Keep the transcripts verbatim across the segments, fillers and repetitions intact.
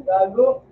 Gago.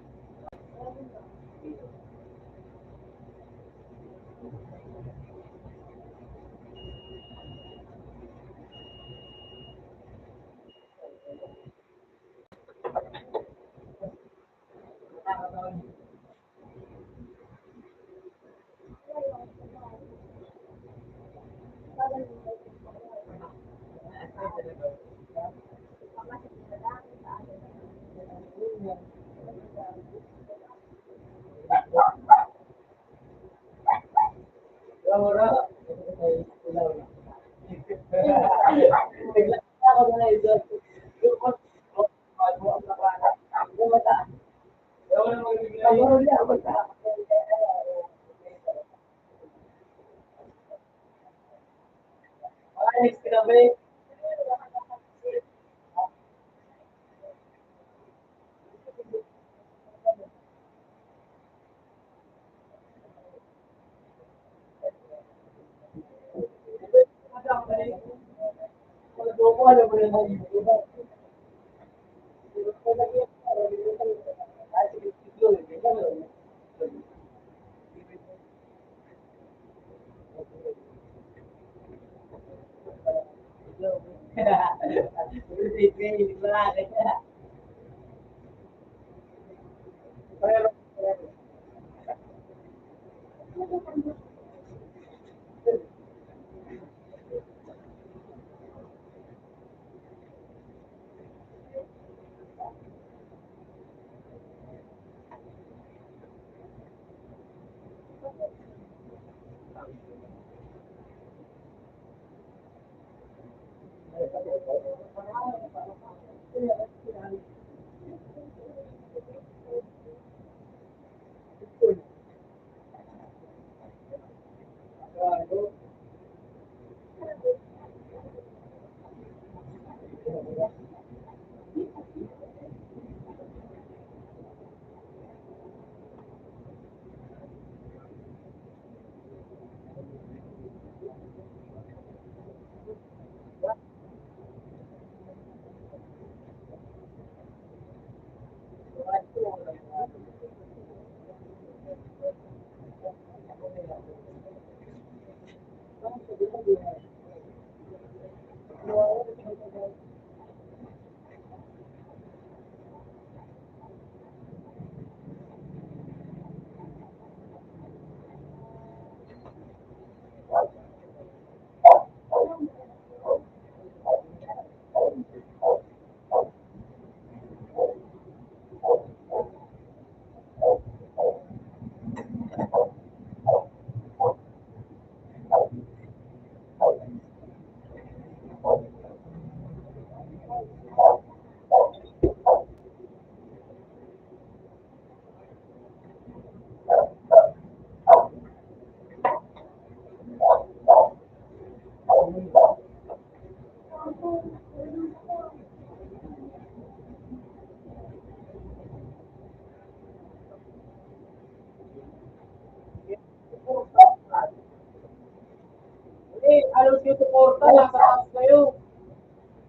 Eh, alam ko yung suporta, nasa taas kayo.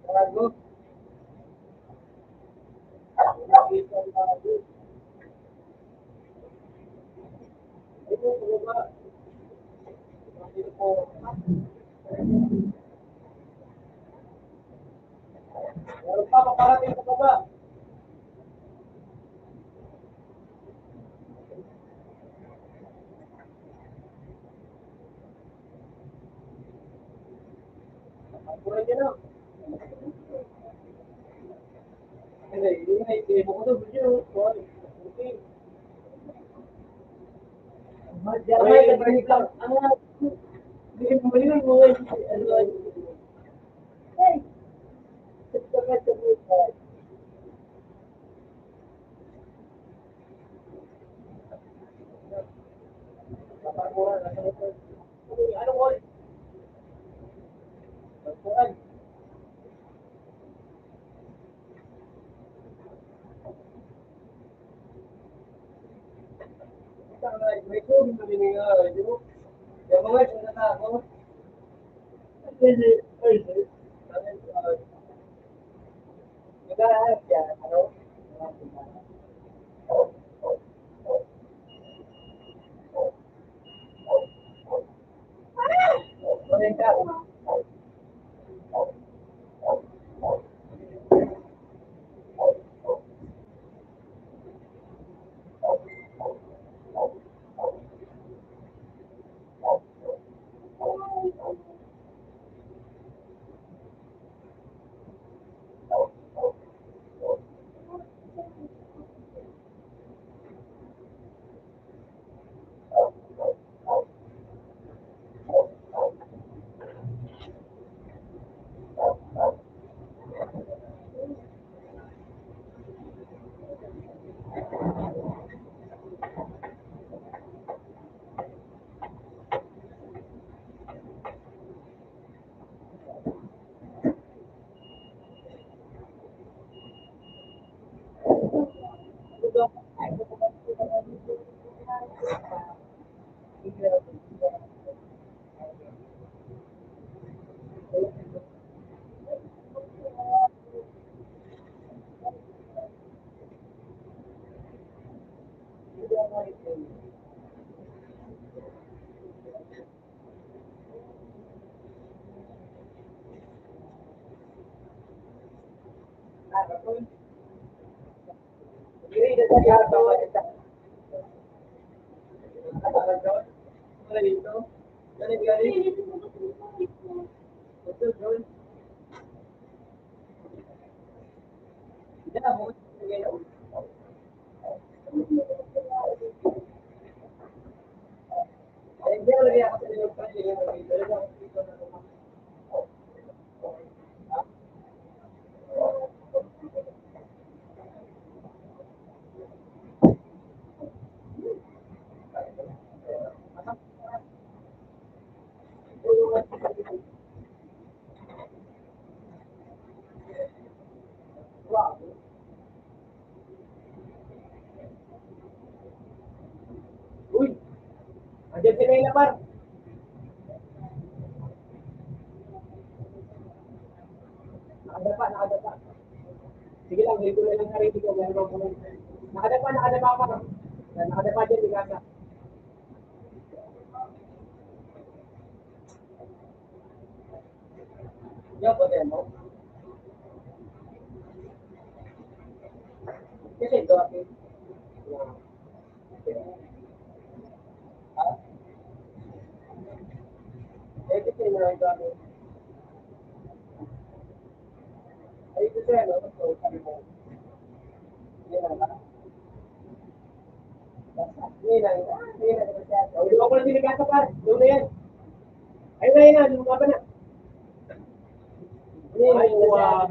Gago. Meron pa, paparating sa baba. Pura niya na. Ay, ay, ay, bukod ang video, sorry. Okay. Ay, ay, ay, ano, hindi mo yun, mga, ano, ay. Uy! Andiyan si Nela, par. Nakadapa, nakadapa. Sige lang, dito na lang sa ready ko. Meron ako. Nakadapa, nakadapa, par. Yan, nakadapa dyan, di kasa. Yan, pwede mo. Kasi ito, ate. Ay, na, na, lumaban na. Ay, wow.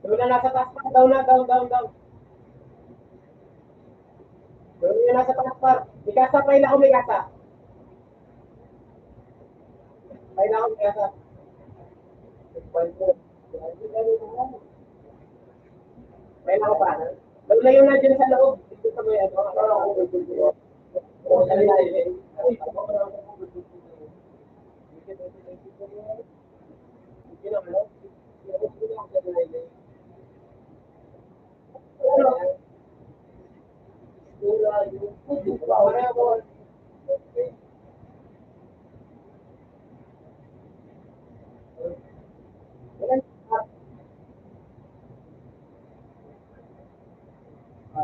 Doon na, nasa taas pa. Down na, down, down, down. Doon na, nasa taas pa. May kasa pa, ila ko may kasa. May kasa. May kasa pa. Doon na yun na dyan sa loob. Dito sa may ano.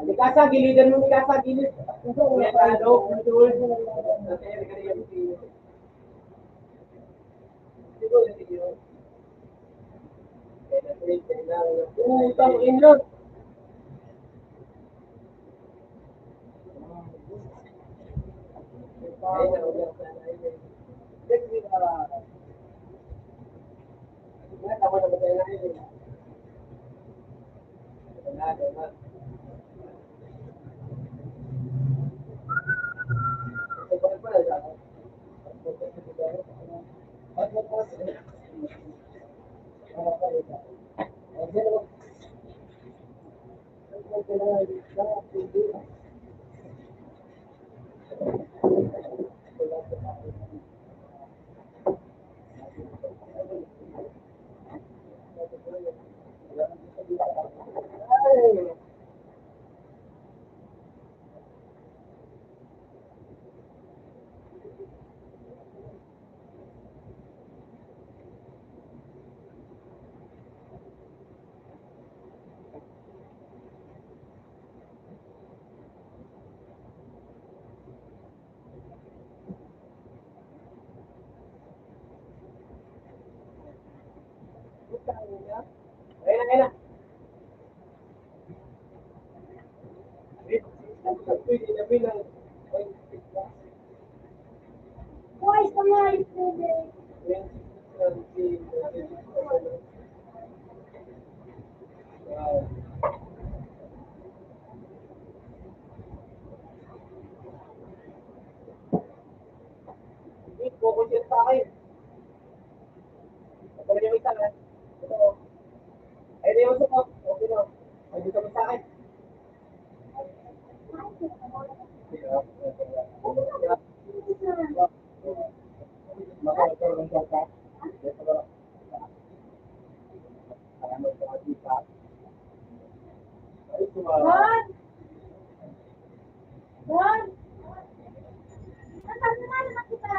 May kasa, gilidan mo, may kasa, gilid. May kasa, gilid. Putang ina. Ayan na, ayan na. Pwede na bilang. Why is the light today? Hindi, focus yan sa akin. Ito na yung isa, ha? Ito. Ayun na yung usok, oh. Okay na. Ay, dito mo sa akin. Bon! Bon! Nasaan na naman kita?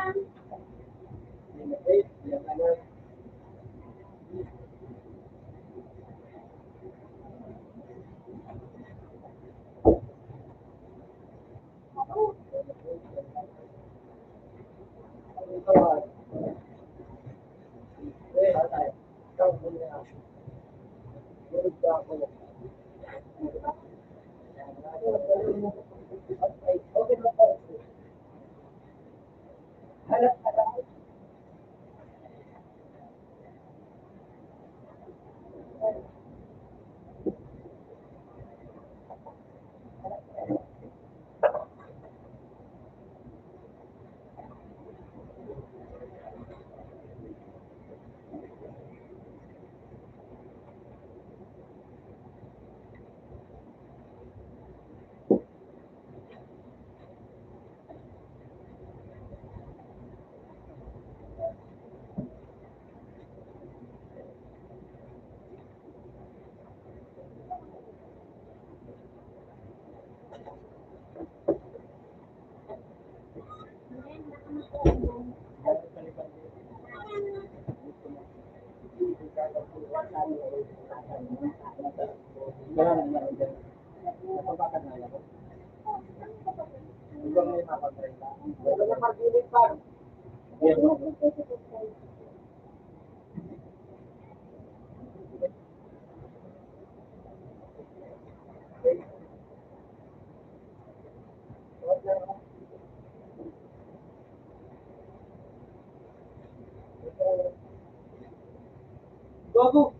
Gago!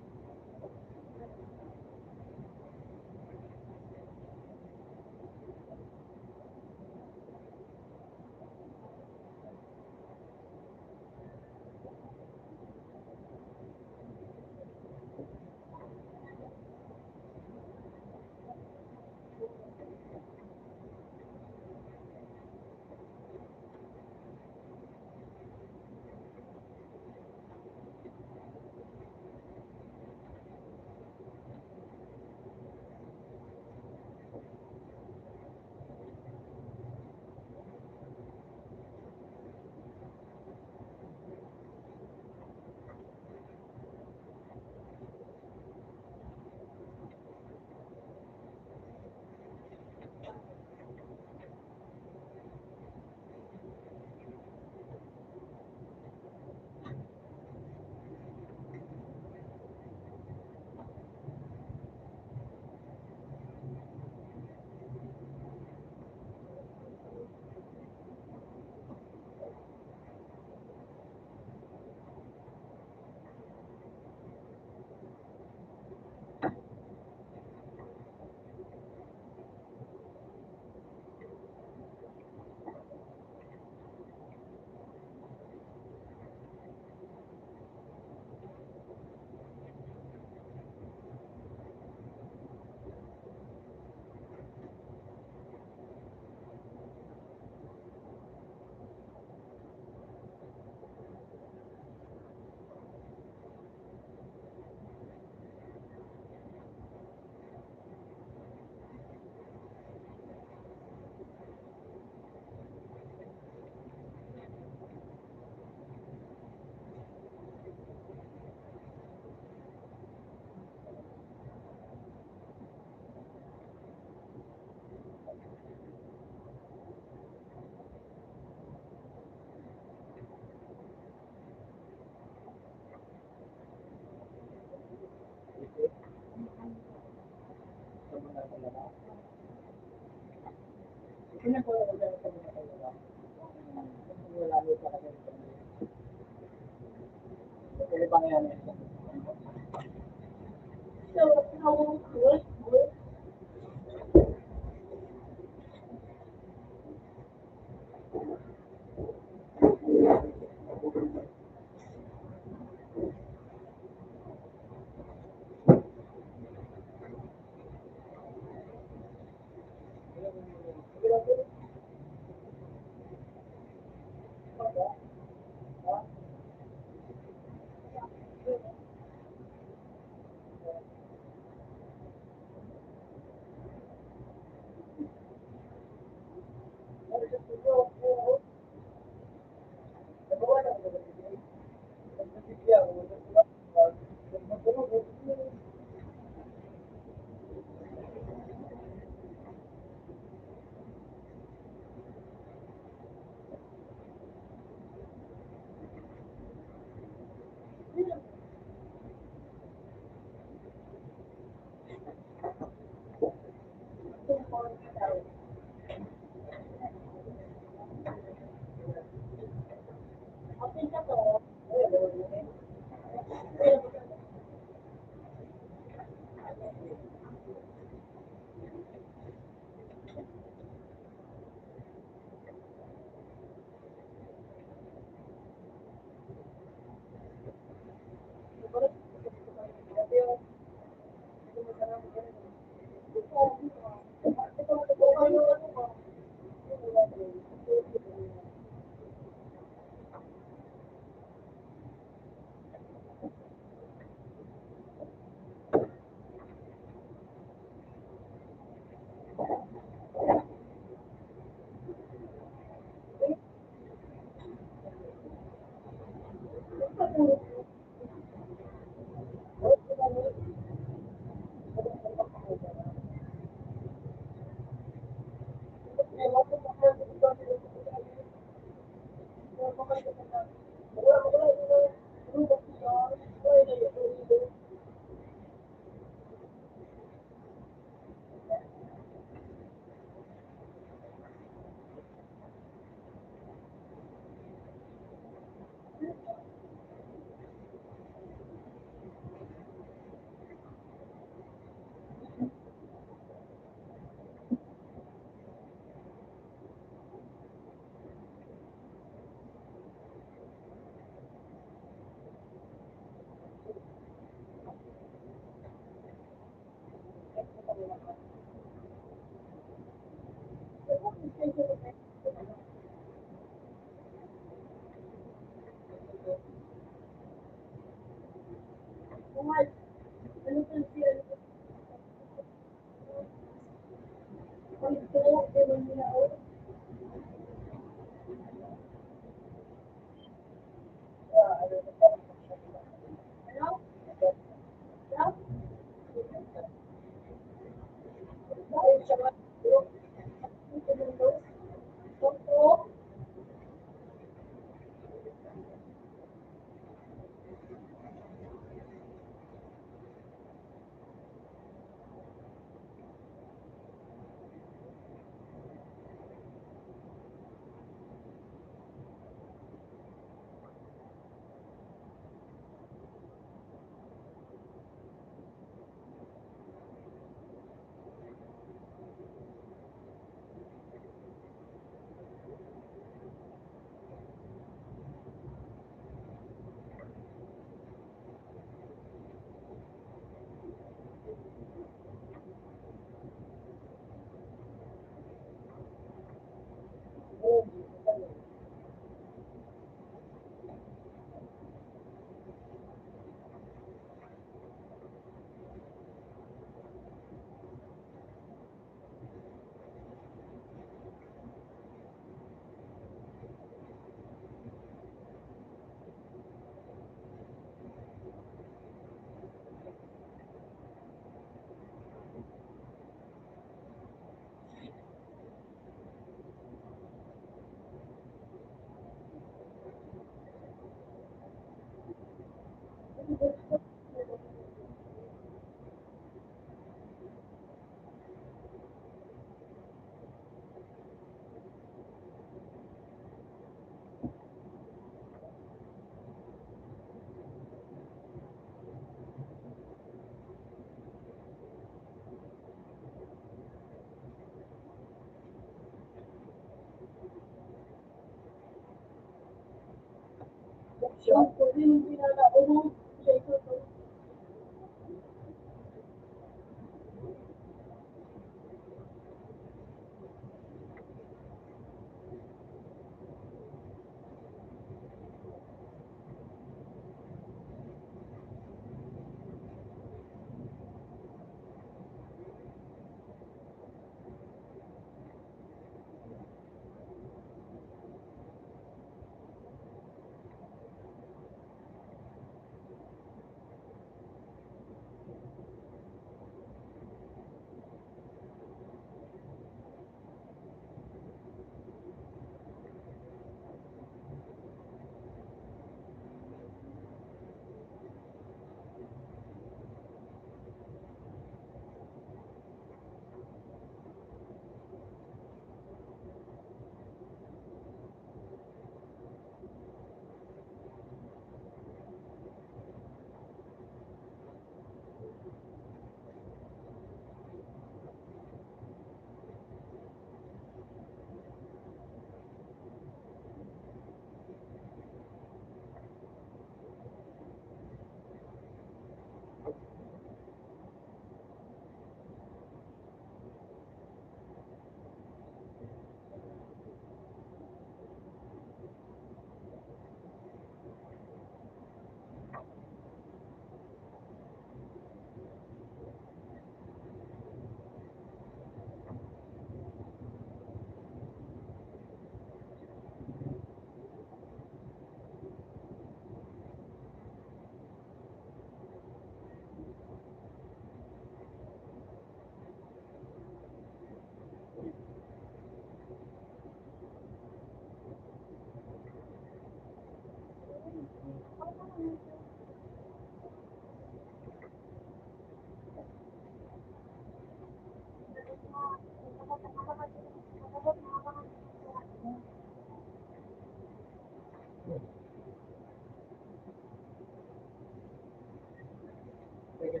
Ha?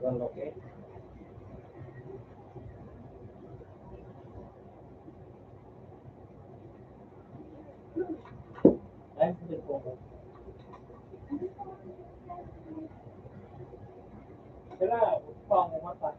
Okay. Time sa cellphone ko. Sila, pa ang mata.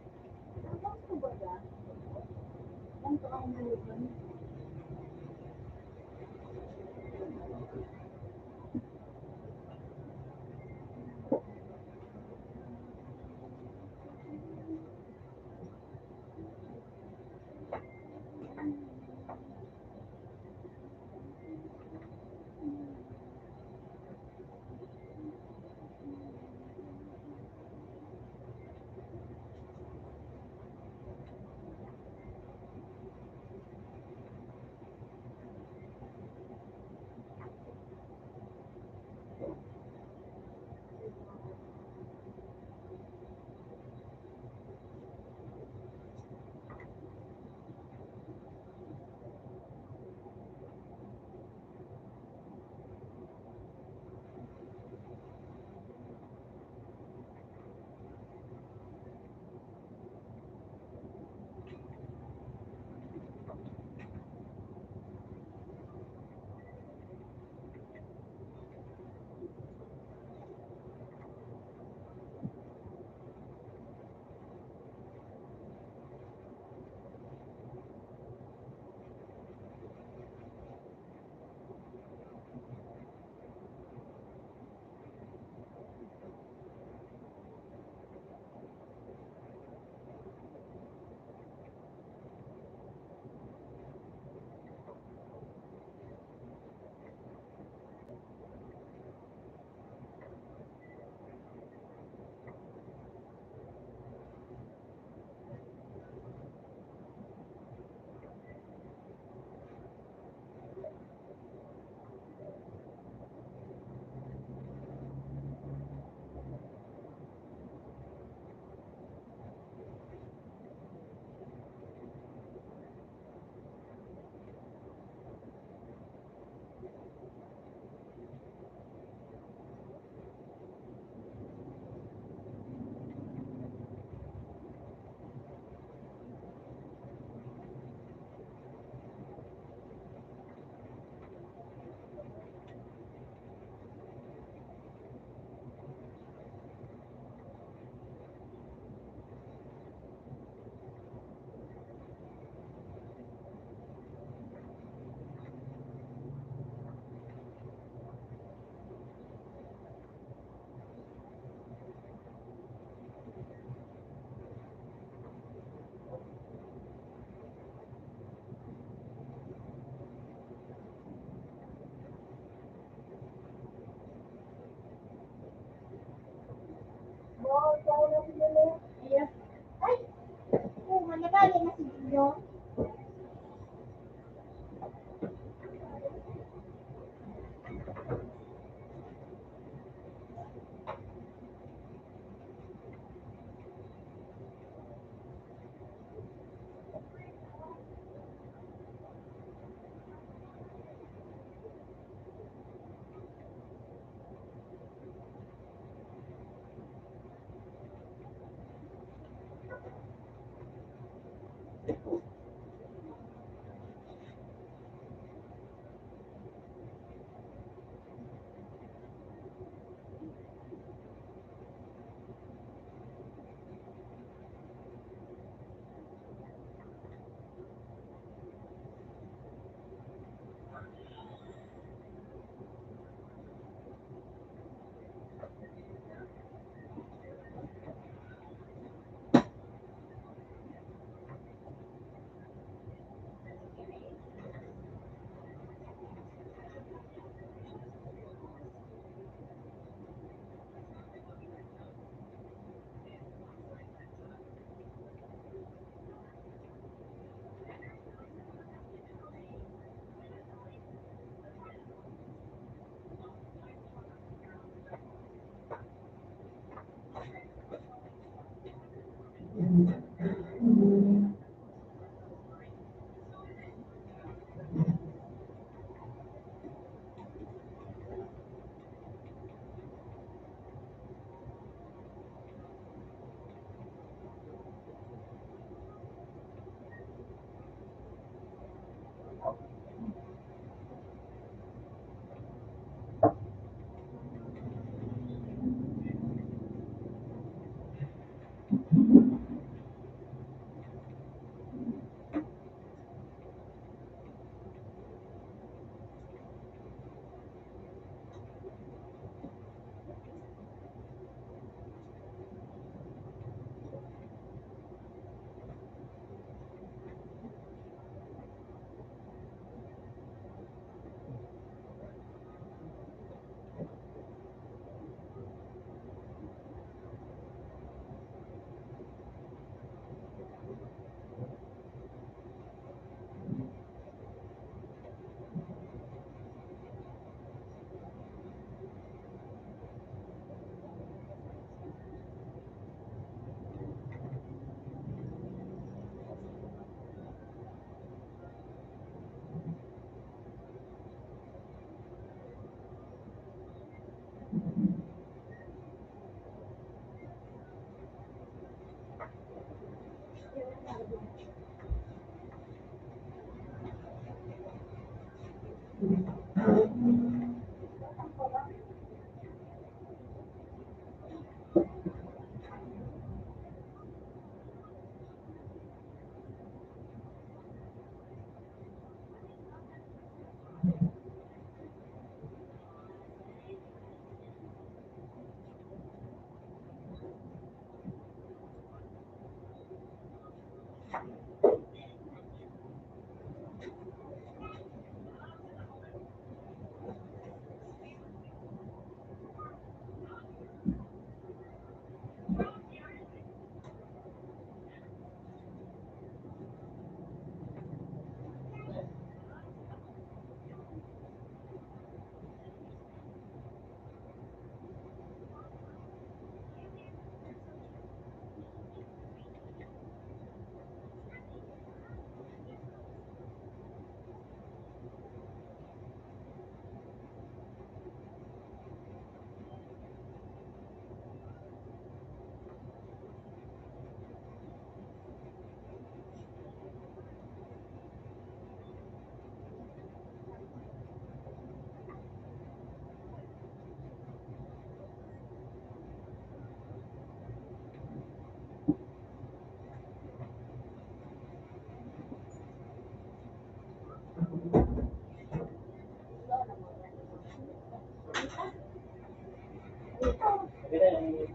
Time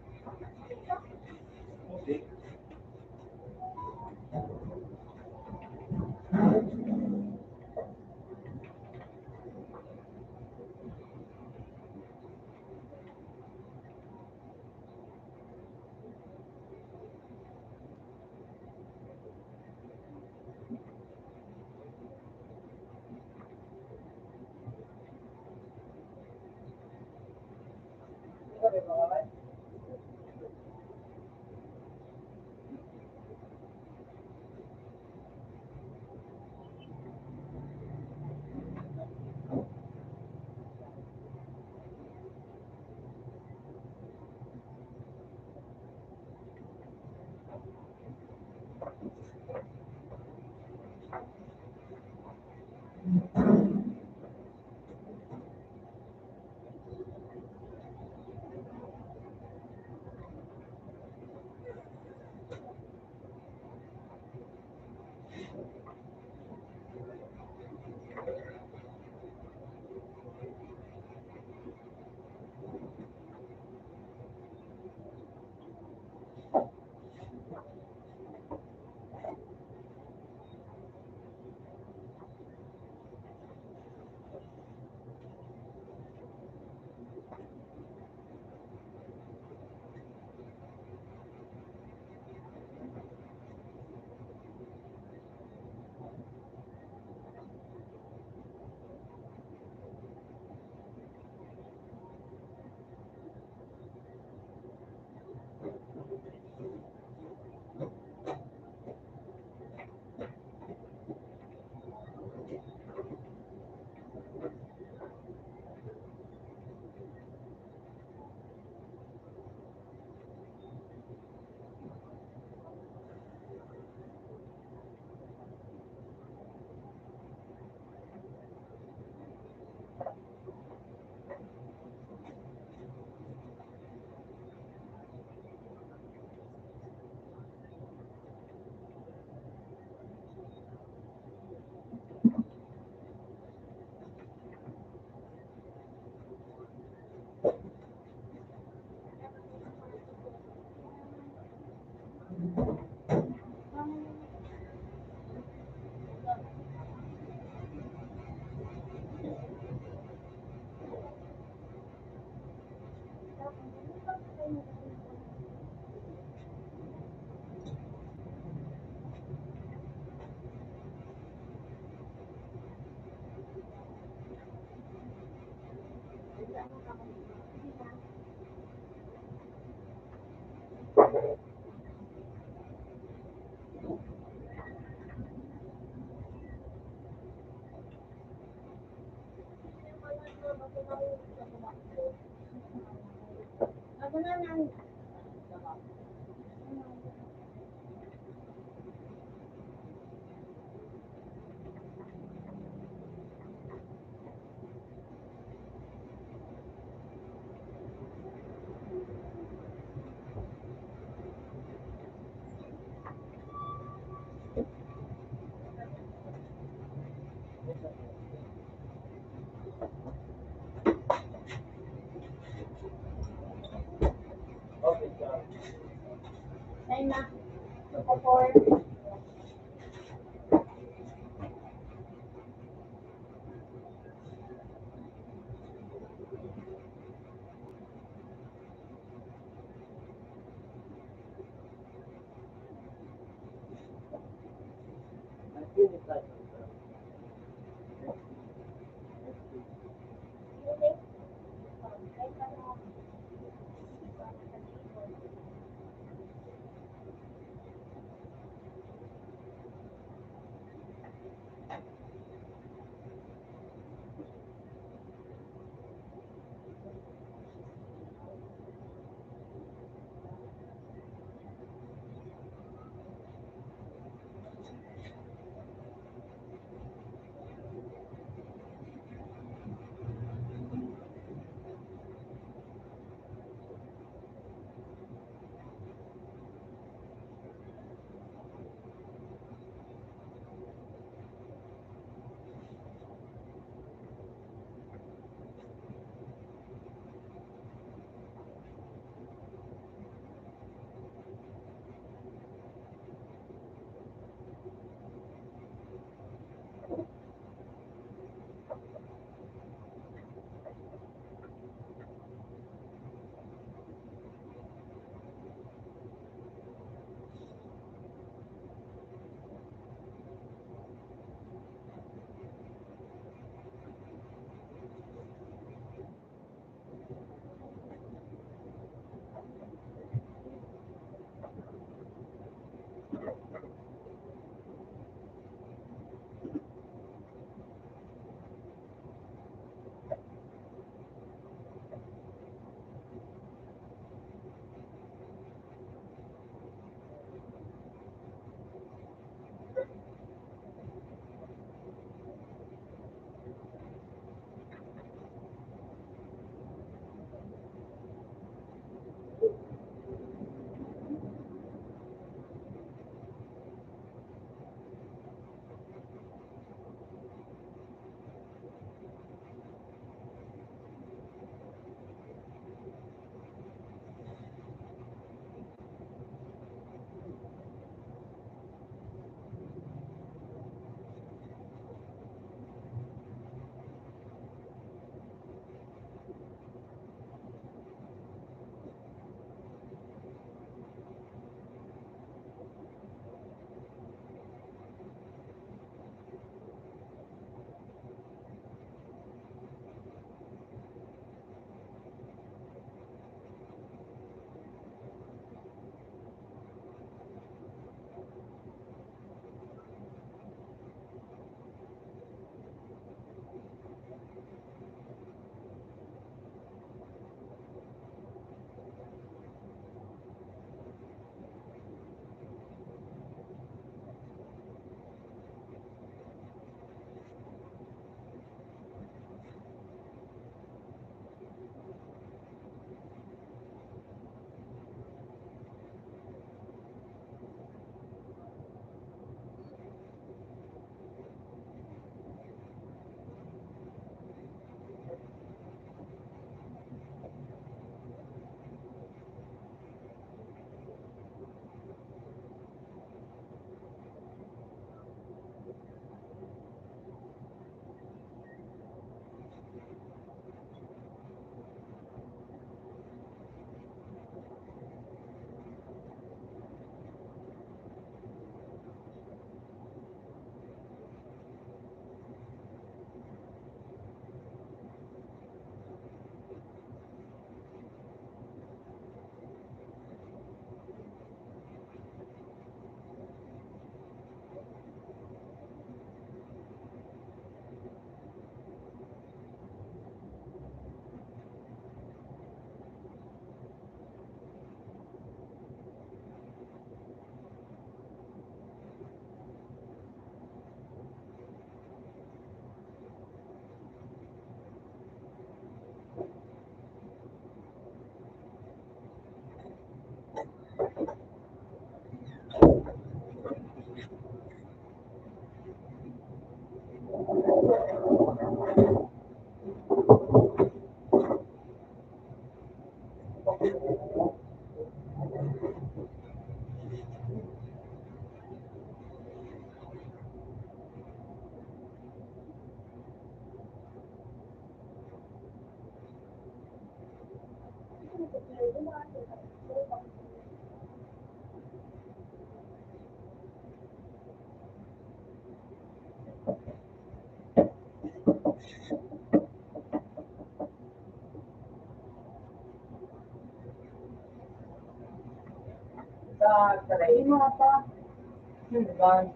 na. Four. Sa, sa lain mo pa. Hmm, ba?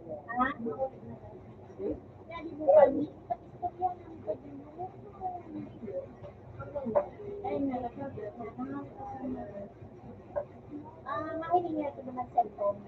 Ah, mahiling niya sa mga cellphone.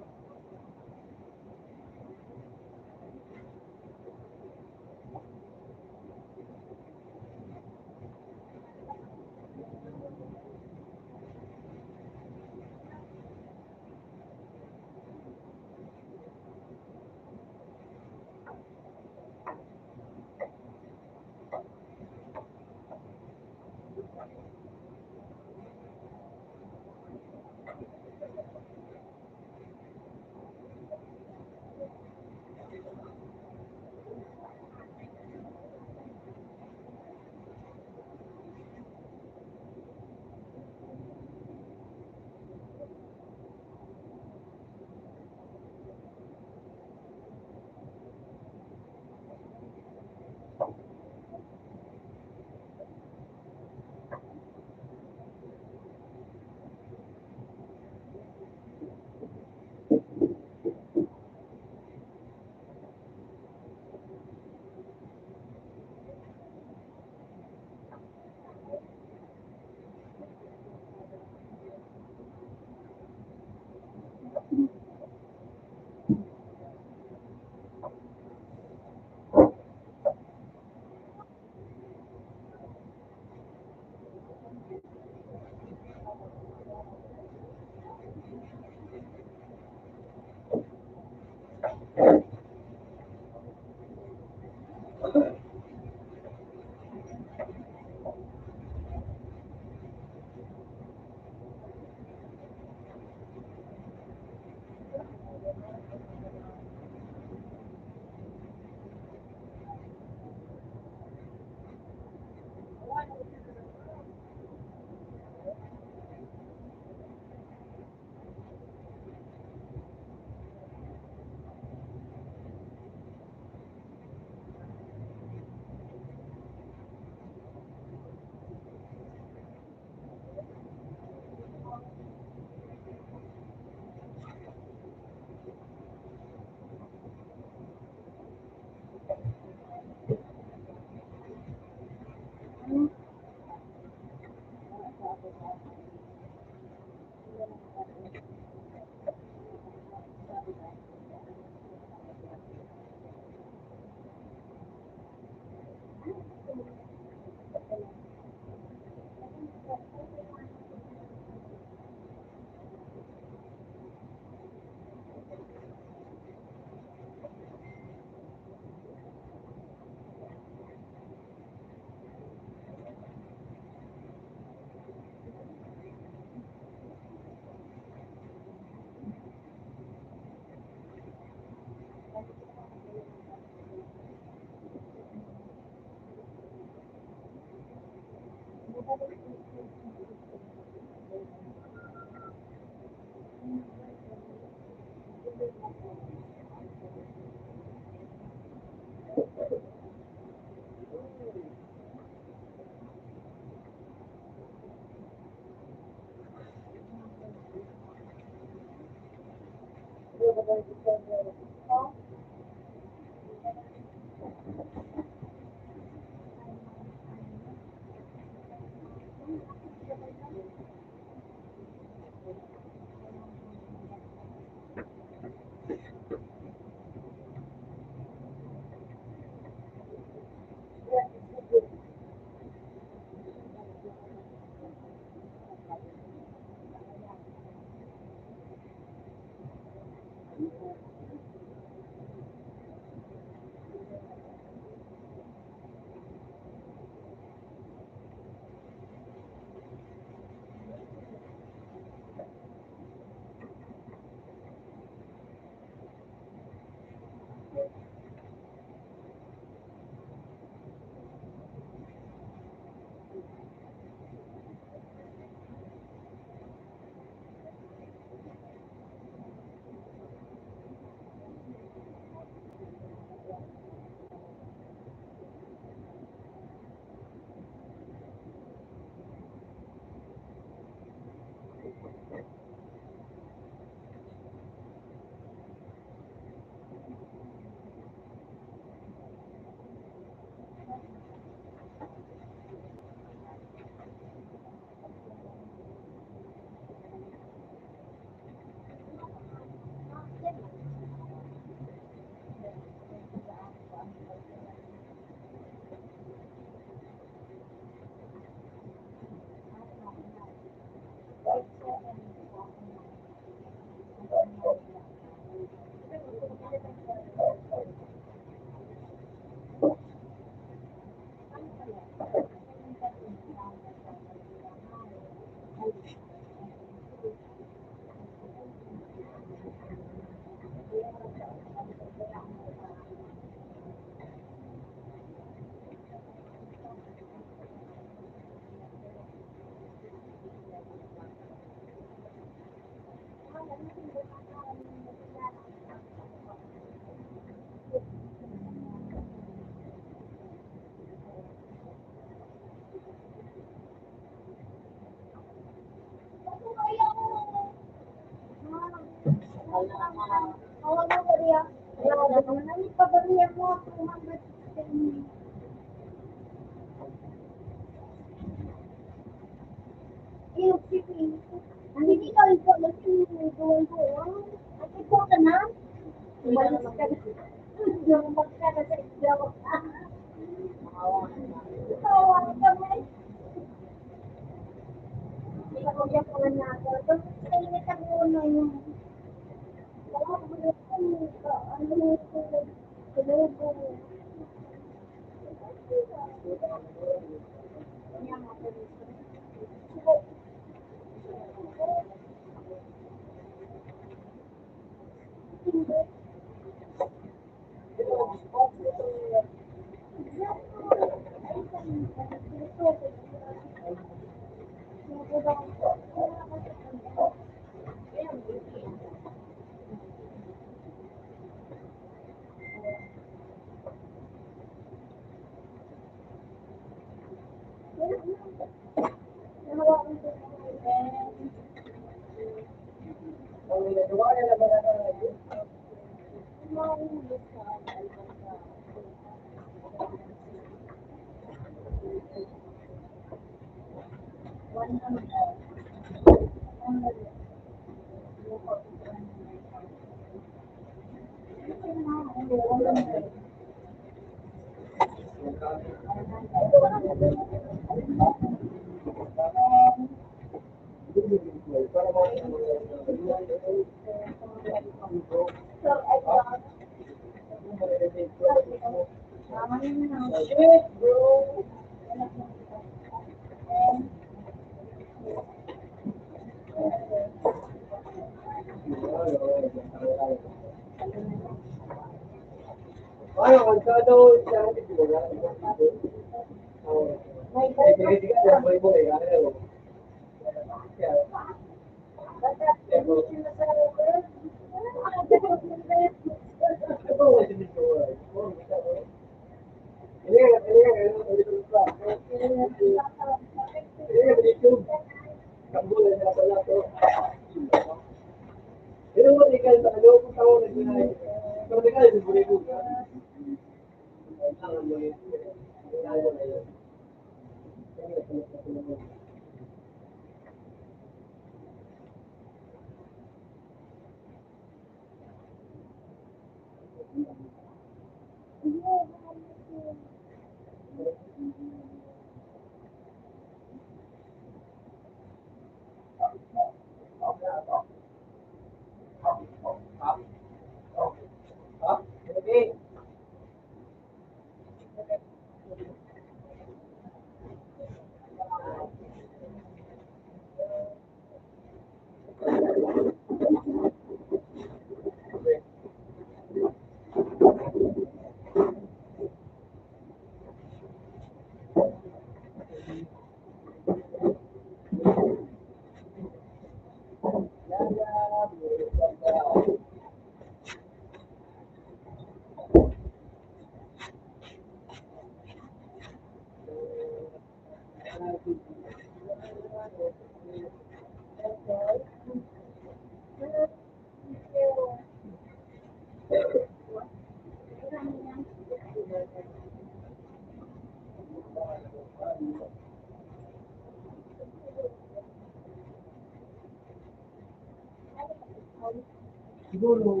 Siguro,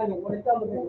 ano, kung nagtama sa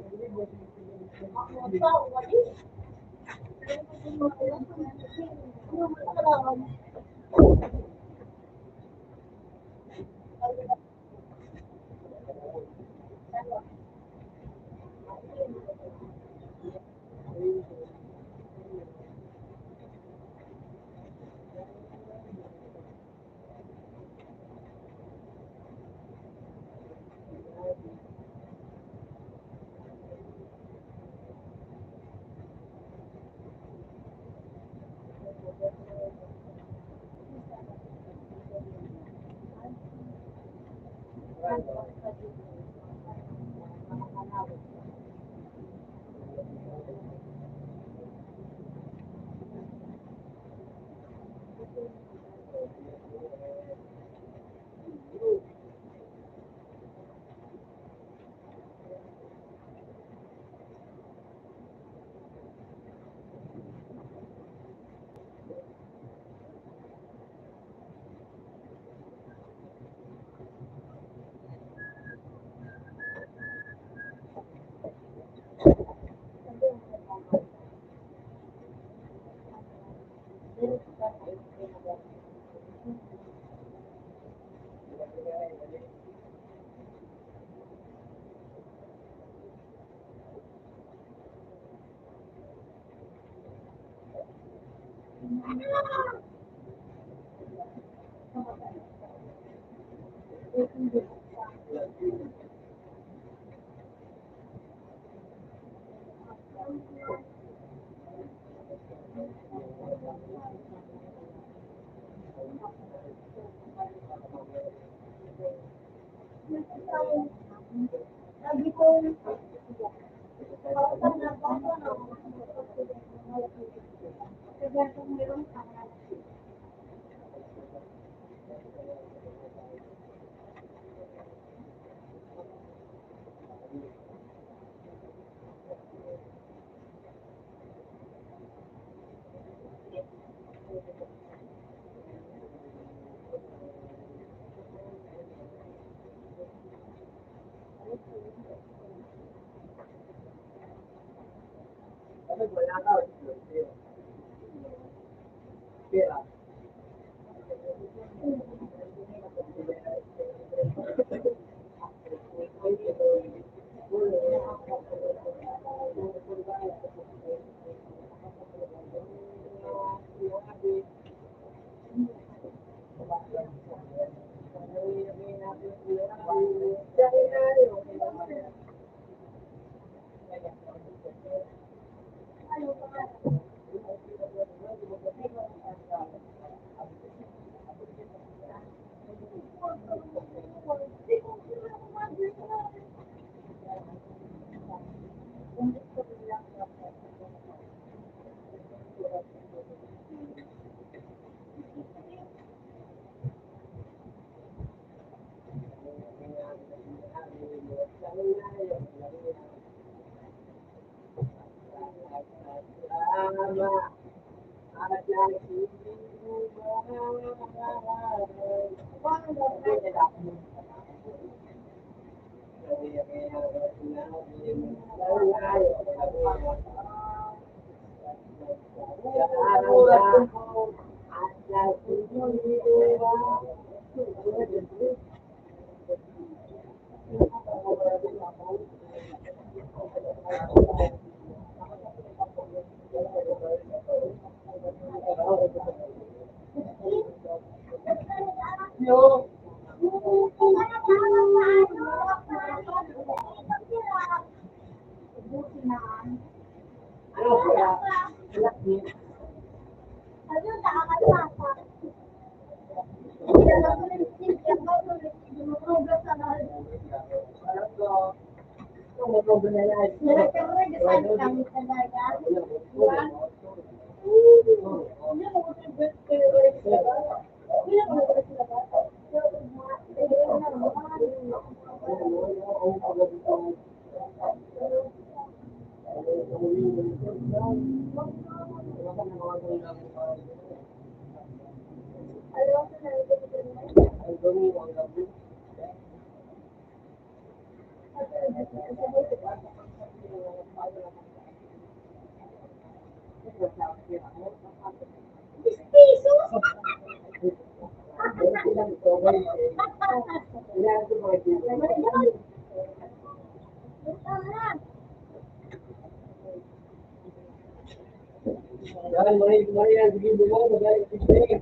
Yan, Maria, Maria, sige mo, magaling si Jane.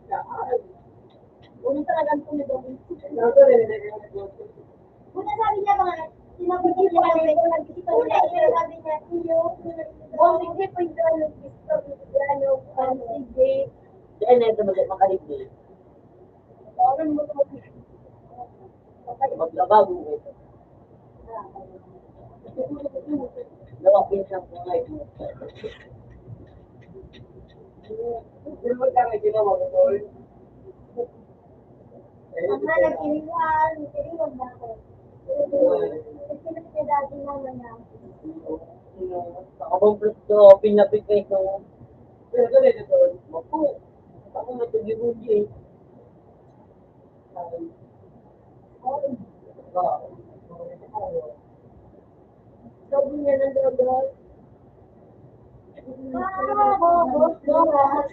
Una talagang tumibang. Una sabi niya mga, sinabi niya mga, una sabi niya, iyo, kung hindi po yung ano, gusto ko, ano, ano, sige. Dahil na ito, mag-, makarigil. Parang mo ito, maglabago ko. Lawak din siya, mga ito. Hindi mo lang ang ginawa ko, tol. Ang nga nag-iniwan, nag-iniwan na ako. Kasi nagkadati naman na. Ako bang gusto, pinapit ko ito. Pero ganito, tol. Ako, ako matugibog eh. Sabi niya ng dagat. Ah, boss, boss.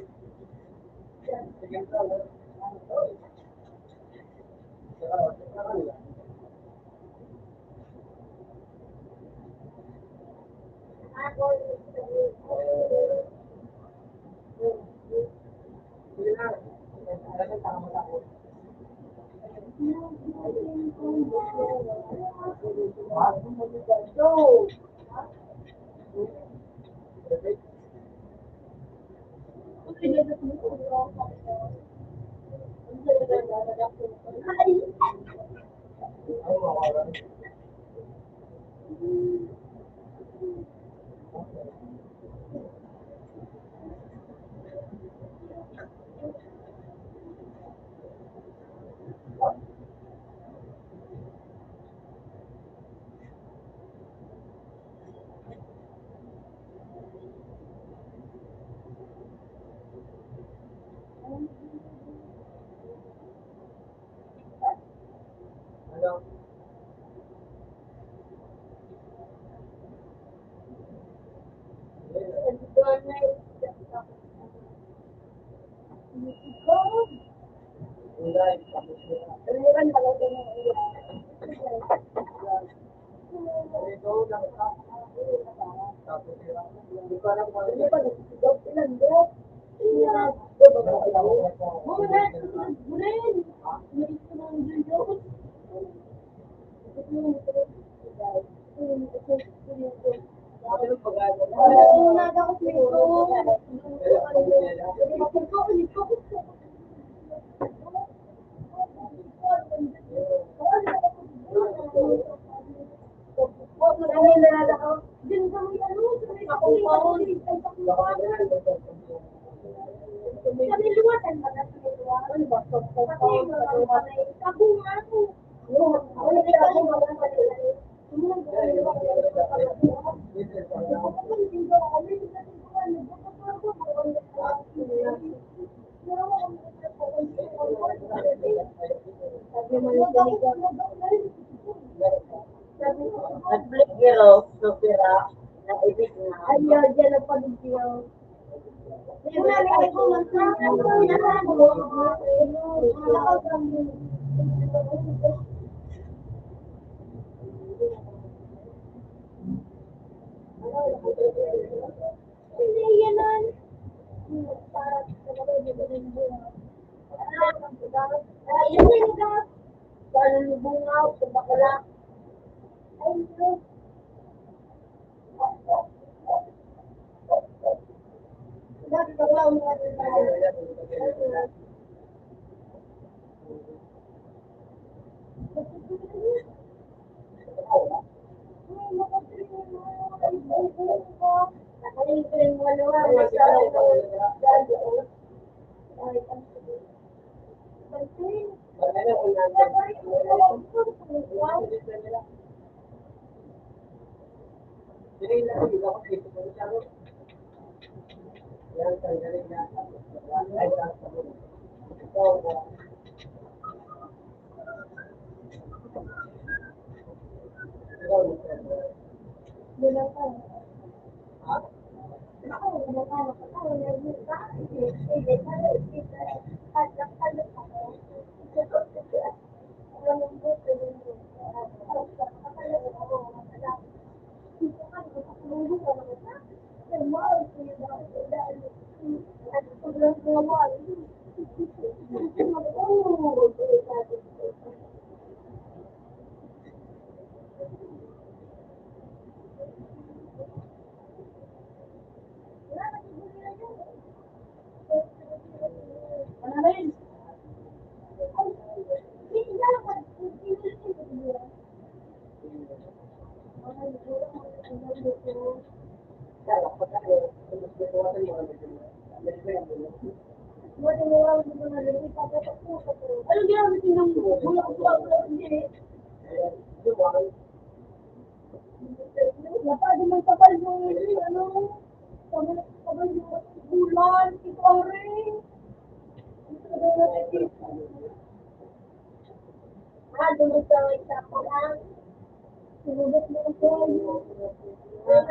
Nagpligiro, supira, na ibig na. Ay, yun, dyan ang pamigyo. Hindi, yan ang para sa mga. Ah, yan yung lugar. Sa lubungaw, sa bakla. Ay, yun. Bakla, mga. Ano ginagawa mo? Wala ko pa, hindi. Wala pa, di man kapal yung, ano, kapal, kapal yung bulan, ito ang ring. Ito na natin. Ah, dumot ka ng isa ko lang. Sumugot mo ako. Ah,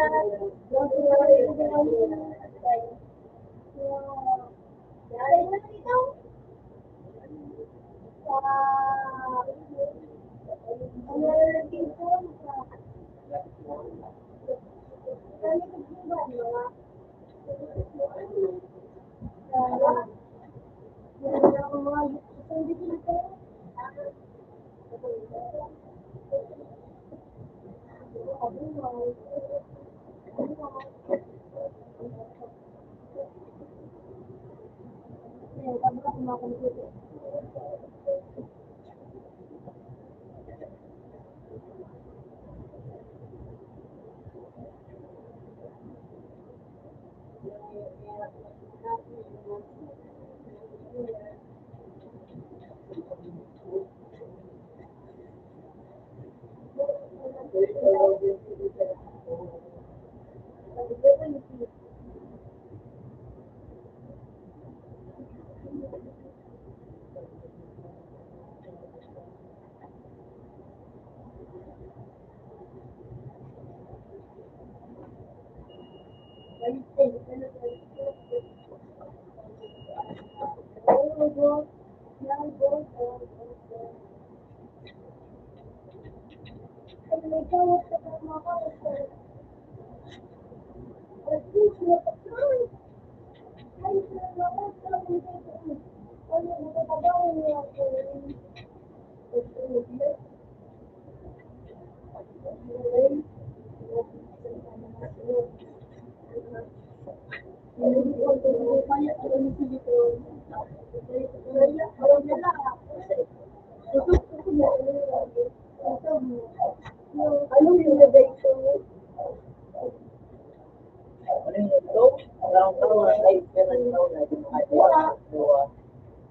Anong innovation? Ano yun ito? Parang ito, mga kaibigan ng tao na yung mga jowa, jowa.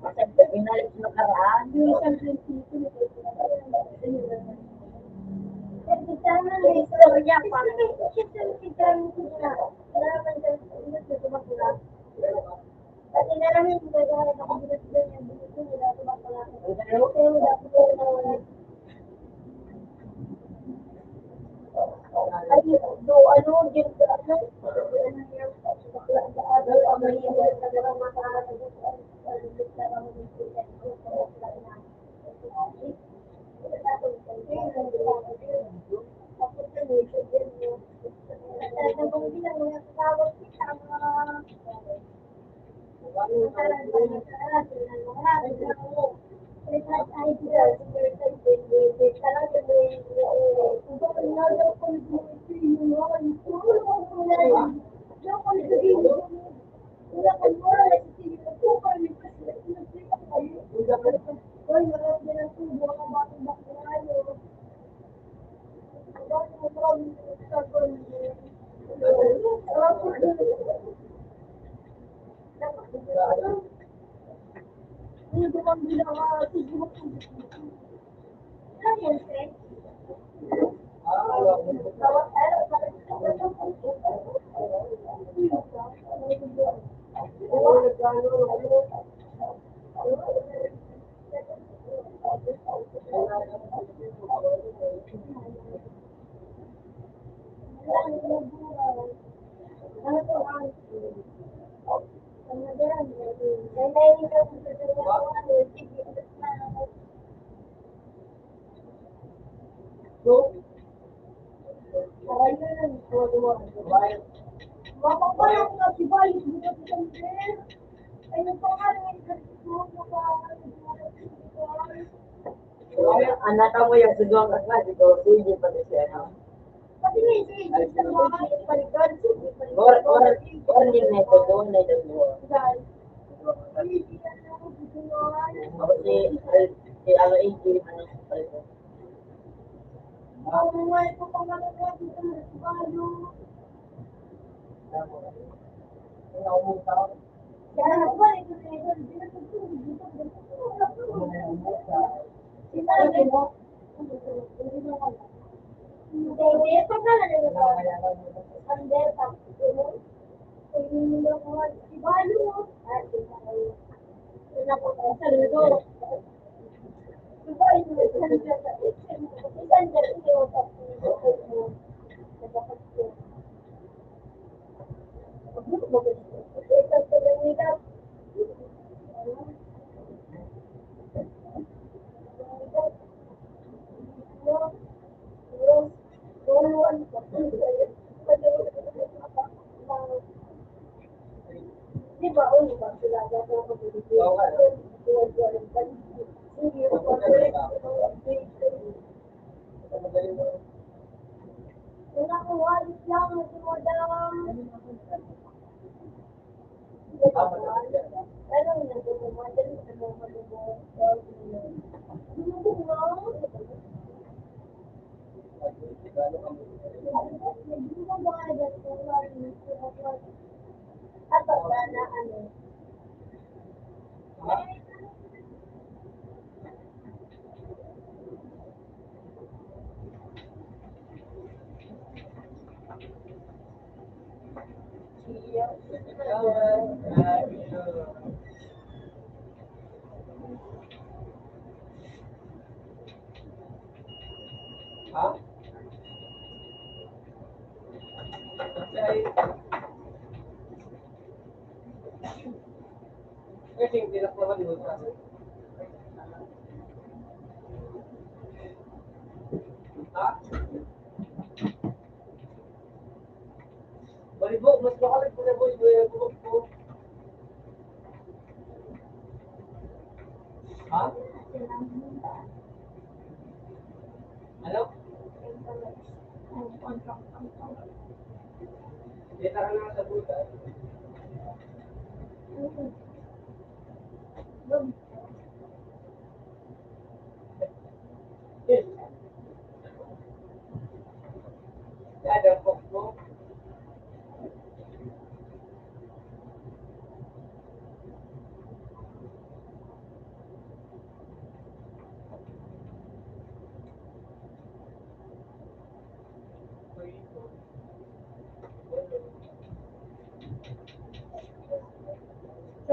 Kasi pag binalik sa nakaraan, yung isang Anak mo yung sa duwang kaklase ko, sige pa rin siya, no? Or, or, or, yun na ito, doon na ito, doon. Ako si, si, ano, A J, ano,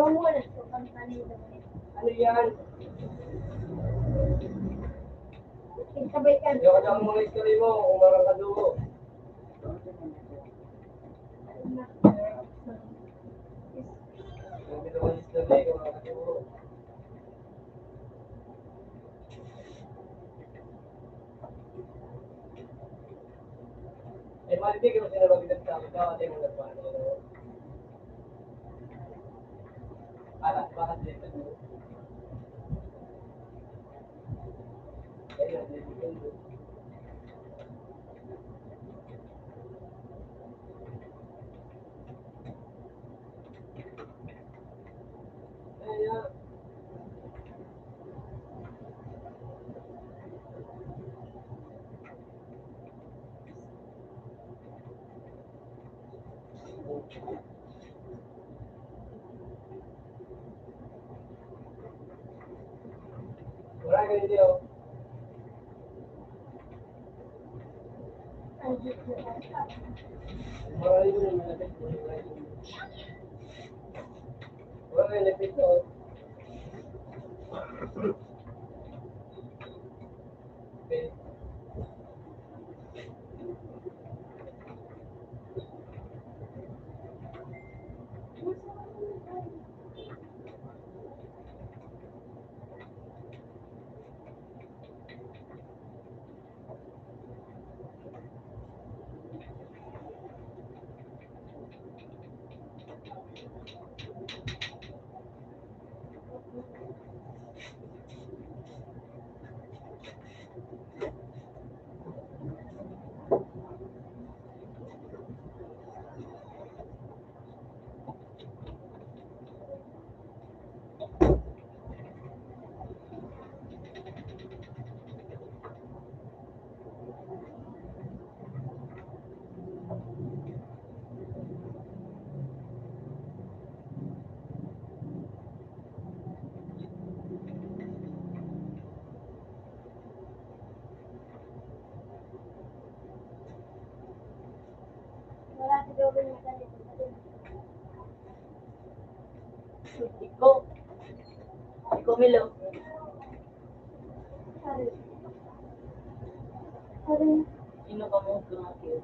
Ano yan? Sabay ka. Ayaw ka dyan mga istorya mo, kung marang ka dugo. Yung ginawa ni Stanley, yung mga katuro. Eh, mali, di ko sinabi ng tao, dapat yung nagpano. Para, para dito. Iko. Iko, Milo. Sino ka mo, Pinocchio?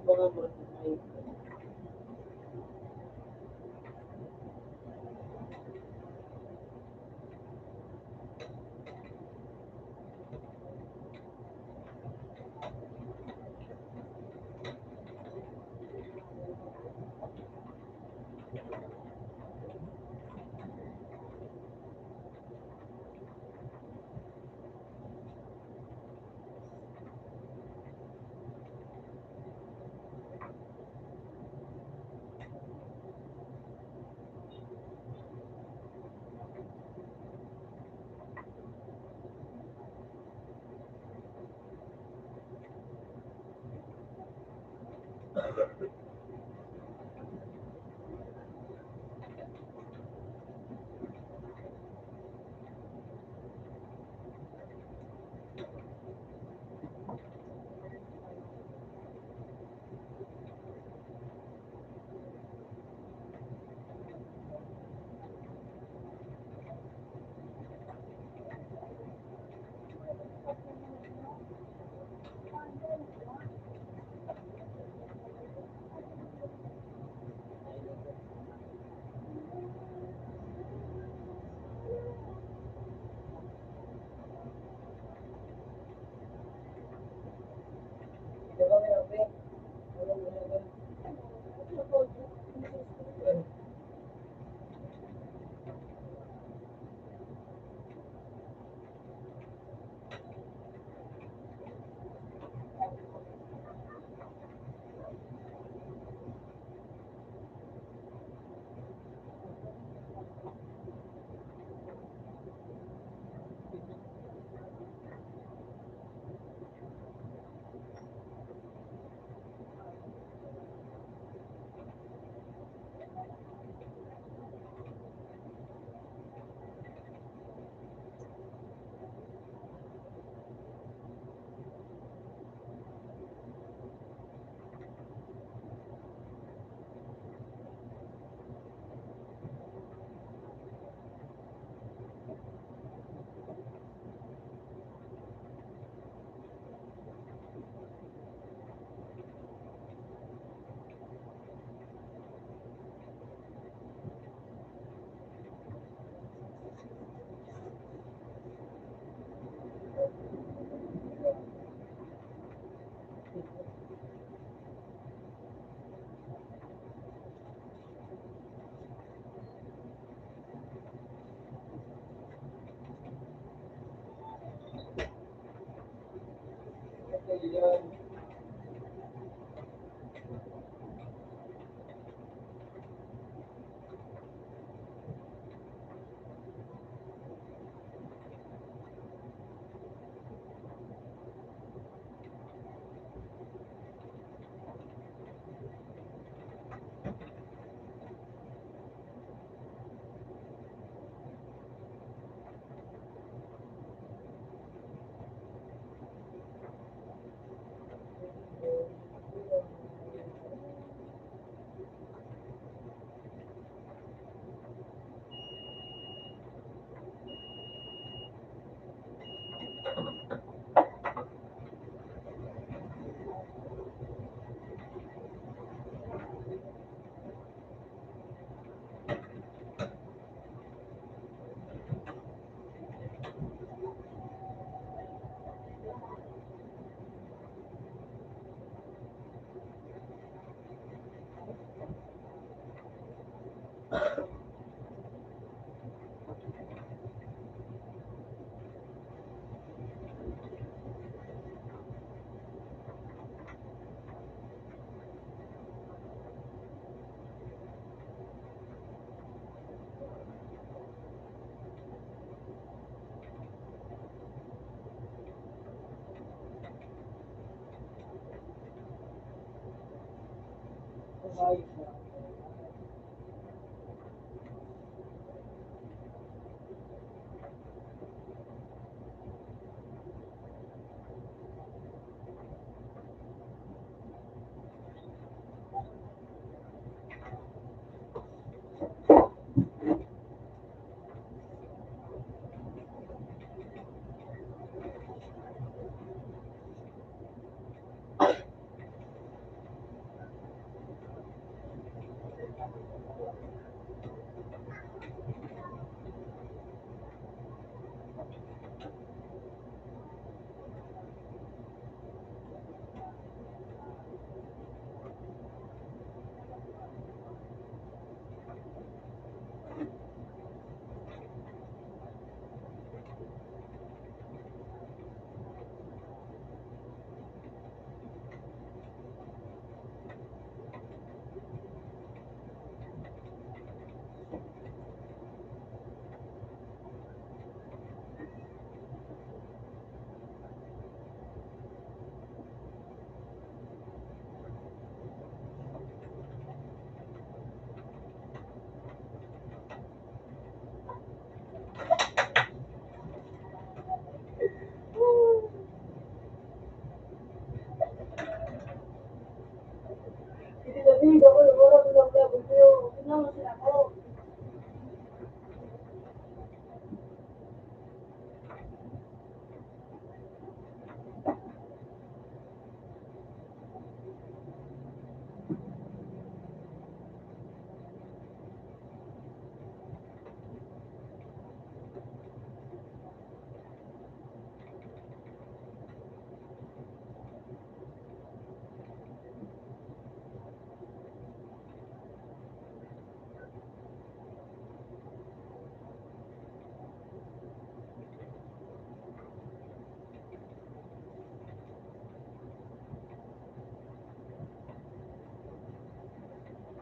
Mga mga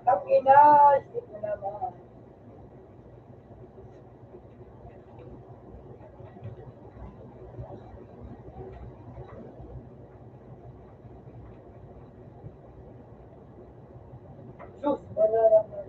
Ang ina, isip mo naman. Sus, wala naman.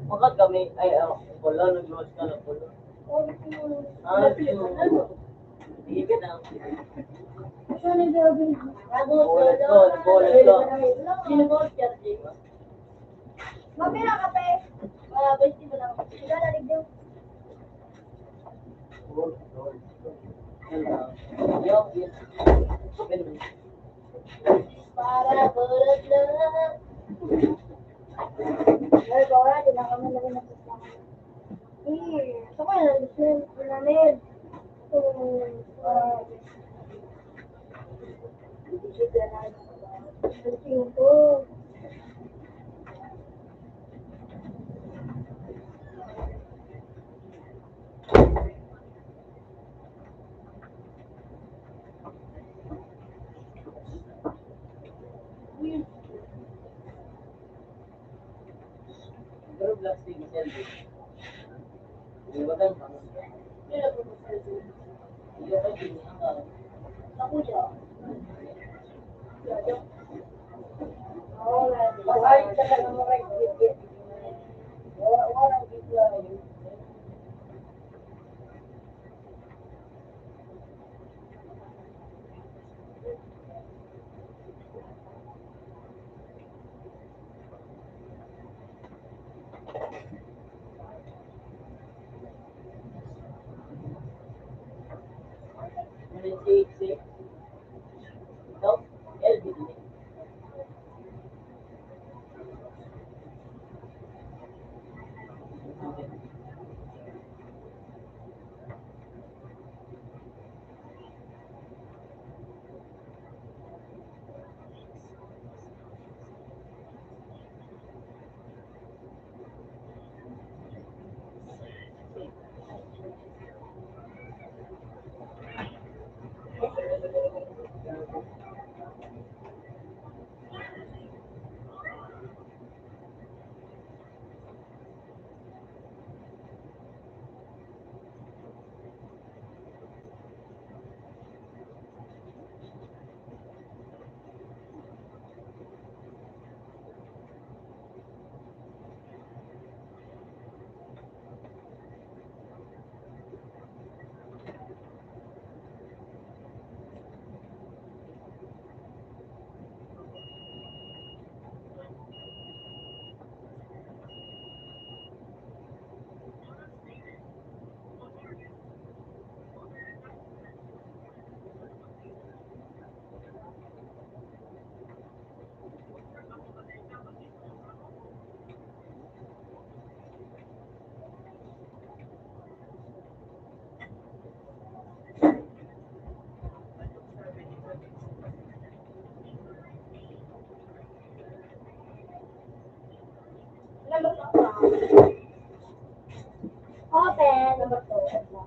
Makat kami, ay, ah, wala, nag-loss ka na pala. Ah, yun. Sige ka na. Bola to, bola to. Mapira ka, pe? Ah, twenty mo lang. Ikaw na, Rigdo. Para bulot lang. Ay, bawa, di na kami naging nagsasangan. Eh, sa kanya, gusto niya, gusto namin. Kung, ah, hindi siya ganun. Ang tingin ko, Number two. Open. Number two.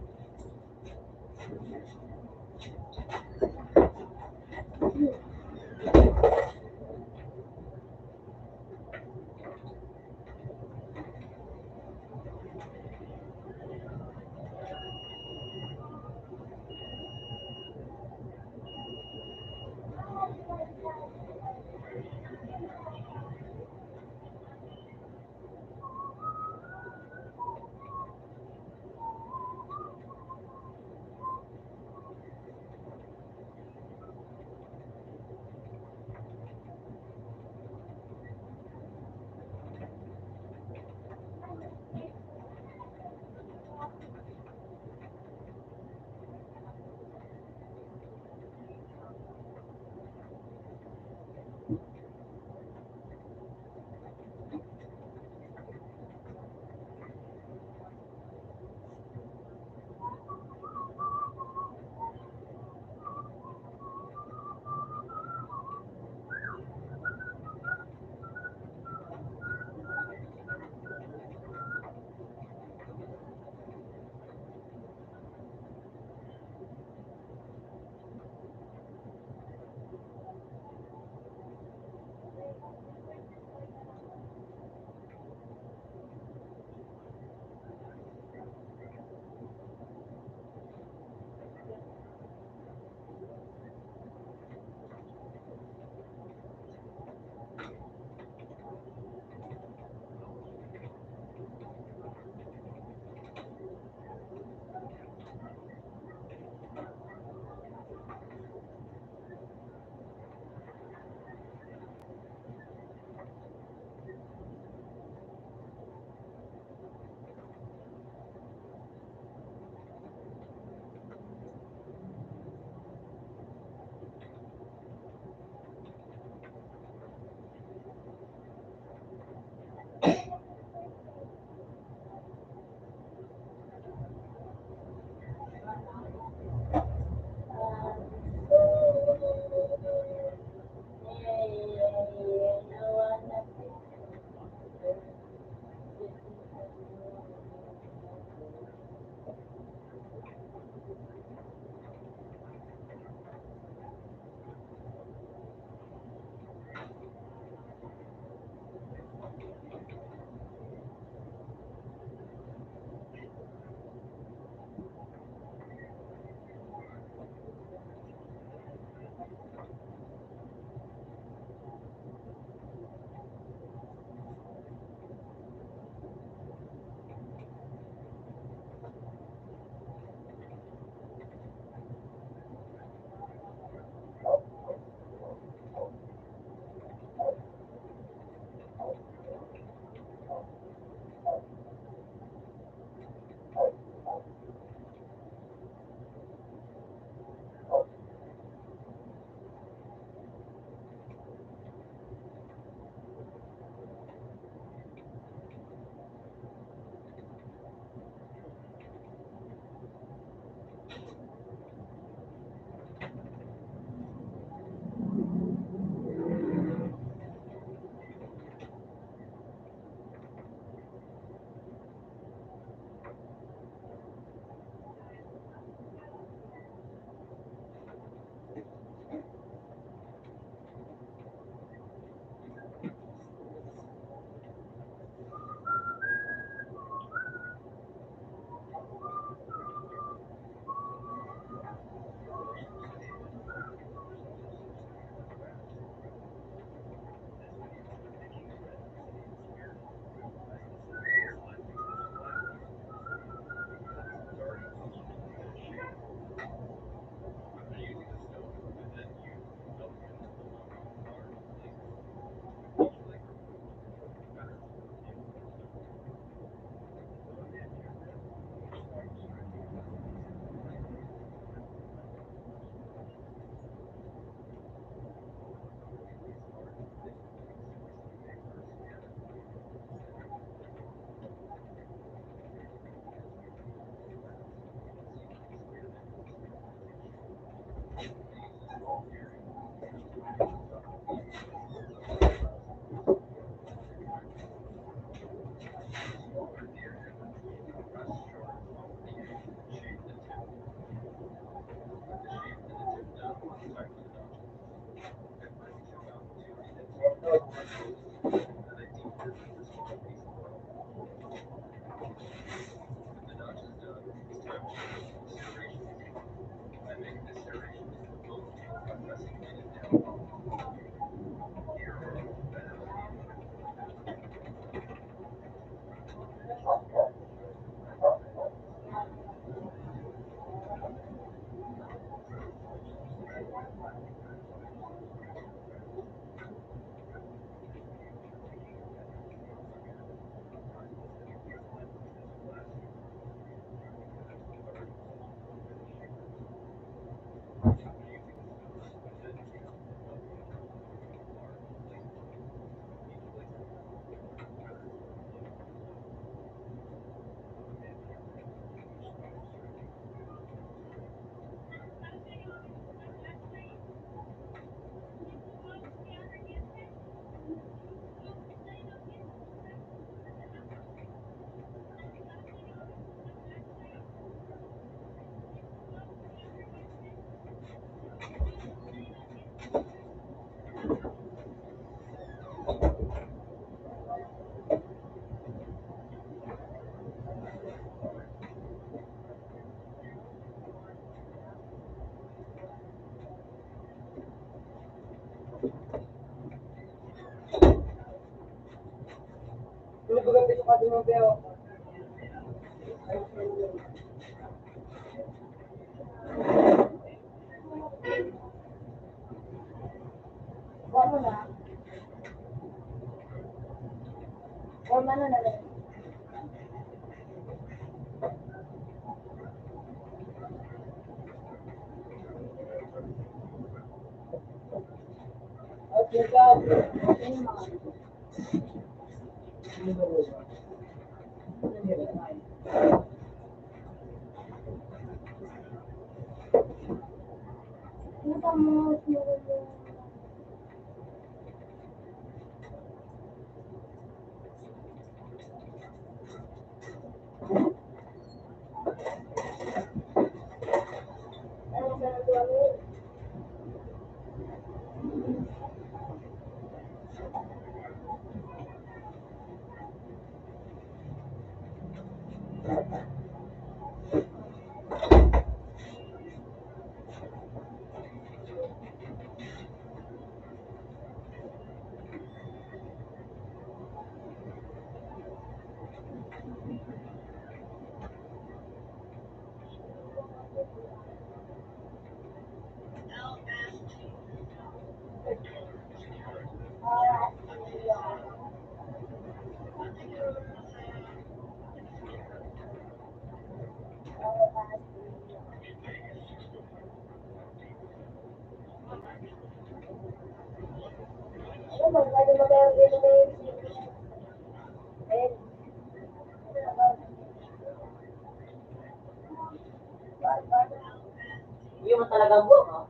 Iyo man talaga ang buhok, oh.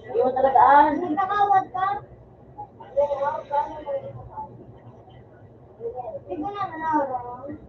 Iyo man talaga, ah. Nagkakawad ka? Hindi ko na manawag.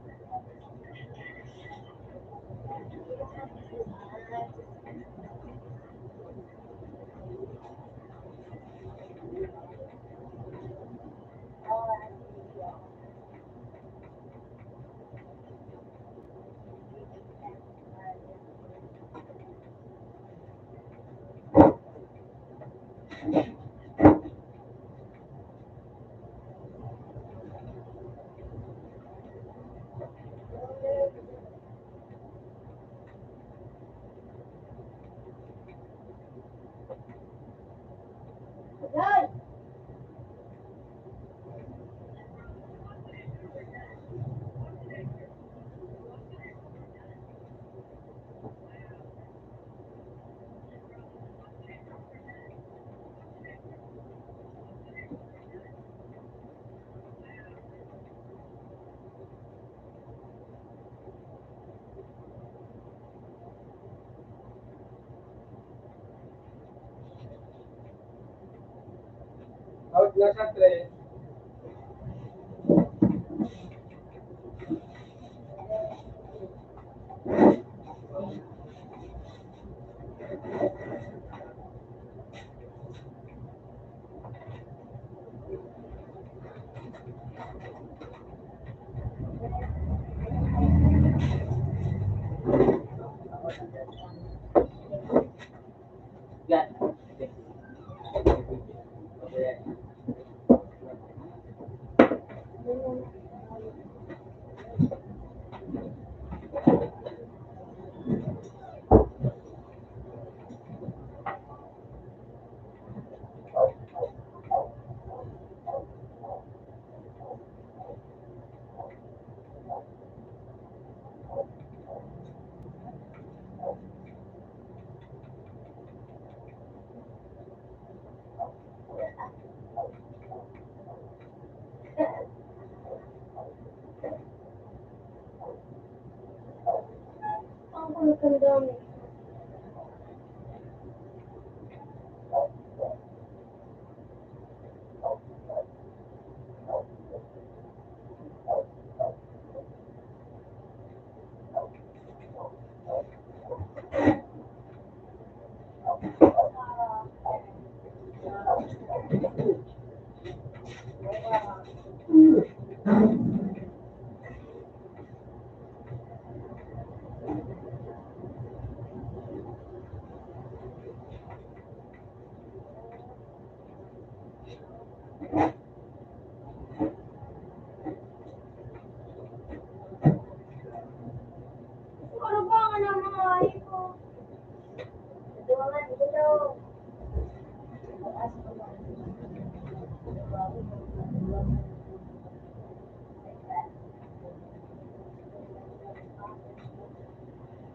Out na sa three.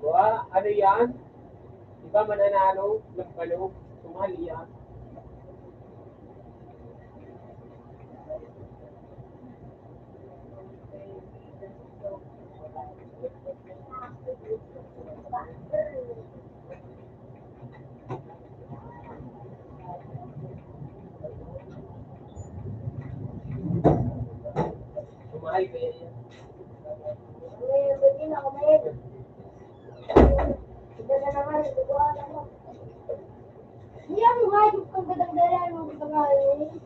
Wa, ano yan? Di ba mananalo ng balog? Sumali yan. Sumali kaya yan. Yang hayop kang gadang-gadang mo, gadang-gadang.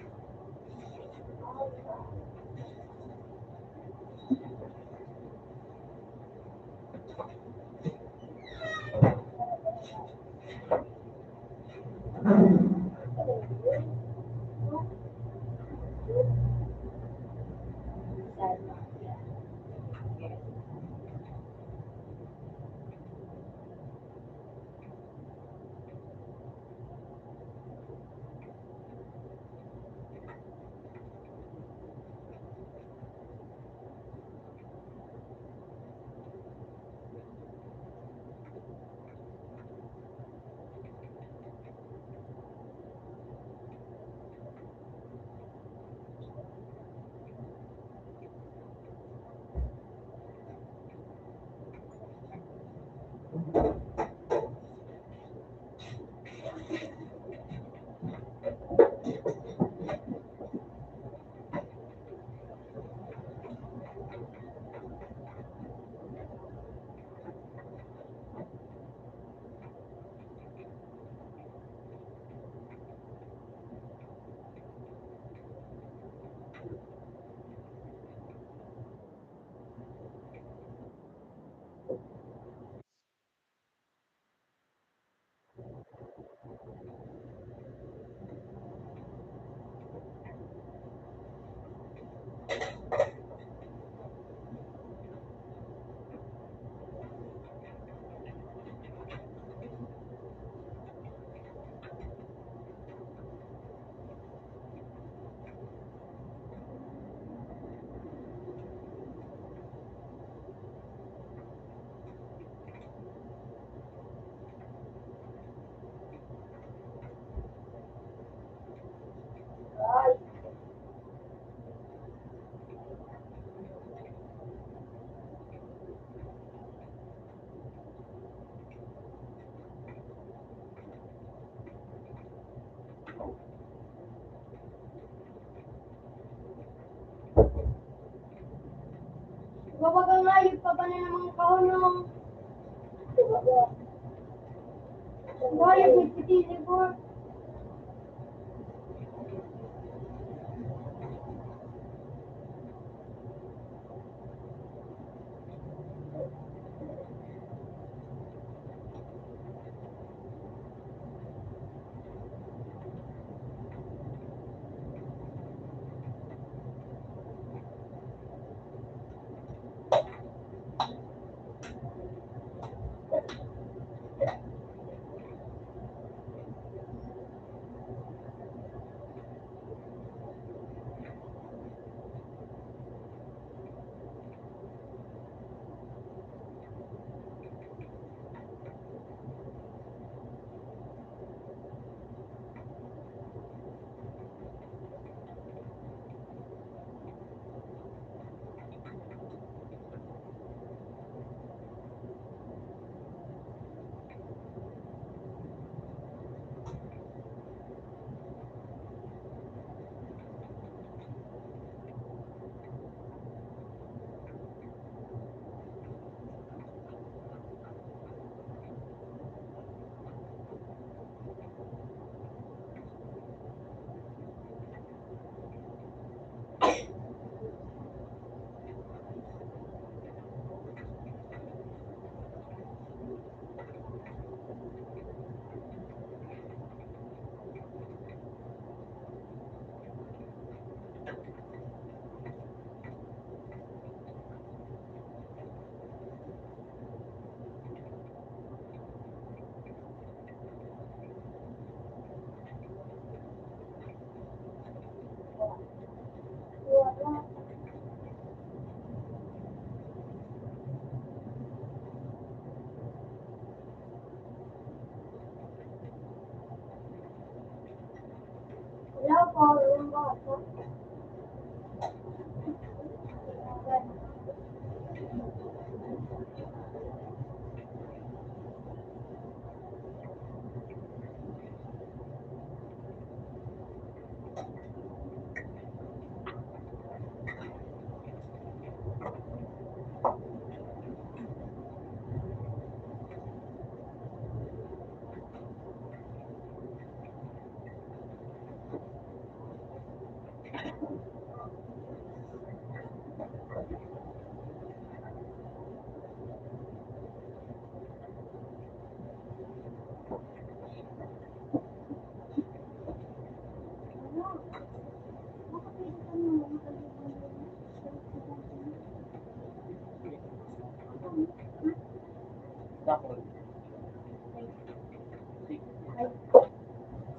Mayog pa ba na namang kahunong? Mayog nagtitili ko. Hello po, yung bata.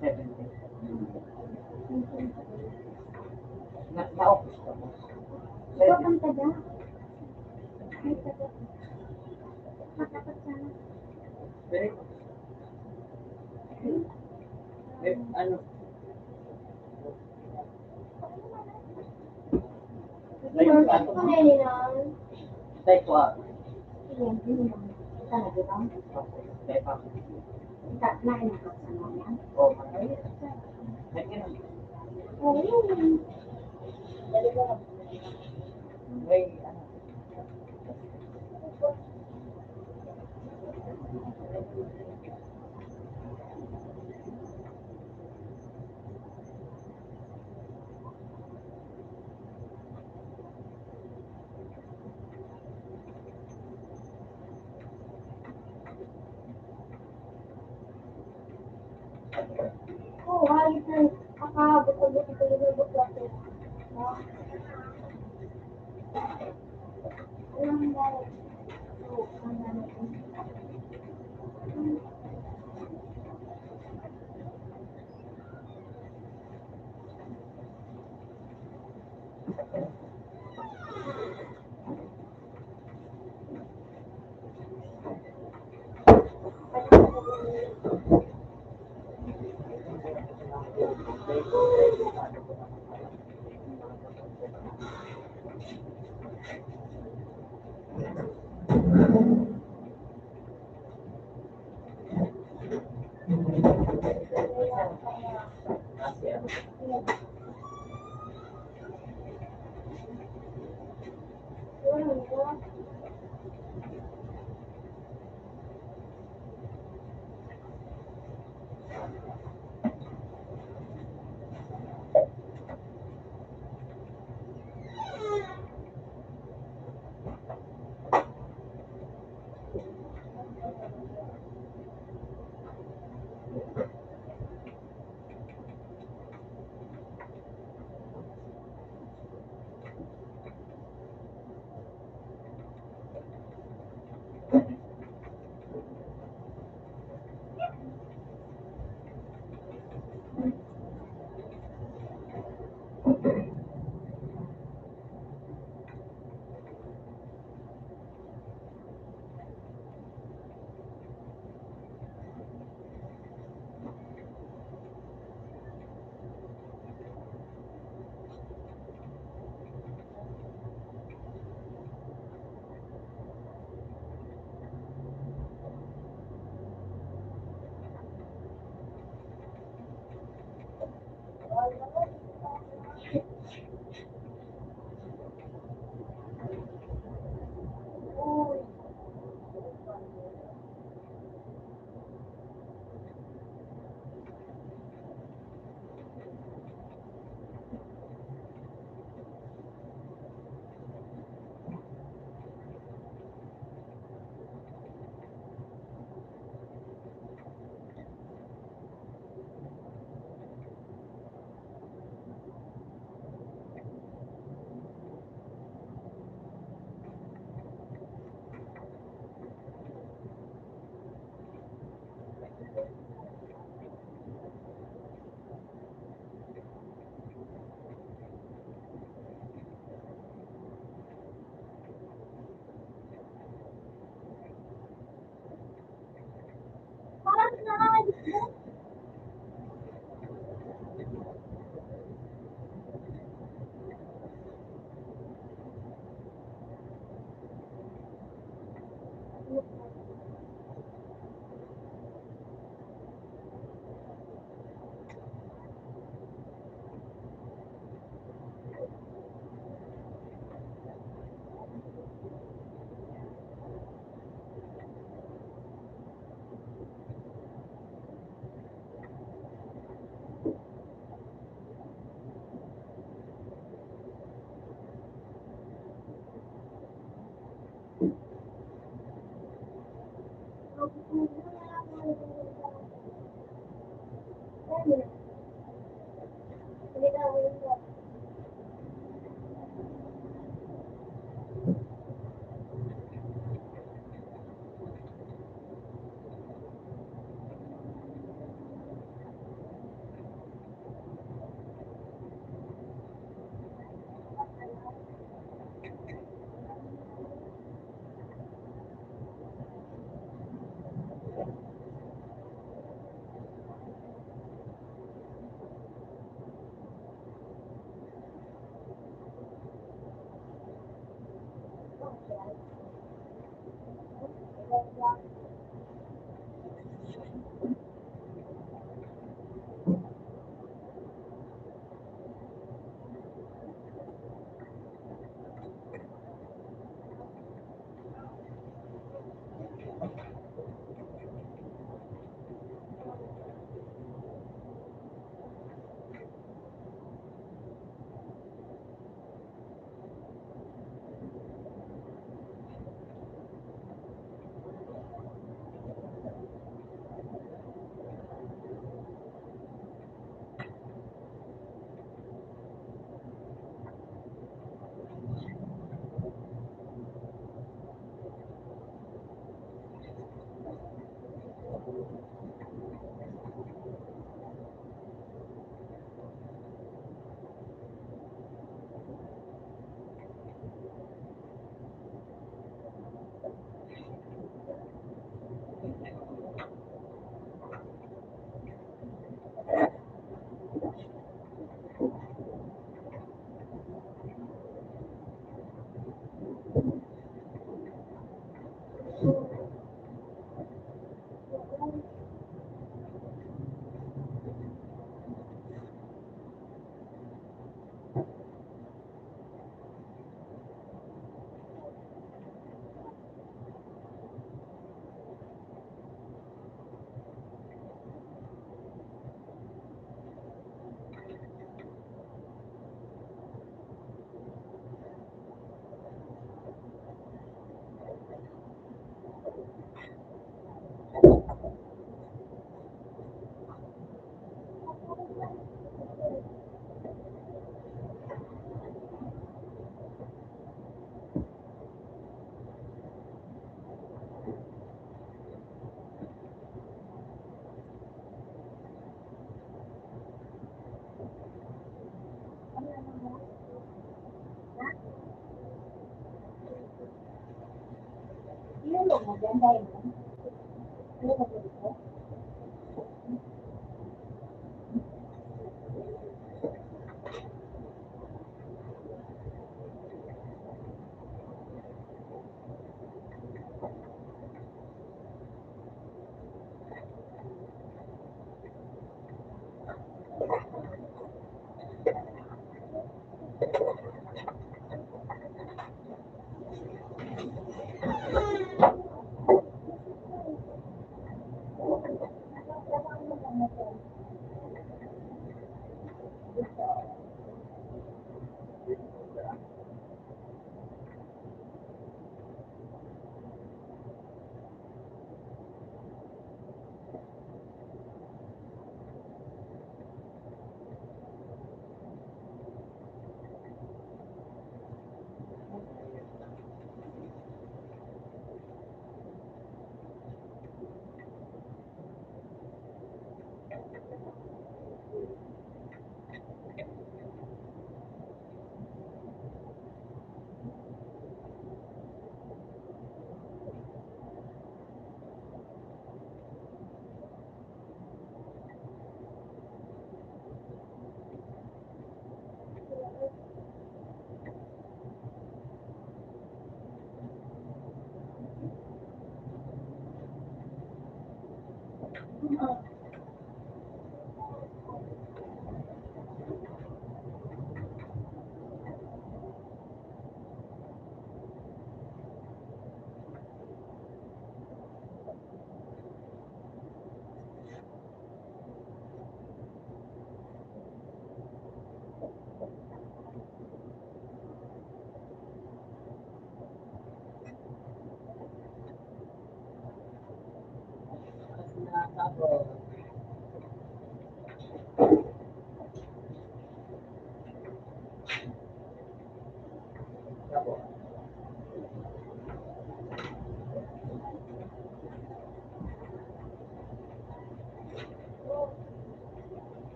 Seventy. Na, naubos ka mo. Ikaw ang taga. May taga. Matakot sana. Very good. Eh, ano? Take ko, ah. May, ano? Oo, ayos na. Nakaabot-abot ito, inabot natin. Ah. Alam mo, oo, ang dami ko.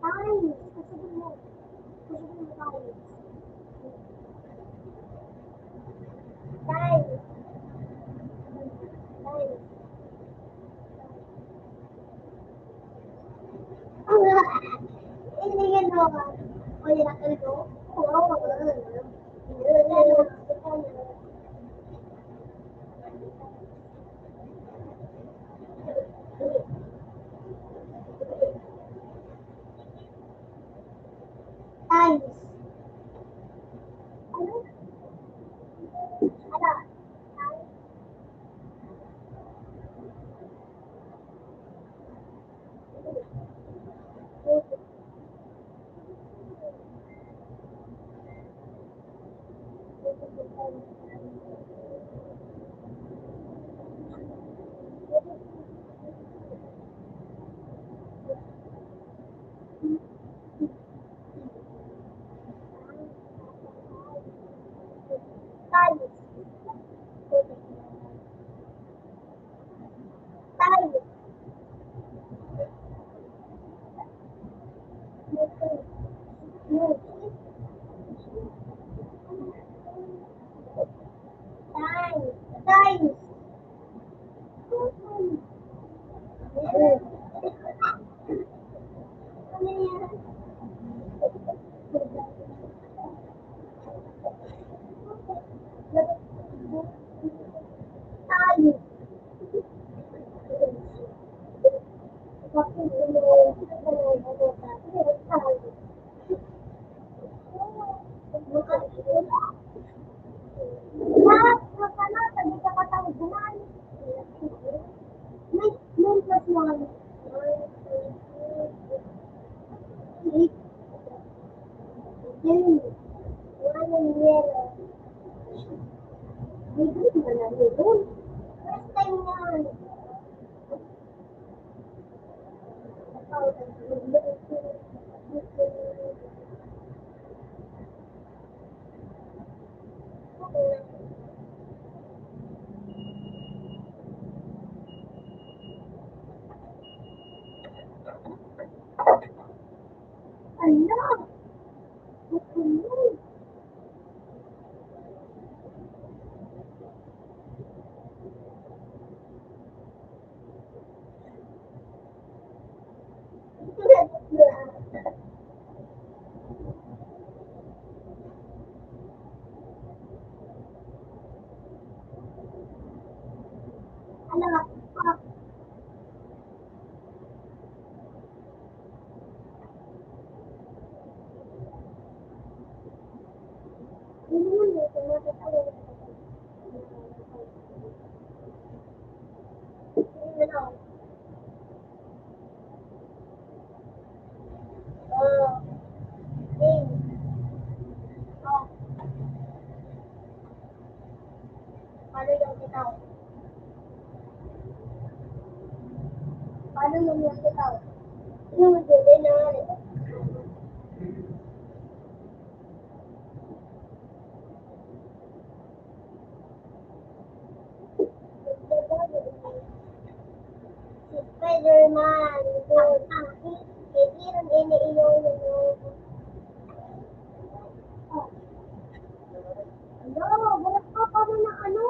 Tiles. Gusto ko mo. Gusto ko mo tiles. Tiles. Tiles. Ang hindi yan, no? O, yan ang kalbo. Oo. Tiles. Ano? Ano? Tiles. Tiles. Tiles. Tiles. Paano yung bitaw? Paano yung bitaw? Yung bibili na. Si Spider-Man, doon. Kaibigan ini iyo, iyo. Ano? Wala pa pa na ano?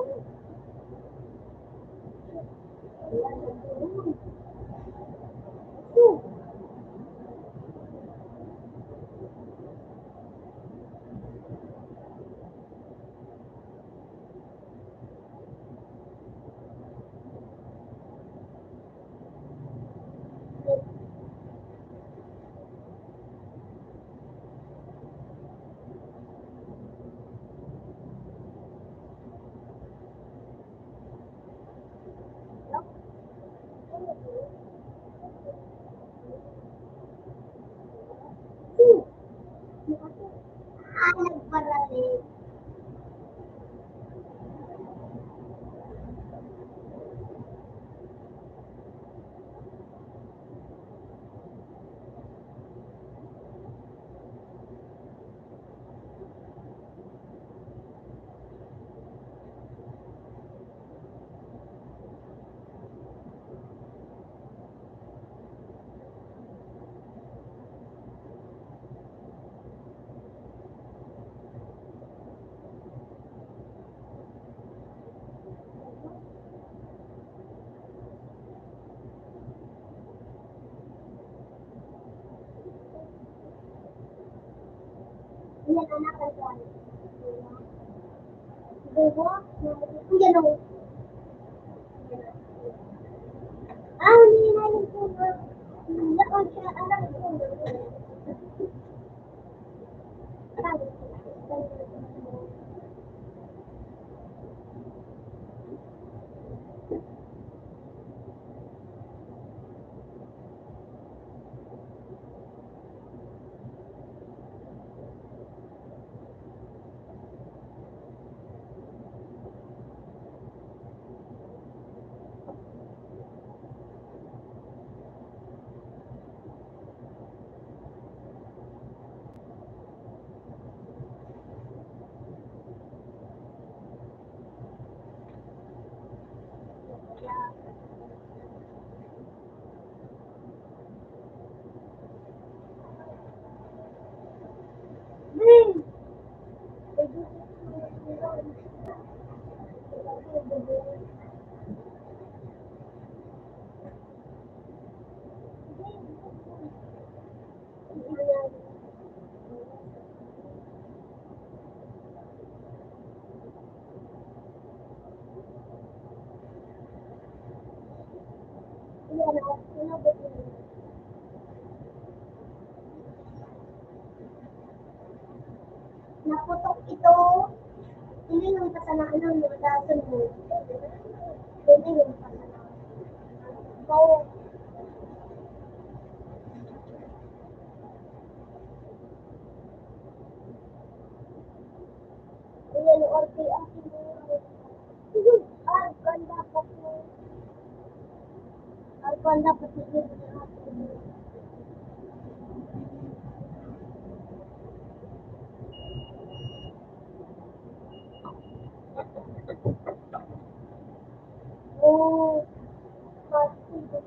Naputok ito. Ini yung kasalanan mo, dason mo. Ini yung kasalanan mo. Ayan, orte ang Arkan dapat mo. Arkan dapat mo. Oh, pati.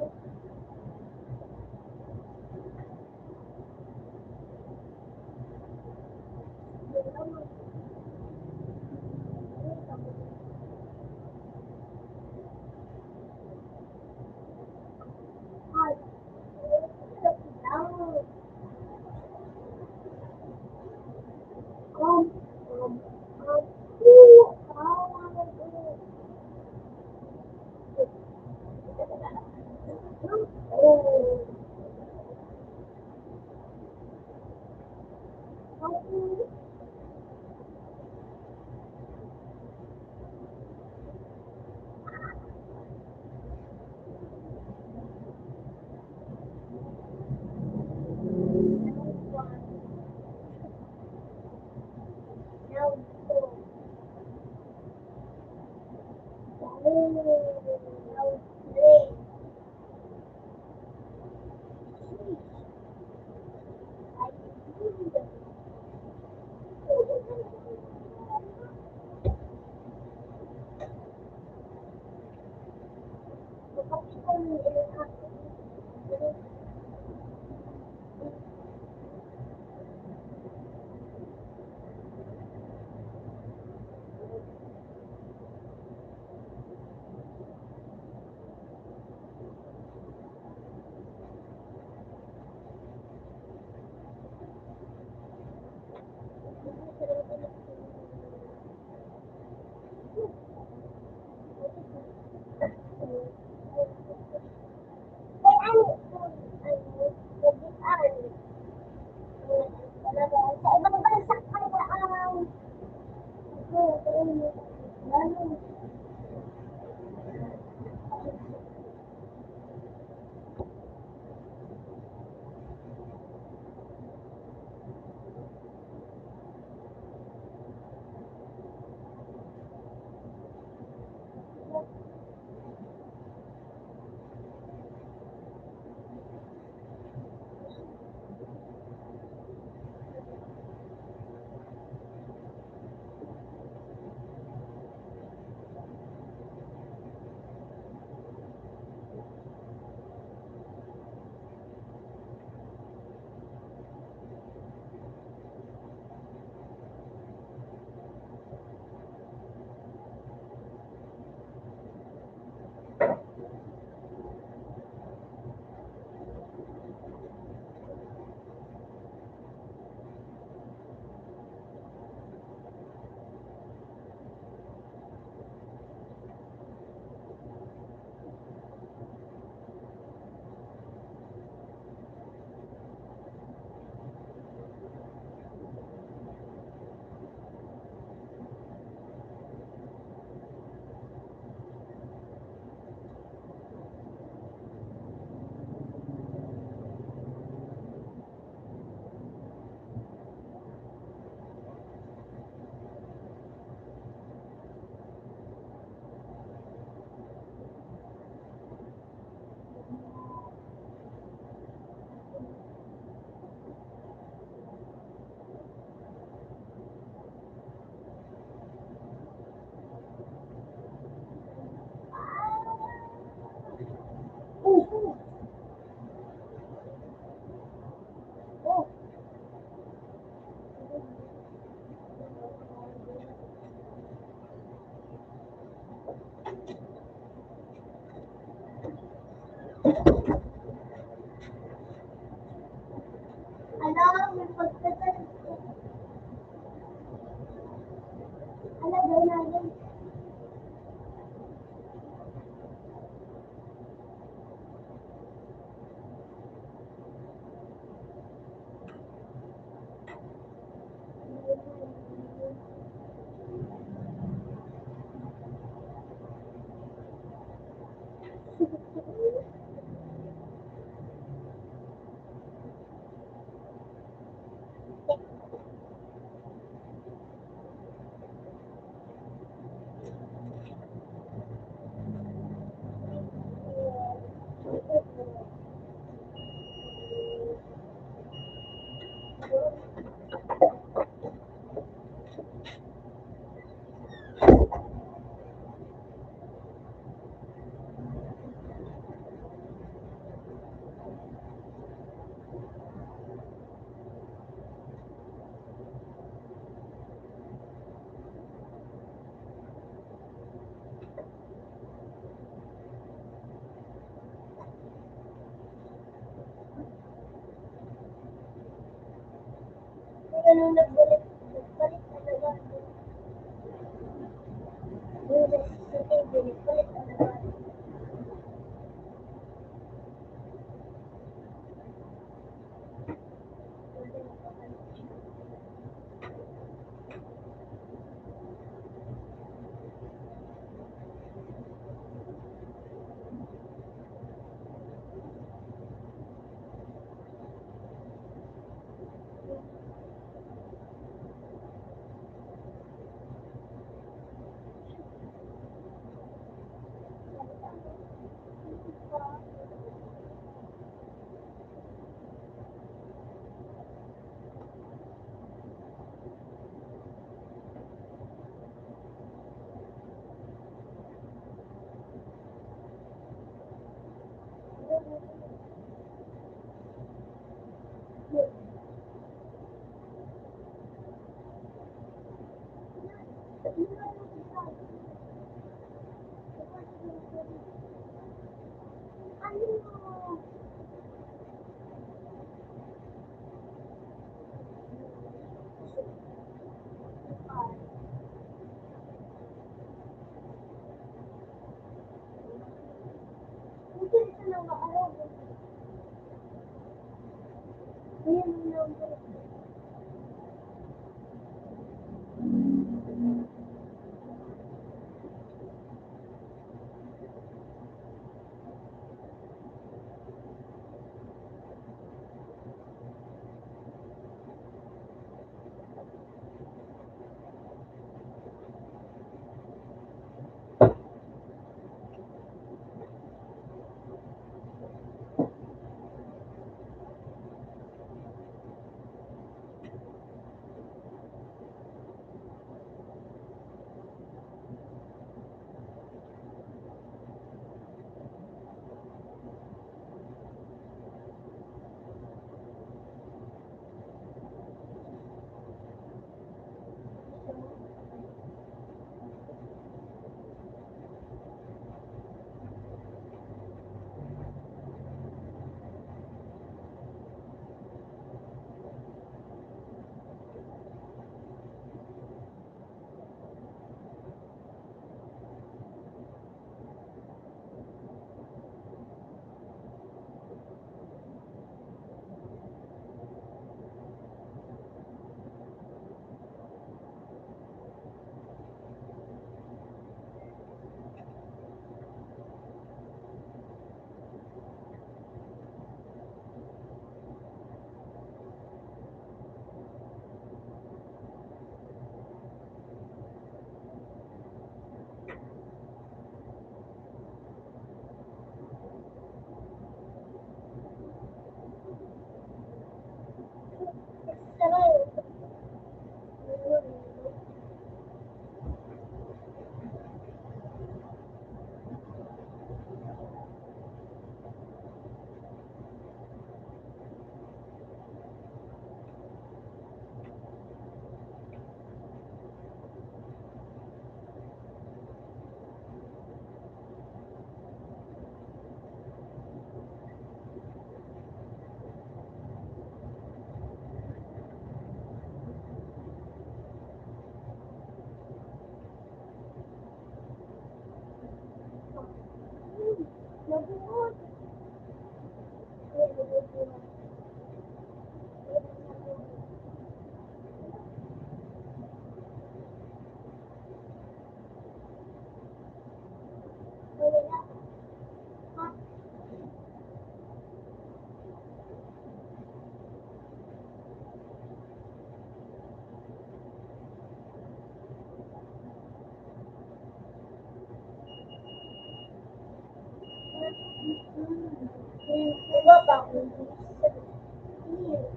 Look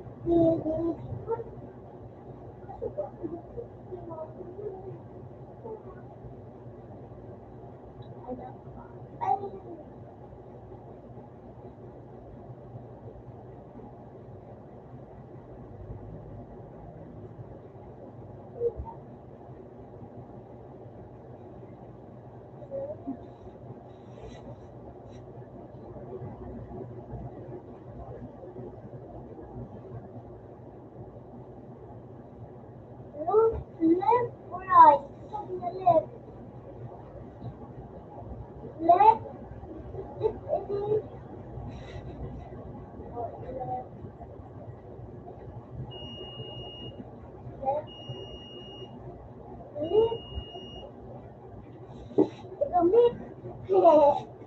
left or right? Sabi niya left. Left. Left, left. Left. Left. Ito, left.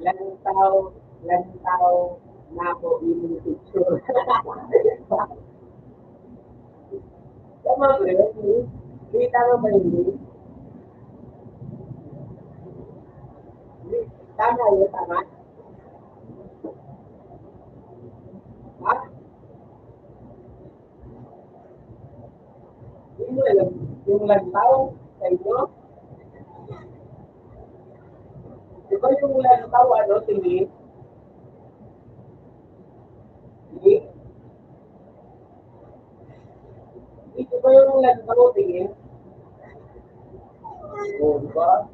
Lantaw, lantaw na ako in picture. Tama ba yun? Hindi. Hindi, tama ba yun? Hindi. Tama yun, tama? Ha? Hindi mo alam yung lantaw sa inyo? Di ba yung lantaw, ano, tingin? Tingin? Di ba yung lantaw, tingin? O, di ba?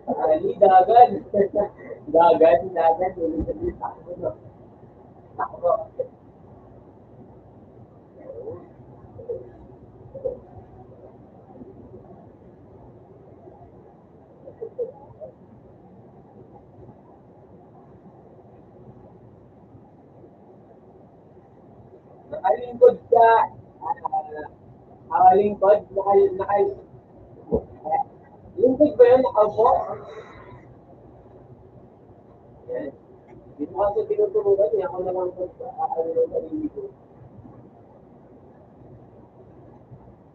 Ay, dagan. Dagan, dagan. Takbo, no? Takbo. Nakalingkod ka, ah, nakalingkod, nakal-, nakal-, lingkod ba yun? Nakaupo? Yan. Dito kasi tinuturuan niya, ako na lang pag, ah, ano, nalilingkod.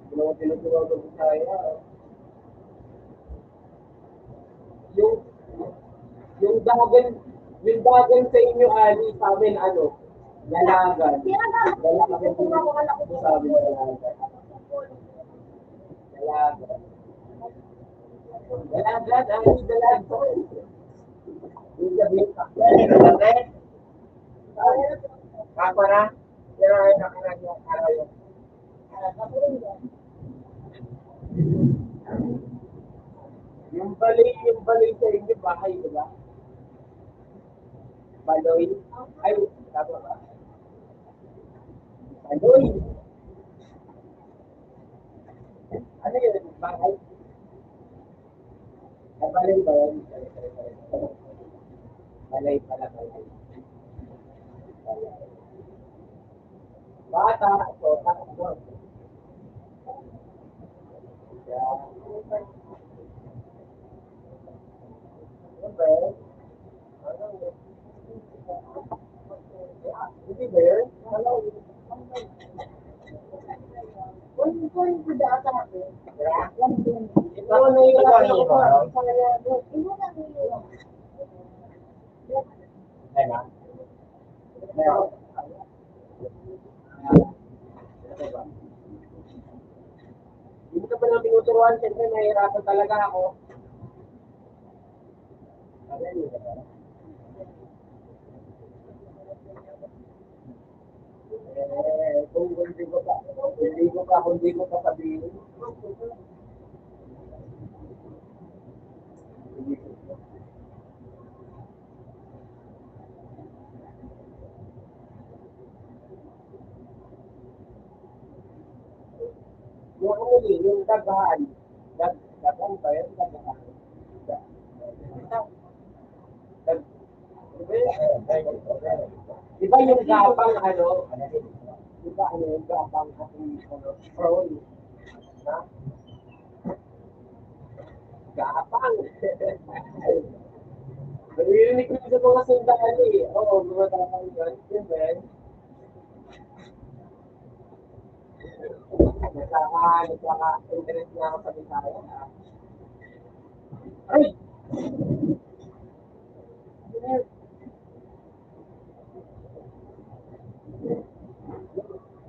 Hindi naman tinuturuan ko sa Bisaya. Yung, yung dagan, yung dagan sa inyo, Ali, sa amin, ano? Dalagan. Dalagan. Sa amin, dalagan. Dalagan. Dalagan, Ali, dalagan. Yung gabi, Papa na? Pero ay, nakakarayo. Yung balay, yung balay sa inyo, bahay, di ba? Baloy. Ay, tama ba? Baloy. Ano yun? Bahay? Sa balay ba yun? Balay pala, balay. Bata, so, takbo. Yan. Ano ba yun? Hindi ba yun? Ano? Kung, kung, kung dati ako, ito, nahihirapan ako, ano? Kaya, hindi na, hindi na. Ayun na. Ayun. Hindi ka pa lang tinuturuan, siyempre nahihirapan talaga ako. Eh, kung hindi ko pa, hindi ko pa, hindi ko pa sabihin. Yung ano yun, yung dagahan. Dag-, dagan ba yun? Dagahan. Dag-, dag-, di ba yung gapang, ano? Di ba, ano, yung gapang at yung, ano, prawn? Ha? Gapang. Naririnig ko sa mga sundalo eh. Oo, mga gapang yun. Yun ba yun? Nagkaka-, nagkaka-interest na ako sa Bisaya, ah. Ay!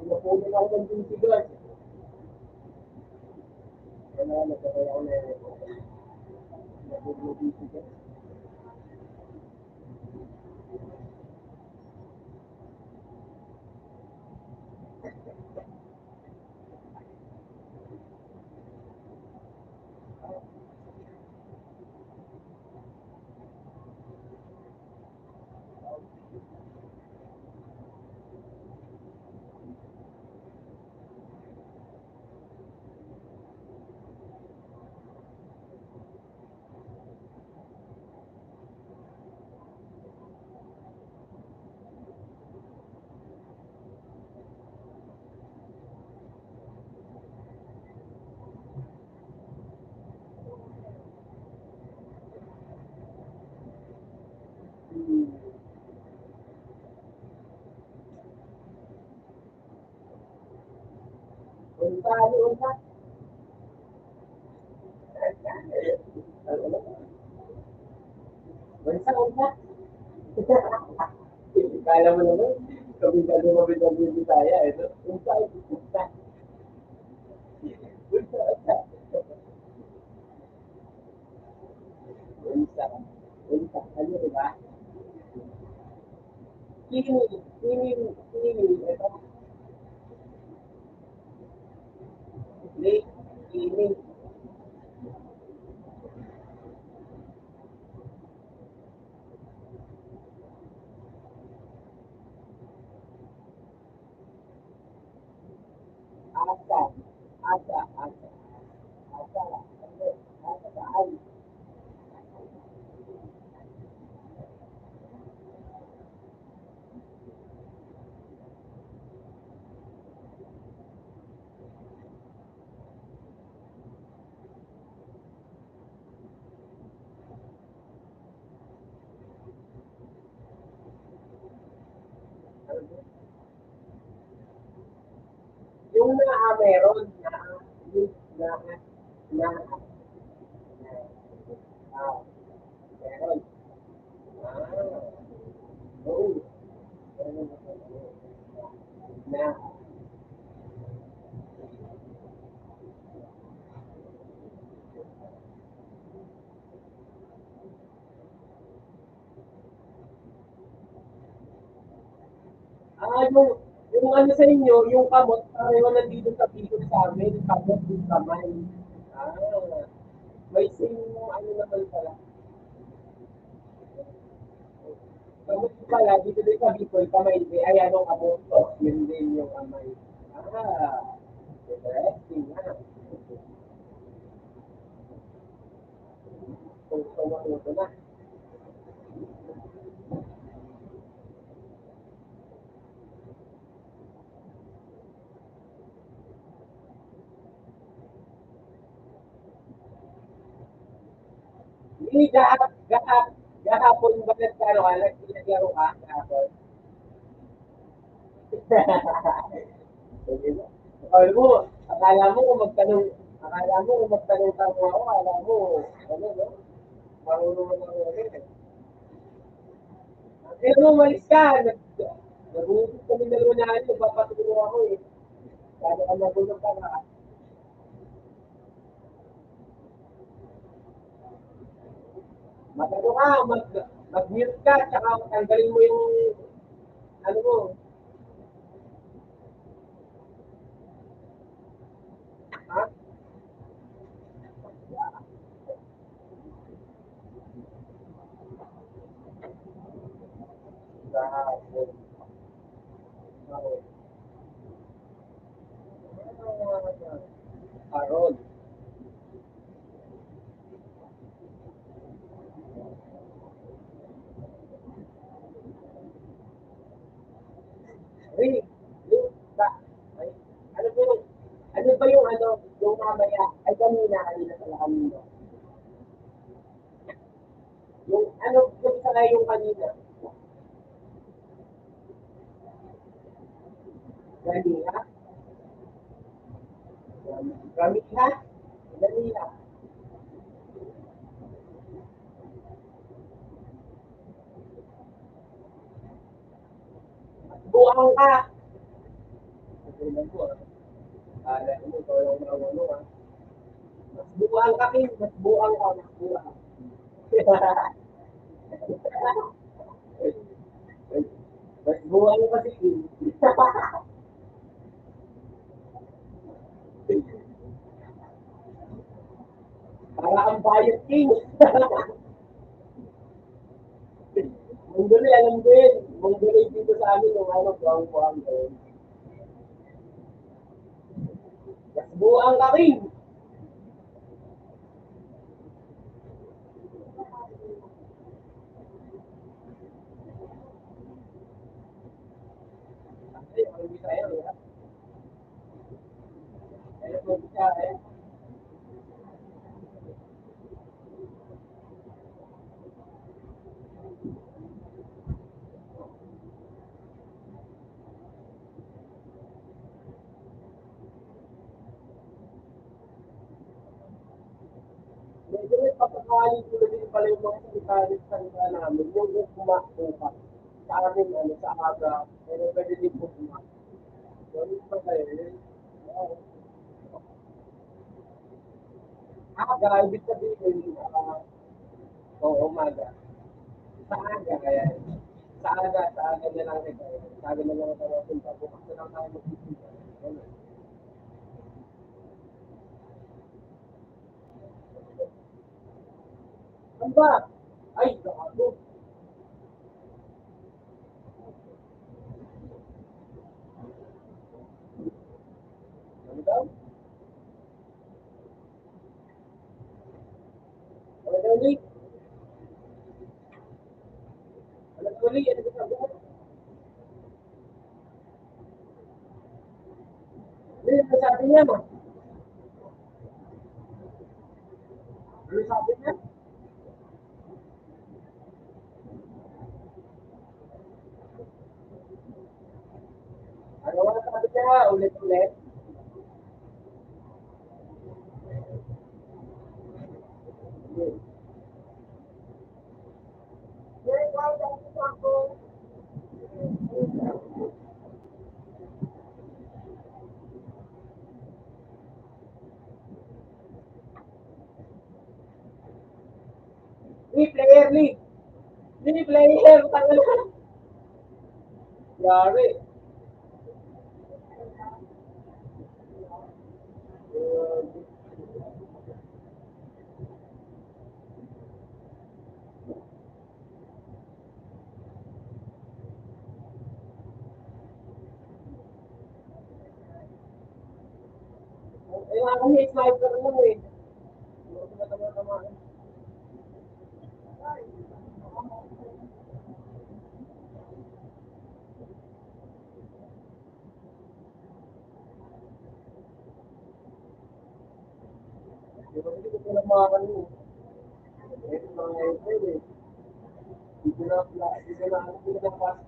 Pinapunin ako ng titigas. Kailangan nagkakaya ako na yun. Pinapunin ng titigas. Unsa, ano, unsa? Unsa, unsa? Kala mo naman, kabisado mo, kabisado yung Bisaya, eh, no? Unsa, unsa? Unsa, unsa? Unsa? Unsa? Ano, diba? Ini, ini, ini, ito. Ini, ini. Asa, asa, asa, asa, asa, asa, saan? Yung na, ah, meron. Na, na, na, na, ah, meron. Ah, oo. Na. Ah, yung, yung ano sa inyo, yung kamot, pareho lang dito sa Bicol sa amin, kamot yung kamay. Ah, may same ano naman pala. Kamot pala, dito din sa Bicol, kamay din. Ay, ano, kamot. Yun din yung kamay. Ah, interesting nga. Kung sa mga ito na. Hindi, gahap-, gahap-, gahapon ba nagkaano ka, nag-, naglaro ka kahapon? Alam mo, akala mo kung magtanong, akala mo kung magtanong ka mo ako, akala mo, ano, no? Marunong naman ako, ano, eh. Pero umalis ka, nag-, nag-uusap kami dalawa na ano, nagpapaturo ako, eh. Paano ka marunong ka na? Mag-ano ka, mag-, mag-mute ka, tsaka tanggalin mo yung, ano mo. Ha? Kahapon. Kahapon. Harold. Ri-, ri-, ta-, ay, ano po yung, ano ba yung ano, yung mamaya, ay kanina, kanina pala kanina. Yung ano, yung sa yung kanina. Ganiha? Ganiha? Ganiha. Buang ka. Kala mo, ikaw lang ang ano, ah. Mas buang ka, King. Mas buang ka, mas buang. Mas buang ka, King. Para ang bayot, King. Mongoloid, alam ko yun. Mongoloid dito sa amin, yung ano, buang-buang. Mas buang ka, King. Bali ko na din pala yung mga salita, salita namin, yung ugma, bukas. Sa amin, ano, sa aga, pero pwede din ugma. Ganun pa kayo, eh. Aga, ibig sabihin, ah, oo, umaga. Sa aga, ayan. Sa aga, sa aga na lang rin tayo. Sa aga na lang tayo, bukas na lang tayo magkikita. Ganun. Ano ba? Ay, gago. Ano daw? Ano daw, Nick? Ano daw, Nick? Ano daw, Nick? Ano yung sabi niya? Ano yung sabi niya? Ano ang sabi niya? Ulit-ulit. Ni player ni. Ni player. Tangina. Yari. Kailangan may sniper mo eh. Di ba, hindi ko pala maano. Eh, mga ito eh. Hindi ko na, hindi ko na, hindi ko na pass.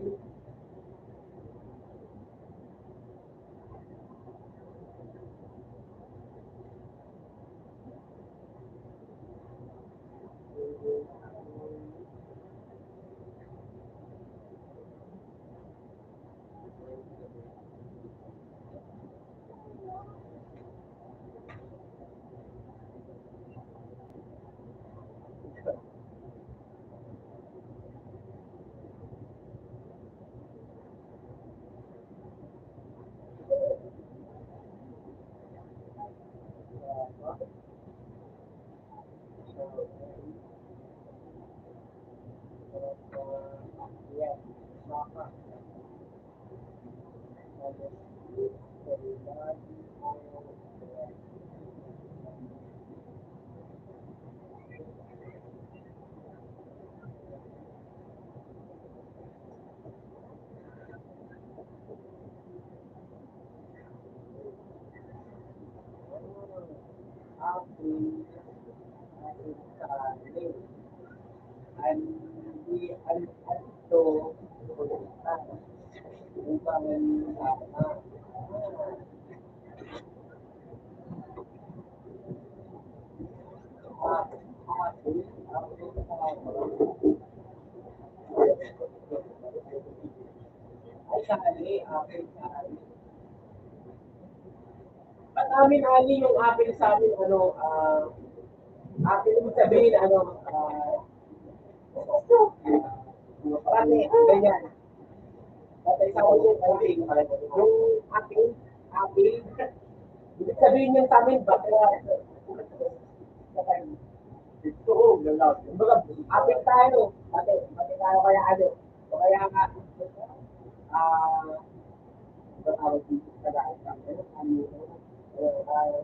Ba't amin ali yung apil sa amin, ano, ah, apil, ibig sabihin, ano, ah, pati, ganyan. Pati sa ulo, okay. Yung apil, apil, ibig sabihin yung sa amin, bakla. Ito, oh, gano'n. Kumbaga, apil tayo. Pati, pati tayo kaya, ano, o kaya nga, ah, ano tawag dito sa Tagalog? Ano, ano, ah,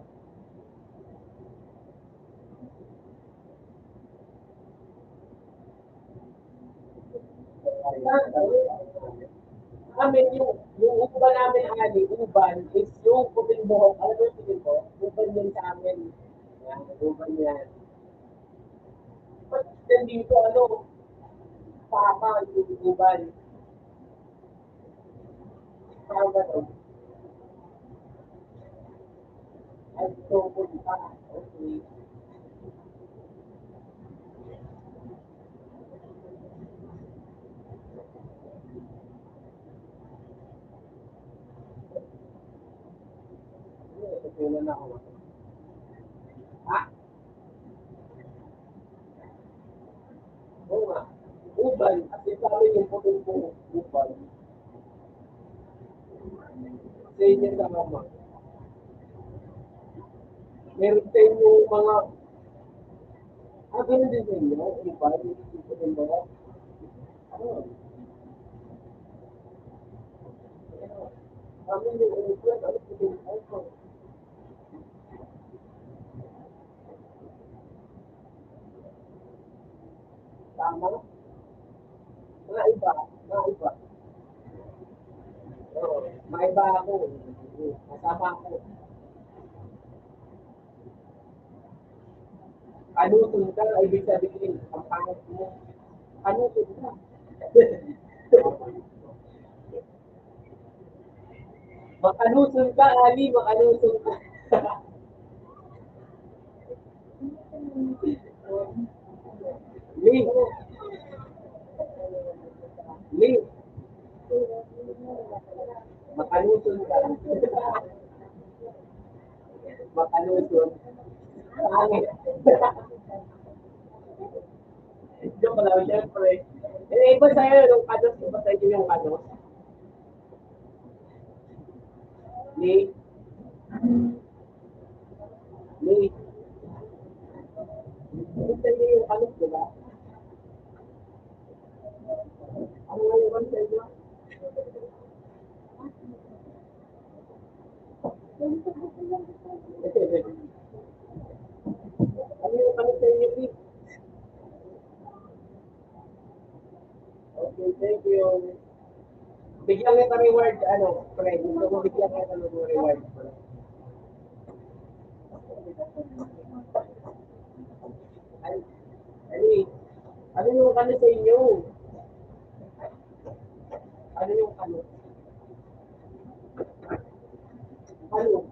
amin yung, yung uban namin, ani, uban, is yung puting buhok. Alam mo yung puting buhok? Uban yun sa amin. Yan, uban yan. Ba't nandito, ano, tama yung uban? Tama to. Ay, so, punta. Okay. Ito na ako. Ha? Oo nga. Uban. At ito yung putol ko. Uban. Sa inyo sa mama. Meron sa inyo mga, ah, ganun din sa inyo? Uban. Yung putol mo? Ano? Kami yung uban. Ano po yung uban? Tama? Maiba, maiba. Oo, maiba ako. Masama ako. Kanuton ka, ibig sabihin, ang pangit mo. Kanuton ka. Makanuson ka, Ali, makanuson ka. Li. Li. Makanuson ka. Makanuson. Pangit. Joke lang, syempre. Eh, iba sa'yo yung kanos, iba sa'yo yung kanos. Ni? Ni? Iba sa'yo yung kanos, di ba? Ang ngayon sa'yo. Ano yung ano sa inyo, Pete? Okay, thank you. Bigyan kita reward, ano, pre. Gusto mo bigyan kita ng reward, pre. Ay, ay, ano yung ano sa inyo? Ano yung ano? Ano?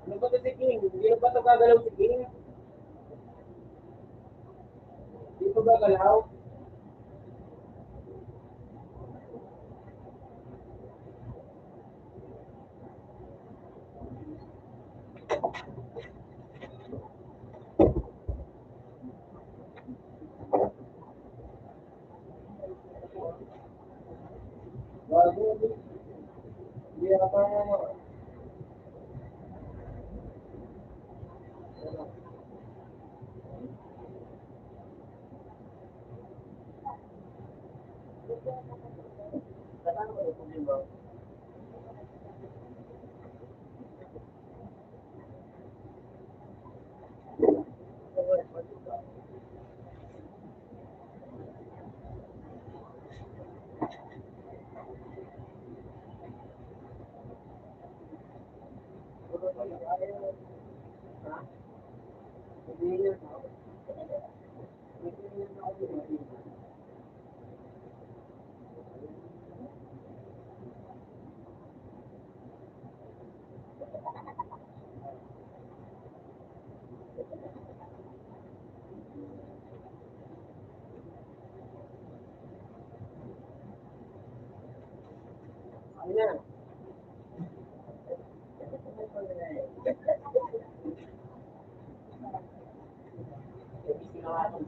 Ano ba to si King? Hindi na ba to gagalaw si King? Hindi pa ba galaw? Bago, hindi ako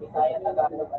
Bisaya, Tagalog.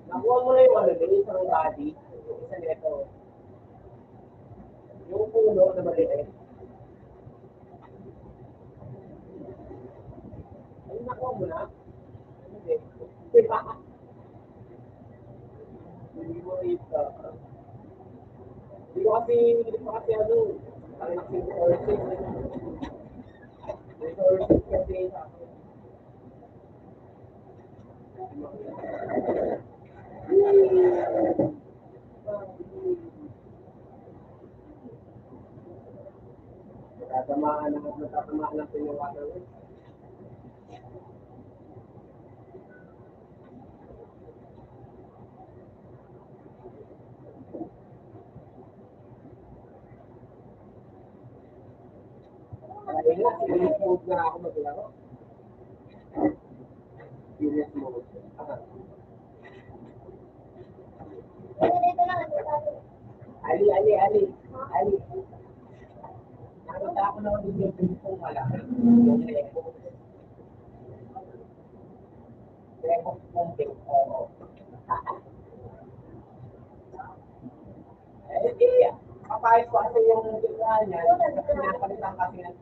Nakuha mo na yung ano, yung isang body, yung isa nito. Yung puno na maliit. Ay, nakuha mo na? Hindi. Di ba? Hindi mo ito. Hindi ko kasi, hindi ko kasi ano, ang nagsisorted. Resources kasi sa akin. Natatamaan na, natatamaan na po yung water. Ayun nga, sige, move na ako maglaro. Serious mode. Aha. Ali, ali, ali. Ali. Nakita ko na ulit yung ping-pong malaki. Yung level. Level pong ping-pong. Eh, di, papayos ko kasi yung ginawa niya. Pinapalitan kasi ng,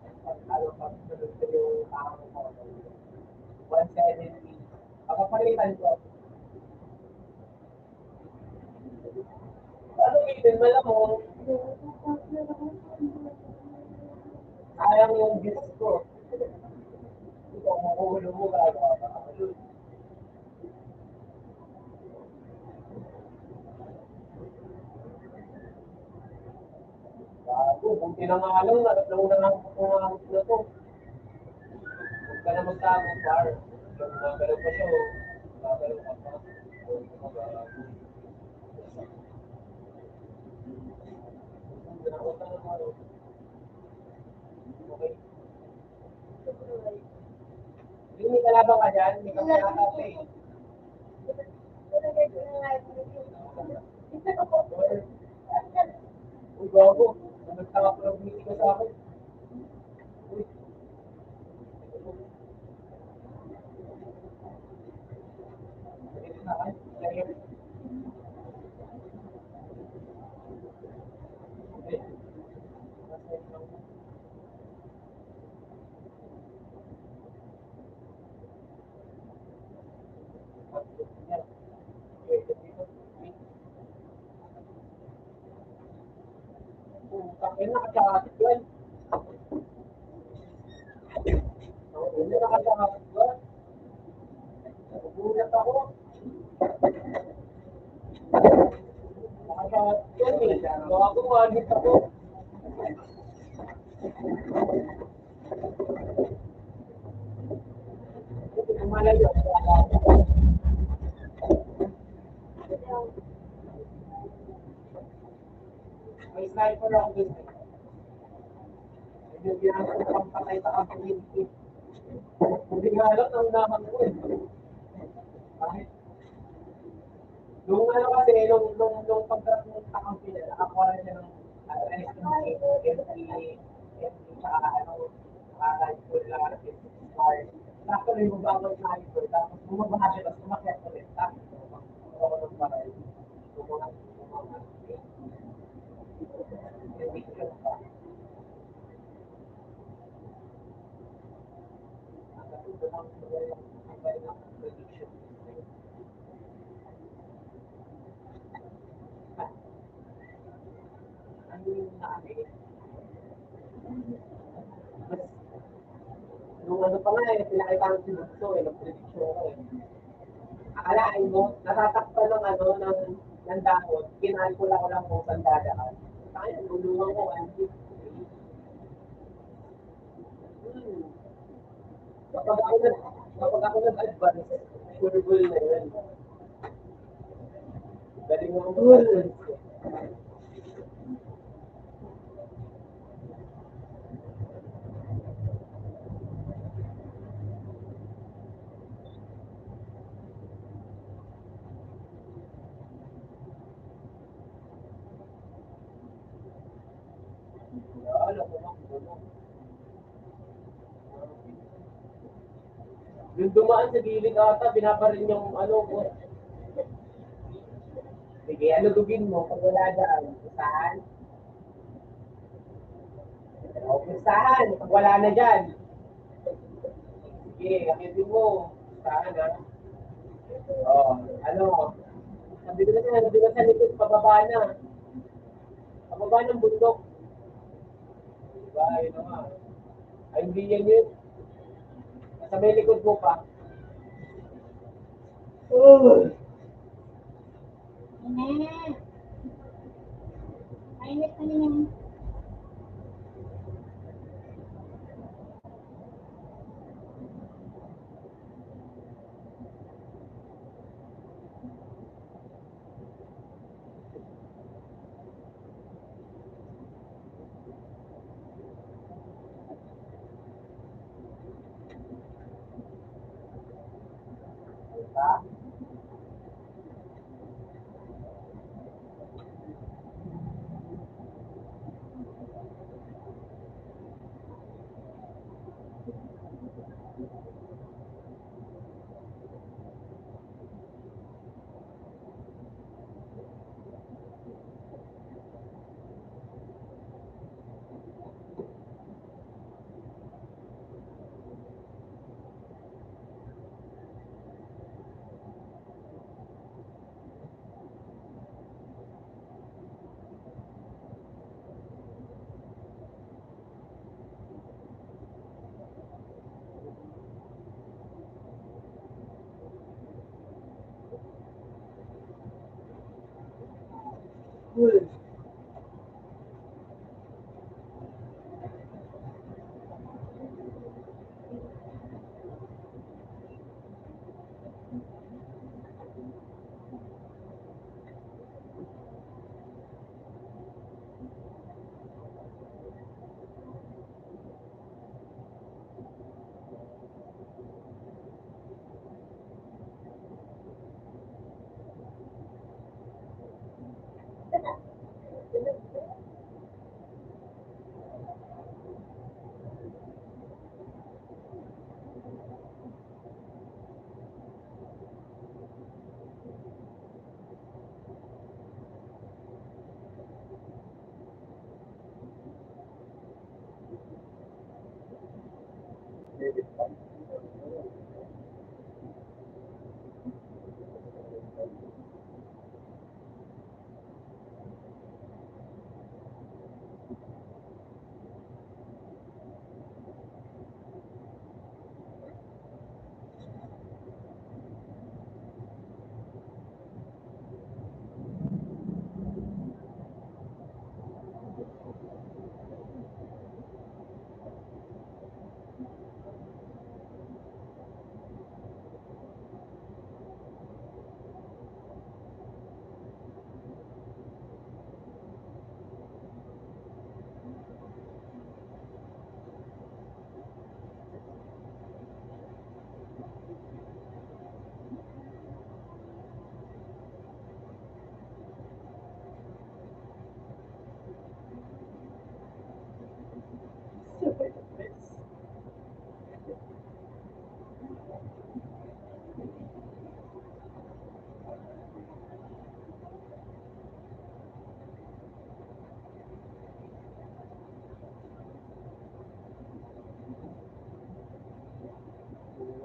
ano, pag, yung parang, one seventy. Papapalitan ko. Ano, minsan, malamang, sayang yung Diyos ko. Ito, makukulong mo, gagawa ka. Gago, buti na nga lang, na-, nauna na ako sa mga na to. Huwag ka na magtago, par. Gumagalaw pa siya, oh. Gumagalaw pa pa. Okay. Hindi, may kalaban ka dyan? May kape ata, eh. Uy, gago. Nagtaka ko lang, hindi ka sa akin. Uy. Putang ina, naka-shotgun. Oo, naka-shotgun. Nagulat ako. Naka-shotgun eh. Gago, malit ako. Malayo. May sniper ako dun. Medyo ginagawa ko pang patay sa community. Hindi nga lang, naunahan ko eh. Bakit? Nung ano kasi, nung, nung, nung pagdating sa Campinas, nakakuha na siya ng, ano, S M G, M P, M P, tsaka ano, ah, rifle na, S M G. Sakto na yung mababa na rifle, tapos bumaba siya, tapos umakyat ulit. Tapos, ako ng baril. Yung mga, yung mga, yung picture pa. Nung ano pa nga eh, pinakita ko si Bunso eh, nag-prediction ko eh. Akalain mo, natatakpan ng ano, ng ng dahon, kinalkula ko lang kung saan dadaan. Tayo, tulungan ko, ano? Hmm. Kapag ako nag-, kapag ako nag-advance, sure goal na yun. Galing mo mag-advance. Yung dumaan sa gilid ata, binabaril yung ano ko. Sige, ano dugin mo? Pag wala dyan, saan? O, pustahan, pag wala na dyan. Sige, akitin mo. Pustahan, ha? O, ano? Sabi ko na sa'yo, sabi ko sa likod, pababa na. Pababa ng bundok. Diba? Yun na nga. Ay, hindi yan yun. Nasa may likod mo pa. Oh. Amen. Mainit na yun.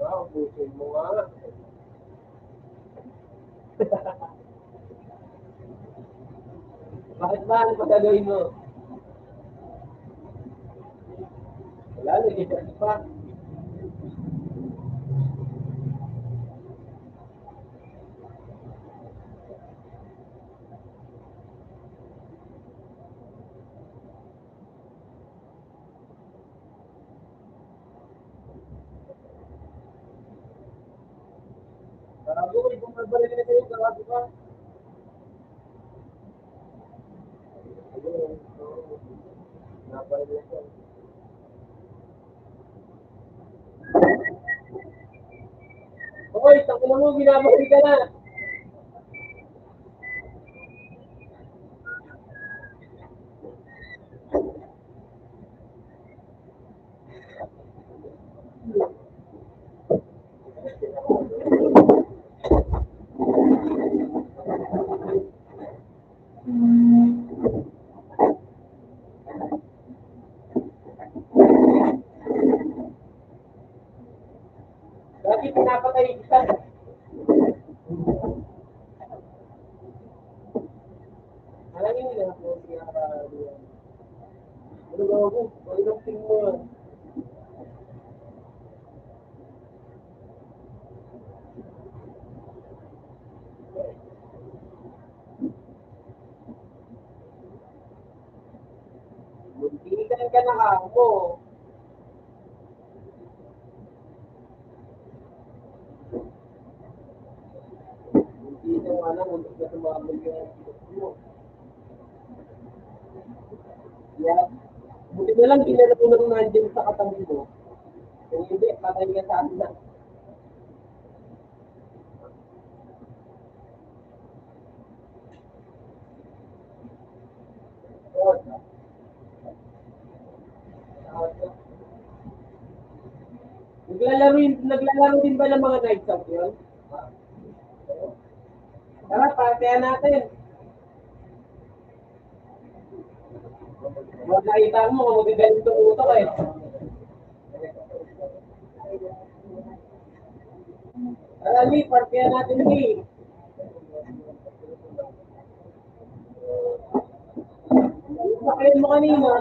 Wow, butoy mo nga. Bakit ba? Ano pa gagawin mo? Wala, nag-iba pa. Uy, bumabalik na kayo, gawa ko ba? Hoy, takbo mo, binabalik ka na. Dati pinapatay kita. Alam niyo na po siya. Ano ba ako? Ano ba tingin mo? Magpilitan ka na ka mo. Magpilitan ka na, magpilitan ka na. Yeah. Buti na lang, dinala mo ng nandiyan sa katabi mo. Kung hindi, patay ka sa atin na. Naglalaro, yun- naglalaro din ba ng mga knives out yun? Tara, parehan natin. Magkakita mo, magagaling itong utak eh. Tara, Lee, parehan natin, Lee. Sakihin mo kanina.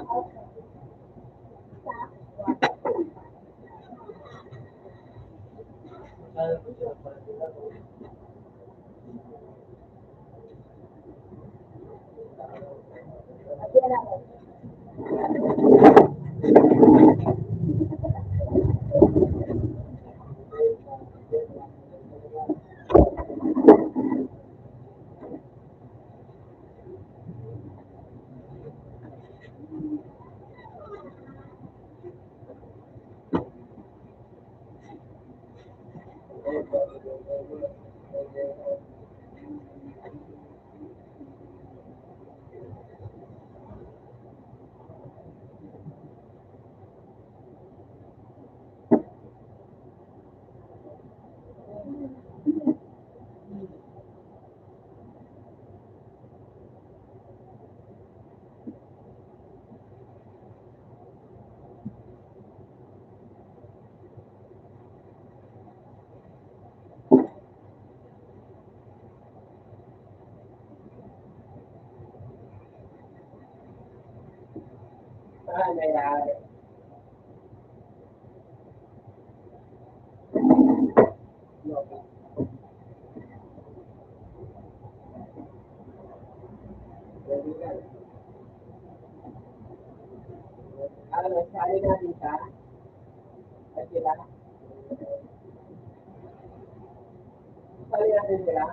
Ah, nangyari. Ano, sali natin siya? Ay, sila? Sali natin sila?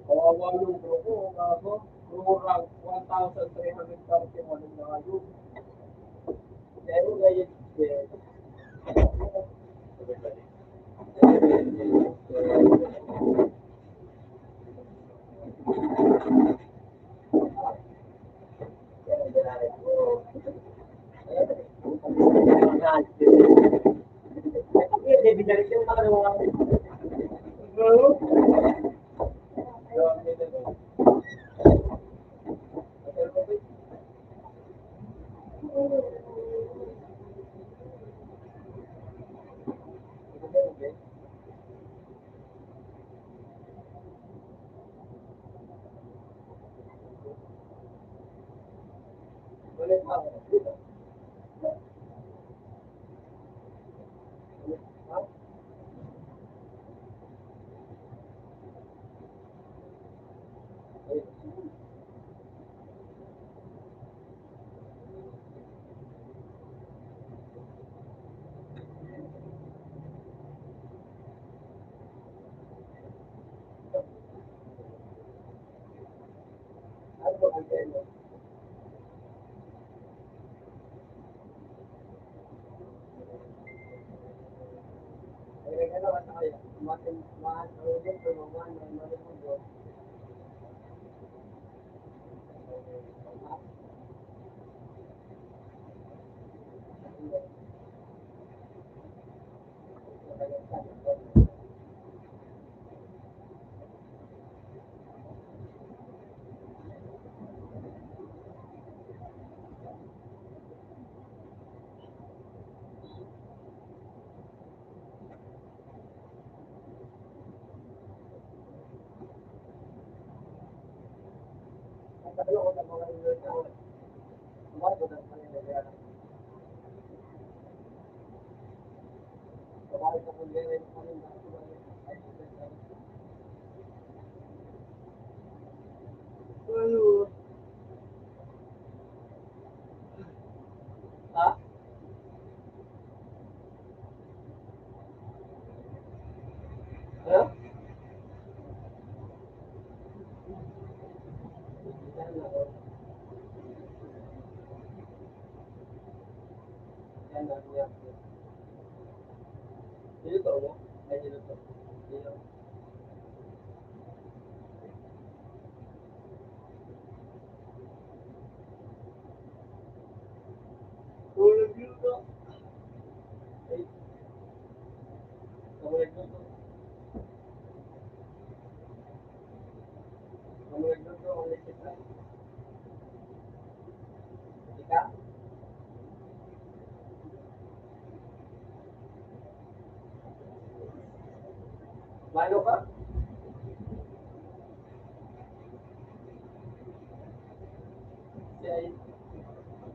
Kawawa yung bro ko, gago. Pro rank, one thousand three hundred thirty-one ang layo. Pero ngayon, eh, Ha? Ano? Yan, yan, yan. Niluto mo? Ay, niluto. Niluto. Ulam yun, no? Ay. Ulam yun, no? Ulam yun, no? Ulam yun, no? Ika? Mano ka?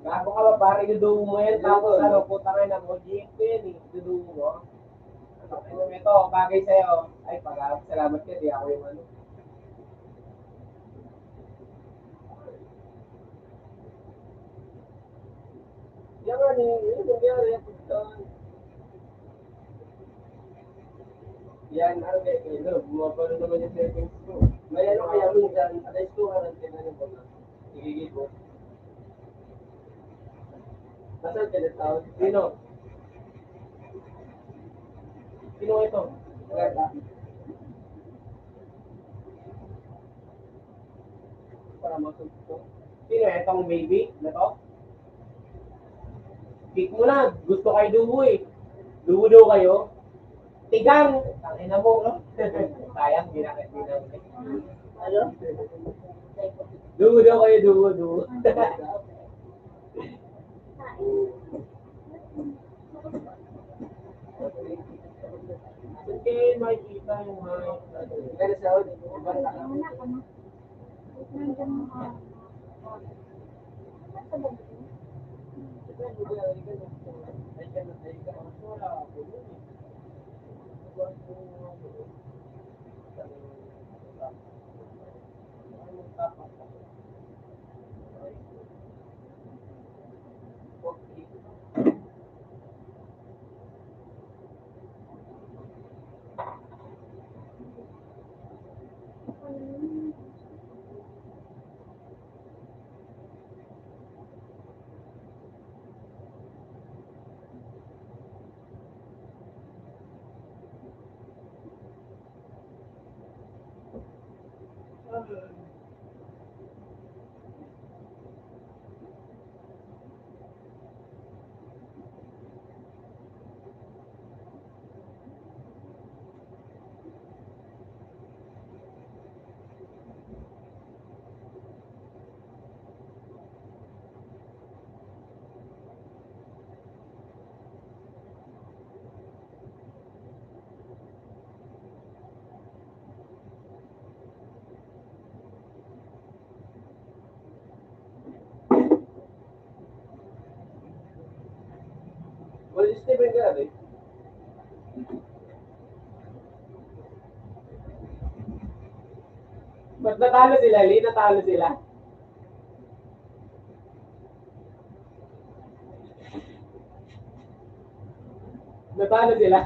Gago ka ba, pare? Dudumo mo yan. Tapos ano, putang ina mo, G P yan eh. Dudumo mo. Ano, ito, bagay sa'yo. Ay, pag-, salamat ka, di ako yung ano. Yan nga ni, yun nangyari, yan, pagka-, yan, ano, kaya, kaya, ano, bumabalo naman yung settings ko. May ano kaya minsan, alas two, harap ka na yung mga, sige, sige po. Nasaan ka na tao? Sino? Sino ito? Wala. Para masuko. Sino itong baby na to? Pick mo na. Gusto kayo duo eh. Duo daw kayo. Tigang! Ang ina mo, no? Sayang, di na, di na. Ano? Duo daw kayo, duo, duo. Okay, makikita yung mga Ba't natalo sila, Lee? Natalo sila? Natalo sila?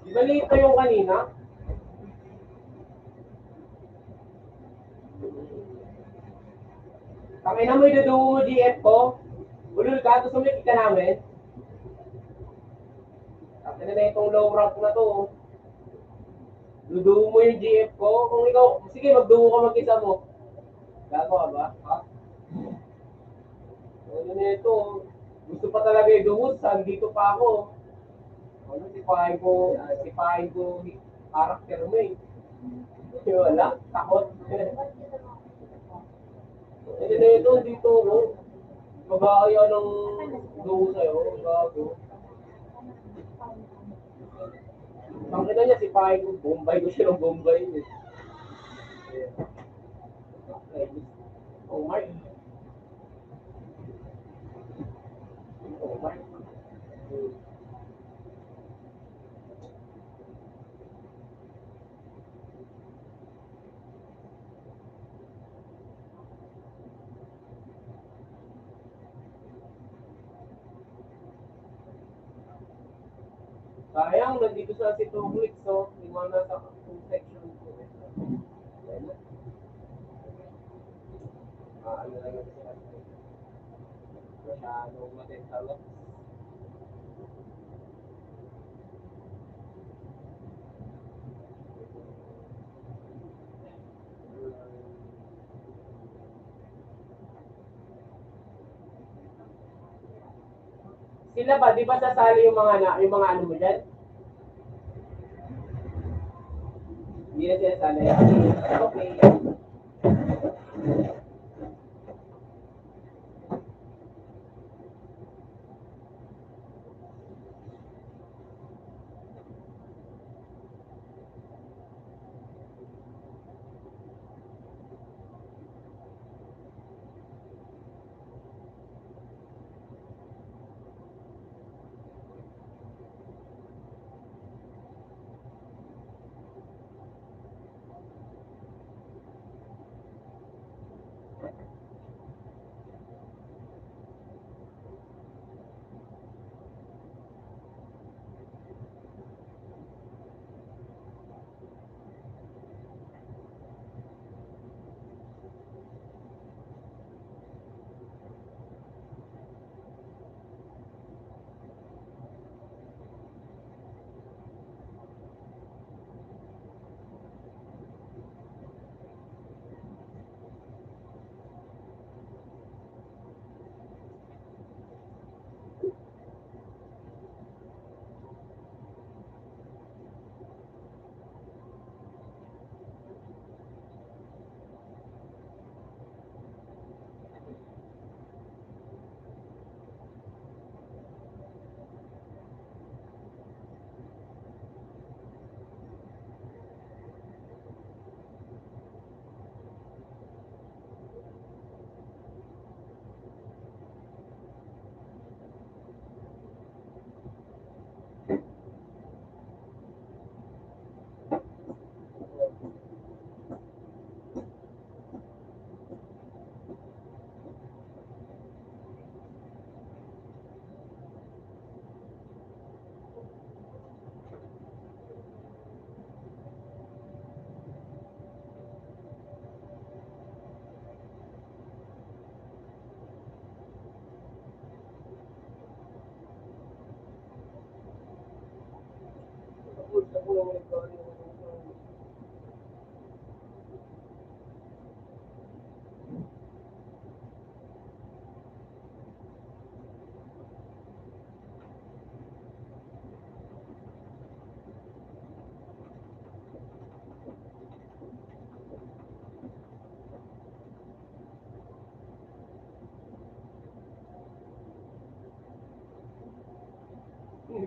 Di ba late pa yung kanina? Tangina mo, iduduo mo G F ko. Ulol ka, gusto mo nakita namin? Tangina na itong low rank na to, oh. Duduo mo yung G F ko. Kung ikaw, sige, magduo ka mag-isa mo. Gago ka ba? Ha? Ano na ito? Gusto pa talaga yung duo, saan dito pa ako? Ano, sipahin ko, ah, sipahin ko, character mo eh. Wala, takot. Ano na ito, dito, oh. Babae yan ang duo sa'yo, gago. Ang ina niya, sipahin ko, Bombay ko siya ng Bombay eh. Oh my. Oh my. Sayang, nandito sa si two clicks, so, yung mga nasa two section ko. Ayan na. Ah, ano lang yung masyadong matintalo. Sila ba, di ba sasali yung mga na, yung mga ano mo dyan? Hindi na sila sali. Okay.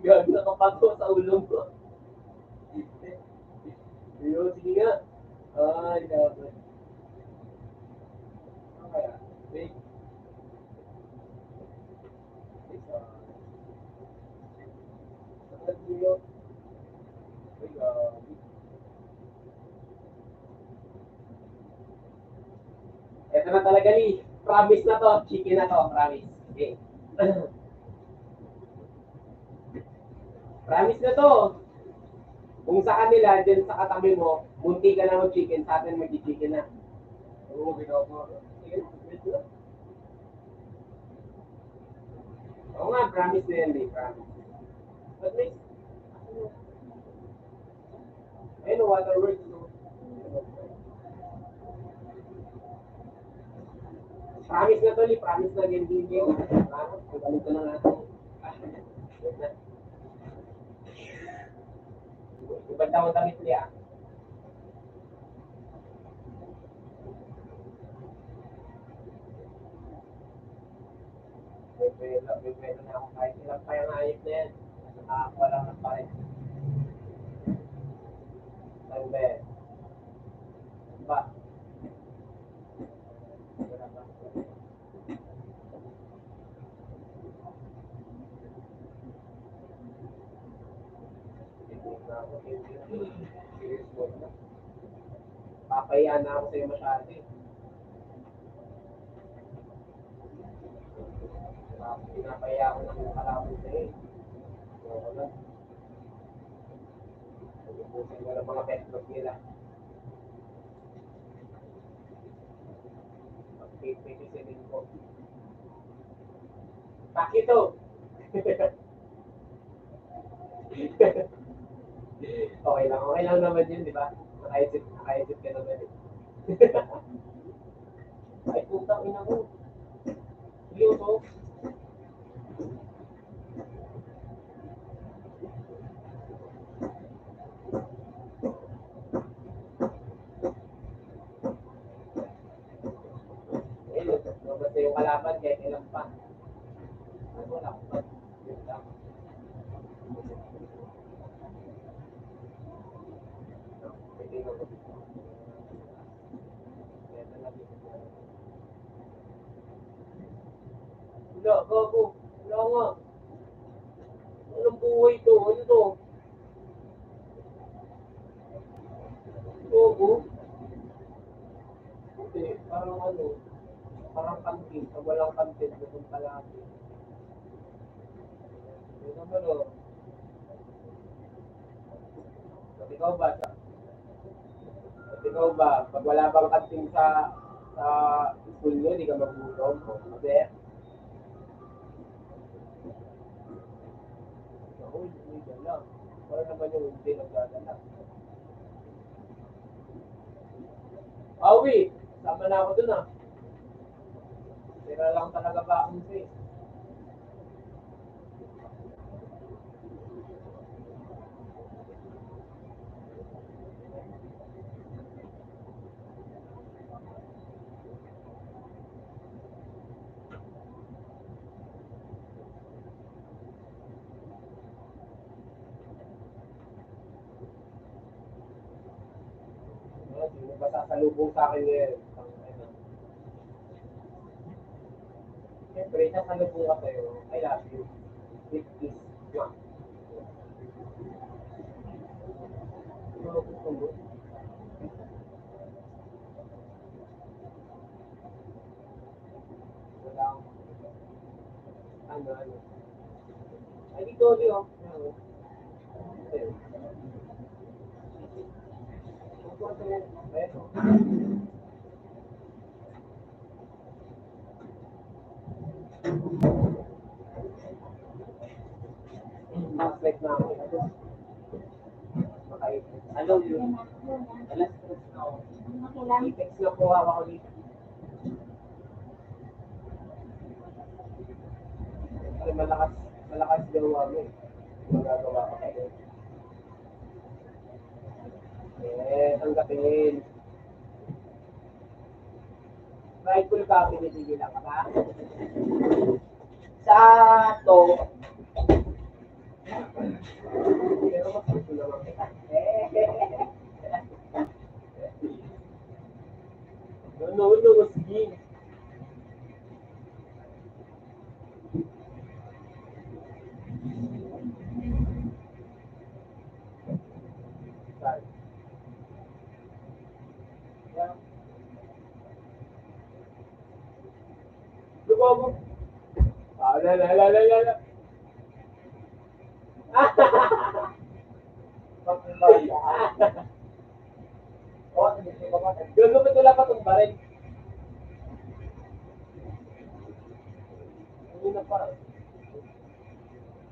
Gago, nakapato sa ulo ko. Ayun, sige nga. Ay, gago. Ano kaya? Wait. Wait, ah. Ano yun? Ay, gago. Ito na talaga, Lee. Promise na to. Chicken na to. Promise. Okay. Promise na to. Kung sa kanila, dyan sa katabi mo, munti ka na mag-chicken, sa atin mag-chicken na. Oo, ginawa ko. Sige, wait lang. Oo nga, promise na yan, Lee. Promise. But may, Ayun, waterworks, no? Promise na to, Li. Promise na, ganyan, ganyan. Ano? Ang galing ko na nga. Ibad na akong damit, Li, ah. Bibenta, bibenta na ako kahit ilang pa yung hayop na yan. Nakakuha lang ng pare. Saan ba yan? Saan ba? Wala ba? Papayaan na ako sa'yo masyado eh. Pinapahiya ako ng kalaban sa'yo eh. Ayoko na. Ubusin mo ng mga pet nila. Pagpipilisilin ko. Pakito! Okay lang, okay lang naman yun, di ba? Naka-exit, naka-exit ka naman eh. Ay, putang ina mo. Seryoso? Eh, lumabas na yung kalaban kahit ilan pa. Ano, wala akong pag-, yun lang. Wala, gago. Wala nga. Walang buhay to. Ano to? Gago. Hindi, parang ano, parang kantin. Pag walang kantin, ganun palagi. Ano naman, oh. Ba't ikaw ba, sa, ba't ikaw ba, pag wala bang kantin sa, sa school nyo, di ka magutom? O, kasi, ako, hindi dala. Wala naman yung hindi nagdadala. Awi, sama na ako dun, ah. Tira lang talaga ba akong face? Ah, sino ba sasalubong sa akin ngayon? Siyempre, sasalubong ka sa'yo, "I love you." With kiss. Mwah. Ano gusto mo? Wala akong, ano, ano. Ay, dito, di, oh. Ayan, oh. Ayan. Mas like na ako. Ano yun? Alas tres na ako. Apex na po ako dito. Ay, malakas, malakas daw ako eh. Magagawa ko kayo. Eh, tanggapin. Prideful ka, pinipili lang ka ba? Sa to, pero mas gusto naman kita. No, no, no, sige. Lubaw mo. Ah, la, la, la, la, la, la. Gago, ba't wala pa tong baril? Ano na pa?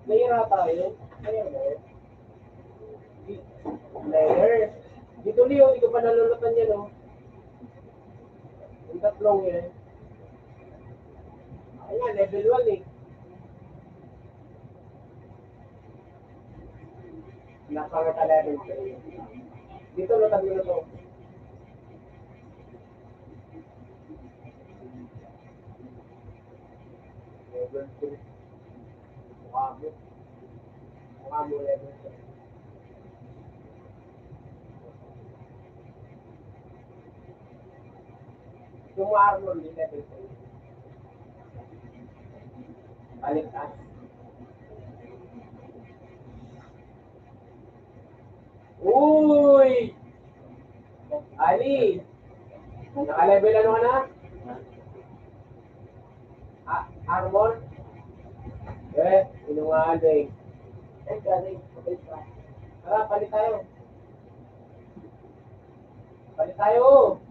Nahihirapan tayo. Ayan, eh. Player. Dito, Leo, hindi ko pa nalulutan yan, oh. Yung tatlong yan. Ayan, level one eh. Napangata level three. Dito, lutan mo na to. Level three. Mukha mo. Mukha mo, level three. Yung armor, di level three. Baliktad. Uy! Ali! Naka-level ano ka na? Ah, armor? Eh, sinungaling. Tara, palit tayo. Palit tayo.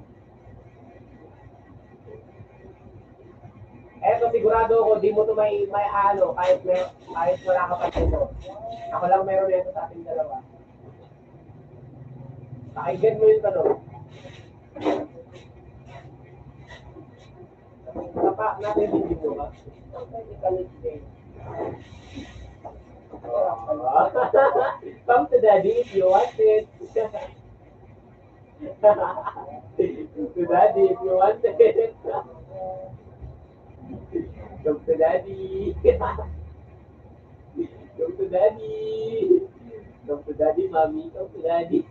Eto, sigurado ako, di mo to may, may ano, kahit may, kahit wala ka pa dito. Ako lang meron nito sa ating dalawa. Pakinggan mo yung tanong. Sapa natin, hindi mo ba? Come to daddy if you want it. Come to daddy if you want it. Come to daddy. Come to daddy. Come to daddy, mommy. Come to daddy.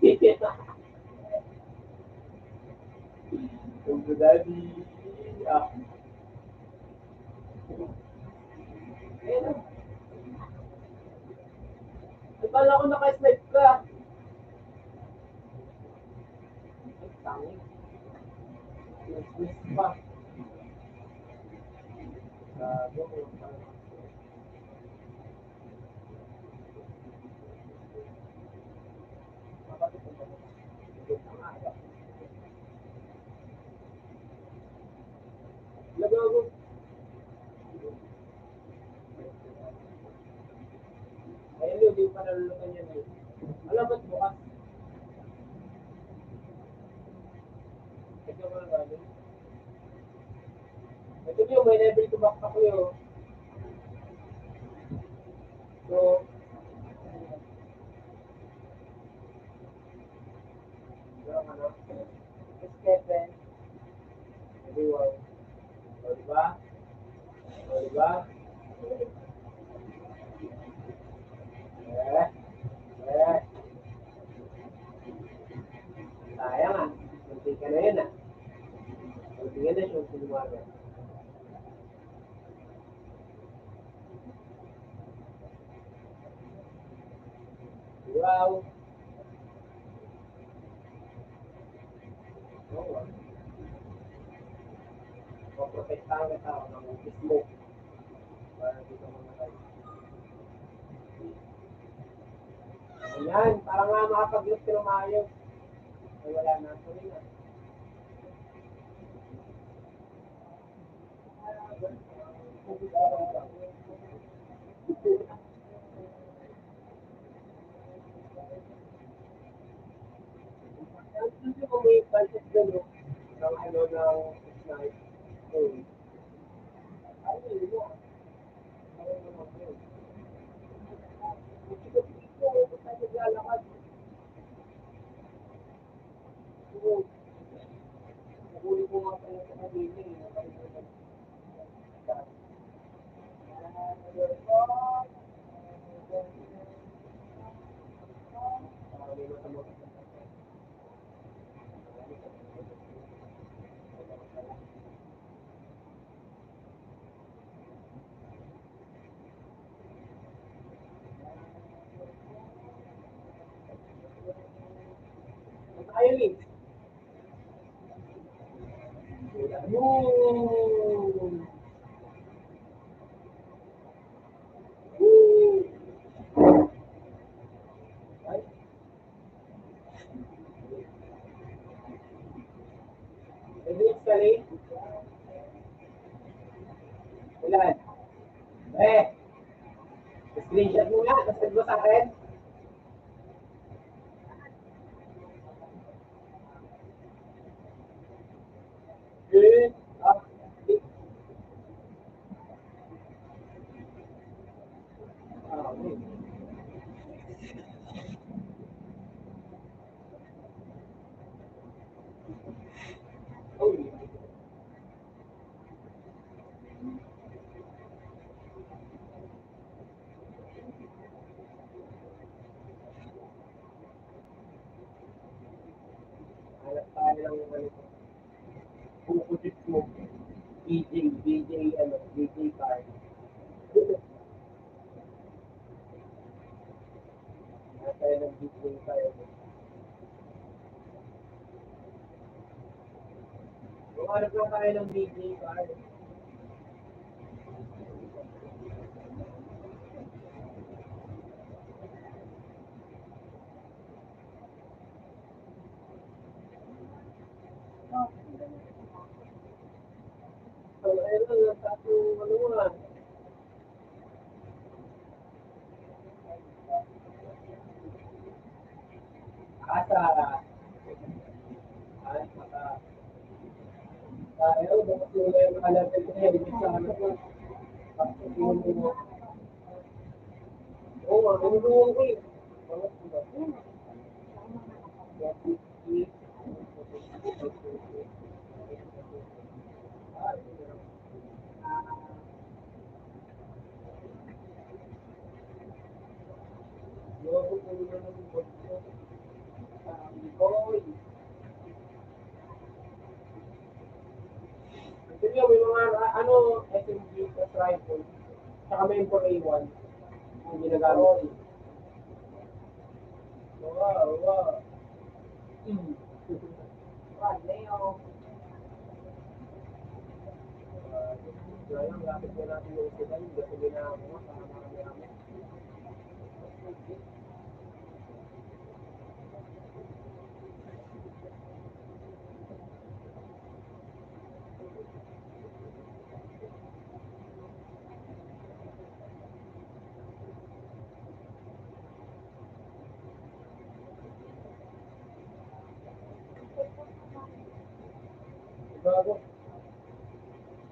Come to daddy. Ah. Ayan na. Ay, kala ko naka-snipe ka. Ay, tangin. Miss pa. Gago. Nagago. Ayun yun, di pa nalulutan yan eh. Alam ba't bukas? Ito ko lang gagawin. Ito yung may level to backpack ko yun. So, yung ano, Stephen, everyone. O, di ba? O, di ba? Eh, eh. Sayang ah. Kunti ka na yun ah. Kunti ka na siya, kunti lumaga. Wow. Oo, ah. Poprotektahan kita ng mismo. Para di ka mamatay. Ayan, para nga makapag-loot ka ng maayos. Ay, wala na. Tuloy na. Ng ano, ng snipe. Ayun eh. Yun. Ay. Pwede yung screen? Ulan. Eh, screenshot mo nga, tapos send mo sa akin. Eh, ah, ah, okay. Hanap tayo ng ano, kukutit mo. B J, B J, ano, B J card. Hanap tayo ng B J card. Kung ano po tayo ng B J card. So, ayun lang, nagtago, ano nga. Asa? Ay, maka-, tayo, bakit yung may mga level ko na, hindi sa ano ko. Oo, ang inuwan ko eh. Sige, may mga, ah, ano, S M G, tas rifle. Tsaka may M four A one. Ang ginagamit. Wow, wow. Hmm. Wala yun. Ah, sayang, lapit na natin yung usugan, yung gasolina mo, para marami-rami.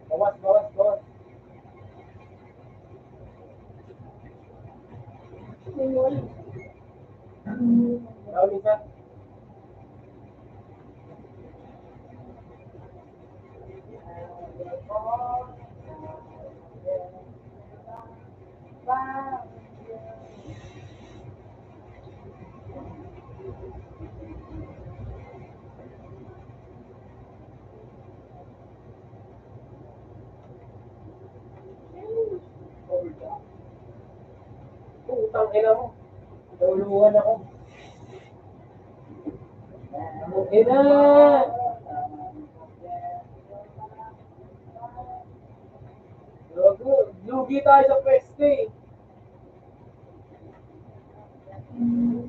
Bawas, bawas, bawas. Bawas isa. Putang ina mo. Nauluhan ako. Okay na. Gago, lugi tayo sa pwesto eh.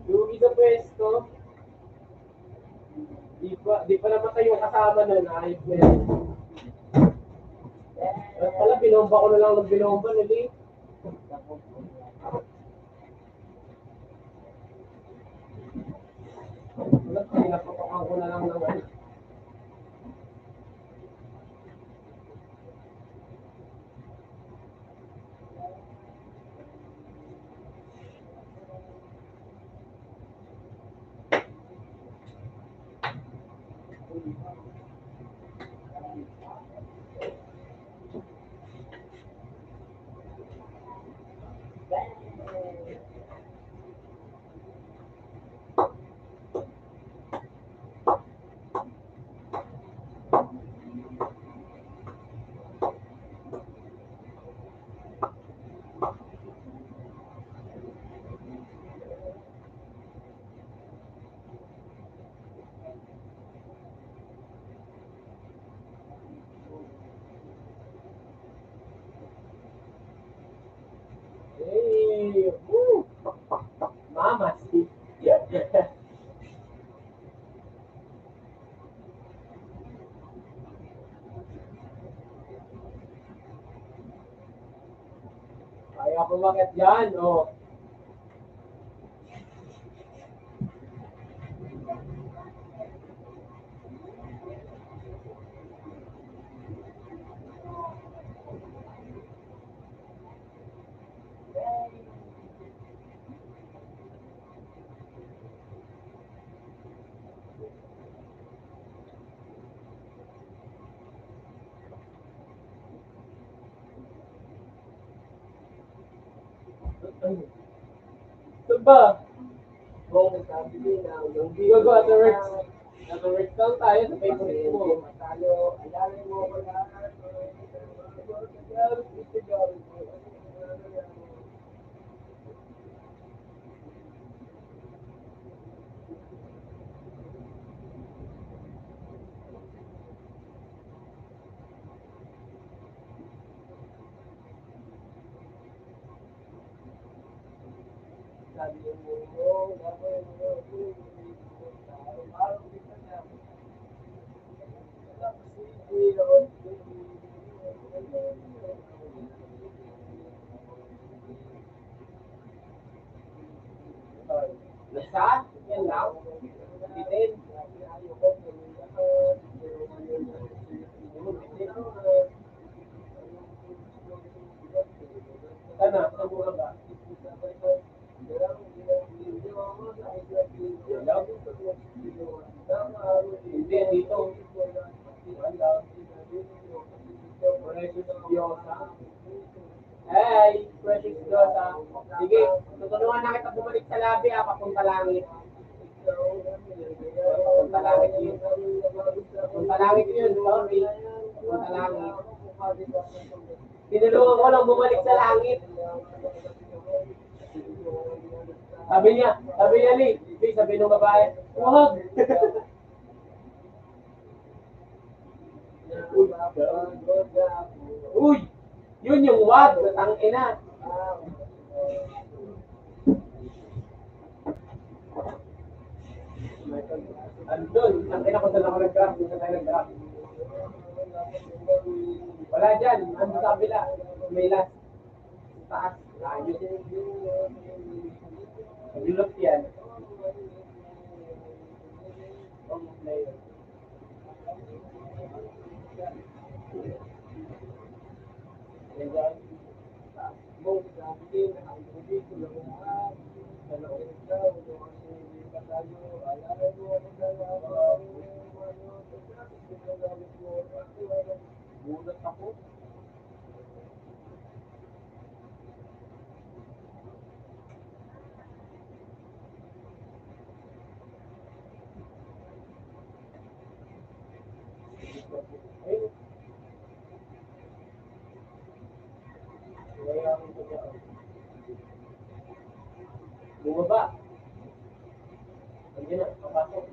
Lugi sa pwesto. Di pa, di pa namatay yung kasama nun. Ayos na yan. Dapat pala, binomba ko na lang ng binomba, nali. Wala, pinapapakan ko na lang ng ano. Hey, woo! Mama, si Kaya ko umakyat dyan, oh. Ano ba? Gago, Ate Rex. Ate Rex lang tayo sa favorite mo. Nasa? Yan lang? Bitin? Sana, sa mga ba? Hindi, dito. Wala. Precious Diosa. Hey, Precious Diosa. Sige, tutulungan na kita bumalik sa labi, ah, papunta langit. Papunta langit yun. Papunta langit yun, sorry. Papunta langit. Tinulungan ko lang bumalik sa langit. Sabi niya, sabi niya, Lee, Lee, sabi ng babae, "Wag." Uy, yun yung wag, tangina. Andun, tangina ko, saan ako nag-grab, saan tayo nag-grab. Wala dyan, andun sa kabila, may last. Taas. Ayos. Maglulok yan. Gulat ako. Bumaba. Hindi na, papasok.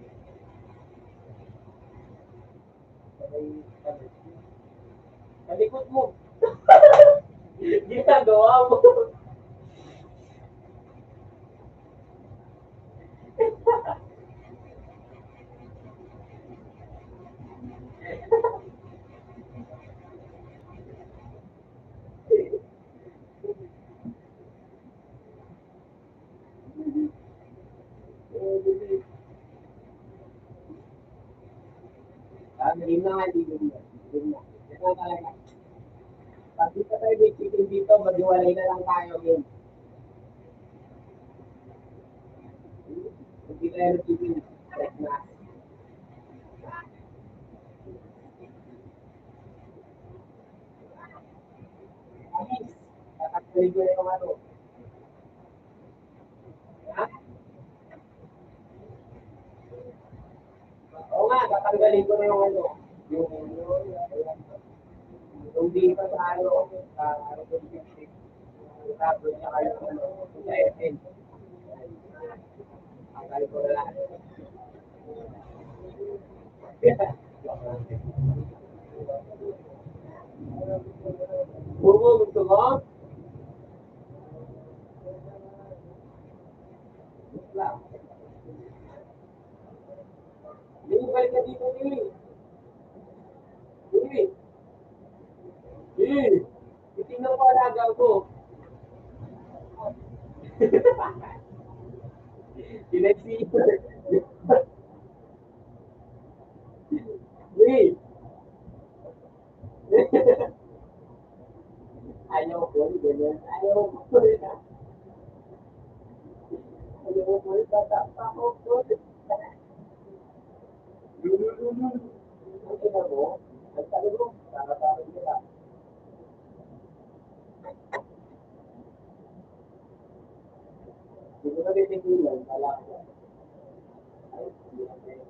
Talikod mo. Ginagawa mo. Ah, hindi na nga, hindi na. Hindi na. Ito talaga. Pag di pa tayo may chicken dito, maghiwalay na lang tayo, yun. Pag di tayo nag-chicken, correct na. Tatanggalin ko na yung ano. Ha? Oo nga, tatanggalin ko na yung ano. Yung, yung dito sa ano, sa ano, tapos saka yung ano, sa F M. Tanggalin ko na lang. Puro gusto mo? Bumalik ka dito, eh. Eh. Eh. Titingnan ko alaga ko. Pinagsipa. Eh. Ayaw ko, ganyan. Ayaw ko. Ayaw ko, bata pa ako. Lulululul. Ang ina mo, nagtalibog, para-para nila. Hindi mo na titingnan, wala ko. Ay, hindi na pwede.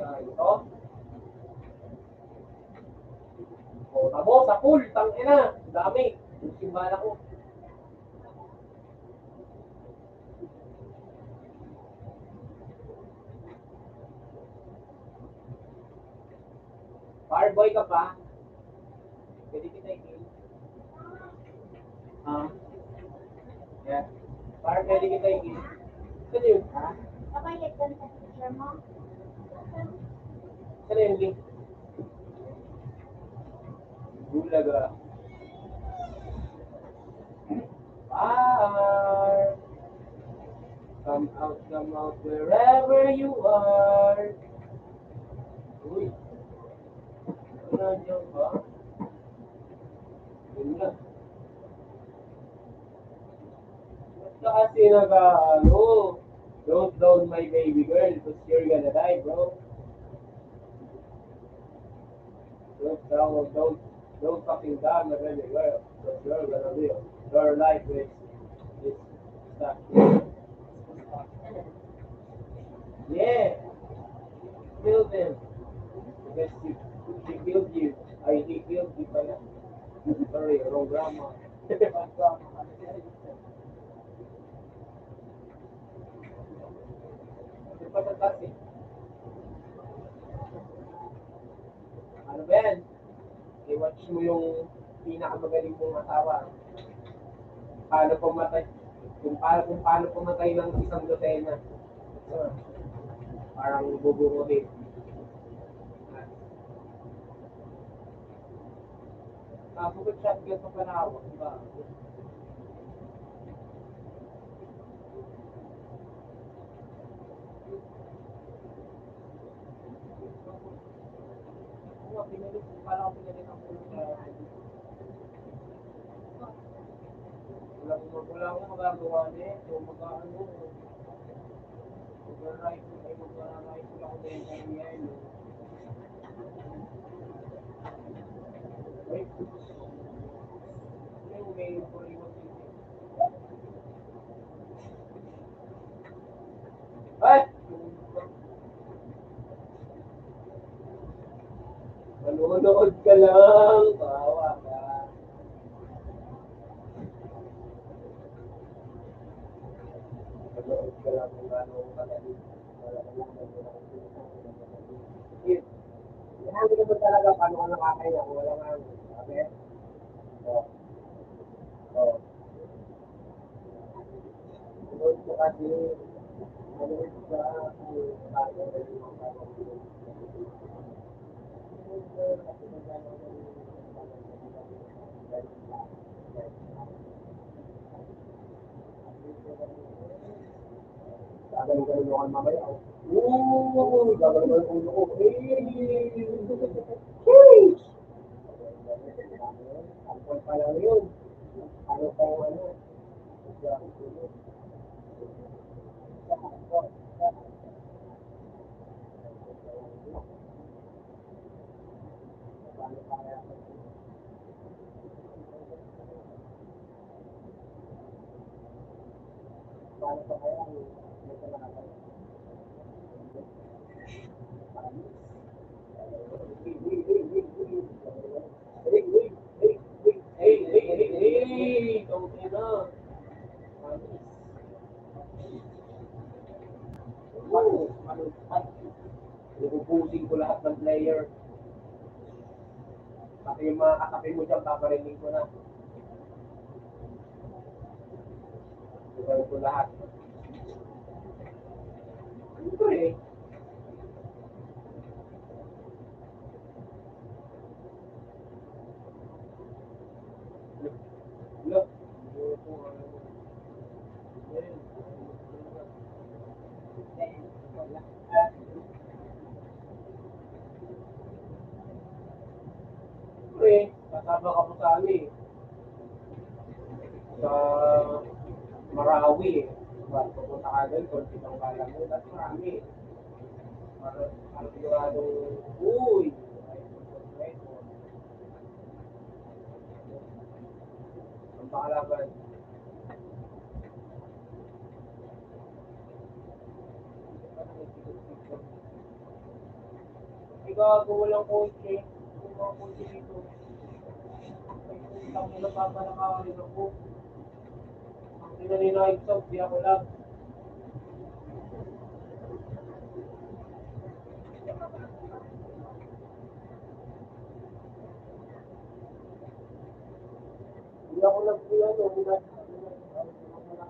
Ah, ito. O, tamo, sa pool, tangina. Ang dami. Yung simbahan ako. Bar boy ka pa? Pwede kita i-game. Ah. Yeah. Bar, pwede kita i-game. Saan yun? Ha? Kabayad ka sa teacher mo? Saan yun, game? Bulaga. Bar. Come out, come out, wherever you are. Uy. Ano nyo ba? Yun na. Ba't ka kasi nag-aano? Don't down my baby girl, 'cause you're gonna die, bro. Don't down, don't, don't fucking down my baby girl. Your, your life is, is stuck. Yeah. Kill them. Because he, he killed you. Ay, he killed you pala. Sorry, wrong grammar. Ano pa sa taas eh? Ano ba yan? I-watch mo yung pinakamagaling mong asawa. Paano pumatay? Kung paano, kung paano pumatay ng isang Lucena. Parang buburuhin. Tapos ang shotgun sa panahon, di ba? Wala akong magagawa na eh. So, mag-aano, mag-rifle, ay, mag-rifle ako dahil sa nangyari, no? Wait. Ano yung may Ay! Manonood ka lang. Bawa ka. Manonood ka lang kung ano ang magaling. Wala ka lang. Yan, hindi naman talaga paano ka nakakain ako. Wala nga. Sabi? Oh. Oh. Gagaling-galing ako mamaya, oh. Oo, gagaling ang ulo ko. Eh! Sheesh! Sampol pa lang yun. Ano pa yung ano? Hey, hey, hey, hey, hey, tangina. Wow, ano, ano, ubusin ko lahat ng player. Pati yung mga katabi mo dyan, paparinig ko na. Lugar ko lahat. Siyempre. Look. Pre, kasama ka po sa ano eh. Sa Marawi eh. Diba? Pupunta ka doon, kung kitang balang mo, ba't marami? Parang, parang siguradong, uy! Ang pakalaban. Ay, gago, walang kotse. Walang kotse dito. Ay, putang ina, papanakarin ako. Ang ina ni Night Sound, di ako lang. Hindi ako nagkulang, no? Hindi na, hindi na, hindi na, hindi na,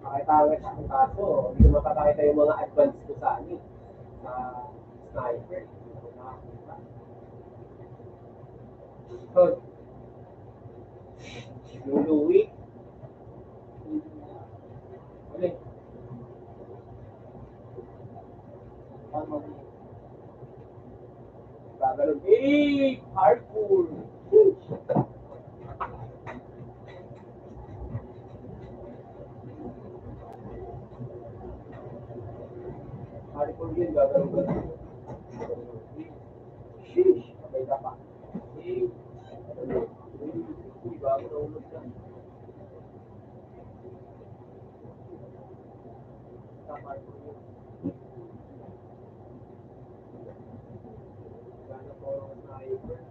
Makita ko sa aking kaso, hindi ko mapakita yung mga advance ko sa ano, sa sniper. So, luluwi. Ulit. Tama. Pare ko yun, gagawin ko. Sheesh, patay ka pa. Eh, ano, eh, bago na ulo siya. Tama ko yun. Gana ko ang sniper.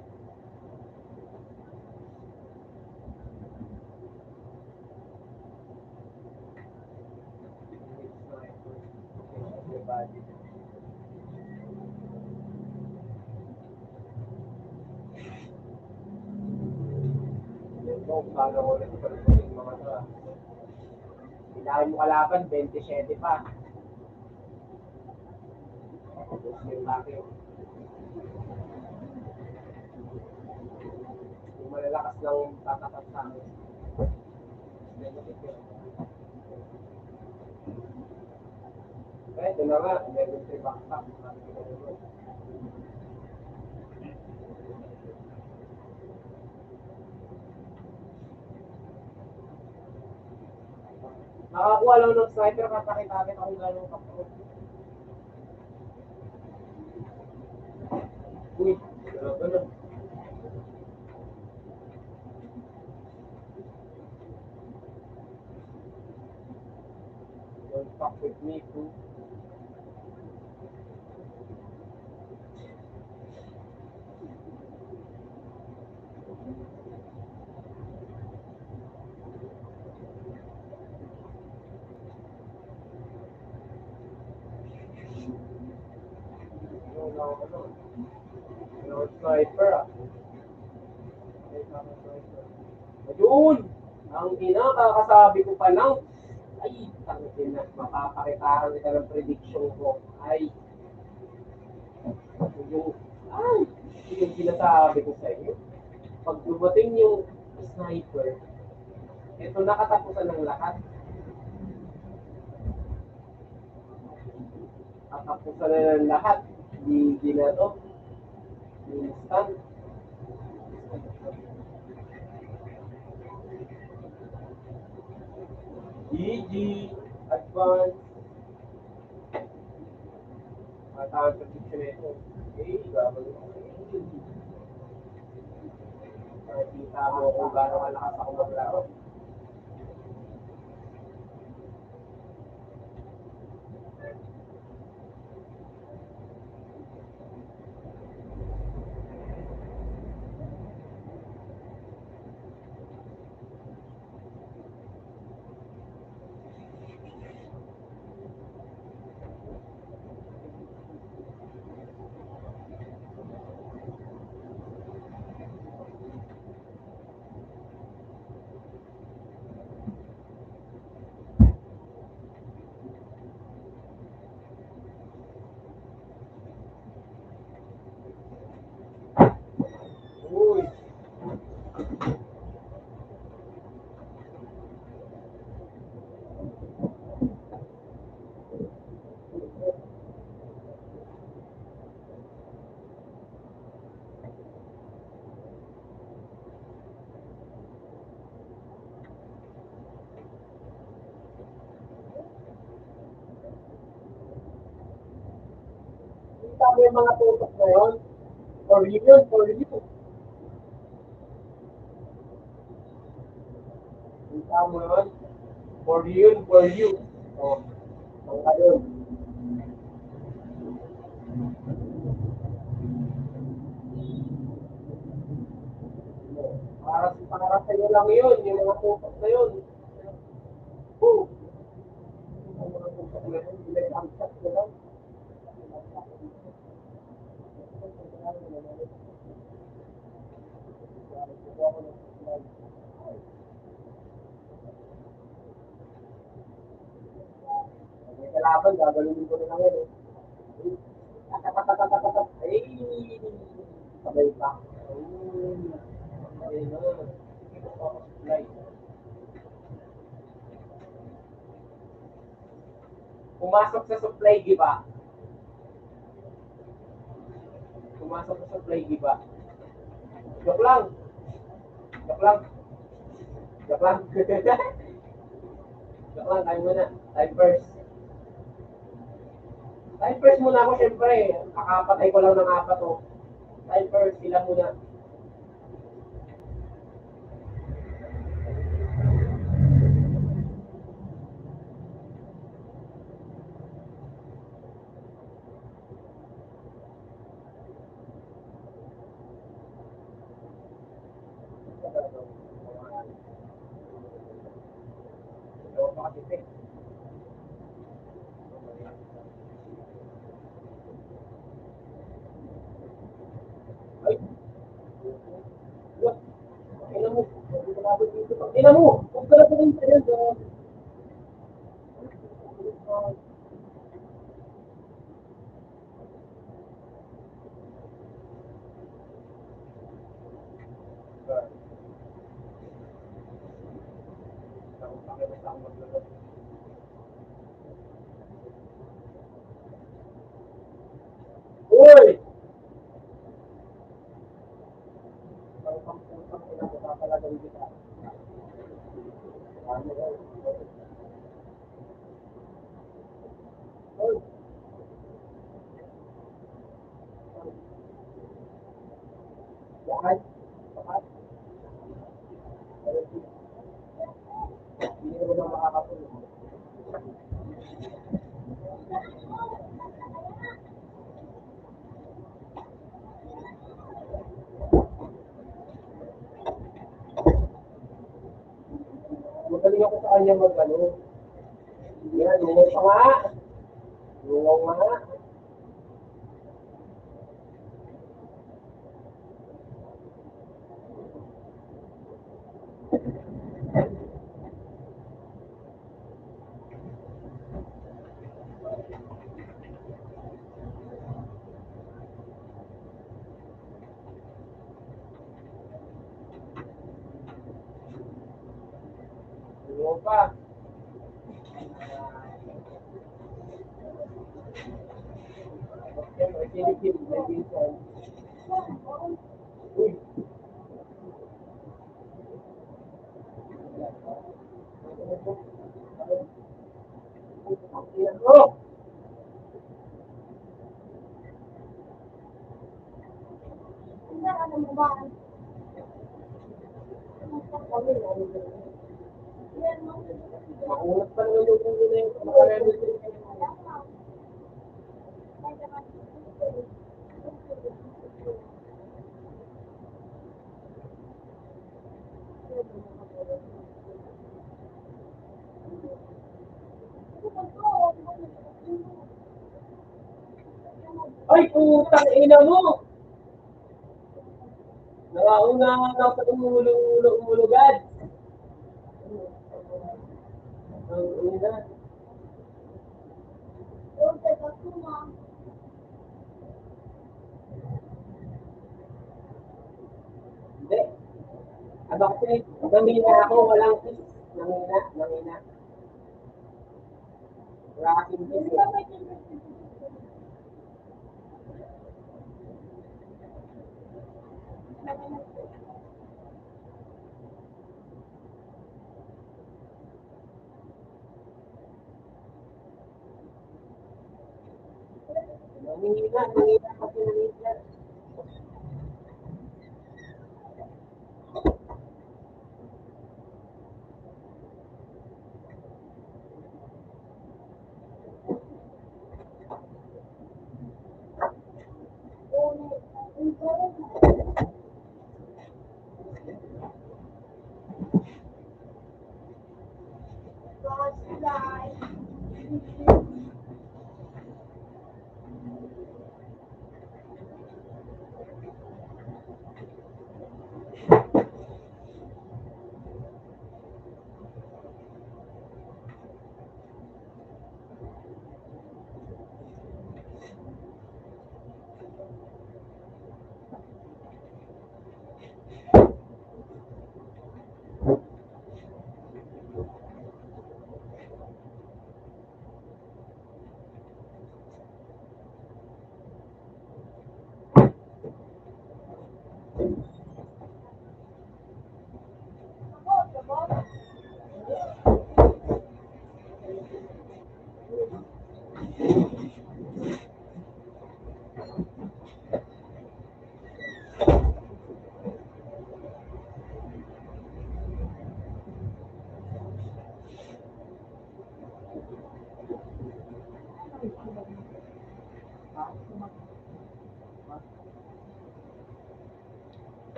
Kailangan mo kalaban, twenty-seven pa. Tapos yung bakit? Yung malalakas lang tatapat sa akin. Kaya ito na nga, level three backpack. Nakakuha lang ng sniper, papakita kita kung gano'ng kapag. Uy, grabe na. Don't fuck with me, bro. Sniper, ah. Ayun! Ang ina, kakasabi ko pa lang. Ay, tangina, mapapakitahan kita ng prediction ko. Ay, yung, ay, yung sinasabi ko sa inyo. Pag dumating yung sniper, ito na katapusan ng lahat. Katapusan na ng lahat. G G na to. Instant. G G. Advance. Mataas ang picture nito. Eh, gagawin ko. Nakikita mo kung gaano kalakas ako maglaro. Uy. Kita mo yung mga tutok na yun? For you yun, for you. Kita mo yun? For you yun, for you. Oh, ang ayun. Para, para sa'yo lang yun, yung mga tutok na yun. Woo! Ang mga tutok na yun, ang shot na lang. May kalaban, gagalawin ko na lang yan eh. Ay, sabay pa. Ayun. Ayun na. Pumasok sa supply, di ba? Pumasok sa supply, di ba? Joke lang. Joke lang. Joke lang. Joke lang, tayo muna. Time first. Time first muna ako, syempre. Kakapatay ko lang ng apat, oh. Time first, sila muna. Ay! Ina mo! Ina mo! Huwag ka na pumunta dyan, ah. Uy! Magaling ako sa kanya mag-ano. Yan, lungaw pa nga. Lungaw nga. Ano pa? Uy. Ay, putang ina mo! Nangauna ka sa umulo-ulo, umulugad. Ang ina. Hindi. Aba kasi, nangina ako, walang kiss. Nangina, nangina. Wala kasing kiss eh. Manginginan, manginginan, manginginan.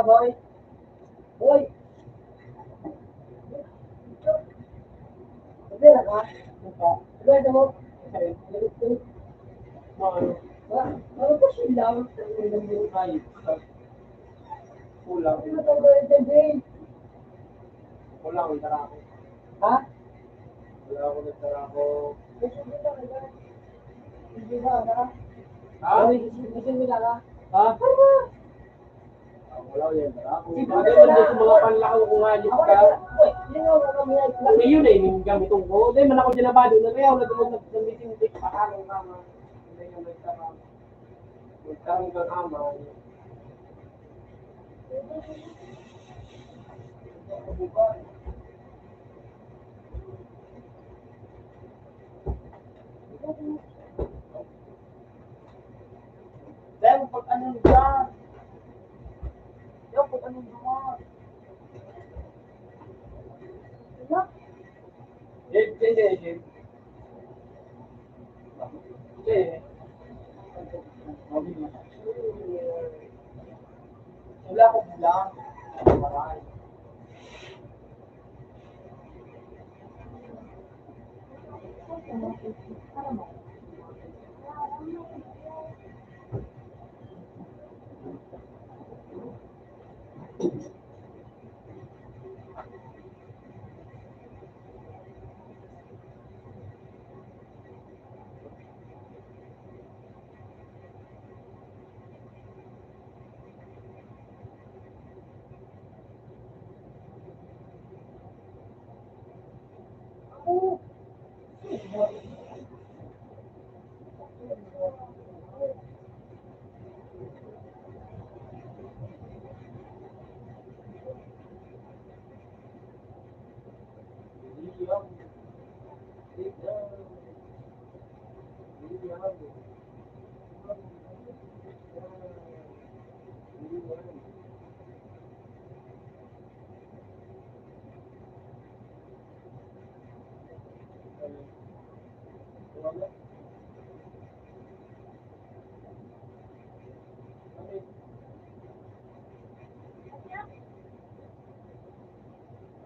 Hoy! Hoy! Pwede na ka? Pwede mo? Ano ba sila? Ay, kulang. Ano ba yung day? Kulang, tara ako. Ha? Wala ako nagtara ako. Hindi ba, ha? Ha? Ay, hindi ba, ha? Ha? Ah, wala yan, tara ako. Hindi man dito mga panlakaw ko nga, Diyos ka. Hindi yun eh, yung gamiton ko. Hindi man ako dinabado na kaya wala naman nag-, nag-, nag-, nag-, Magkaroon kang ama. Dahil pag ano dyan, yung pag ano dyan, hindi, hindi, hindi. Hindi. Wala ko bilang. Maray.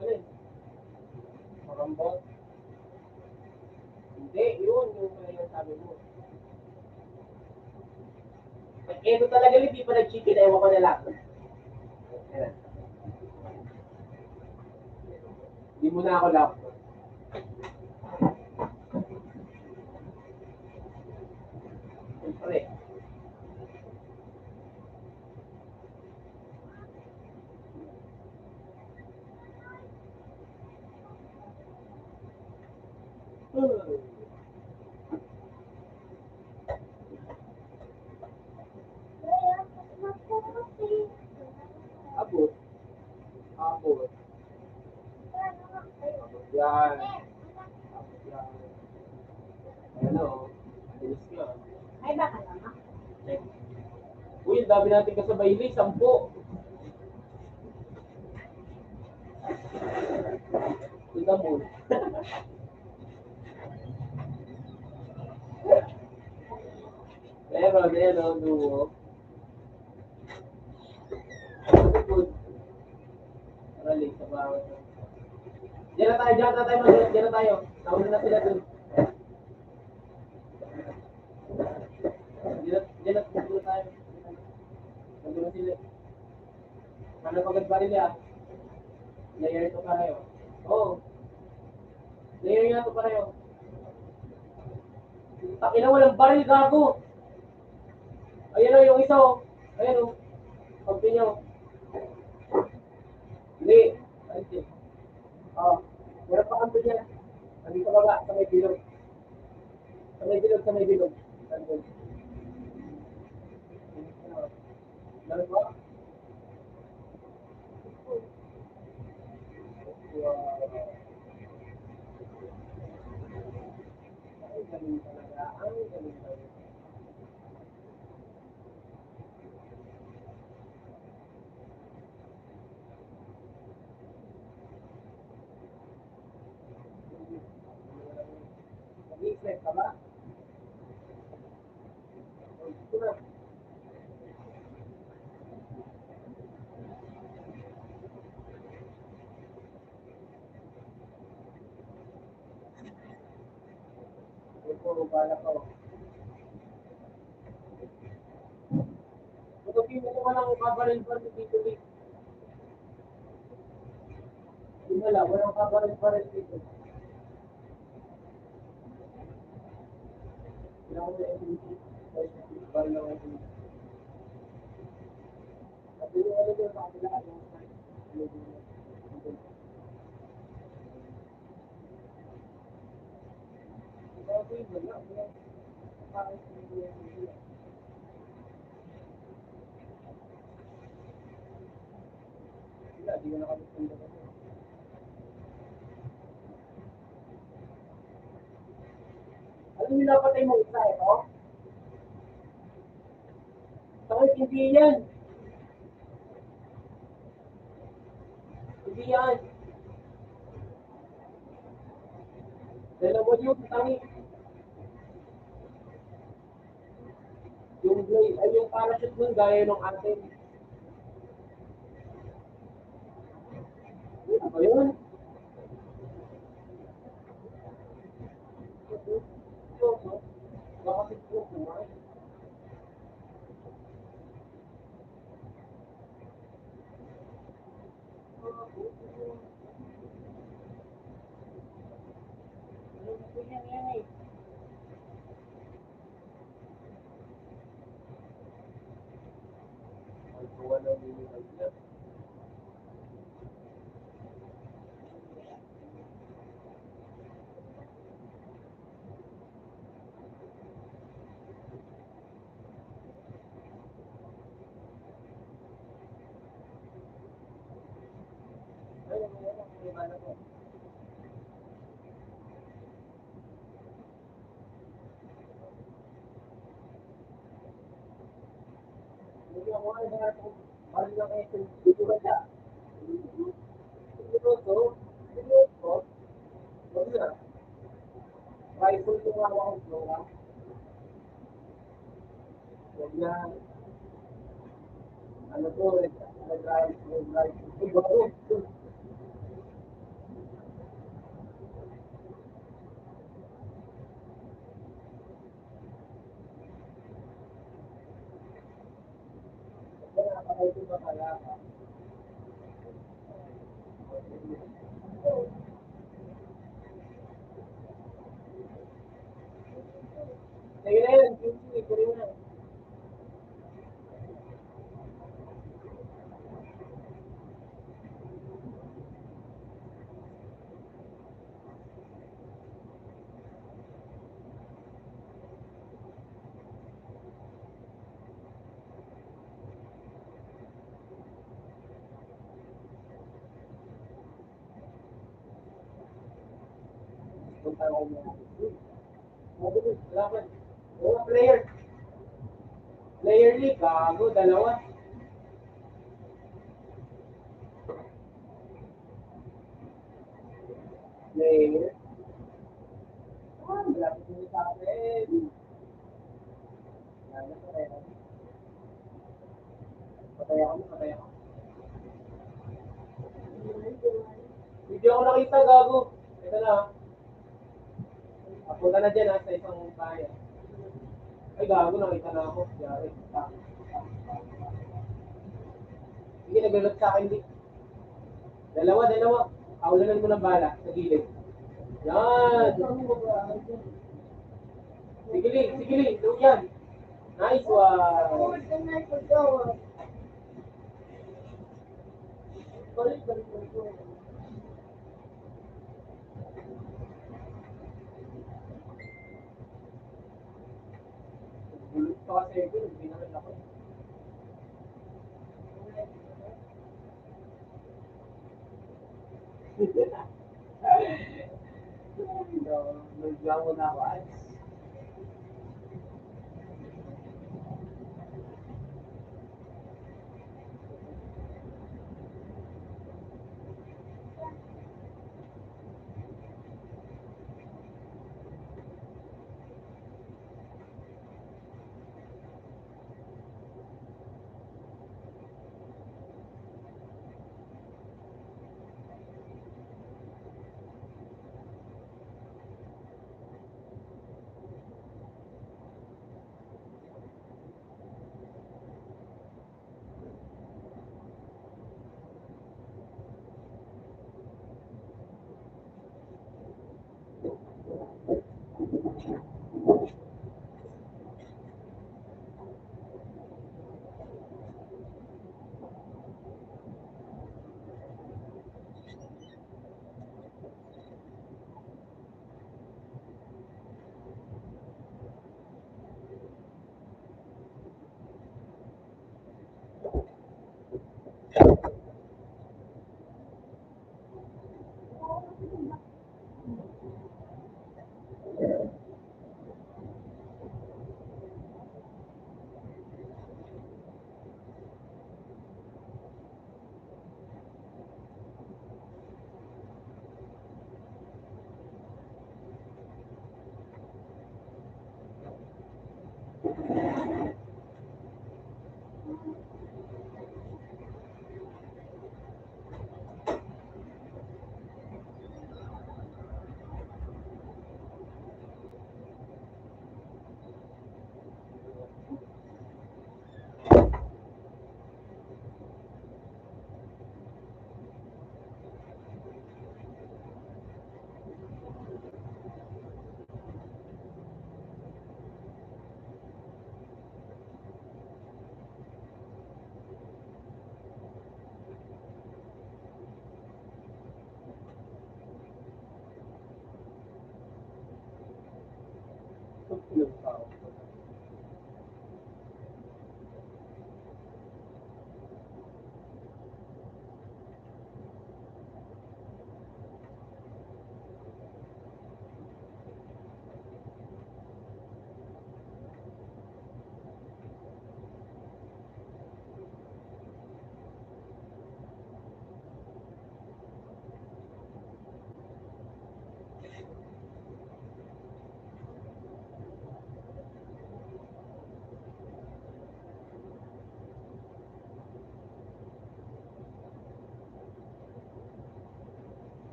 Alin? Marambot? Hindi, yun yung sinasabi mo. Pag ito talaga, hindi pa nag-chicken, ewan ko na lang. Ayan. Hindi mo na ako love. Siyempre. Abot. Abot. Yan. Yan. Ayan o. Mabilis nga. Ay, baka naman. Uy, ang dami natin kasabay, Liz. Sampu. Tingnan mo. Meron, meron, duo. Good. Tara, Liz, sa bawat. Diyan na tayo, diyan na tayo, mag-, diyan na tayo. Nauna na sila dun. Diyan na, diyan na, diyan na tayo. Nandun na sila. Ano pagod baril yan? Layer ito pareho. Oo. Layer nga ito pareho. Takina, walang baril, gago. Ayan o, yung isa o. Ayan o. Pagpinyo. Hindi. Ay, hindi. O. Meron pa kami dyan. Nandito sa baba, sa may bilog. Sa may bilog, sa may bilog. Nandun. Meron pa? Wow. Ang galing talaga. Ang galing talaga. Nag-i-slide ka ba? Ito na. Oo, bala ko. Kapag yun, ano, walang kabaril-baril dito, eh. Yun, wala, walang kabaril-baril dito. Wala akong naisip. Baril lang ako. Sabi niya, ano daw sa kanila, ano, Ano yung napatay mo isa, ito? Ito, hindi yan. Hindi yan. Dalawa yung tangi. Yung blade, ay, yung parachute nun, gaya nung atin. Ano ba yun? Bakit po kumain? Rifle yung hawak ko, bro. Yan. Ano to, red, red rice, red rice. Ito, bro. Mga player. Player League, gago, dalawa. Player. Ah, malapit mo sa akin. Patay ako, patay ako. Hindi ako nakita, gago. Ito na. Papunta na dyan, ha, sa isang bahay, ha. Ay, gago, nakita na ako. Yari. Hindi, naglalot sa akin, di. Dalawa, dalawa. Kaulanan mo ng bala sa gilid. Yan. Sige, Lee. Sige, Lee. Yan. Nice one. Bulot pa kasi ito, hindi naman ako. Nagjawa na ako, ay.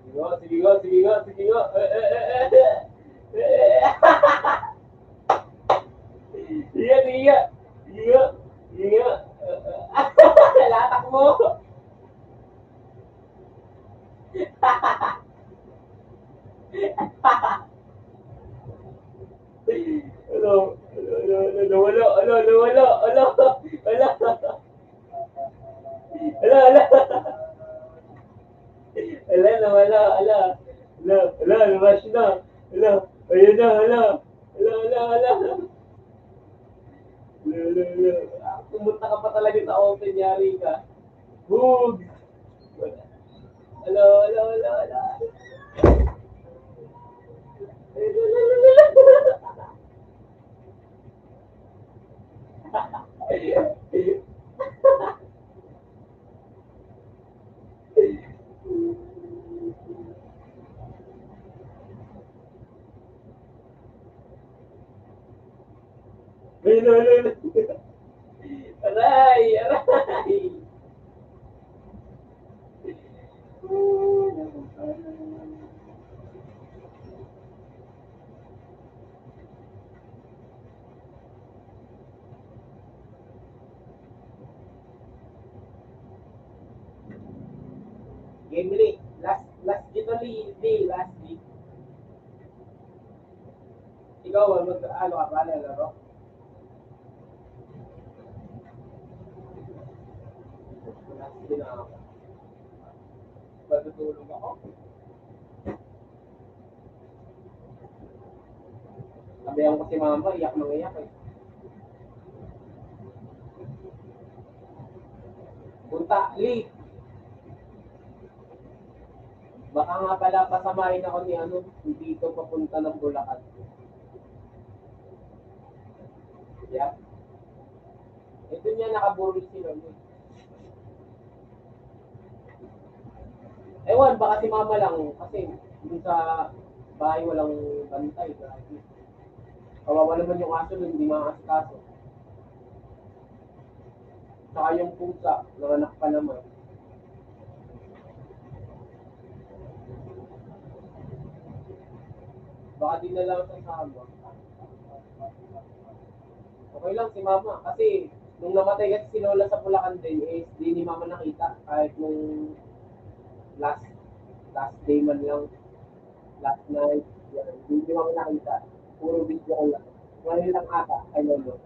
Sige nga, sige nga, sige nga, sige nga. Eh, eh, eh, eh. Eh, eh. Sige nga, sige nga. Sige nga, sige nga. Eh, eh. Latak mo. Hello, hello, hello, hello, nawala, hello, nawala, hello, hello. Hala, hala. Hala, nawala, hala. Hala, hala, lumas na. Hala, ayun na, hala. Hala, hala, hala. Hala, hala, hala. Ah, pumunta ka pa talaga sa open, yari ka. Hug! Hala, hala, hala, hala. Hala, hala, hala, hala. Ayun, ayun, ayun. Aray! Aray! Game ni, last, last dito ni, ni, last ni. Ikaw, ano, ano ka ba, nalaro? Last din ako. Matutulog ako. Sabihan ko si mama, iyak nang iyak eh. Punta, late. Baka nga pala pasamahin ako ni ano, ni Tito papunta ng Bulacan. Yeah. Ito niya nakaburol si Lolo. Ewan, baka si mama lang, kasi dun sa bahay walang bantay, grabe. Kawawa naman yung aso dun, hindi maasikaso. Saka yung pusa, nanganak pa naman. Baka di na lang sasama. Okay lang si mama. Kasi, nung namatay kasi si Lola sa Bulacan din, is di ni mama nakita. Kahit nung last, last day man lang, last night, yan, di ni mama nakita. Puro video ko lang. Ngayon lang ata, kay Lolo.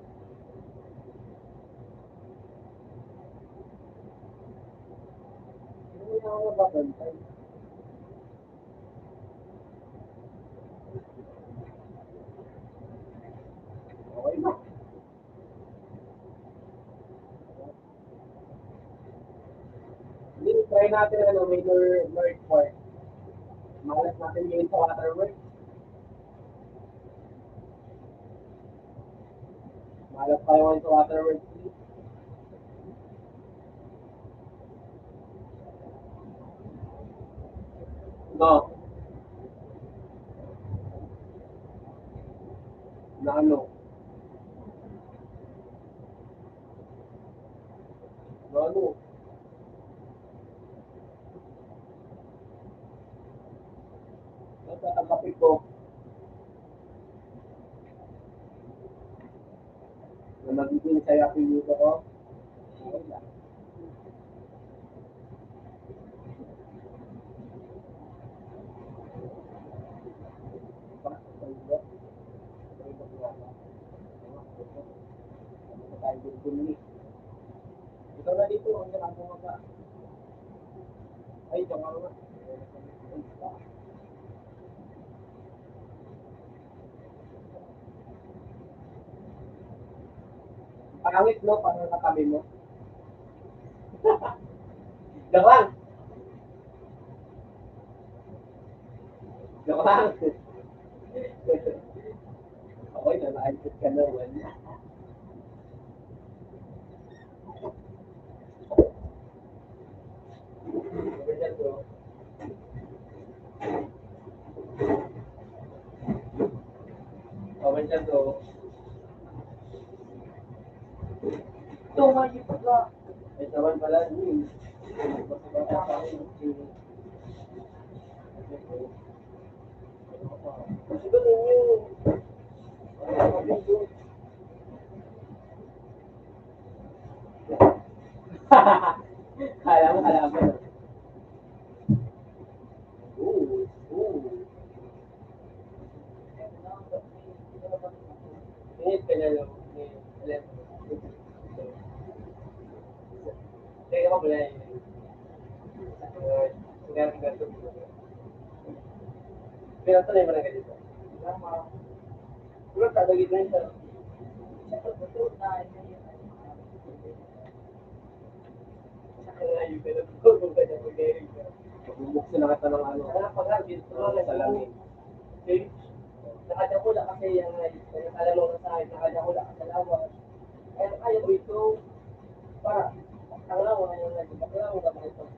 Hindi na ako mababantay. Okay na. Hindi, try natin ang ano, minor merge part. Malas natin yung sa waterworks. Malas pa yung sa waterworks. No. Na ano? Na ano? Nagtatangkapit ko na magiging saya ang pinito ko. Okay lang. Ikaw na dito, ang sarap mo ba? Ay, diyan ka naman. Pangit, no? Parang katabi mo. Joke lang. Joke lang. Okay na, naayos ka naman. Comment ka to. Tumayo ka. Ay, naman pala, hmm. Mas iba pa tayo. Mas iba ninyo. Kala mo, kala mo. Oo, oo. Init ka na lang. Alam mo. Kaya ka pala yun. Pero ito na yung mga ganito. Pero sa lagit na yun, sir. Magbubuksan na kita ng ano, salamin. Nakadakula kasi yan, ay, alam mo sa akin, nakadakula ka sa lawas. Kaya kaya mo ito, para, ang lawas, ang lawas, ang lawas, ang lawas.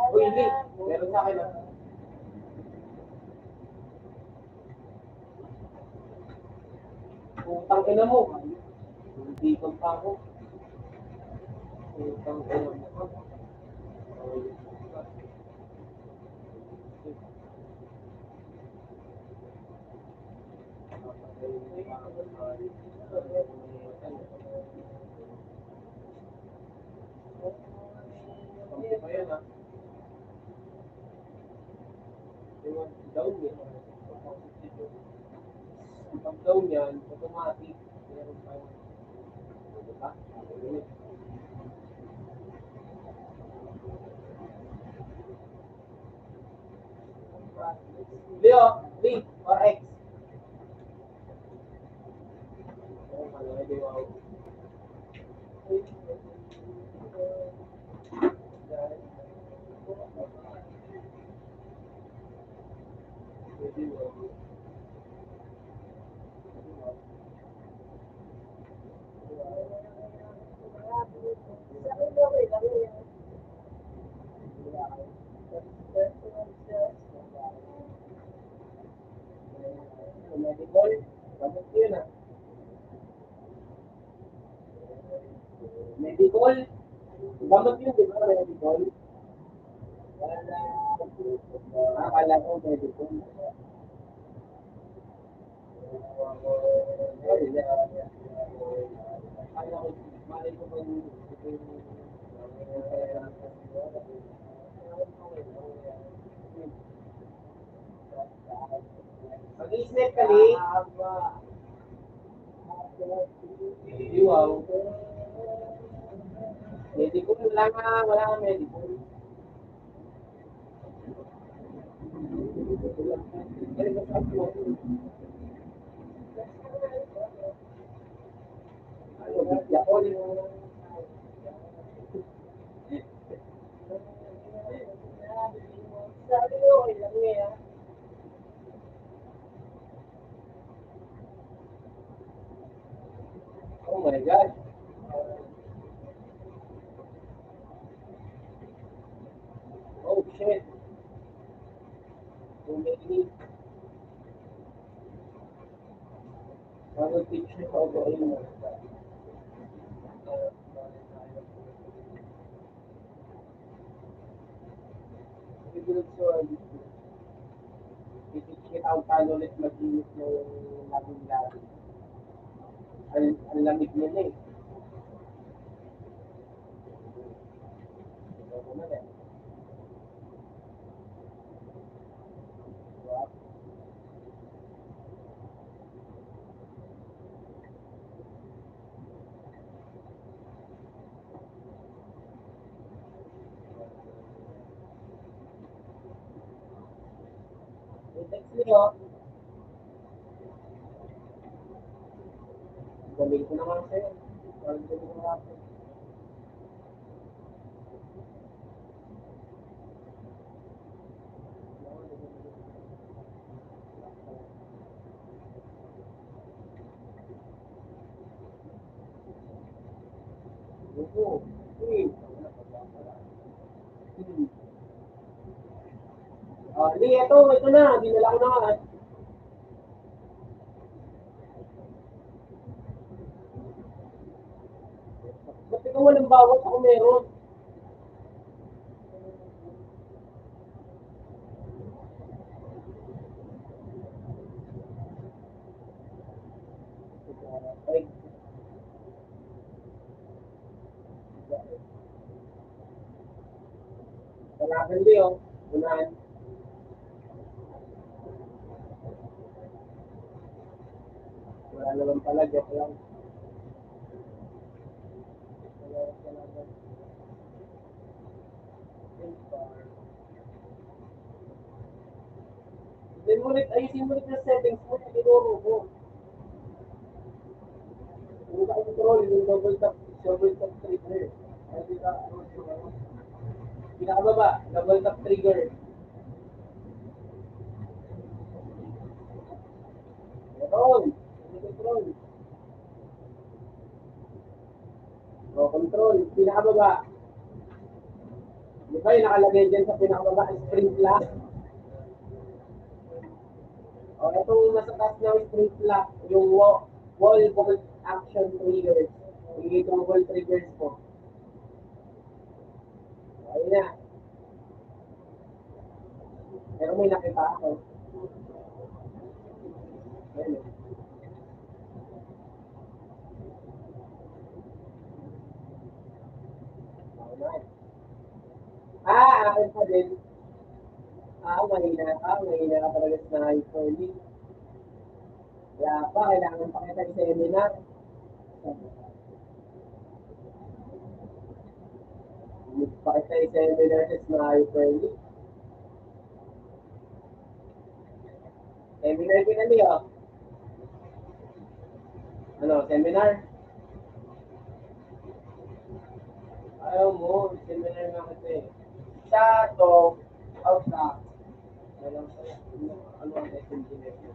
Uy, hindi. Meron sa akin, ah. Putang ina mo. Hindi kang pa ako. Putang ina mo. Kampi pa yan, ah. Yung down niya. Pag down yan, automatic. Meron pa yung, di ba? Leo, Lee, or X. Medical, gamot yun ah. Medical, gamot yun, di ba? Medical. Akala ko medical. Mag-i-snap ka ni? Wow. Medical lang ah, wala kang medical. Oh my God. Oh shit. Too many. Bago teacher ko ako ayun. Sige, so, iti-check out tayo ulit mag-init ng laging-laging. Ang, ang lamig niya na eh. Text niyo. Galing ko naman sa'yo. Galing ko naman sa'yo. Ah, hindi, ito, ito na. Dinala ko na nga. Ba't ikaw walang bawat ako meron? Ay. Kalaban di, oh. Unahan. Wala naman pala, joke lang. Wala naman pala. Then ulit, ayusin mo ulit yung settings mo, tinuro ko. Yung sa control, yung double tap, double tap trigger. Ay, di ba? Pinakababa, double tap trigger. Control. Control. O, control. Pinakababa. Di ba yung nakalagay dyan sa pinakababa? Sprint lock. O, itong nasa taas ng sprint lock, yung wa-, wall bolt action triggers. Yung itong wall triggers po. Ayun na. Pero may nakita ako. Ayun. Ah, akin pa din. Ah, mahina ka. Mahina ka talaga sa hyperlink. Wala pa, kailangan pa kita i-seminar. Pakita i-seminar sa mga hyperlink. Seminar kita niyo. Ano, seminar? Ayaw mo, seminar nga kasi. Sa to, out na. Ano, ano ang S M G na yun?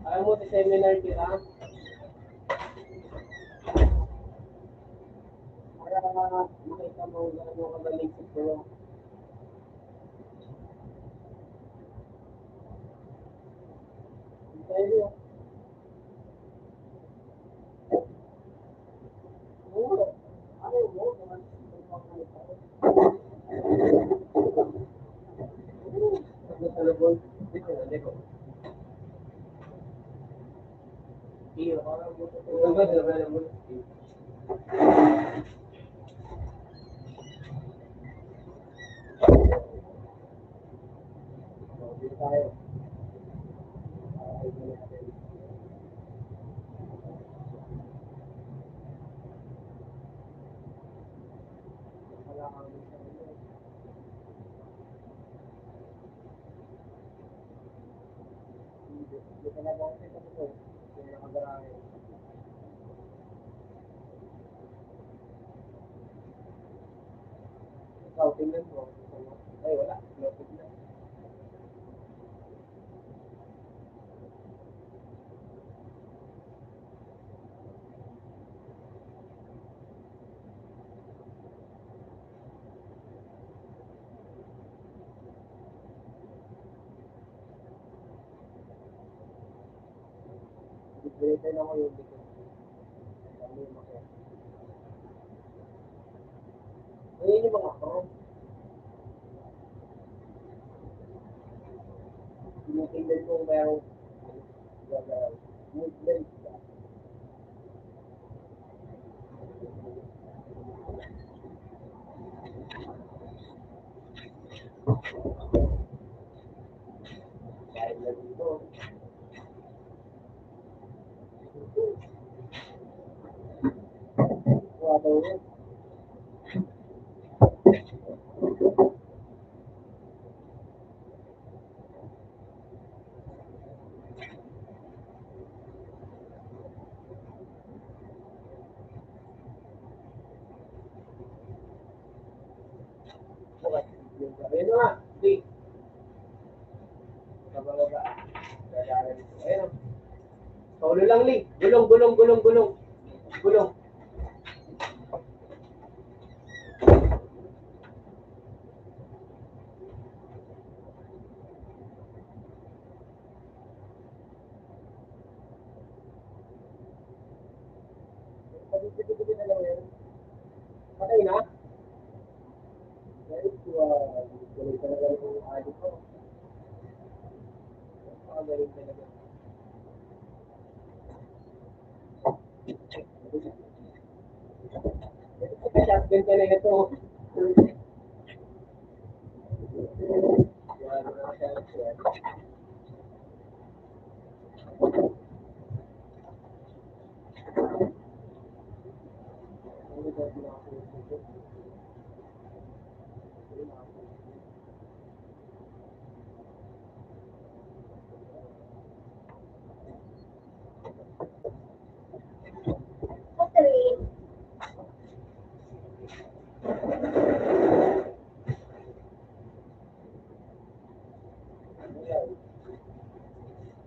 Ayaw mo, seminar kita. Para makita mo gaano kagaling si Pro. Ang tayo. Oo. Ano mo? Ikaw, tingnan mo. Ay, wala. Loaded na. Bibigay na ko yung likod. Ano yung mga Ngayon yung mga pro. Tinitingnan ko merong gagawin. Movement ba? Dahil na dito. Ayun na nga. Sige. Pababa. Ayun. Paulo lang, Lee. Gulong, gulong, gulong, gulong. Gulong. Patay na? Dahil ko, ah, galing talaga ng adik ko. Napakagaling talaga. Ito, shotgun ka na ito.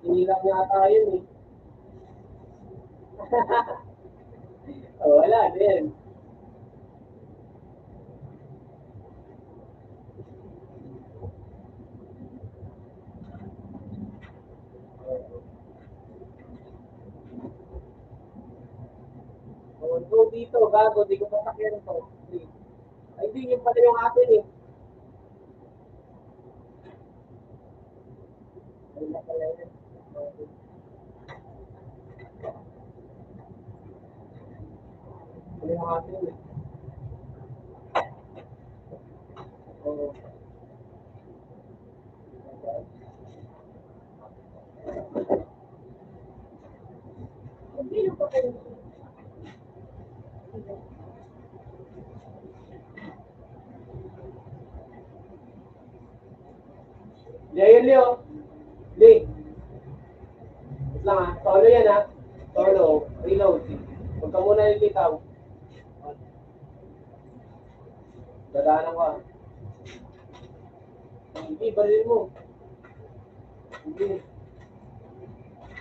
Hinila niya ata yun eh. Oh, wala din. Oh, go dito, gago, di ko masakyan to. Ay, di, yun pala yung atin eh. Ayun na pala yun. Ano yung atin eh? Oo. Di, ayun, Leo. Di. Wait lang, ah. Solo yan, ah. Solo. Reload. Huwag ka muna lilitaw. Dadaanan ko, ah. Sige, baril mo. Sige.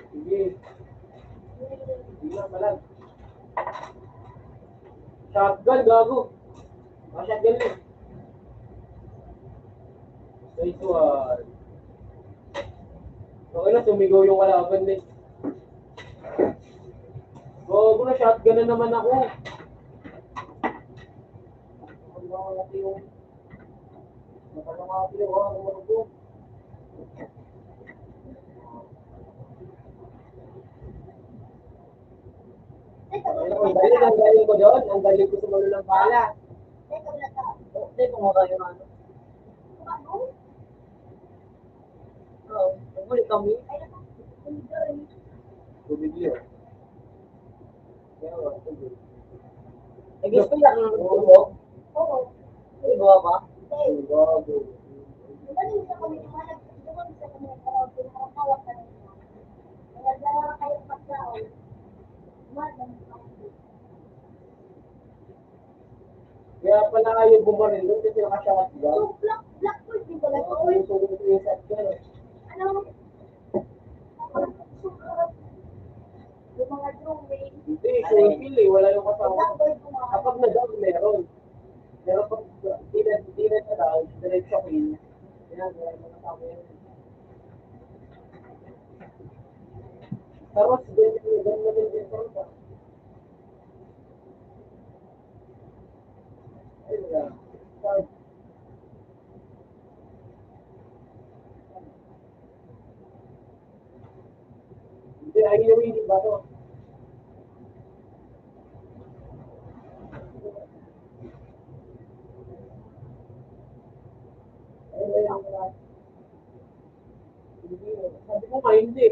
Sige. Sige na, palag. Shotgun, gago. Ah, shotgun ni. Nice one. Okay na, sumigaw yung kalaban ni. Gago, na-shotgun na naman ako. Ang galing, ang galing ko doon. Ang galing ko sa malulang bala. Hindi ko mura yung ano. Oo, huli kami. Tubig yun. Nag-istorya ka ng tubig? Oo. May gawa ba? May gawa. Kaya pala ayaw bumaril doon kasi naka-shotgun. So, black, black gold din pala to. Oo, yung, yung, yung shotgun, eh. Ano? Yung mga drone, eh. Hindi, sure kill, eh. Wala yung kasama. Black gold yung mga Kapag na-down, meron. Pero pag di na, di na na-down, diretso kill. Yan, wala yung kasama yan. Tapos, ganyan, ganyan naman din sa iba. Hindi, ayun yung hindi ba to? Ayun, ayun, ayun. Hindi, sabi ko nga, hindi.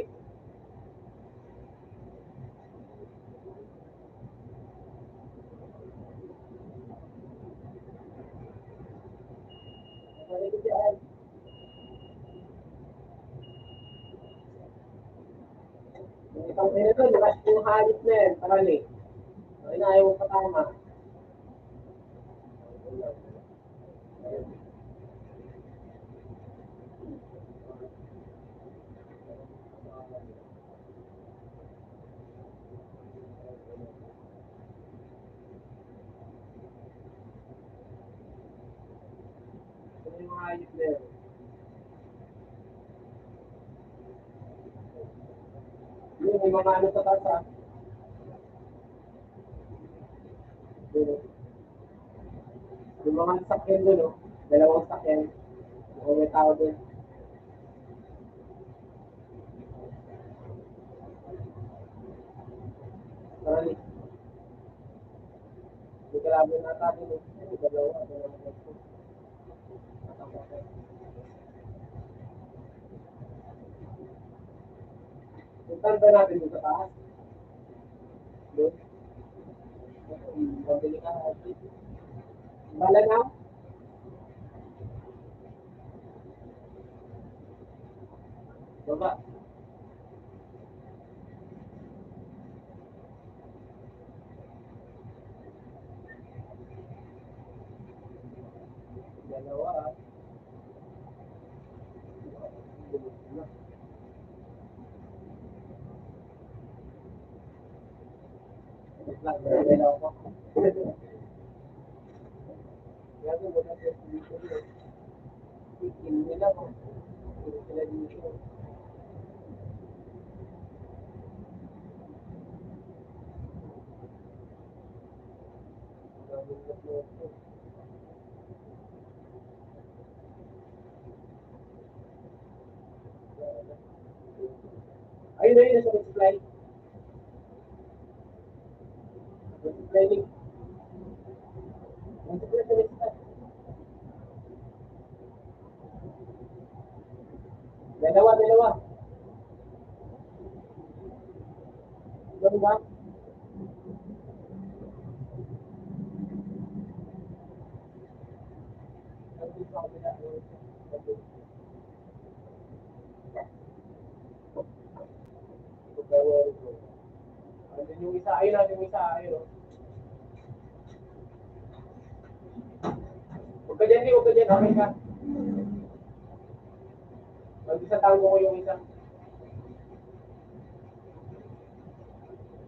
Itong ito, lakas yung hayop na yan, parali. Ay, na, ayaw mo patama. Ano yung hayop na yun? Yun, may mga ano sa taas, ah. Yun. Yung mga sakyan doon, no? Dalawang sakyan. Mukhang may tao doon. Parang may kalaban na tayo, no? Dalawa, dalawa. Puntahan ba natin yung sa taas? Doon? Pabili ka. Bala na? Baba. Dalawa. Ayun, ayun, nasa multiply. Multiply ni. Multiply sa multiply. Dalawa, dalawa. Dalawa. Ayun yung isa, ayun natin yung isa, ayun, oh. Huwag ka dyan, Lee, huwag ka dyan, okay ka. Mag-isa tango ko yung isa.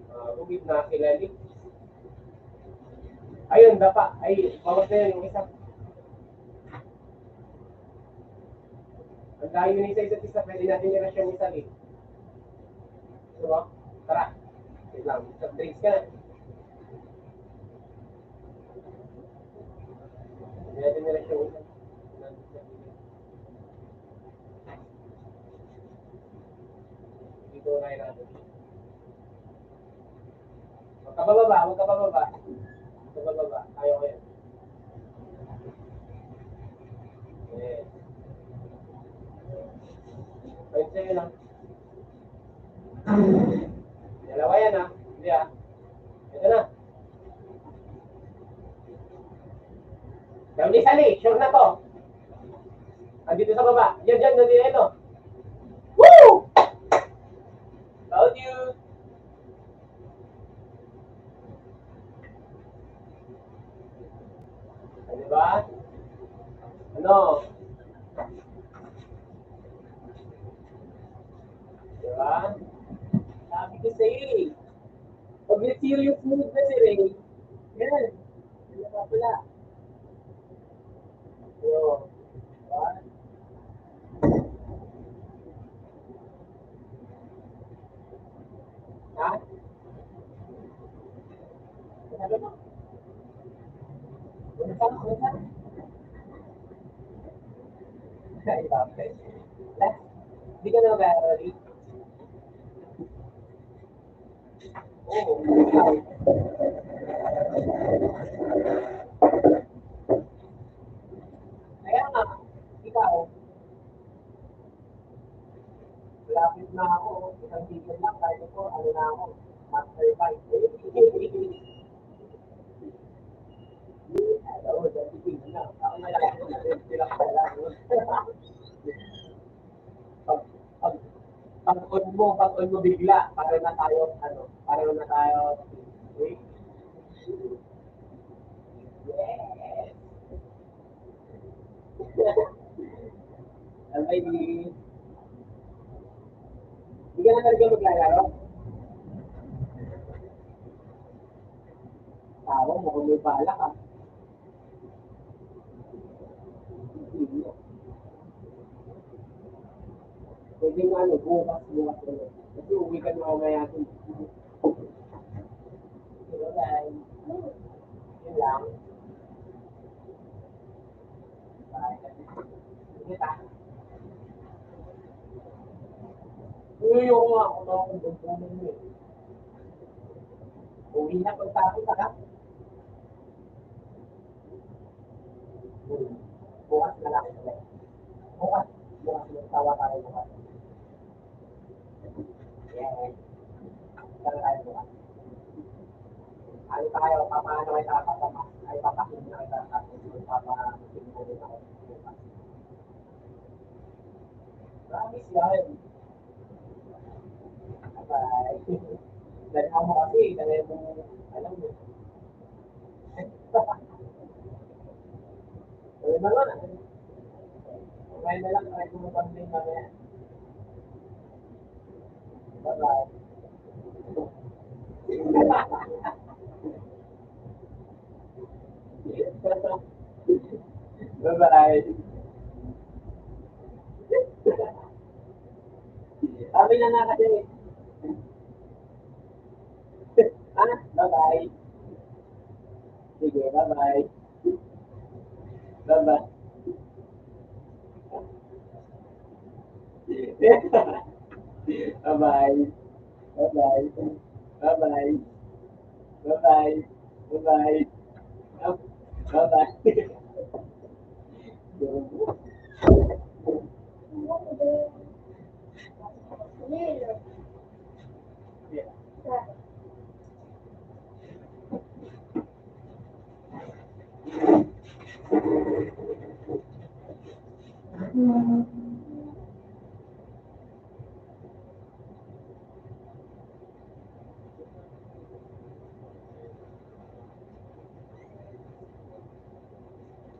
Ah, kung gitna sila, Lee. Ayun, dapa. Ay, bawas na yun, yung isa. Ang dami na isa-isa-isa, pwede natin i-rush yung isa, eh. Diba? Tara. Wait lang, sa drinks ka na. Pwede natin i-rush yung isa. Dito na natin. Huwag ka bababa, huwag ka bababa. Huwag ka bababa. Ayaw ko yan. Yes. Ayun sa'yo lang. Dalawa yan, ah. Hindi, ah. Ito na. Sali, sali. Sure na to. Andito sa baba. Yan, yan. Nandito ito. Woo! Told you. Di ba? Ano? Di ba? Sabi ko sa'yo eh. Pag may serious mood na si Ray, yan. Yan na pala. Yo. Di ba? Ha? Sabi mo? Unsa? Unsa? Ay, bakit? Di ka na mag-aaral dito. Oo, ikaw. Kaya nga, ikaw, malapit na ako, isang season lang, tayo ko, ano na ako, master five. Hello, dati ko na. Ako na lang, sila pa lang. Pag, pag, pag-on mo, pag-on mo bigla, pareho na tayo, ano, pareho na tayo. Okay? Yes. Alrighty. Hindi ka na talaga maglalaro? Tawa mo kung may balak, ah. Pwede nga, ano, bukas, bukas ulit. Kasi uwi ka na mamaya dun. Pero dahil, yun lang. Uy, ako nga, ako nga, kung bumbunin mo eh. Uwi na, pagtapos, ha? Bukas na lang. Bukas, bukas, magtawa tayo bukas. Yan. Tayo tayo bukas. Ano tayo, papaano kita, papama-, ay, papakita kita, tapos magpapa-, Promise yan. Abay. Dali mo kasi, dali mo, alam mo. Ayun na nga. Kumain na lang, try ko magpambling mamaya. Bye-bye. Bye-bye. Sabi na nga kasi. Ah, bye-bye. Sige, bye-bye. Bye-bye. Bye-bye. Bye-bye. Bye-bye. Bye-bye. Bye-bye. Bye-bye.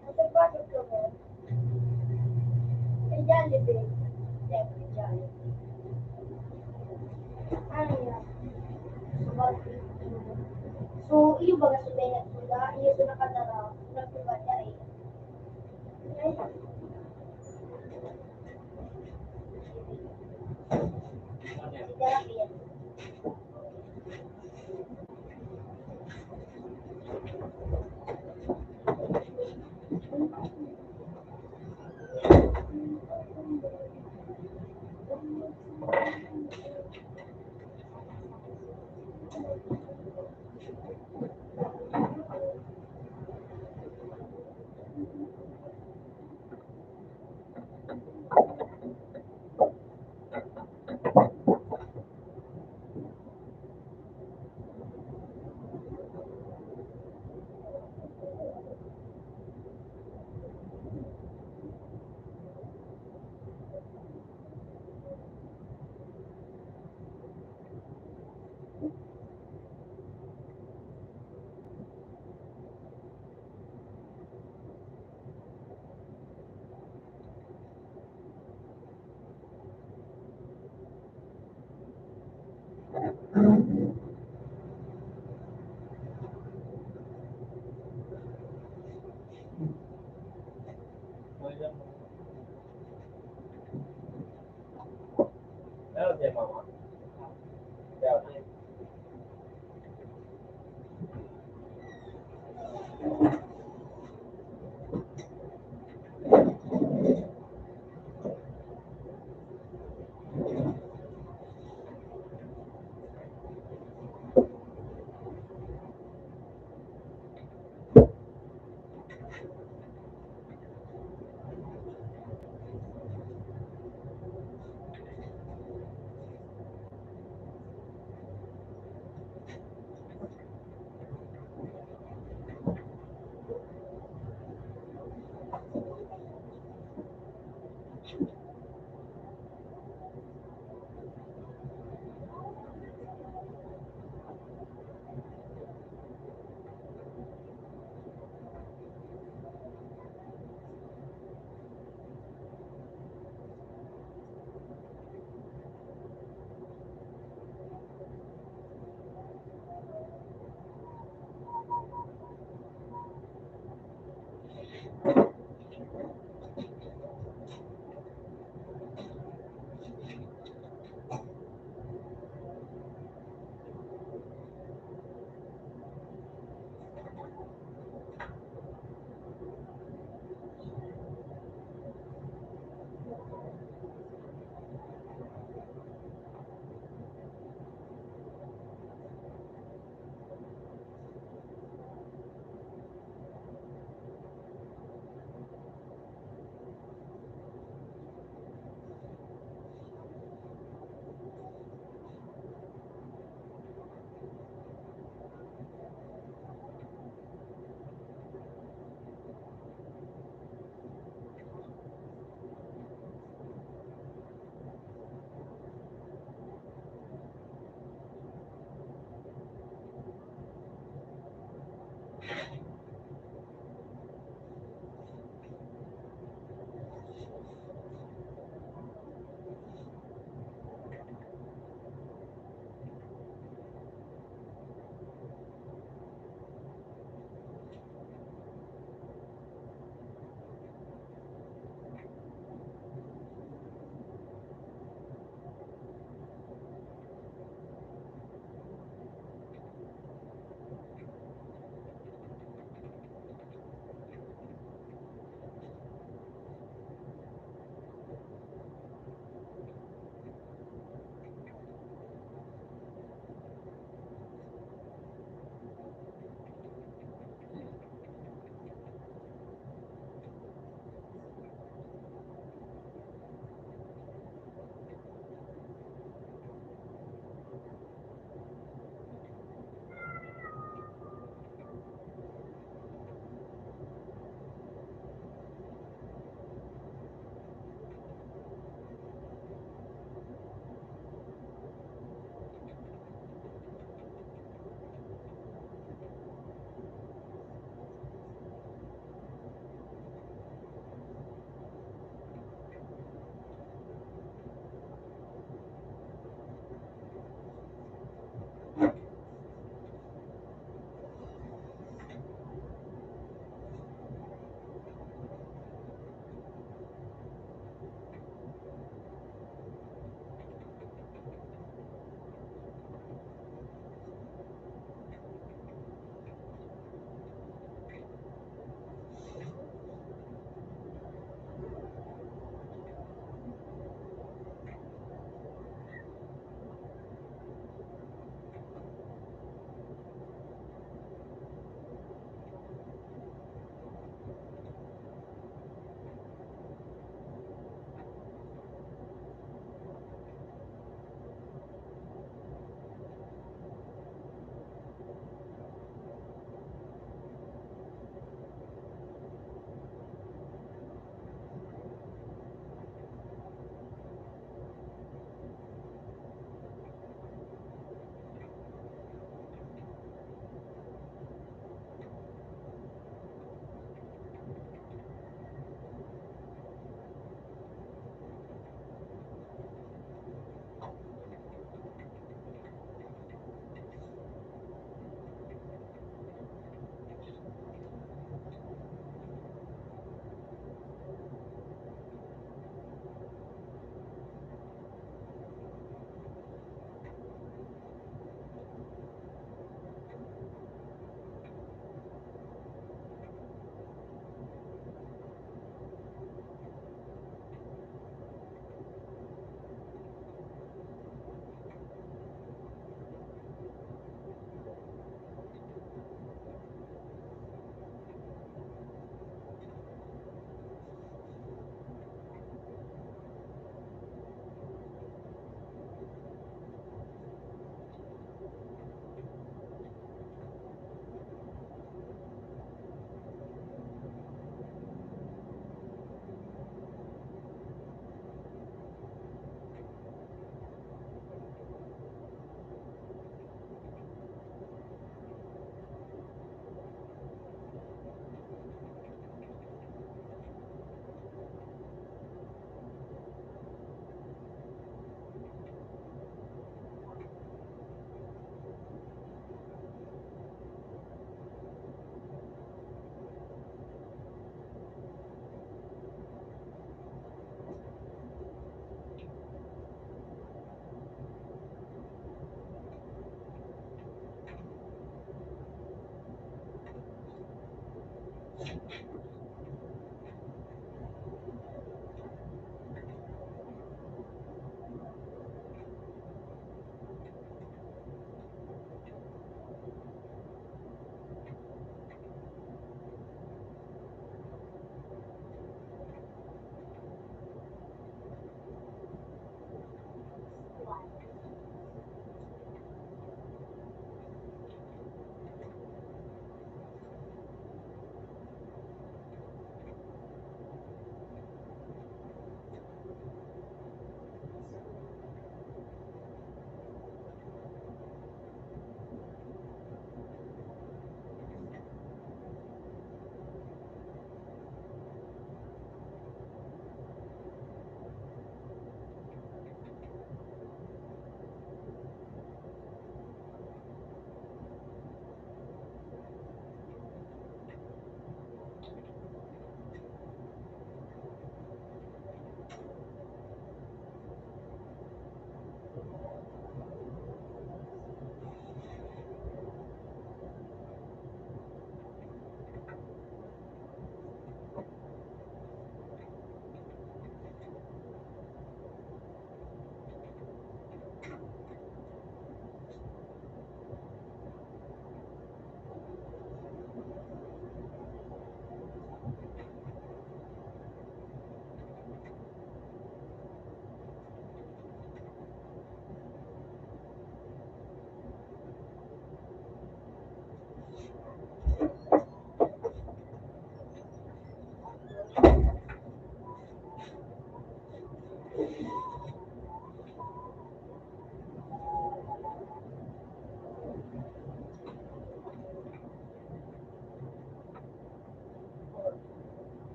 Nasa budget ka mo? Sa Jollibee. Siyempre, Jollibee. Ano yan? So, iyo ba nga si Bennett Sula?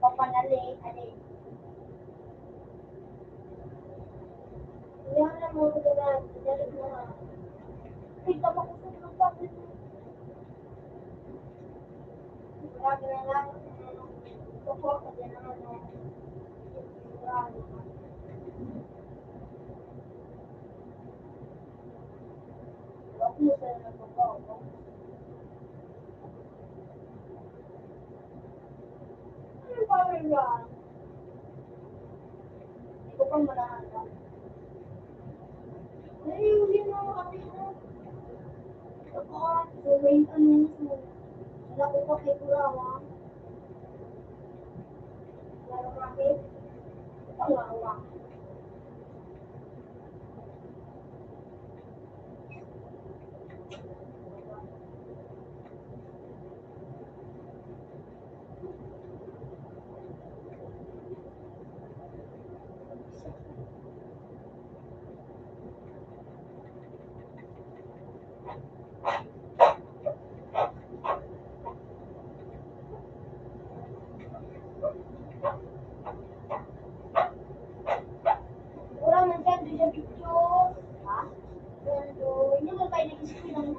Papanali, ali. Yan ang mga ganun. Dali mo, ha. Uy, tapakusog ng pagod. Grabe na lang. Ito po, pati na ano. Grabe. Huwag mo sila nagpapaupo. Ano ba yun? Hindi ko pa malahan na. Ay, hindi na ako kapit na. Ako, so, may ano, so, wala ko pa kay Kurawa. Wala ko pa kay Kurawa. Wala man siya, di siya picture. Ha? Hindi mo tayo nag-screen ang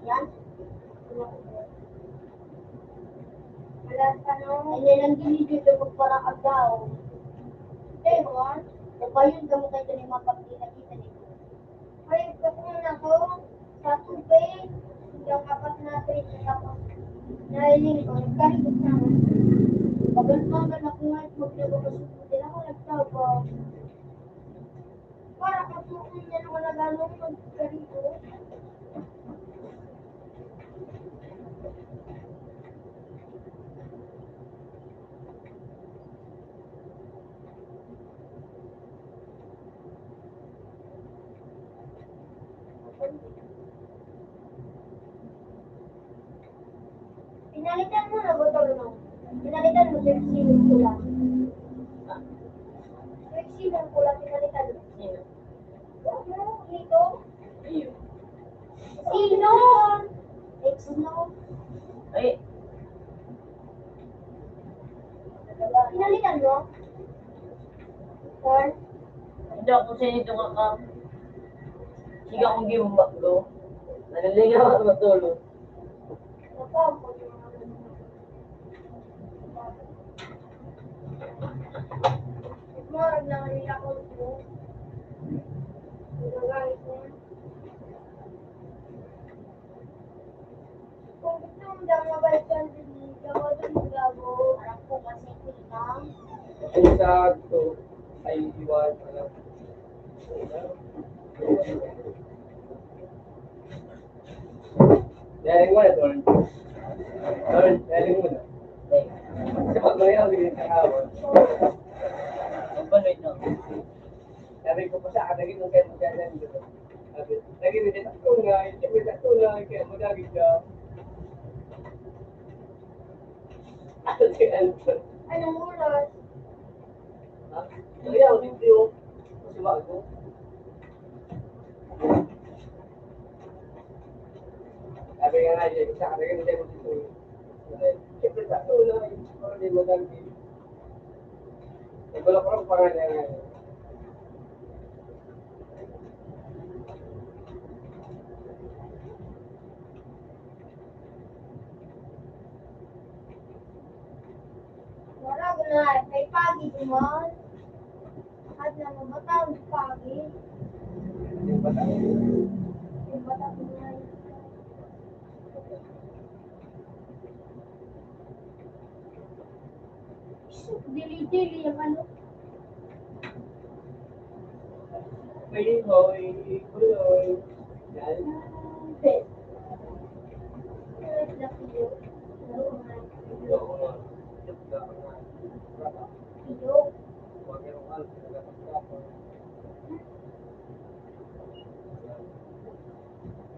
Yan. Wala pa, no? Ay, yan ang ginidyo sa pagparakaw. Pero, ah, napayon kamo kayo sa mga pagkita-kita nito. Ay, ito po na ako. Sa tubig, hanggang apat na trip, tapos nailing ko, nagkaribot na ako. Paganpagan ako nga, at maglabas-labas din ako, nagsabaw. Para ka po kung yan ang nagano, magkaribot. Pinalitan mo na ba ito, no? Pinalitan mo, Pepsi, yung pula. Pepsi, yung pula, pinalitan mo. Sino? Ano? Ito? Sino? Ex, no? Ay. Pinalitan mo? Or? Hindi ako sa inyo nga ka. Sige akong gimbak, bro. Naliligaw ako matulog. Kung gusto mo daw mabalikan, sige, gabos ang gabo. Alam ko kasi, Kuya. Ay, sakto. Ay, iwan, alam. Galing mo na, Tol. Tol, galing mo na. Sa pagmayaw, hindi ka hawak. Ang panoy, no? Sabi ko pa sa akin, lagi mong kayo magkakaroon dito. Sabi, lagi mo din, "Ako nga, hindi mo na, ako nga, kaya mo lagi ka." Ano si Anton? Anong oras? Ha? Kaya, hindi ko. Kasi bago. Sabi nga nga, eh, sa akin, hindi mo dito. Siyempre, sa ako na, eh, parang di mo lang, eh. Nagulak-ulak pa nga niya, eh. Wala ko na, may pagi duman. At na mabataw, pagi. Yung bata. Yung bata ko na. Dili-dili yung ano. Pwede mo, i-, i-, i-, yan. Pwede. Pwede na po. Oo nga. Iyo.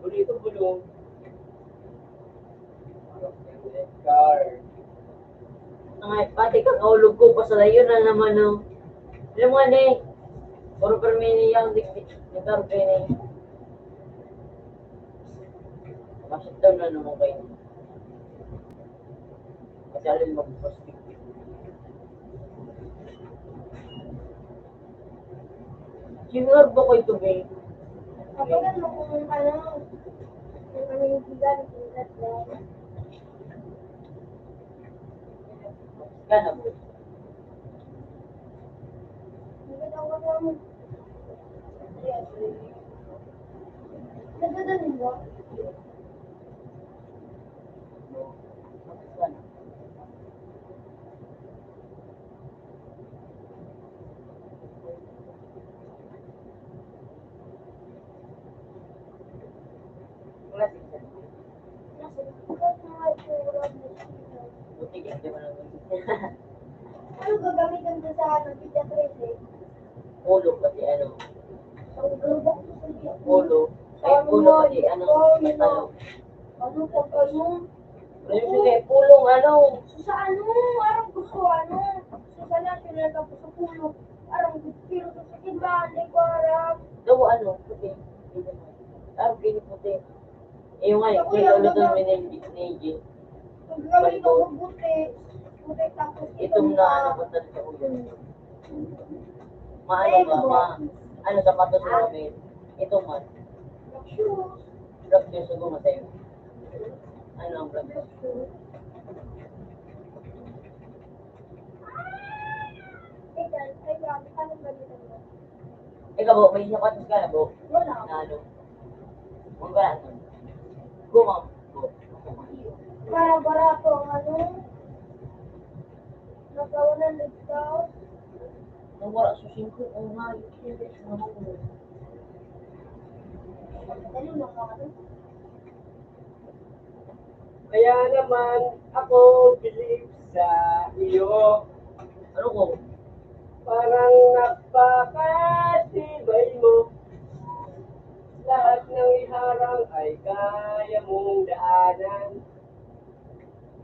Bonito, bulong. Car. Ay, pati kakaulog ko, pasalayon na naman, no? Alam mo, ano eh, puro permini yung dikdik ni Carmen eh. Makashutdown na naman kayo. Kasi alin magpastik. Senior ba ko ito, babe? Kapag ano, kung ano, kung ano yung bigat, bigat na. Gana, bro. Bigat ang ano. Nagdadali mo? Gana. Buti ka, di ba naman? Ano gagamitin ko sa ano, pediatric eh? Ulo, pati ano? Ang gulbok ko sa ulo. Ay, ulo, pati ano? Ano, pag ano? Ano siya, pulong, ano? Sa ano? Arang gusto, ano? Sa sana, pinagkapos sa pulong. Arang gusto, pero sa simbahan, di ko aram. Daw, ano? Puti. Arang piniputi. Eh, yung nga, kaya ulo doon, may nag-, nag-, Ang gawin ko, puti. Puti, tapos itong na, ano, punta sa ulo. Maano ba, ma-, ano, sapatos mo, may, ito man. Black shoes. Black shoes, siguro sa'yo. Ano ang black shoes? Ikaw, ay, grabe, paano ba dito? Ikaw, bo, may sapatos ka na, bo? Wala. Na ano? Wala. Gumam, bo. Para barato ang ano? Nagkawanan, nagkaw. Nawala sa singko, oh, nga, yung singko, sa mga ulo. Ano, nakaano? Kaya naman ako believe sa iyo. Ano ko? Parang napakatibay mo. Lahat ng iharang ay kaya mong daanan.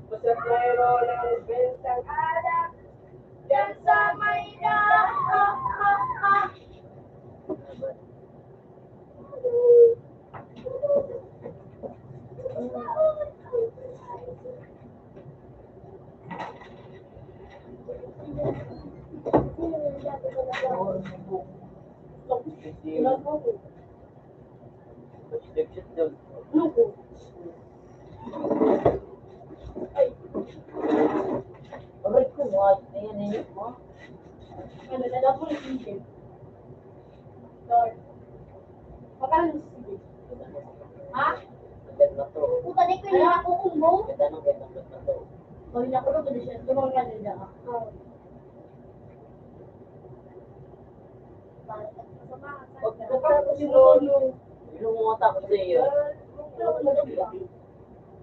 Basta't mayroon ang bentang alak dyan sa may daan. Aray ko, what? Ayan, ayan, ha? Ano, nalabo na yung Lord. Paano sige? Ha? Ang ganda to. Puta, di ko yung nakukong mo. Ganda ng ganda, ganda to. Gawin ako na, pwede siya. Tumawag ka nila. Oo. Pag, pagkatapos mo, yung, yung mga tapos na yun. Pero, pero,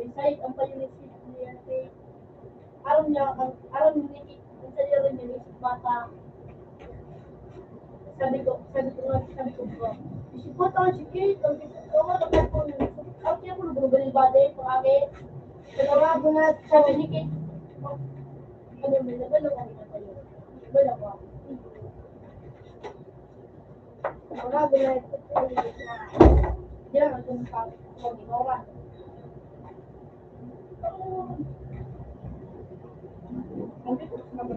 May side ang payo ni Steve ni Ate. Aram niya, ang, aram ni Nikki, ang sadiri niya, isip bata. Sabi ko, sabi ko nga, sabi ko, bro. Isip bata, sige, ang isip ko, ang isip ko, ang isip ko, ang isip ko, ang isip ko, ang isip ko, ang isip ko, sabi ni Kate, ano mo, nagalaw ako, nagalaw ako. Nagalaw ako. Wala, binayad ko po yung isa. Diyan, ang tumutawag ko, ginawa. Ang bilis na ba?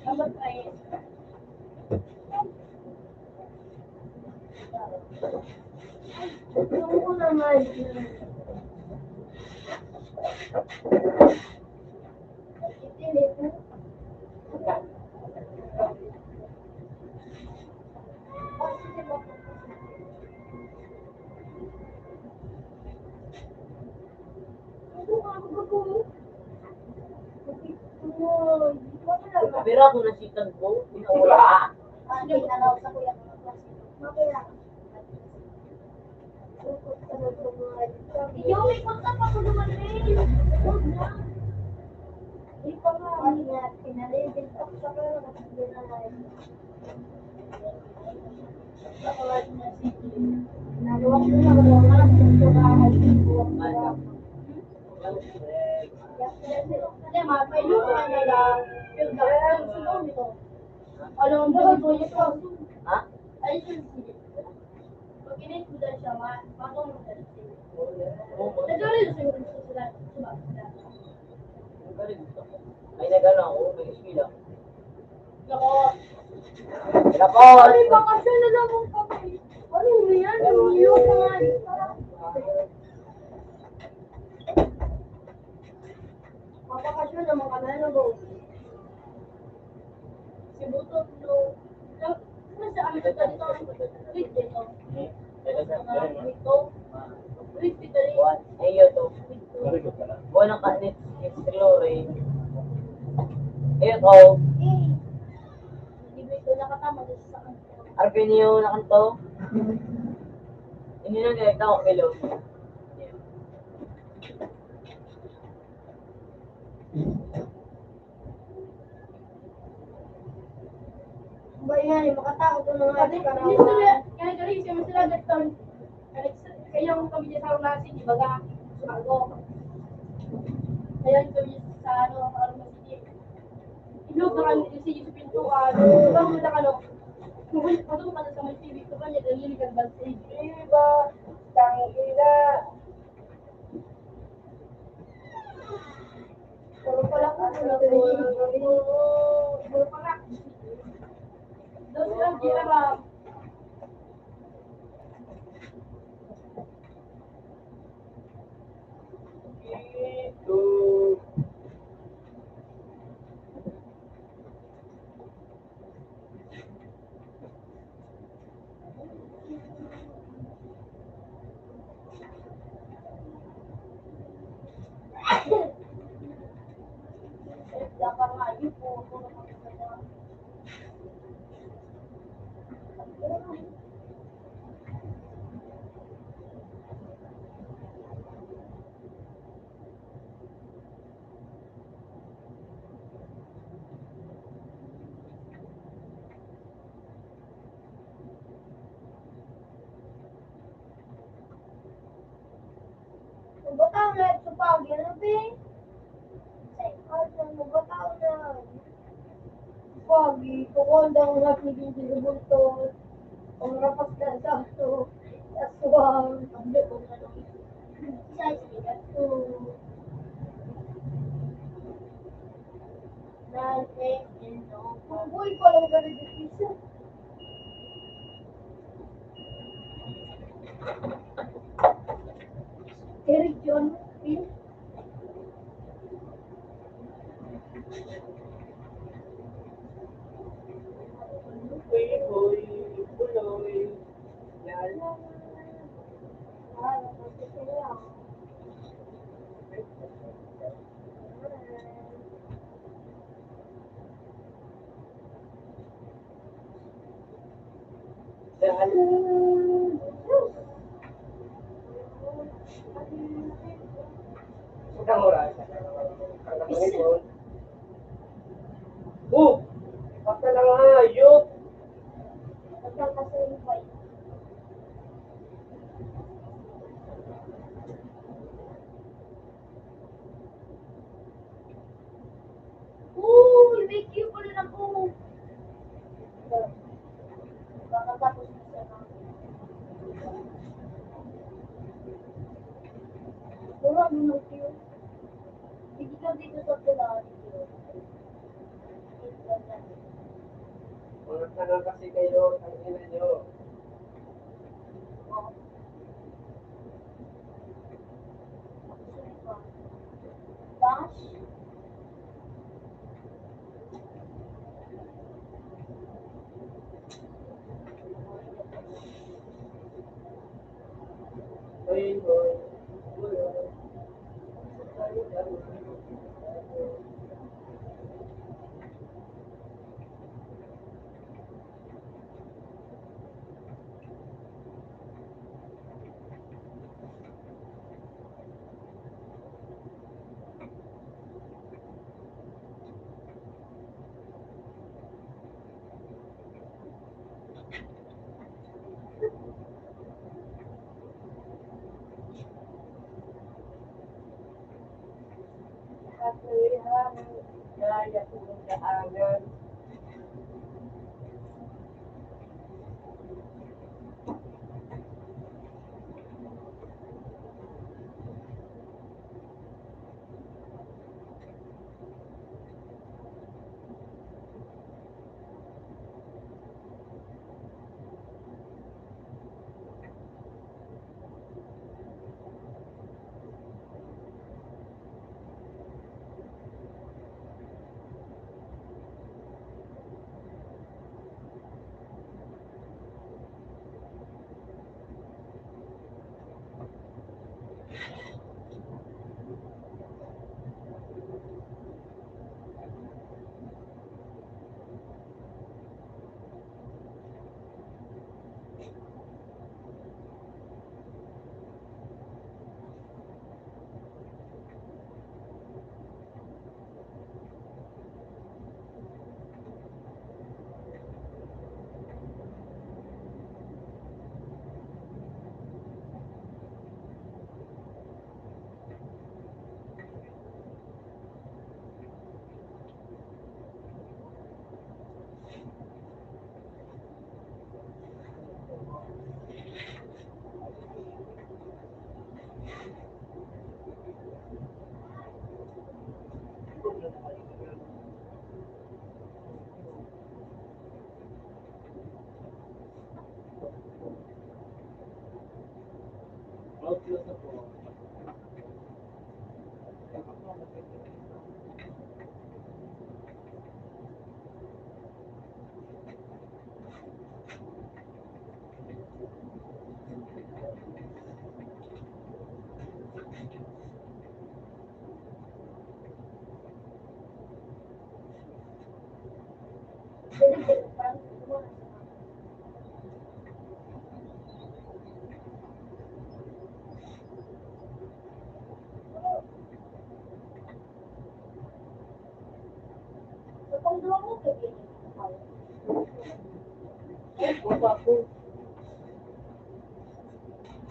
Dapat ay, gusto ko naman. Pira ko na si Tagbo, wala. Ikaw, may kontak pa ko naman, eh. Huwag na. Di pa nga, pinalibig ako sa kanya. Ha? Ang galing. May nag-ano ako, may eskwela. Nako. Nako. Ay, bakasyon na lang ang kapatid. Ano mo yan? Ang iyo pa nga. Papakasyon naman ka na, ano ba? Si Buto, no. Ano sa amin ito? Dito, dito. Dito. Dito. Dito. Dito. Iyo to. Buwan ng kanit, it's glory. Iyo to. Arpinyo na kanto. Hindi na nagtawa kilo. Ba yan, eh, makatakot ang mga Sabi, karawa. Hindi sila, kaya galing siya, masila gagawin. Kaya, kaya kung kami niya sa Arnasi, di ba ga? Sumago. Kaya kami sa, ano, sa Arnasi, di. Inog na kami, kasi yung pintuan, di ba, muna ka, no? Kung wala pa doon, sa may T V, ito pa niya, dali, nagkarbal sa T V. Di ba? Tangina. Puro pala po, puro pala. Puro pala. Doon sila, di ba? Butang na ito pa, gano'n, Ping? Ay, ano, butang na. Pagi, kukuha daw nga si Gigi Bulto. Ang rapas na sa ato. Sa suwang. Ang loob na nung isa, isa, isa, Nalpeng, Indo. Ang buhay pa lang ganun yung isa. Eric John Pin. Oh, basta lang hayop. Uy, may cue pala na po. Kakatapos na siya ng... Wala mo na cue. Hindi ka dito sa kailangan. Mga tanga kasi kayo, ang ina nyo.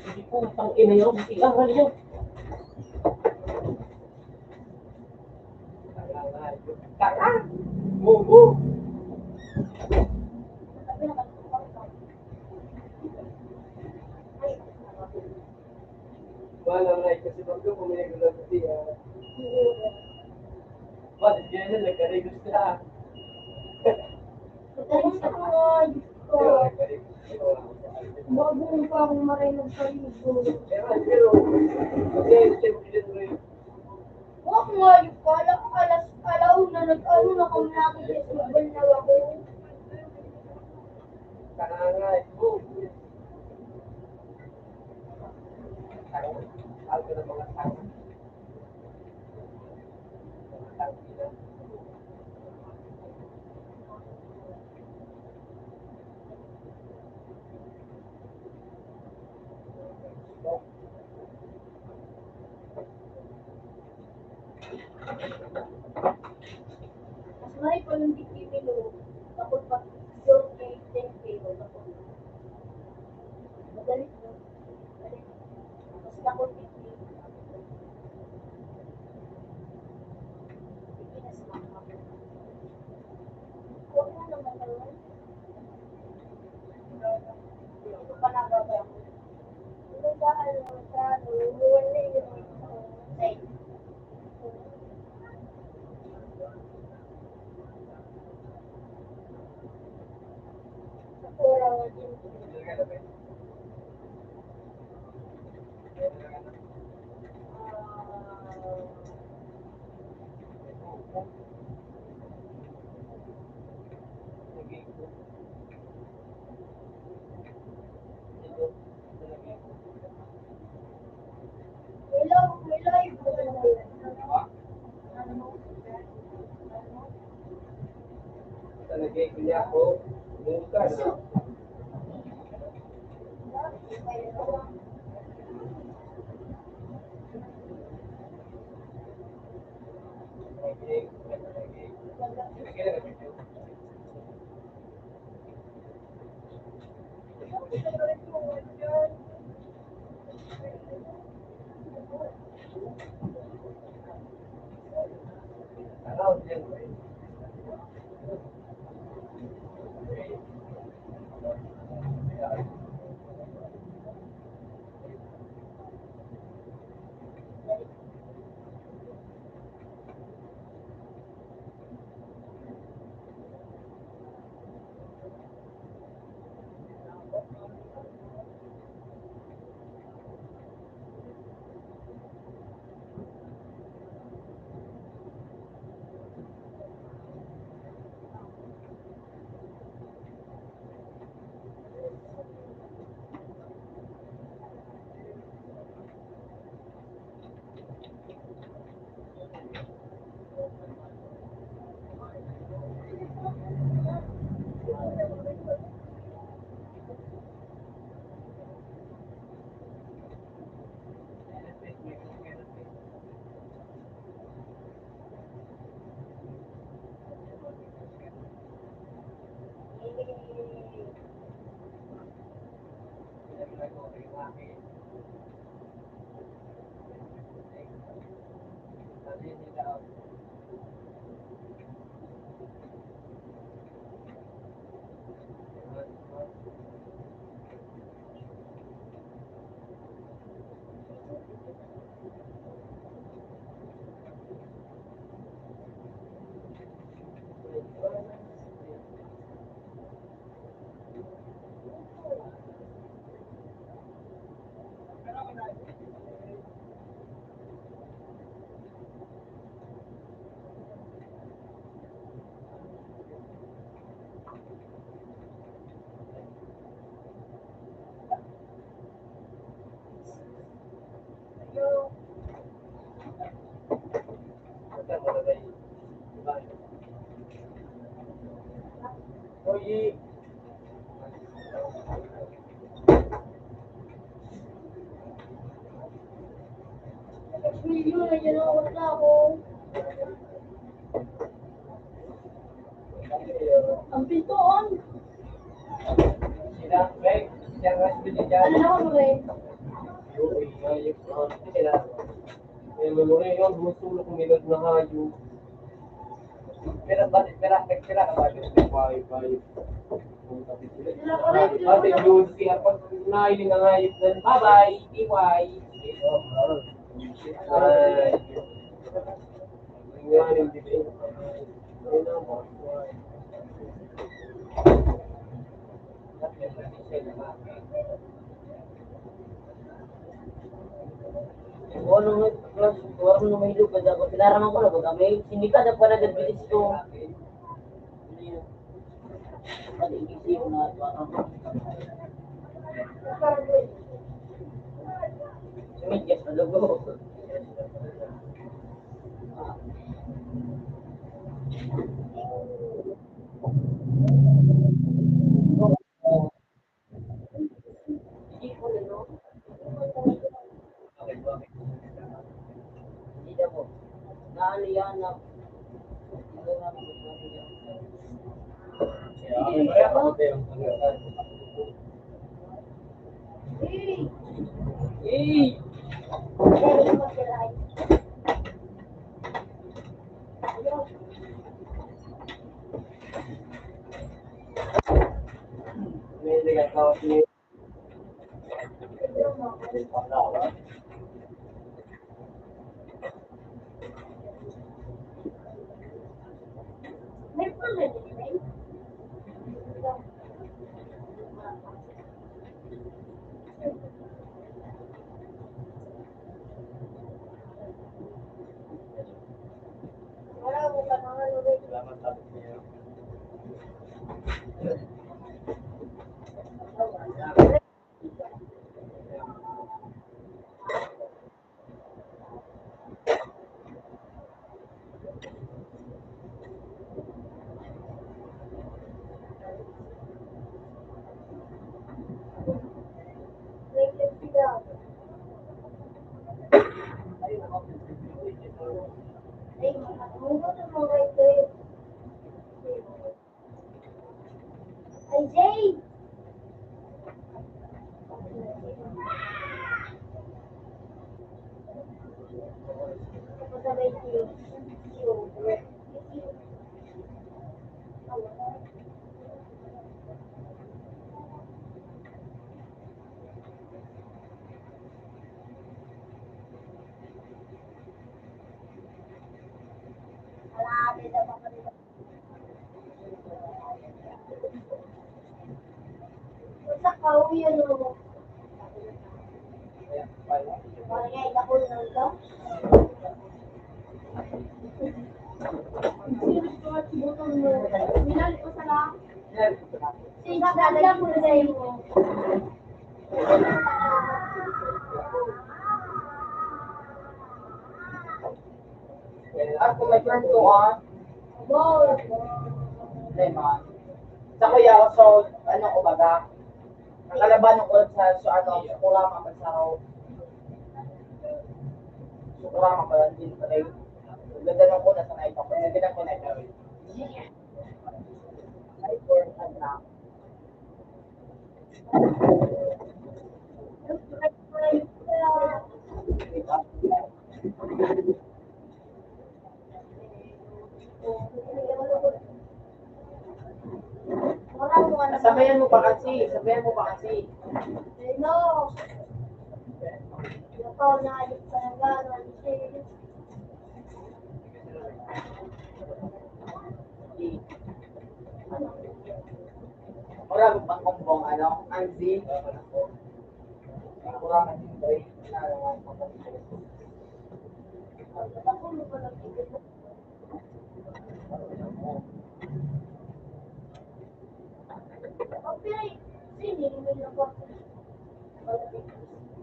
Hindi po, ang tangina nyo, C R na ninyo. Bobo! Wala na, kasi pag ko, kung may gulo, kasi, ah, bakit ganyan, nagkarigos na? Ay, Diyos ko. Bago pa akong maray nagkaligo. Pero, pero, kasi, siyempre, Wak, ngayon pa lang, alas, alaw na, nag-ano na kami natin, yes, magbal na ako. Tanga nga, eh. Tanga. Alto na mga tanga. Mga tanga. Kung hindi kami, no, kapag pag-, yung kay Teng Pero, kapag madali, no? Madali. Tapos kapag hindi, hindi na sila makapag-, huwag mo naman naman. Ito pa na ba ba? Ano ba, ano, sa, ano, wala yung, ano, side. Talaga, kaya ako, bukas. Ang pintuon. Sila, Greg, siya nga, sila dyan. Ano na ako, Greg? Yung, yung, yung, yung, sila. May memory yun, gumusulo kung milot na hayop. Pera, pati pera, pera ka ba? Bye, bye. Pati yun, siya, pag nailing ang hayop na, bye-bye, B Y. Bye. Yan, hindi ba yun? Kung ano nga, plus, kung ano nga may lupa, dapat kinaraman ko na, baga may sindikada pa na nagbilis ko. Ano yun? Pag-iisip na, parang, sumidyas na lugo. Hindi ko na, no? Hindi na po. Naano yan na, Ay, Jay! Sa kauyan mo. Minahal ko sa lahat. Sinabi ko sa iyo. At kung may turn ko, ah, problema. Sa kuya, so, ano, kumbaga, nakalaban ko sa, sa, ano, sa kurama, pag sa, sa kurama pala, hindi pala yun. Ganda nung una sa night ako. Ganda ko night ako. Ay, for, ano, Sabayan mo pa kasi, sabayan mo pa kasi. No. Ikaw na, adik pa na gano'n. Wala akong pangkumbong, ano, ang Z. Wala akong pangkumbong.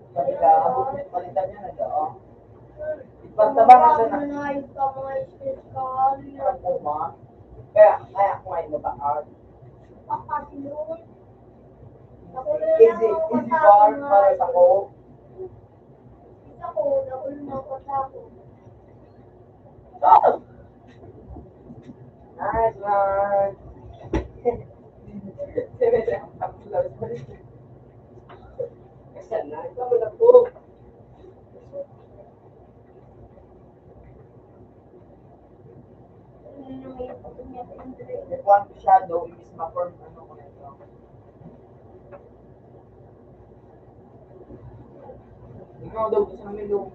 Palitan, palitan niya na siya, oh. Ipagtabangan siya na. Ano na yung mga special? Ang uma. Kaya, kaya ko ngayon mataas. Easy, easy bar para sa ko. Isa ko, nakulong ako sa ako. Nice one! Kasan na? Ikaw mo na po. If want to shadow, imbis ma-form, ano ko na ito. Ikaw daw, gusto namin daw.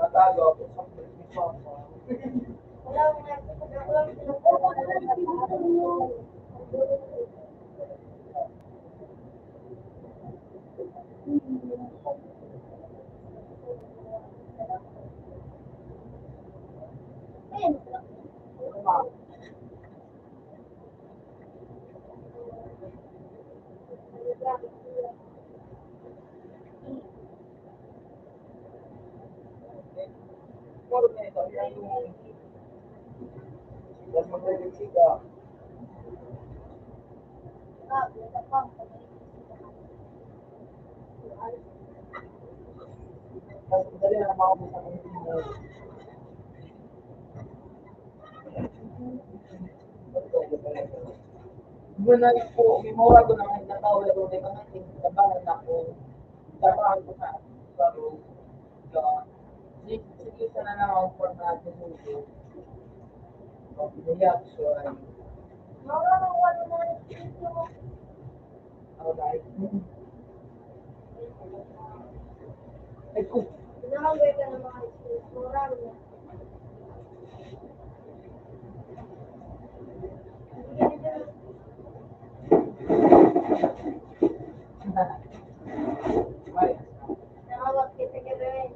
Matago ako sa pagkakita. Muna po, may mura ko naman na tao, lalo na yung mga tabangan ako. Tabangan ko sa, sa, sa, sige, sige, sana lang ako for na, reaction. Mura mo, wala na yung video. Alright. Ay, oh. Pinakagay ka ng mga issues. Moral na. Ay. Tawag kita ka rin.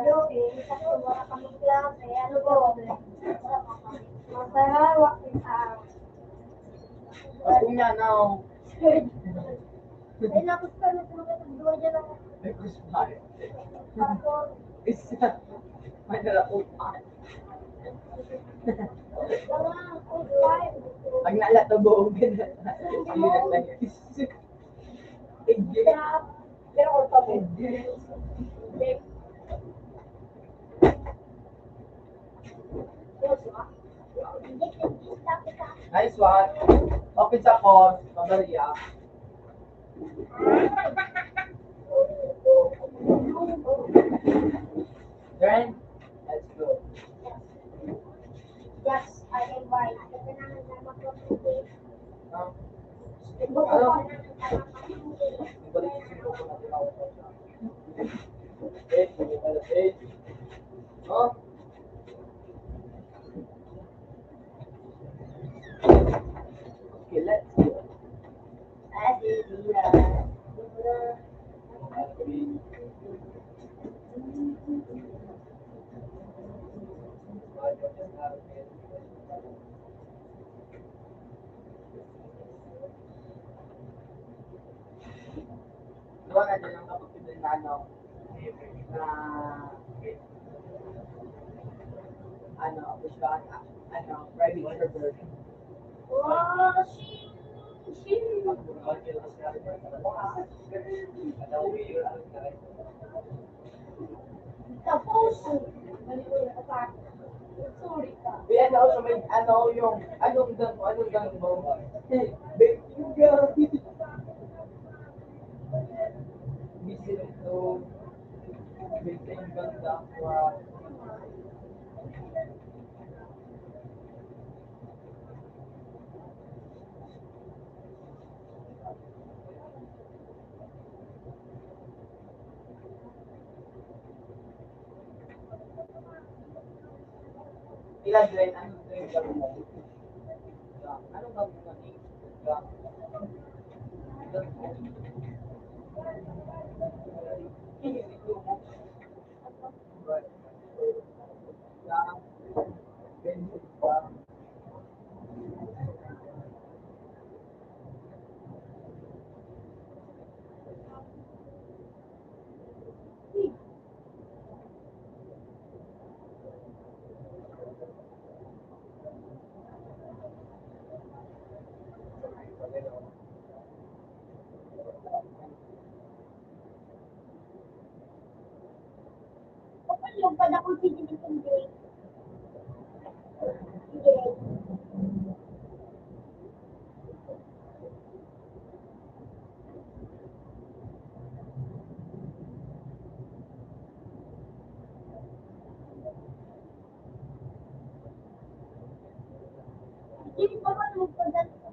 Yo, eh, sa mga kamukla, kaya ano po? Masarawa kita. Ako nga, now. Ay, naku, sa mga duwa dyan ako. Ay, Chris Pine. Isa. May nalakutan. Pag nalatubo, ganun. Hindi na tayo. Hindi. Pero kung pag hindi. Nice one. Open sa phone, Maria. Then, let's go. Yes, I invite. Huh? Ano? Ibalik ko sa mga tinawag ko siya. Eh, ano pala, eh? Huh? Okay, let's go. Gawa na din ang kapatid na ano, na, ano, gusto ka, ano, private server. Wow, shi-, shi-, Tapos, sorry ka. Yan ako sa may, ano, yung, anong gang, anong gang mo? Big gang. Visit to, Big gang, gang, gang. Ilan din? Ano din? Ano ba mga names? Kapag yung padakot si Jimmy Sunday. Sige. Sige, papa, magpadala.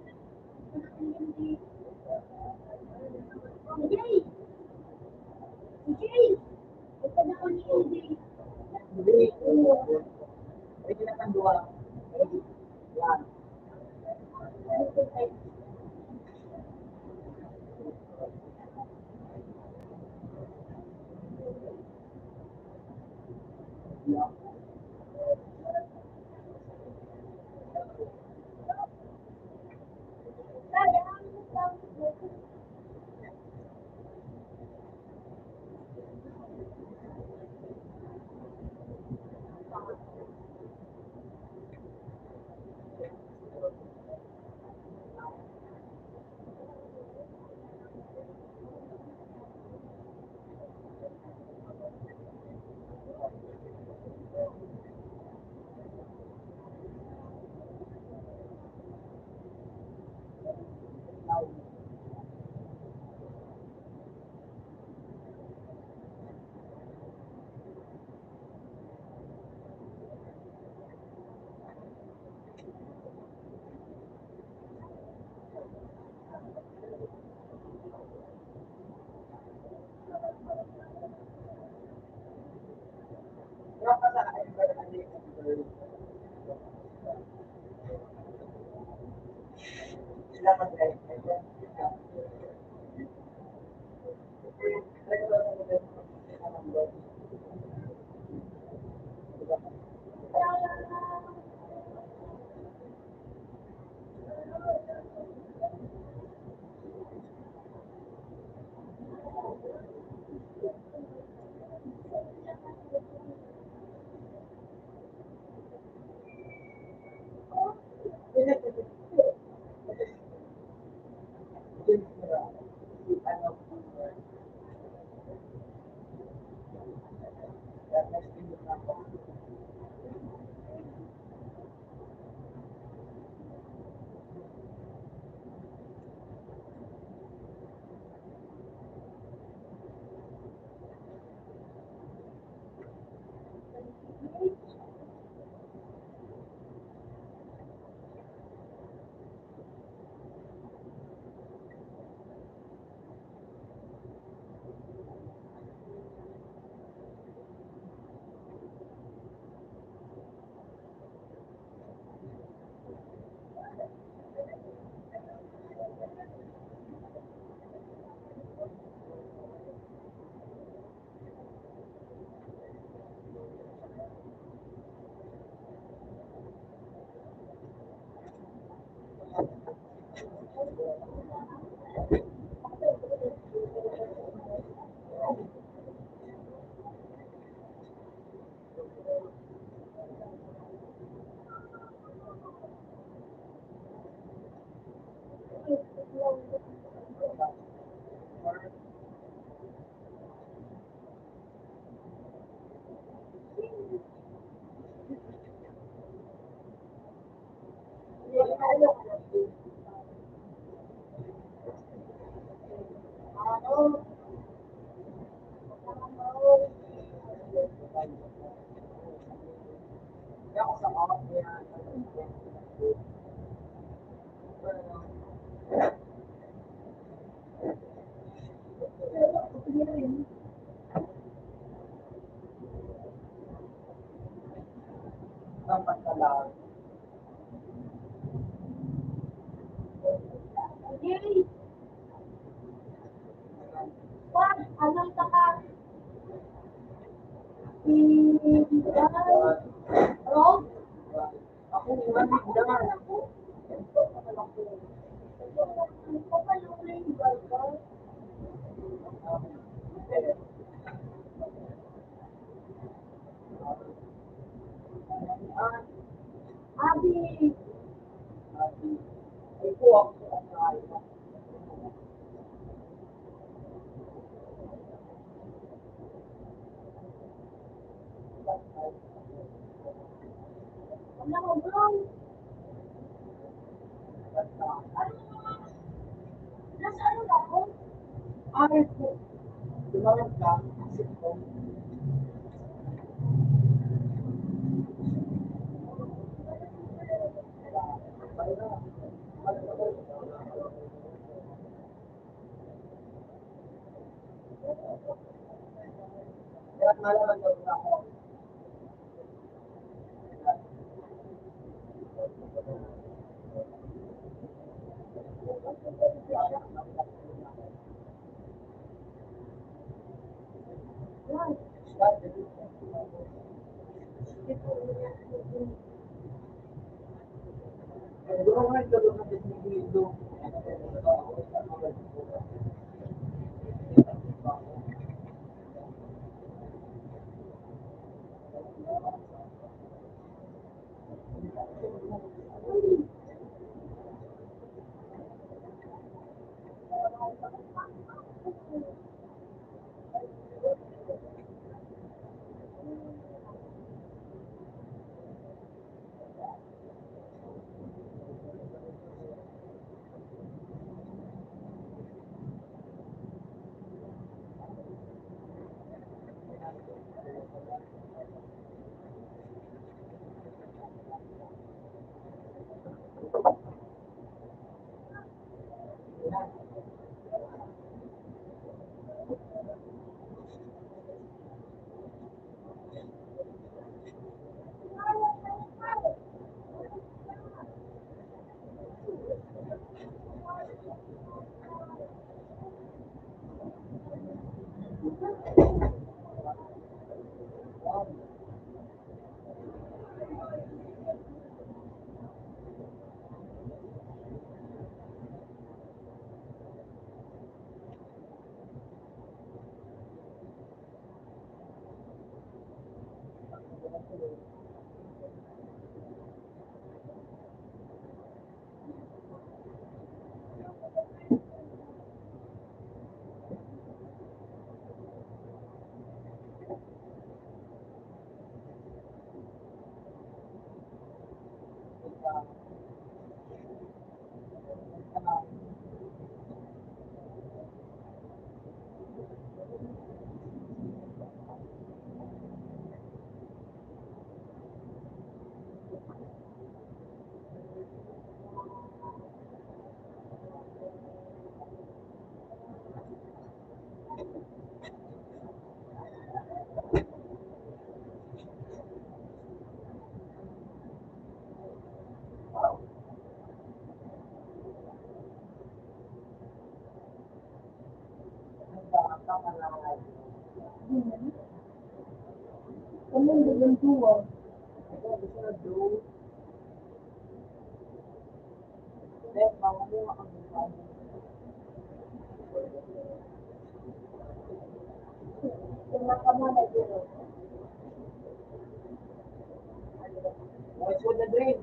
What's with the drink?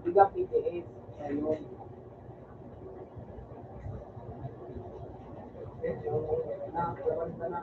Bigang P T S. Ayun. Na, na.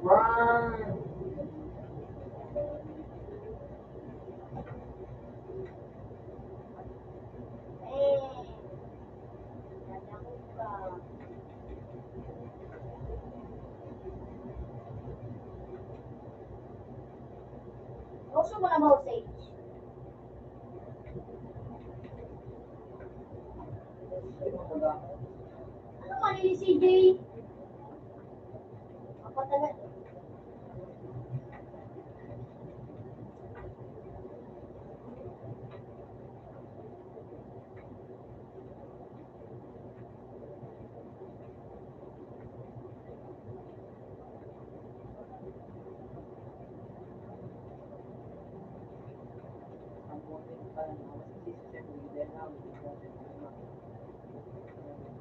One. Gusto mo na ba, Jose? Ano man ini si Jay? Mapatagal.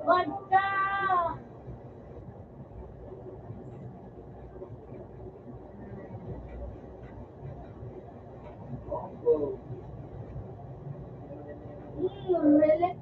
Vodka! Mm, really?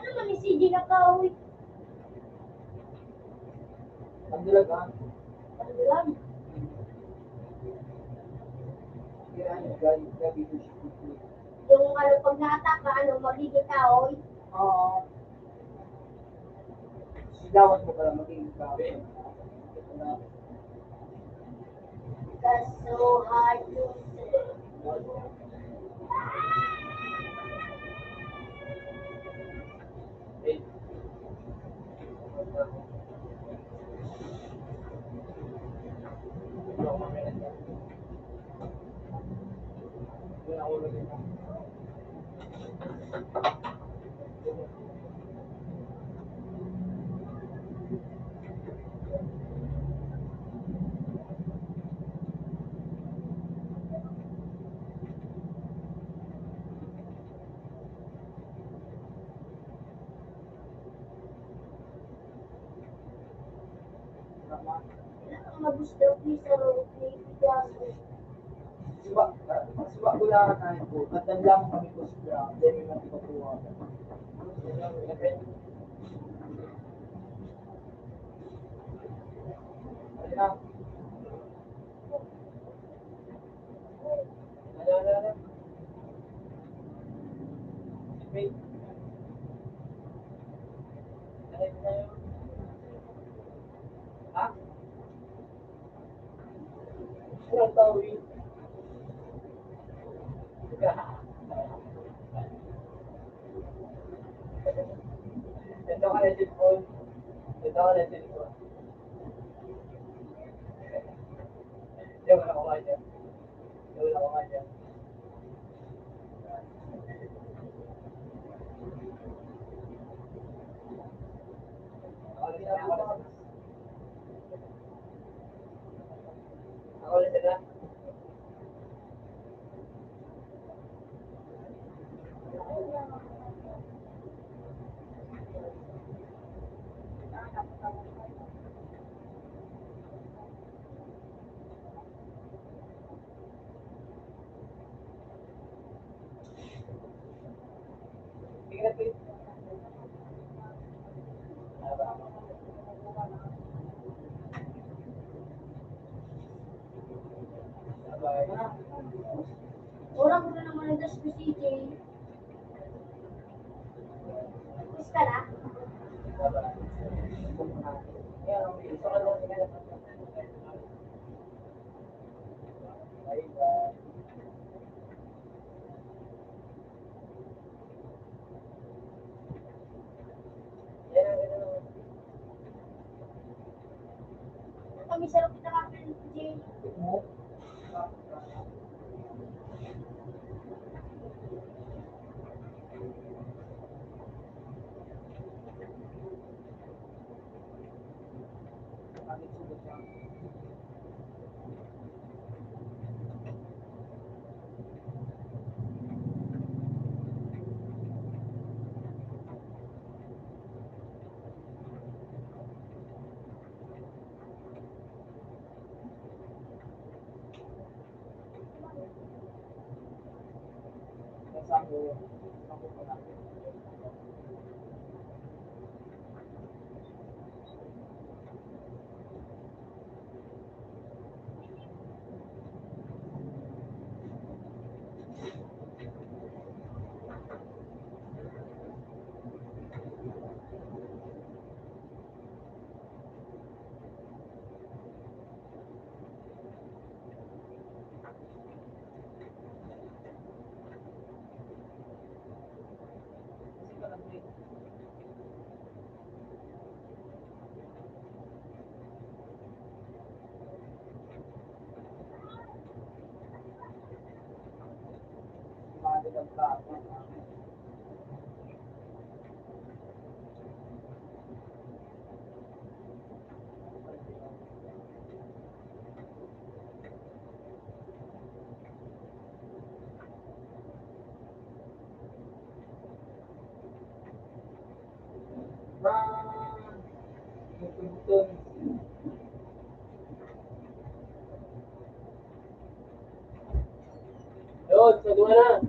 Ano man ni C J na kahoy? Ang dalaga. Ang dalaga. Kaya ano, gabi, gabi ko siya. Yung ano, pag na-attack ka, ano, magiging kahoy? Oo. Sigawan mo pala, magiging kahoy. That's so hard to say. Mabusdaw ni sa road ni Picasso. Suba, suba ko lang ang kain ko. At nandiyan kami ko sa ground. Then, may mga iba po ako. Ano na? Ano na, ano na? Wait. Ano na yun? Ha? Walang tao eh. Ito ka na cellphone. Ito ka na cellphone. Hindi, wala ko nga dyan. Hindi, wala ko nga dyan. Ako na sila. Orang ko na naman ang das ko, C J. Tapos ka na? Kami sarap kita kapin, Jay. Yun, sa duwa na.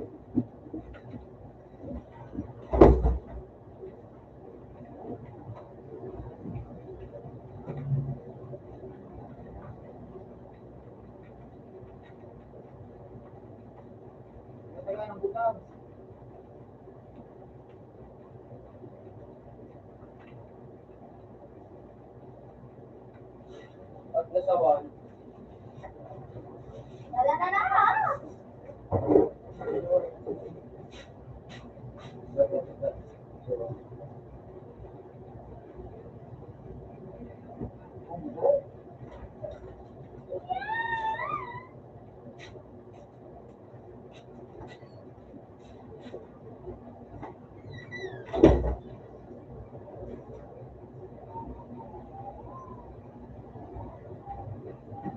Pag nasawan,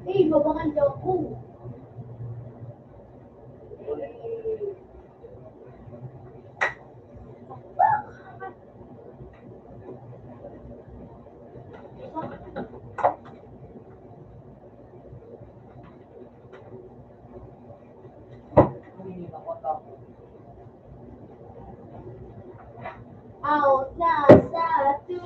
Eh, mabangan daw ako. Out na sa two.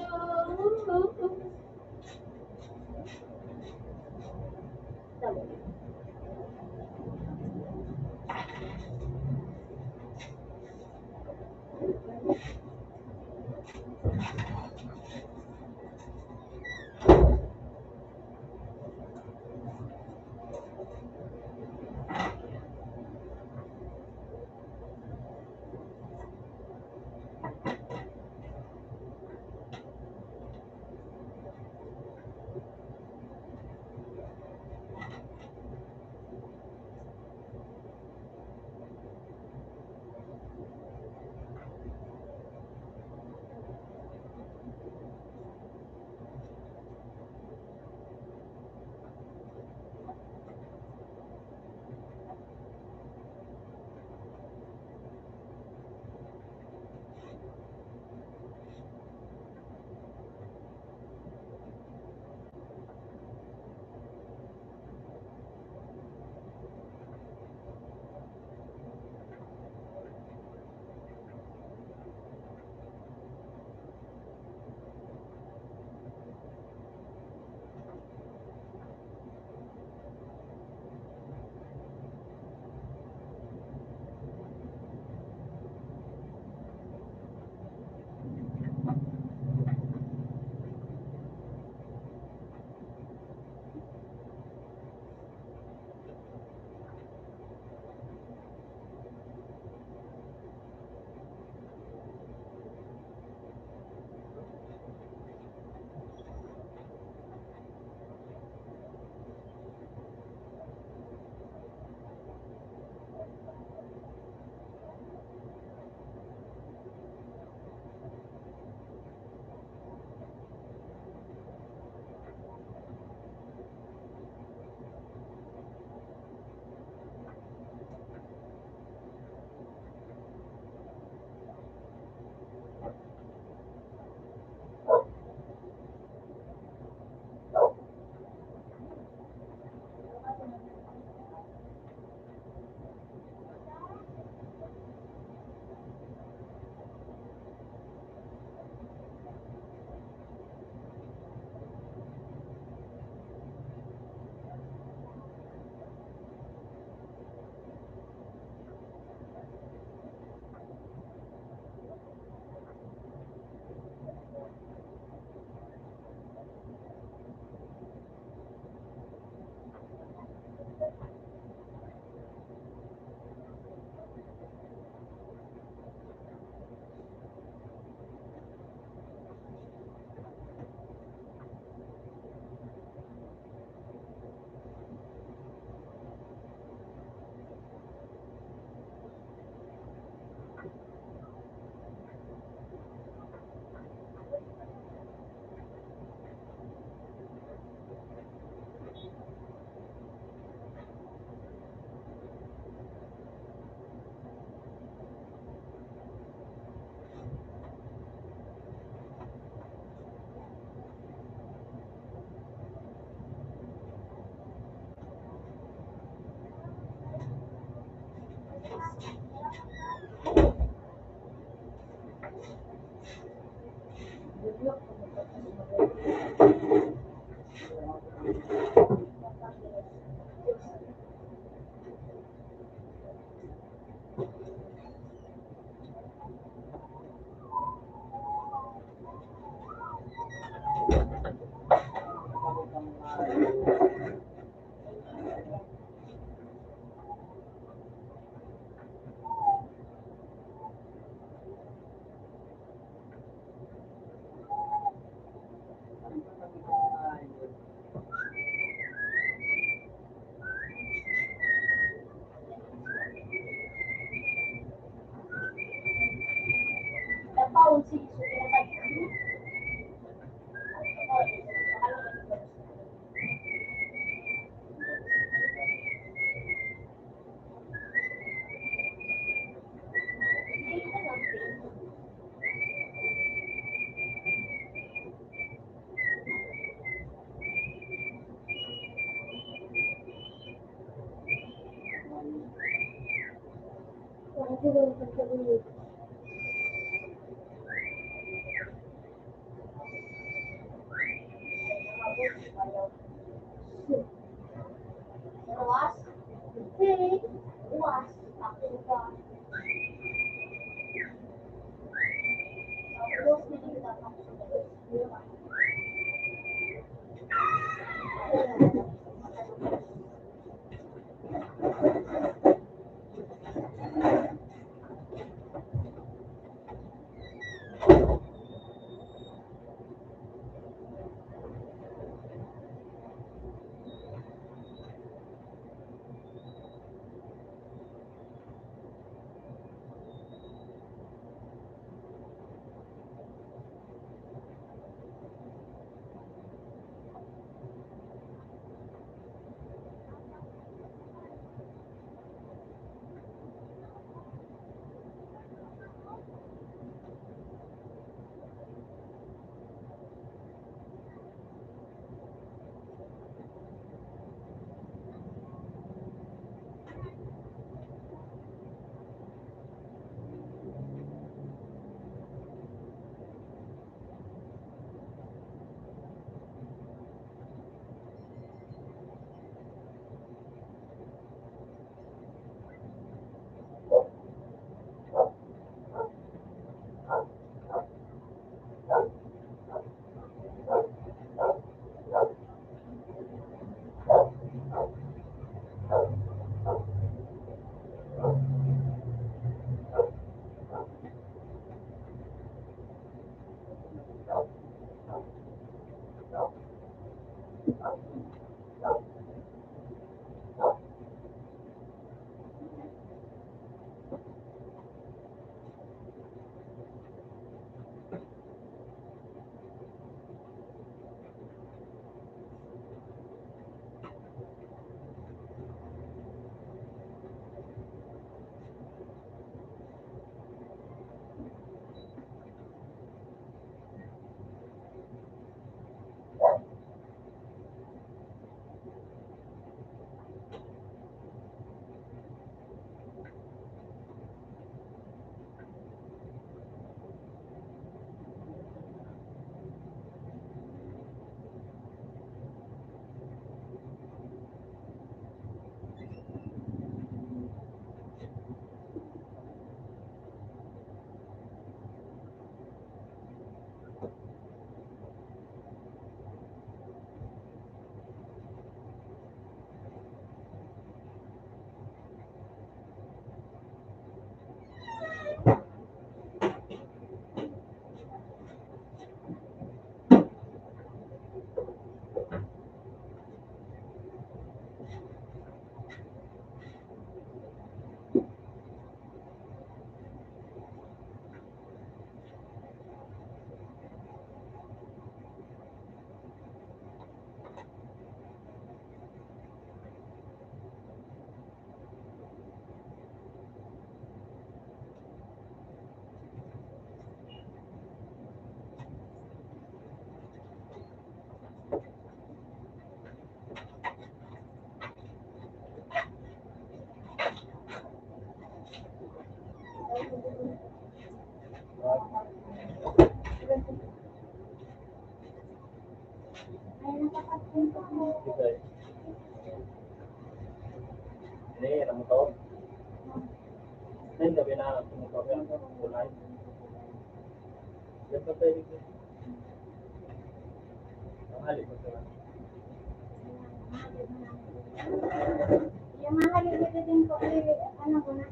Yung mga niluluto din po, eh, ano ko na.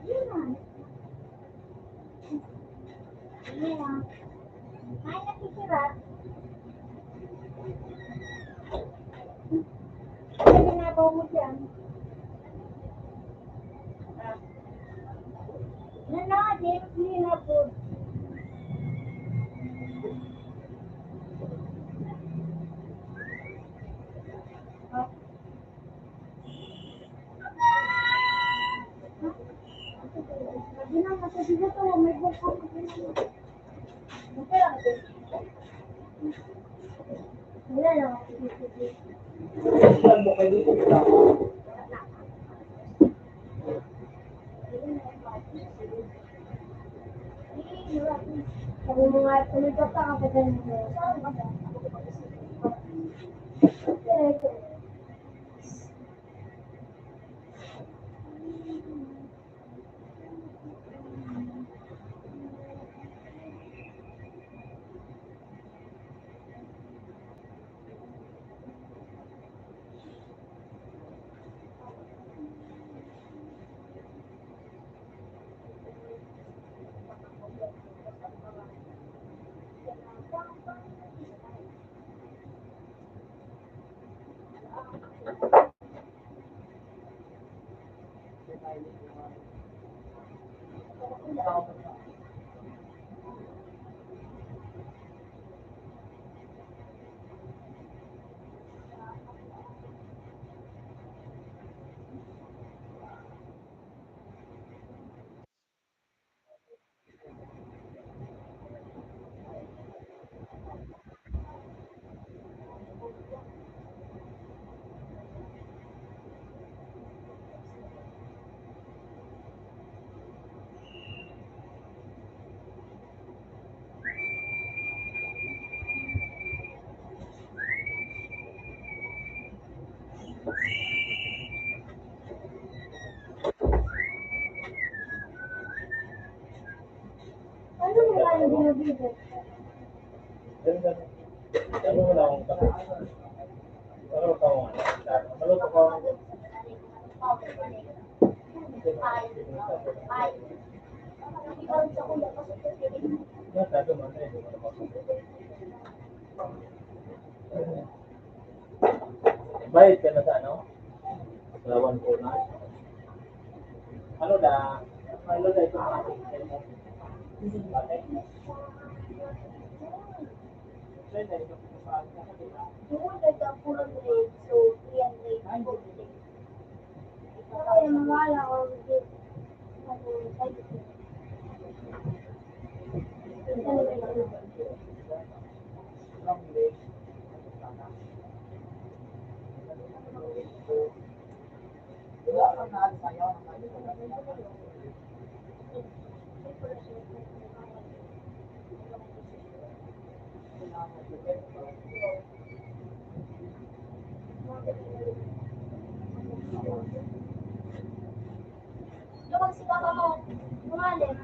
Yun na. Yun na. Ay, natitira. Ano na po mo dyan? Ah. Yan na, James, yun na po. Ano mo nga yung binibigay? Bayad ka na sa ano? Sa one four na? Ano na? Ano na ito? Doon, nagkapulang rate, so, three hundred forty. Ito kaya mawala o hindi? Ano, Lumagsi ka pa mo. Lumalim.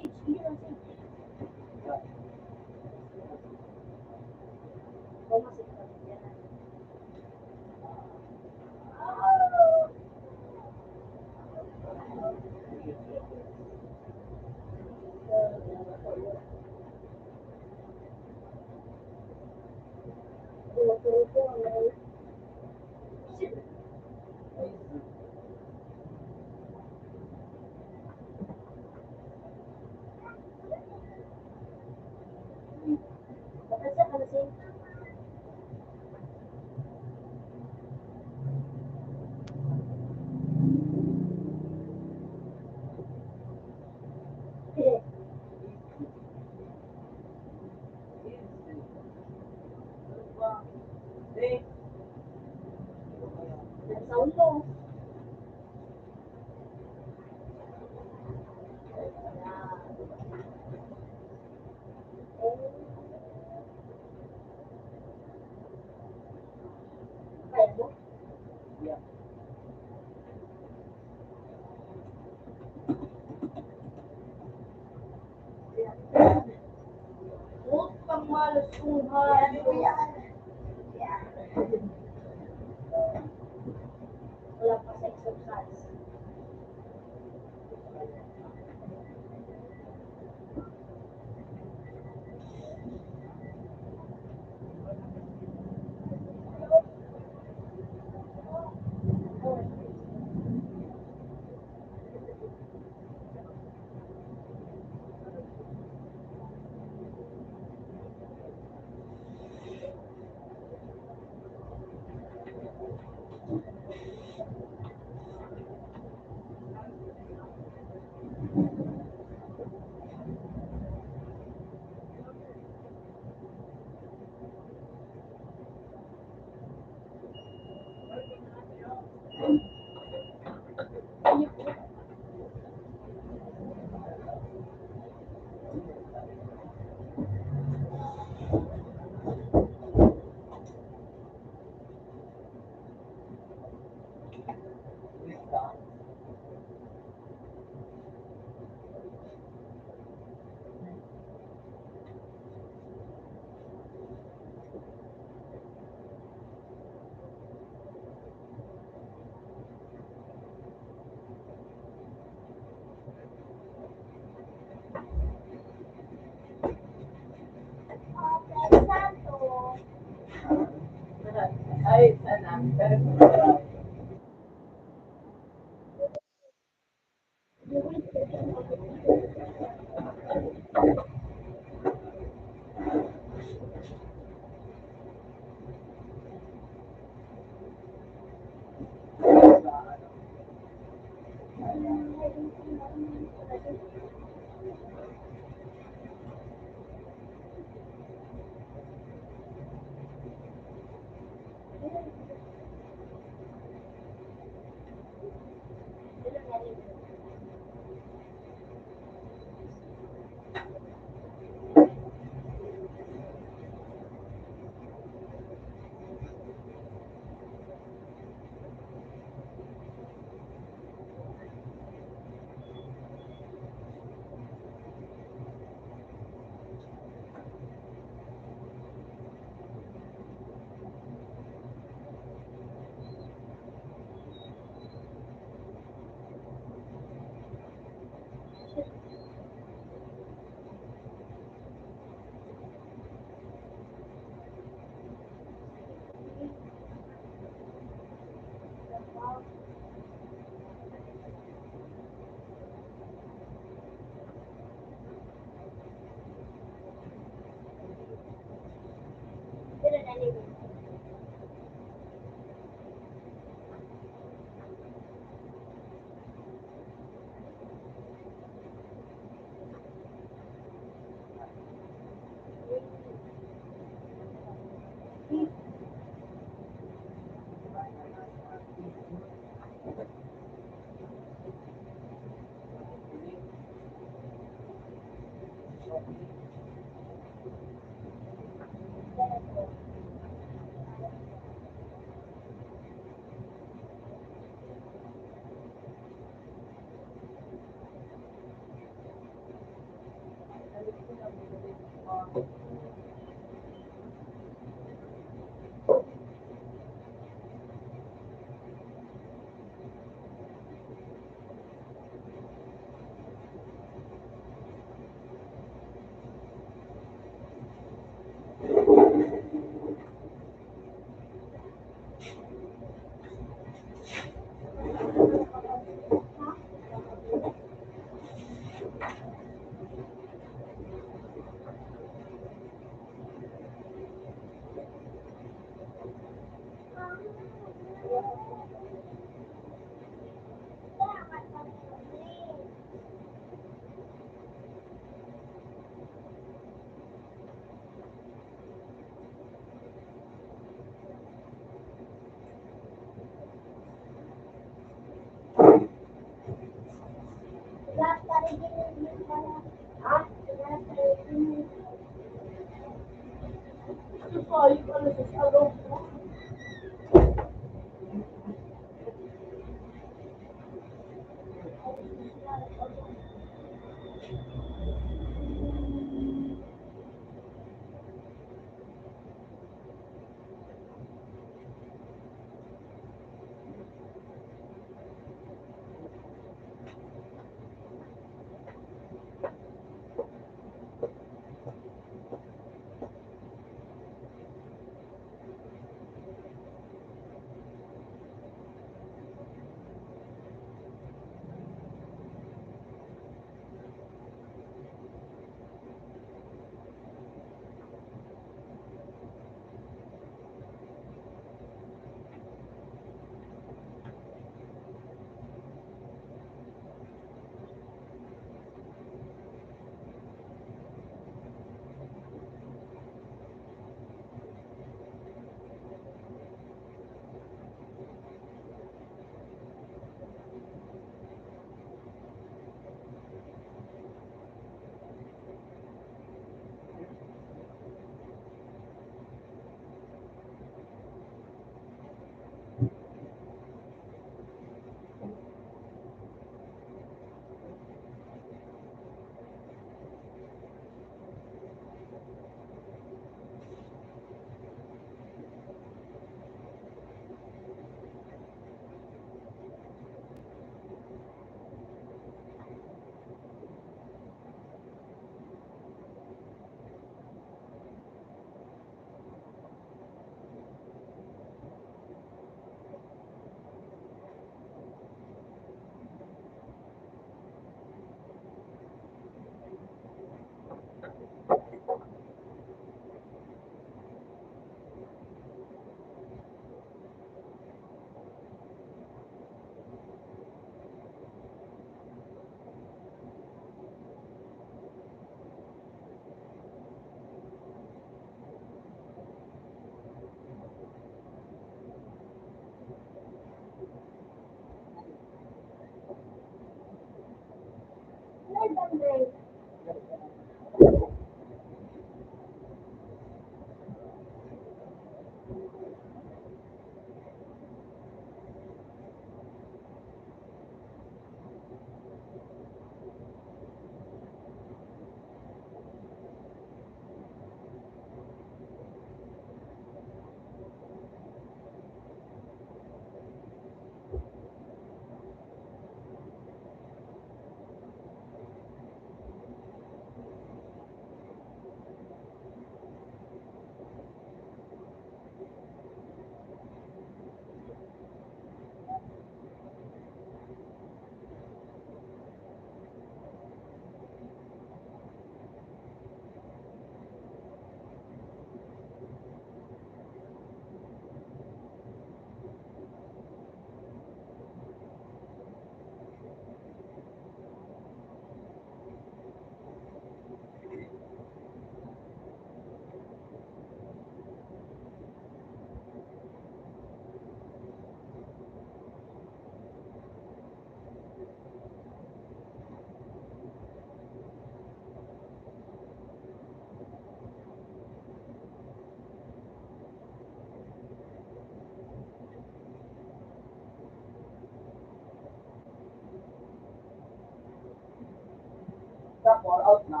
Far out na.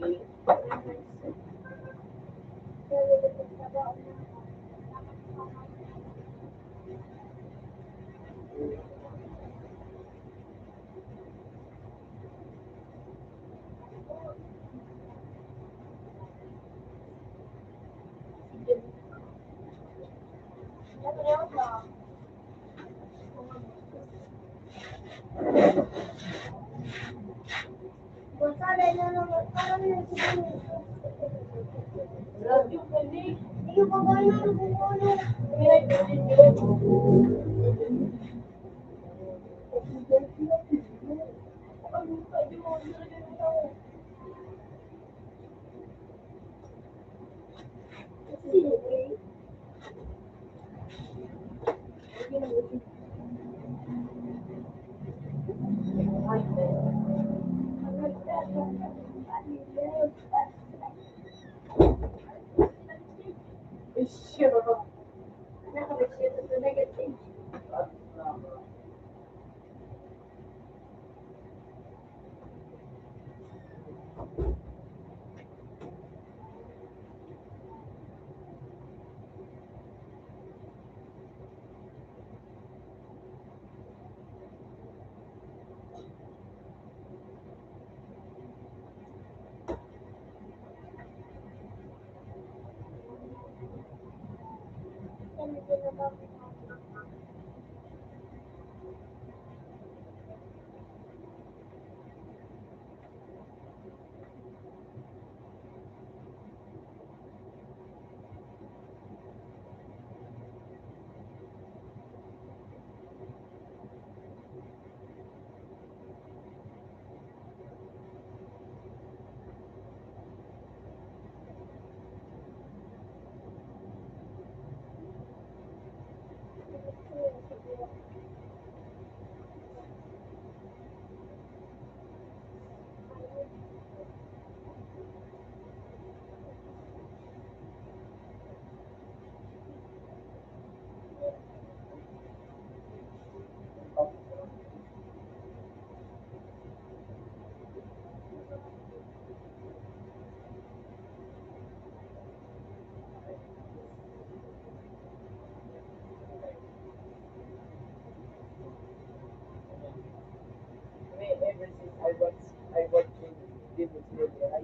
Me, ever since I watch, I watch Demon Slayer, I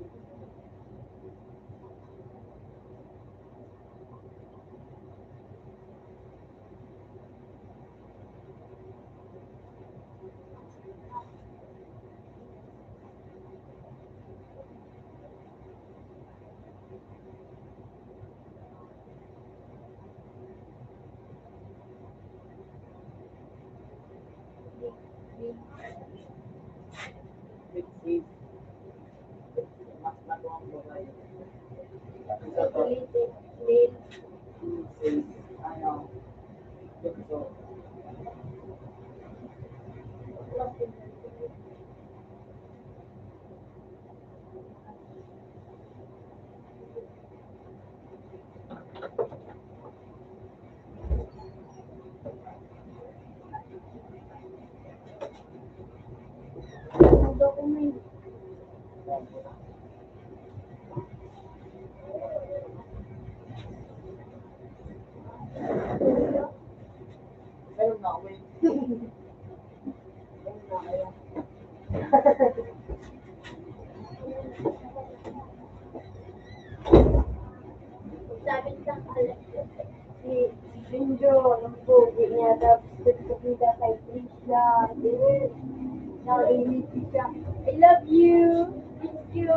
Sabi sa kanya, si Junjo, ang pogi niya, tapos nagpakita kay Trisha. Narinig siya, "I love you. It's cute.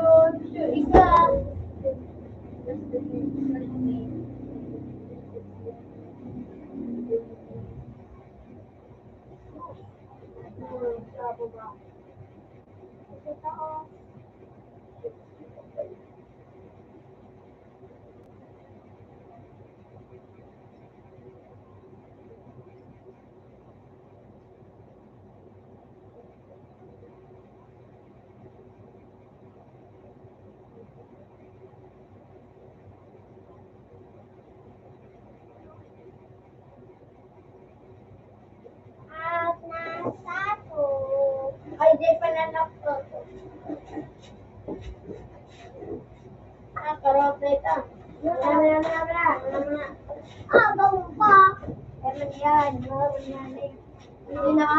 Ikaw." Propeta. Wala, wala, wala, wala. Ah, bawang pa. Meron yan. Meron yan. Hindi na.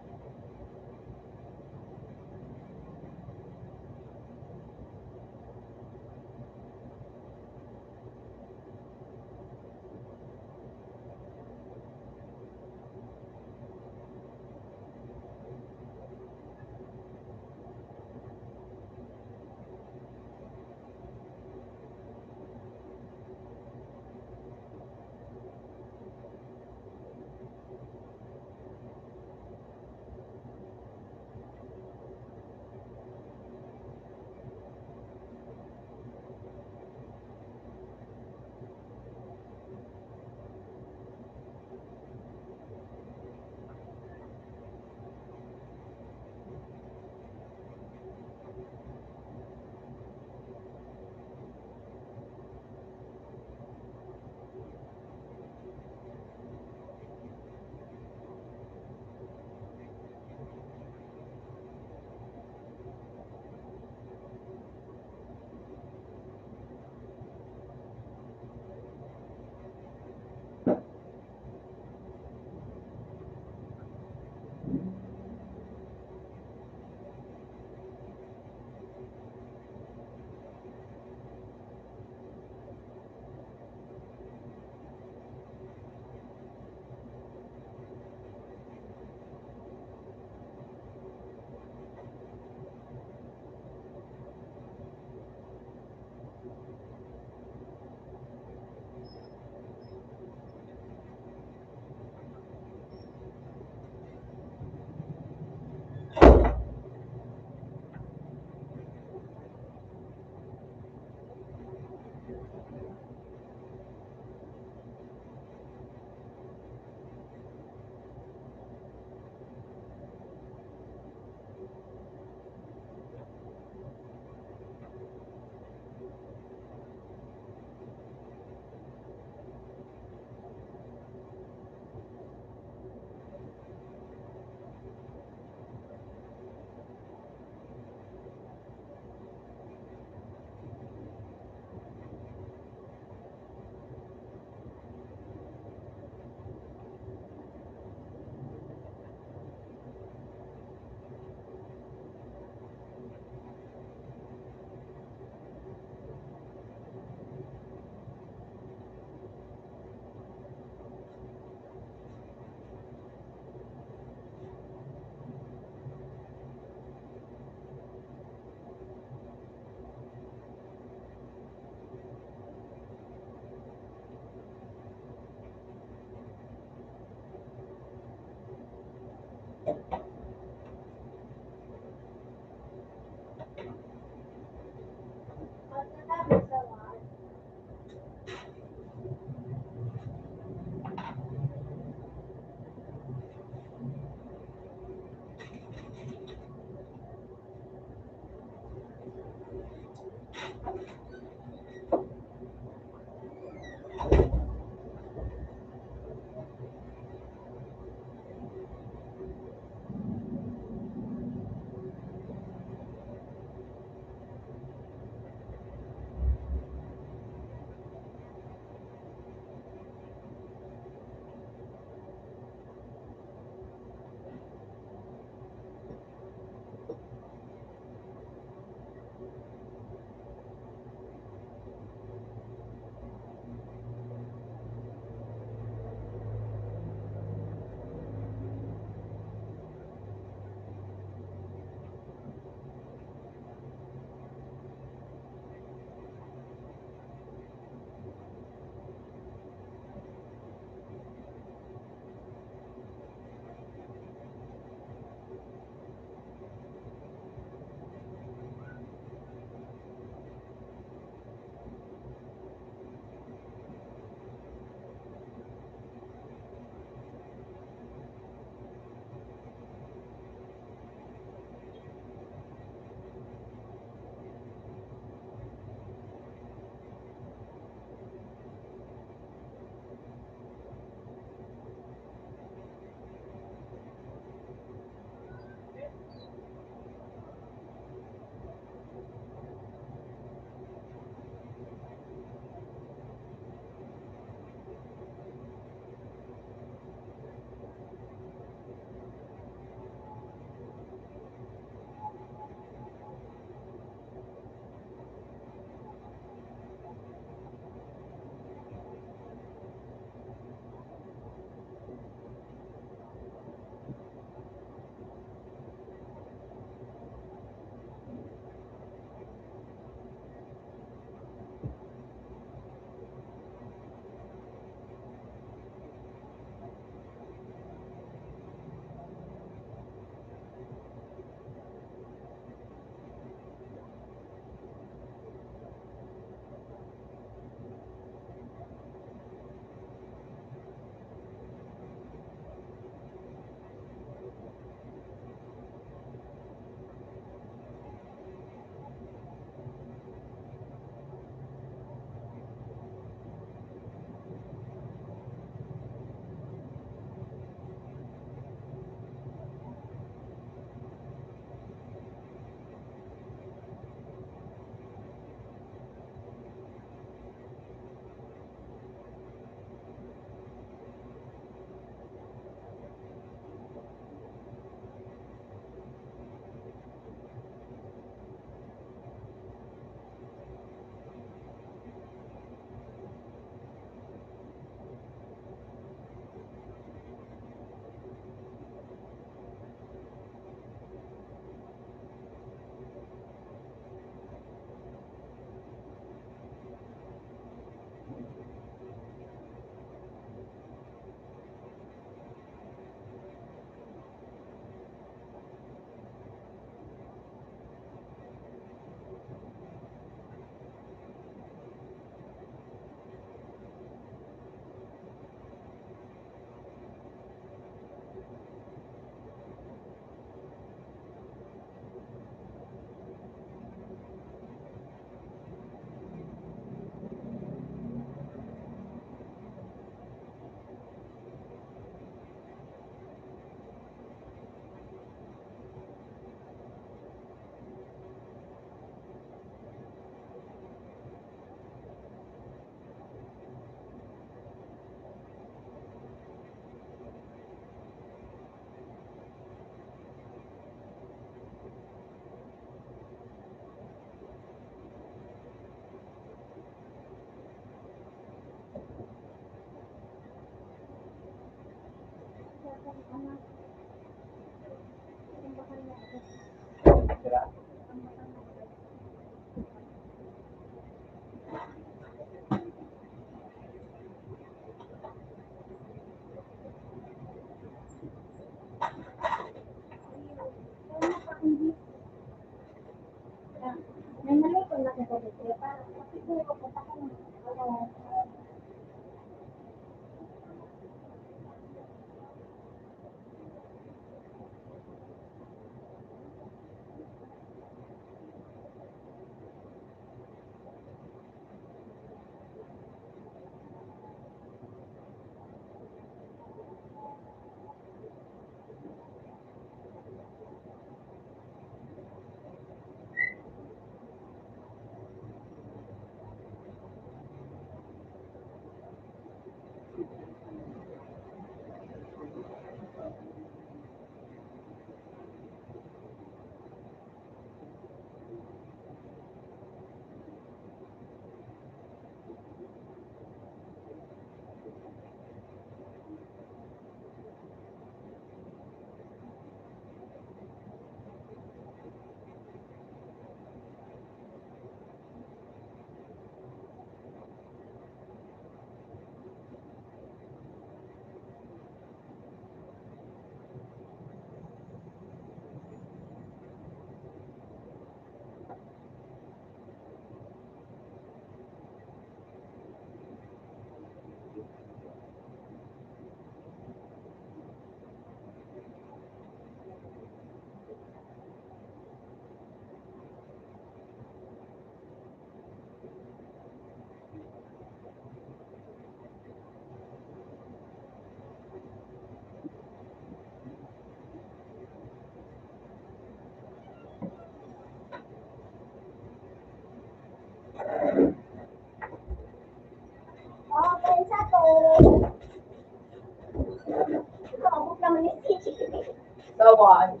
Tawan.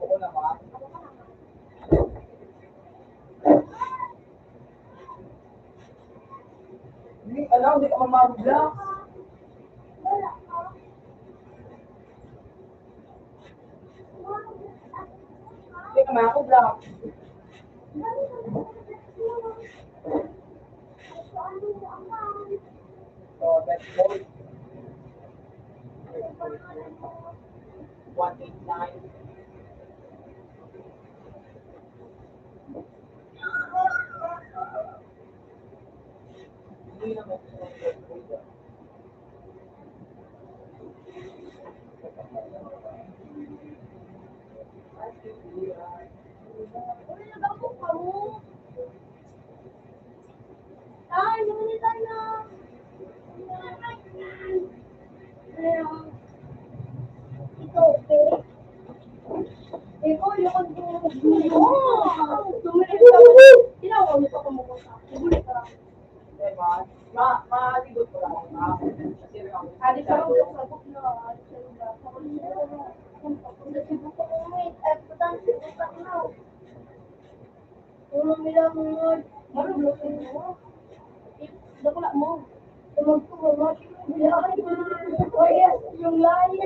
Oo naman. Hindi, alam, hindi ka mamamagla. Hindi ka mamamagla. So, that's all. One eight nine. Yung lain.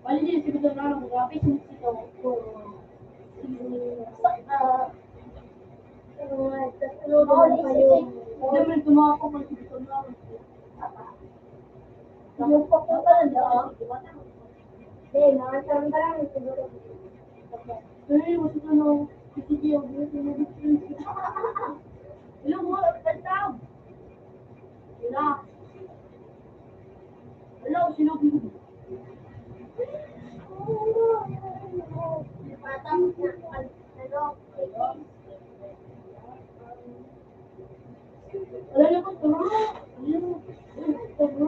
Bali din, sige, doon na lang, grabe, sinisita ko. Sa, ah, ano nga, tatlo naman kayo. Hindi naman tumawa ko pag sige, doon na lang. Yung pagpunta na doon. Hindi, mga sarang ka lang, siguro. Ay, what's it, ano? Sige, sige, sige, sige. Hello, mga kapatid. Hello. Hello, sino? Wala na po, turo. Ayun, turo.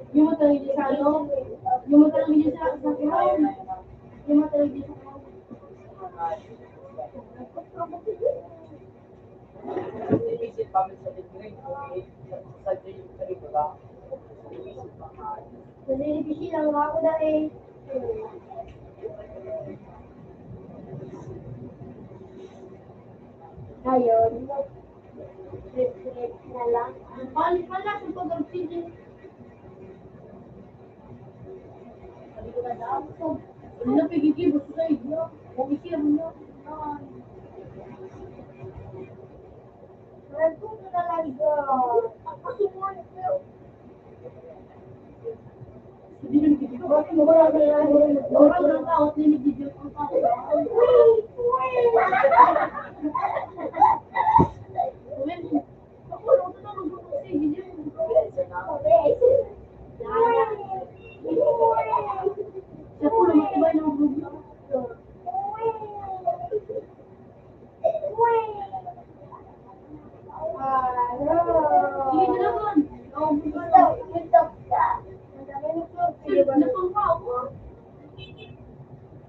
Yung matagal din sa ano, yung matagal din sa, sa ground. Yung matagal din sa ground. Nalilibisi lang ako na eh. Ayun. Reflect na lang. Balik ka na sa pag-oxygen. Sabi ko na daw. Ano na pigigil? Gusto sa inyo. Kung i-share nyo. Nandun ka talaga. Ako si Monica.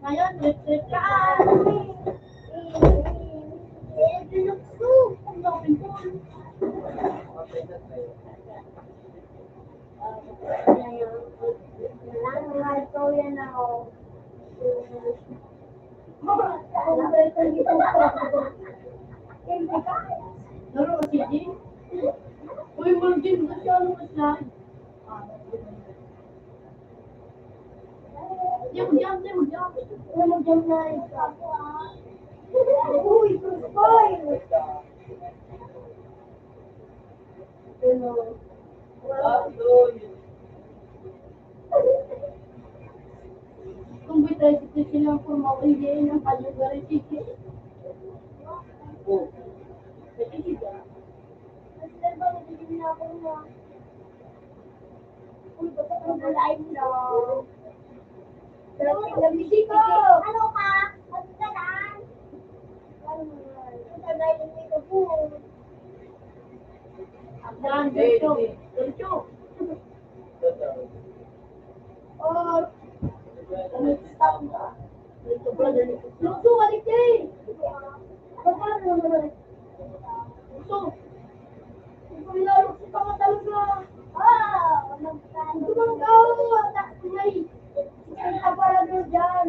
Ngayon, trip-trip ka. Laro ka, C J? Uy, Marvin, ba't ka ano ka slide? Di mo jump, di mo jump. Di mo jump na ikaw. Uy, spoil! Pero, kung bitay, bitay silang forma, hindi yun ang kalugarin. Oh. Kasi diba? Kasi diba, nagiging na ako na. Uy, basta kung nalain lang. Pero tingnan mo, sige, sige. Ano ka? Ano ka na? Ano ka na? Ano ka na? Yan, diretso. Diretso. Oh, ano, stop na. Lugso, balik ka eh. Baba na naman. Lugso. Kung lalukso ka nga talaga. Ah, ito bang tao? Takbo na eh. Ang aparador dyan.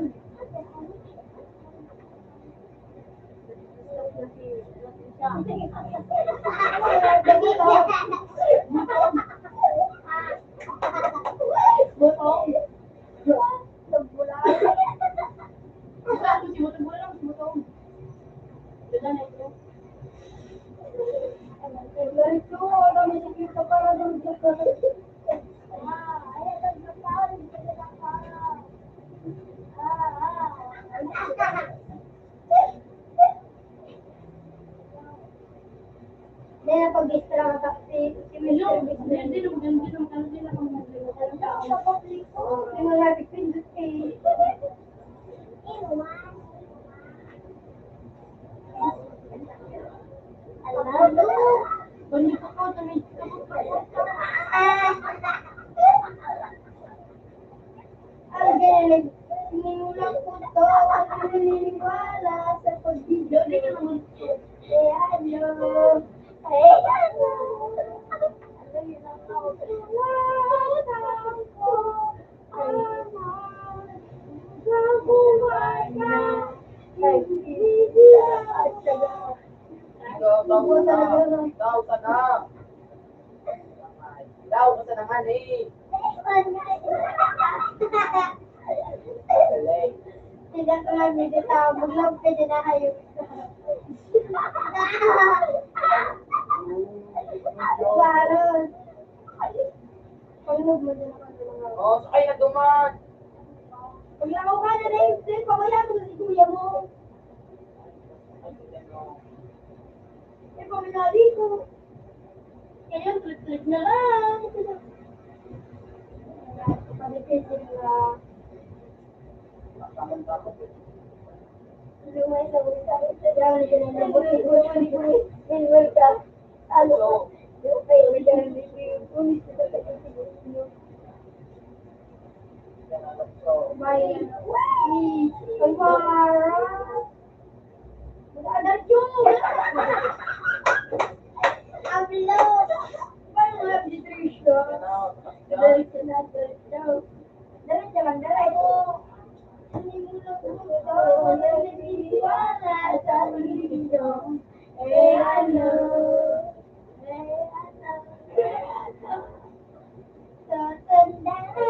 Hindi na pag-extra ka, si, si Mister Beast. Hindi na pag-extra ka, hindi na pag-extra ka. Hindi mo na pipindot eh. Alam mo? Hindi pa ko, tumigil. Ang galing. Sinulat ko to. Ang naniniwala sa pag-video. Eh, ano? Eh, ano? Sa buhay na. Ay, hindi. At saka, Ikaw sana. Ikaw sana. Ikaw sana nga, eh. Galing. Hindi ako lang nagtatabog lang, pwede na kayo. Baron. Pag nagmadala ka na lang. Oh, sakay na duman. Pag nakaw ka na na yung trip, pabayaan mo si kuya mo. Eh, paminali ko. Kaya trip-trip na lang. Pag-trip na lang.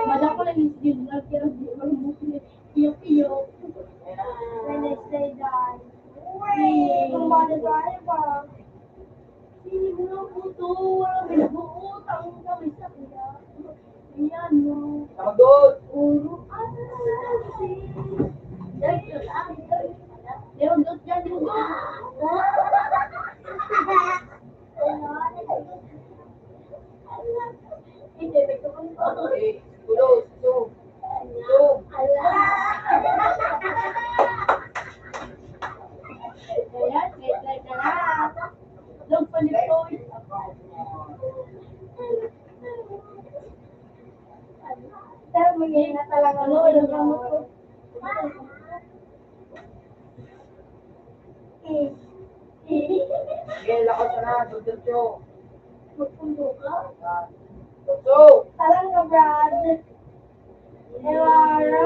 Madako na yung sige, nagkirag di malubos niya. Iyo-iyo. Wednesday, guys. Uy, kumbado tayo ba? Sino mo na po to? Wala may nag-uutang kami sa kanya. Ayan, no? Tama doon. Puro ano na lang, eh. Dahil yun, ah, dahil yun. Meron doon dyan, yung doon. Sige, lakad ka na, diretso. Magpundo ka? Ah, diretso. Alam ka, Brad. Elara.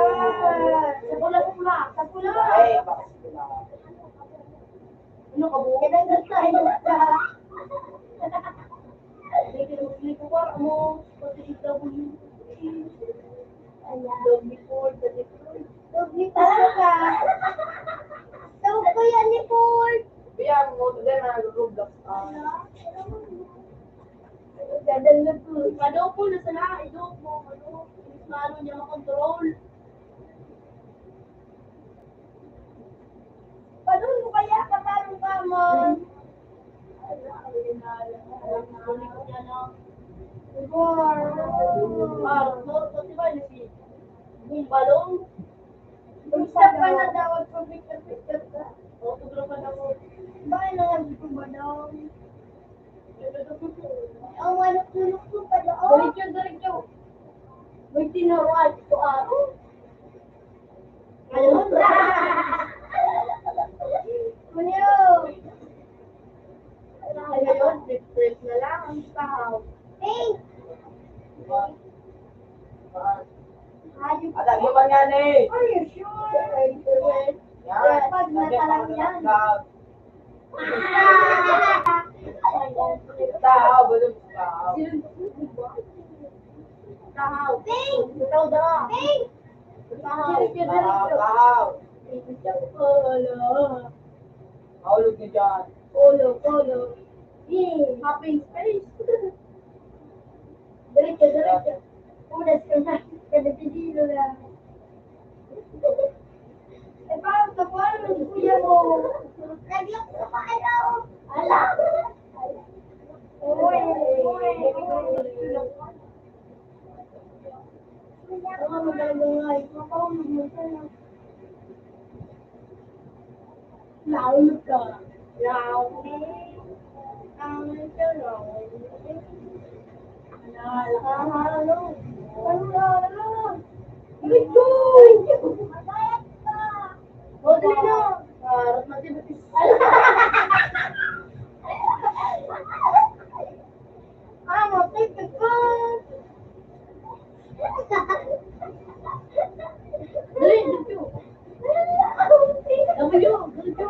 Sa pula-pula. Sa pula. Ay, baka sa pula. Ano ka, buo? Kailan na tayo ka? May kinukuha mo, pati si W. Ayan. Doble four, pati four. Doble four ka. Tawag ko yan ni Ford. Kaya mo, today na nag-Roblox ka. Dadalog ko. Padopol na sana, idop mo, ano, mas maano niya makontrol. Padon mo kaya, paano ka man? Wow. Ah, no, pati ba yun si Bumbalong? Gusto ka na daw, picture-picture ka. Autograph ka daw. Bakit na nga gusto ba daw? Ang manok-manok ko pa daw. Diretso, diretso. May tinawan ko, ah. Ayun. Kuya. Ngayon, trip-trip na lang ang tahaw. Pink! Ada mo ba nga ni? Are you sure? Yan. Pag natalang yan. Tahaw, bulong tahaw. Tahaw. Pink! Ikaw daw. Pink! Tahaw. Tahaw, tahaw. Mahulog na dyan. Polo, polo. Yay! Happy space. Diretso, diretso. Punas ka na. Kada pidilo lang. Eh, parang nakuha mo si kuya mo. Naglak sa paa daw. Ala! Uy, uy, uy. Ang magagawa, ipapahulog mo siya. Laulog ka. Laulog. Ang ito, laulog. Ano, laulog. Ano, laulog? Aray ko! O, dali na. Harap na, di ba? Amo, take the phone. Dali, dito. Dali, dito. Dito.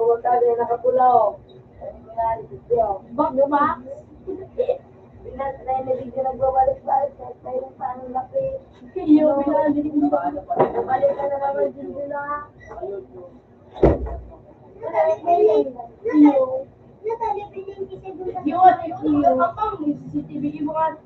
Huwag ka na nakapula, oh. Bago ba? Pinatry na din yung nagbabalik-balik, kahit may yung paano laki. Iyo, pinatry na din yung balik. Balik ka na naman din sila. Iyo. Iyo, iyo. Ang C C T V, iwan.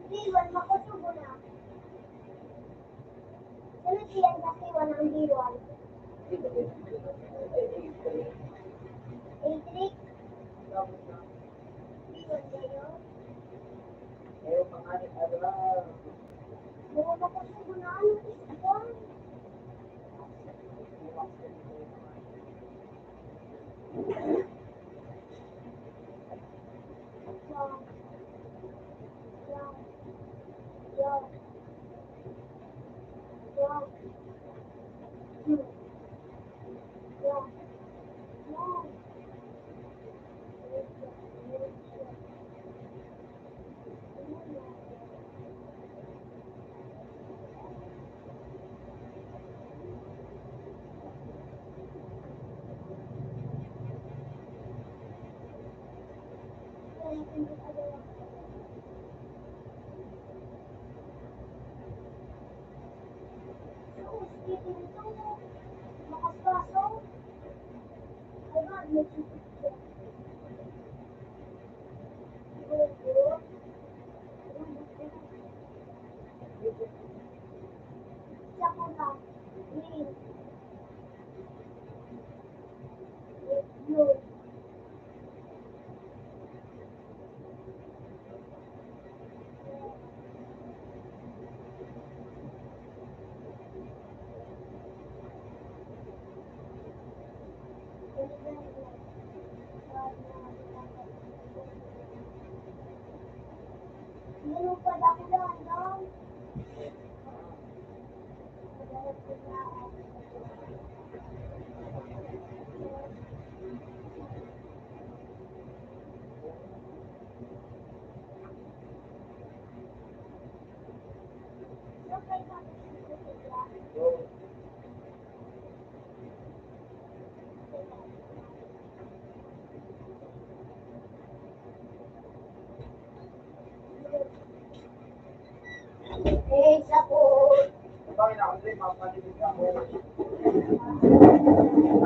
Iwan, makusugo na. Sunod siya sa iwan ang diwan. Idrik. Iwan kayo. Mga makusugo na, ano, iwan.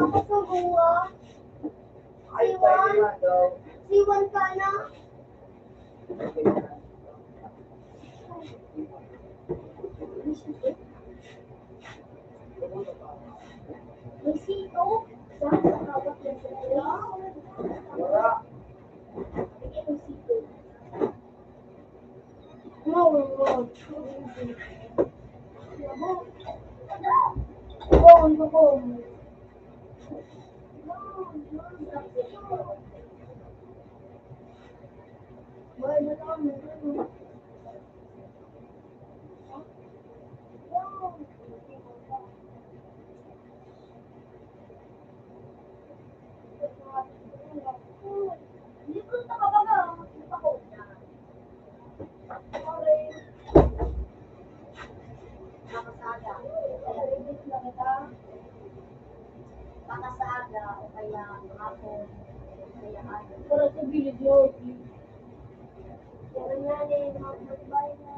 Ako sa buwa. Siwan. Siwan ka na. May sito. Sa hawak ng sito. Bigyan ng sito. Makasaga o kaya hapon, kaya ano. Para sa bilid, Lord. Pero nga, eh, mga babae na,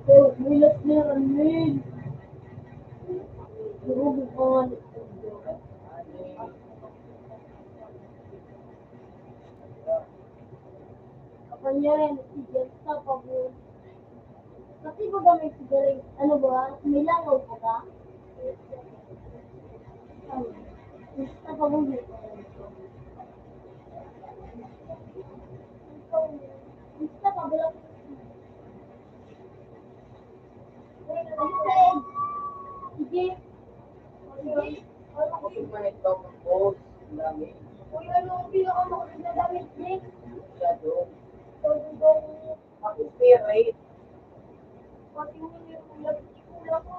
Oh, milas na yan, Arnel. Durog ang pangalan. Kapanyaran, tigil sa pag-, Pati ba gamit sigarilyo? Ano ba? May langaw ka ba? Ano? Gusto ka ba? Gusto ka ba? Sige. Sige. Ako yung managbaw ng boss. Ang dami. Uy, ano ang pinakamakulit na damit, Nick? Shadow. Shadow. Pag-spirit. Pati mo yung kulay, kulay ko.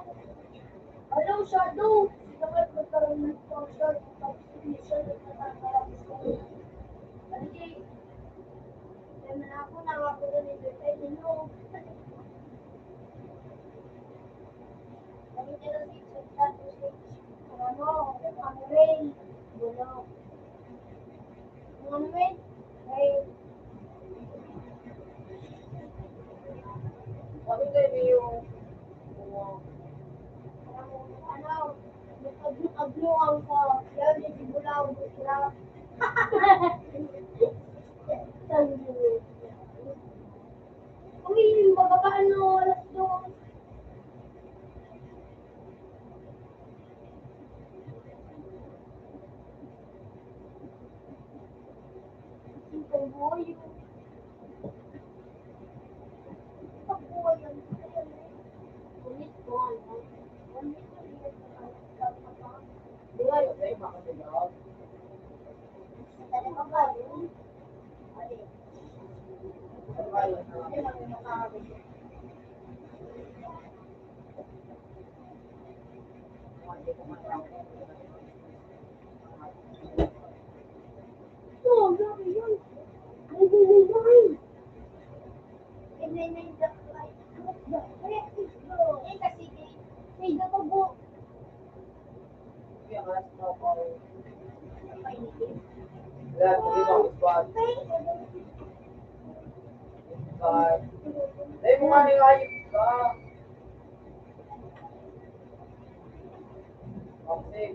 Hello, Shadow. Sila nga nagkaroon ng function. Pag siya nagtatanggalak sa. Pati, kaya na ako, nangako na ni Bebe, hello. Kami nila si Shadow, si, ano, ang rain, bulok. Ang ano, eh, eh. Sabi ko, hindi yung, yung, ano, nagkablo-kablo ang sa, yan, yung bulaw, bukla. Uy, magkakaano, alas dos. Dahil mo nga nila ayun ka. Okay.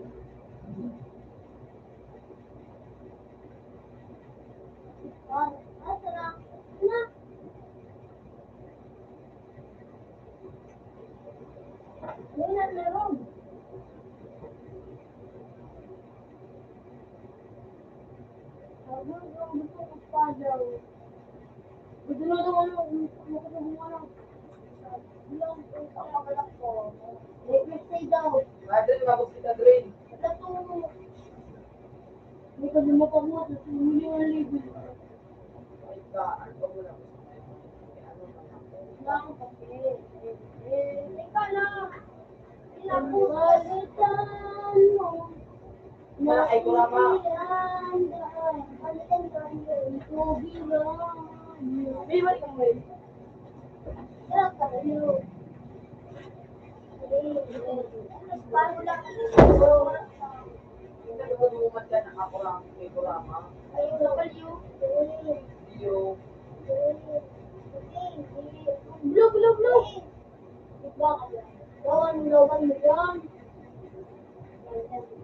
Gusto na daw, ano, gusto na daw, ano, may birthday daw. Adrian, mabog kita, Adrian. Wala to. May kalima pa mo, tapos huli ang libre. Ay, ba, ano ba mo lang? Wala akong papel. Eh, teka lang. Malakay ko lang, ha? Di ba ikaw, Mel? Blue, blue, blue. Gawan, gawan mo dyan.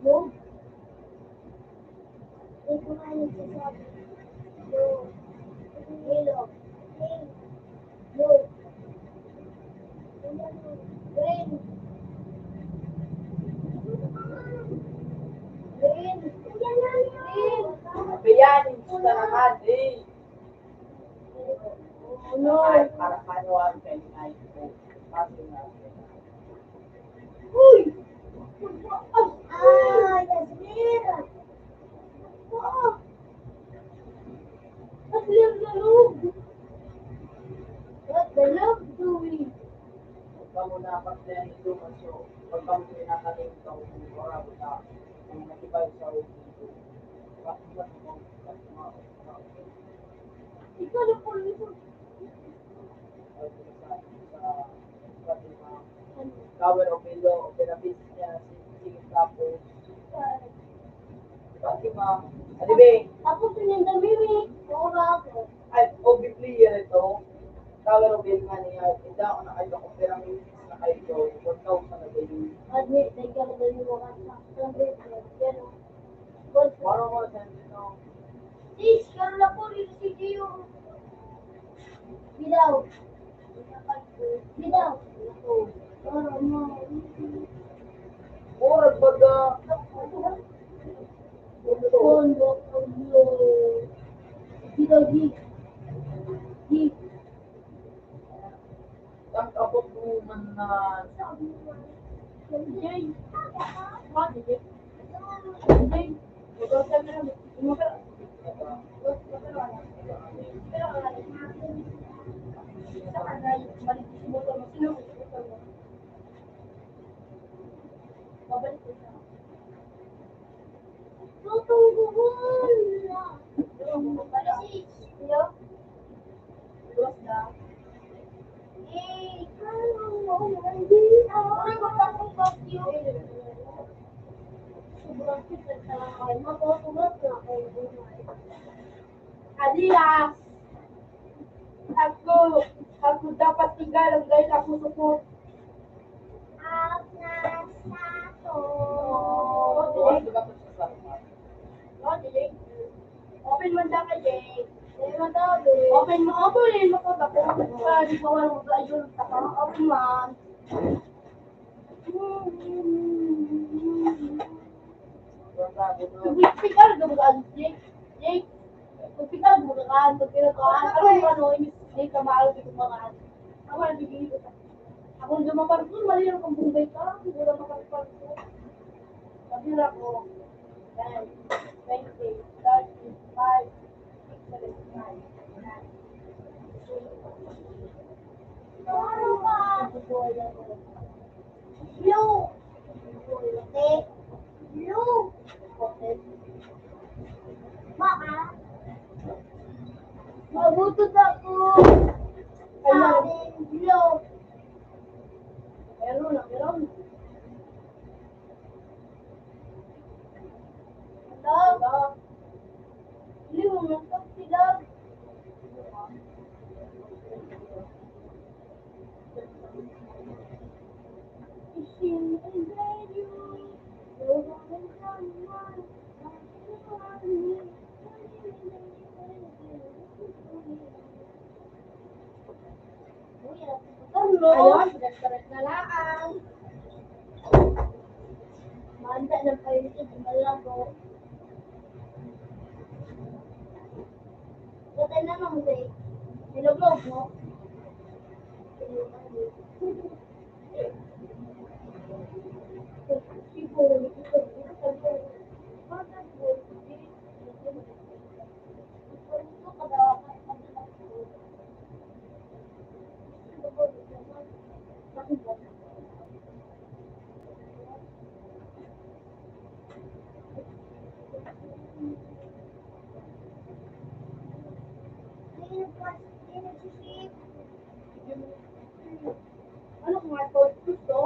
Blue. Ito nga yung sinasabi. Blue. Yellow. Pink. Blue. Green. Green. Green. Ayan, gusto naman, eh. Ano? Ay, para paano ang kailangan ko? Bakit nga? Uy! Ay, Yasmira! Oo! Ang clear na loob! What the love doing? Huwag ka muna pag-play ito, Maso. Huwag ka muna pinakalim sa ulo, para buta. Ang matibay sa ulo. Bakit ba ito? Ikaw na po, ito. Tower of Milo, Opera Beach niya, sige, tapos, bakit, ma'am? Ano ba? Tapos, yung dami, may oras. Ay, O B player ito. Tower of Milo nga niya, hindi ako nakaibang Opera Beach na kayo, one thousand na ganyan. Admit, nagkaroon na yung mga sa, sa, Maro mo sa dito. Sis, karoon ako dito si Gio. Bilaw. Bilaw. Ora mo. Ora baga. Kondo, kondo. Bilaw, di. Di. Ang abot mo man na sabi mo. Jay. Bakit, Jay? Jay. Babalik ko siya. Tutungguhon na. Hello? Eh, ikaw, hindi ako. Ay, magkakubak yun. Sobrang kita sa akin. Matutuwa na ako. Adidas. Ako, ako dapat tinggal ang dahil ako supot. Out na sa to. Open man daw ka, Jay. Open man daw, Jay. Open mo, open mo ko, tapos, ah, di ko alam kung ayun, tapos open man. Magpikal ka mag-ano, Jake? Jake, magpikal ka mag-ano, magpikal ka, ano yung ano, Jake, ka mahal ka mag-ano. Ako ang bibigyan ko sa, ako ang lumapag ko, mali lang kung bumbay ka, hindi ko lang makapag ko. Sabi na ako, ten, twenty, thirty, five, Blue. Puti. Blue. Baka. Magutot ako. Ayan. Blue. Meron na, meron. Hello? Hello, nagkap sila. Ayun, pinagkarat na laang. Manda ng painitin, malago. Patay na lang, Zay. Nilog-log mo. Ano kung ato gusto?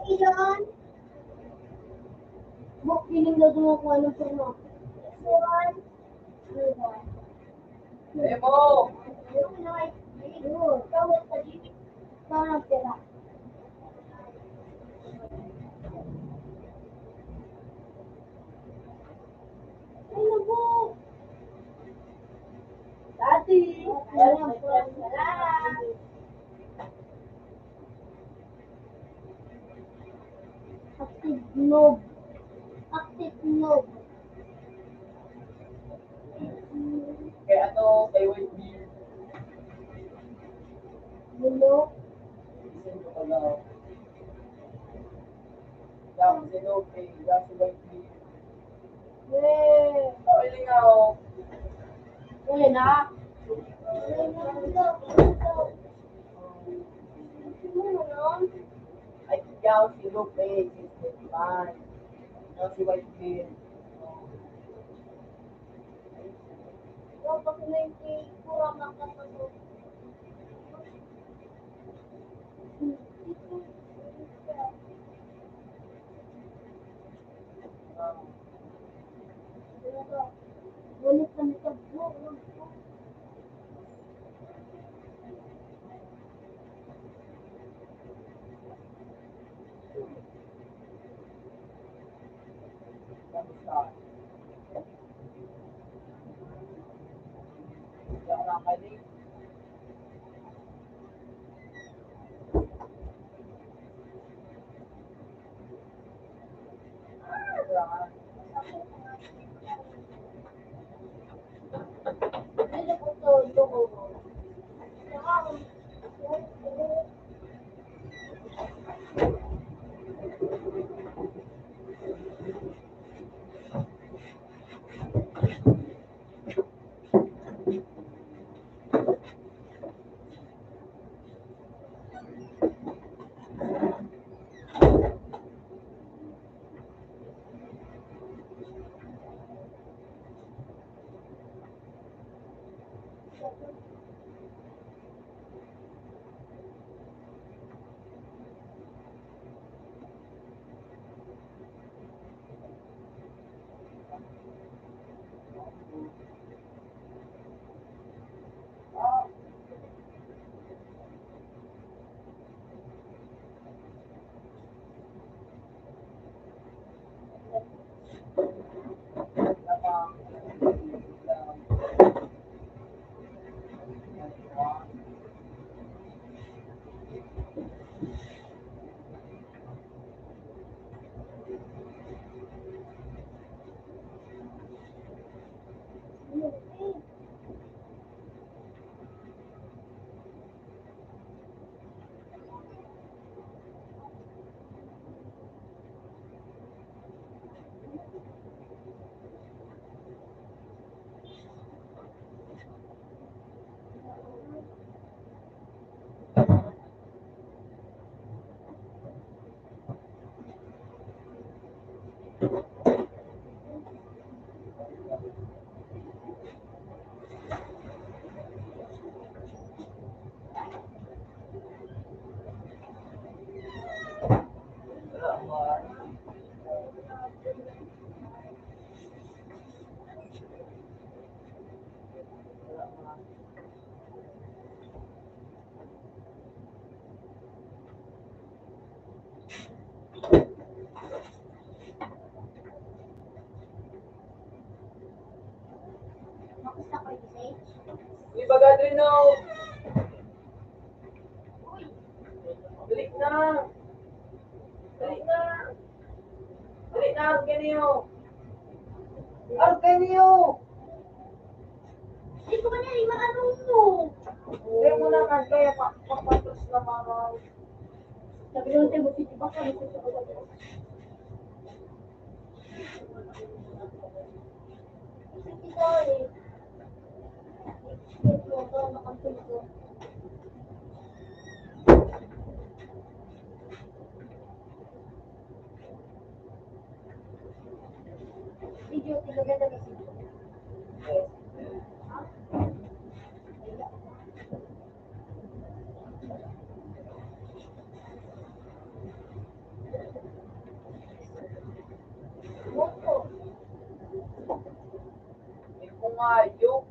Iyon. Buk, piling na doon ako, anong porma? Iyon. Demo! Iyon. Tawag sa gimmick. Parang pera. Ay, naku. Dati. Ayan, salamat. Active noob. Active noob. Kaya ano, kay Whitebeard. Hello? Isip ko pala. Yan, si Lope, yan si Whitebeard. Yay! Pwede nga, oh. Pwede na. Ay, ikaw si Lupe, si Stefan. Ikaw si Whitebeard. Ikaw pa si Ninety, pura makatago. Ngunit nagtagpo. Uy, baga, Adrino! Dali na! Dali na! Dali na, Argenio! Argenio! Hindi ko man yan, maano mo? Hindi mo naman, kaya pa, papatos na mga. Sabi naman tayo, magtitiba ka, magtitiba ka. Ito nga, yung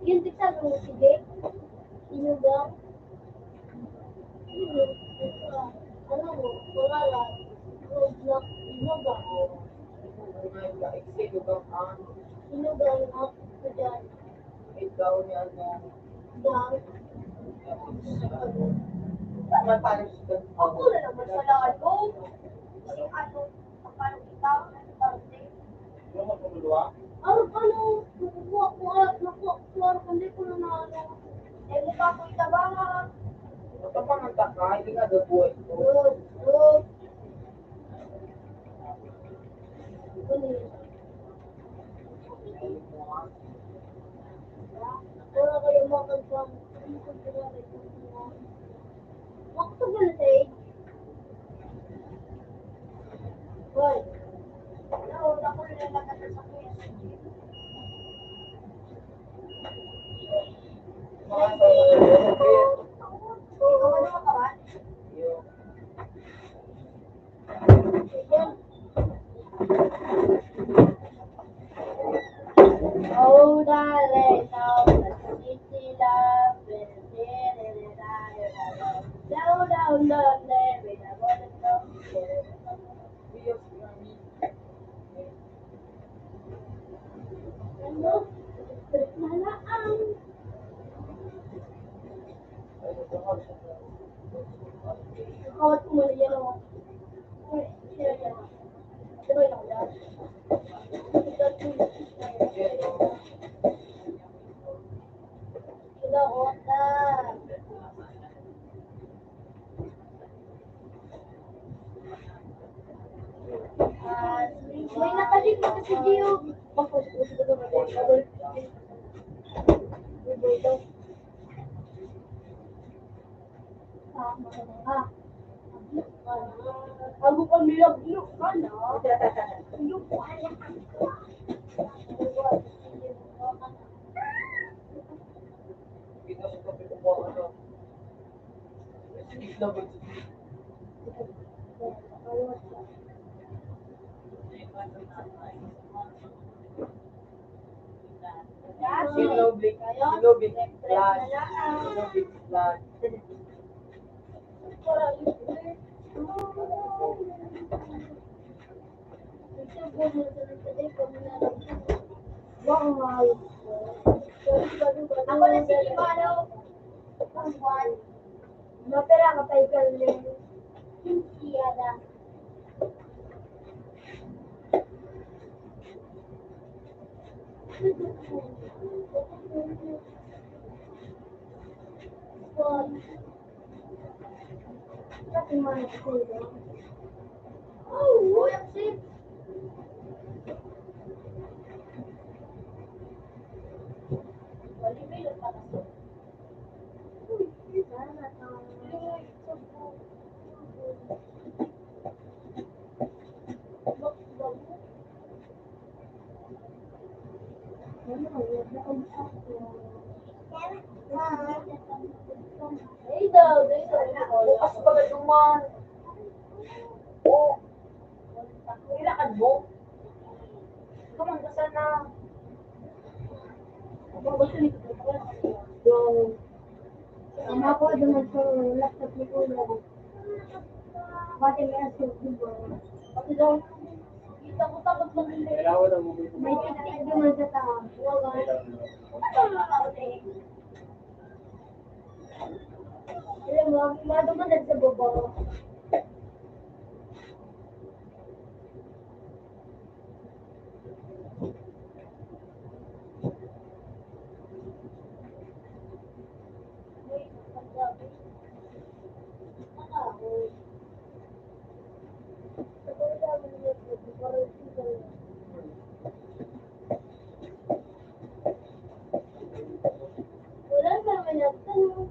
Yung tiksa ko, sige. Inugang. Ano mo? Wala lang. Inugang. Inugang. Inugang. Ako dyan. Ikaw ni ano? Gang. Ako na naman sa lalo. Si ano? Paano kita? Ano ba? Ano, ano, nakuha ko, ah, nakuha ko, ah, hindi ko na naano. Eh, mukha ko itabanga. Matabangan ka ka, hindi nga daw buhay ko. Good, good. Ano yun? Wala kayo makagpang. Hindi ko ginagawa. Waktu ko na sa age. Hoy. Nauna ko na nagkakasakit. Ikaw ano ka ba? Kawat ko mali yan, oh. May nakalimutan si Gio. Bakit? Ako kami nagluka na. Sinubig, sinubig, blood. Sinubig, blood. Ako na si Kimano. Mapera ka pa ikaw, Len. Siya na. Bukas pa ka duman. Oh. Kailangan mo. Duman ka sana. Ang ako, duman sa laptop ni Kuya. Pati may asin, di ba? Pati daw, kita ko takot mag-, may tiktik duman sa taas. Alam mo, ang mga duman sa baba. Wala naman nagtanong.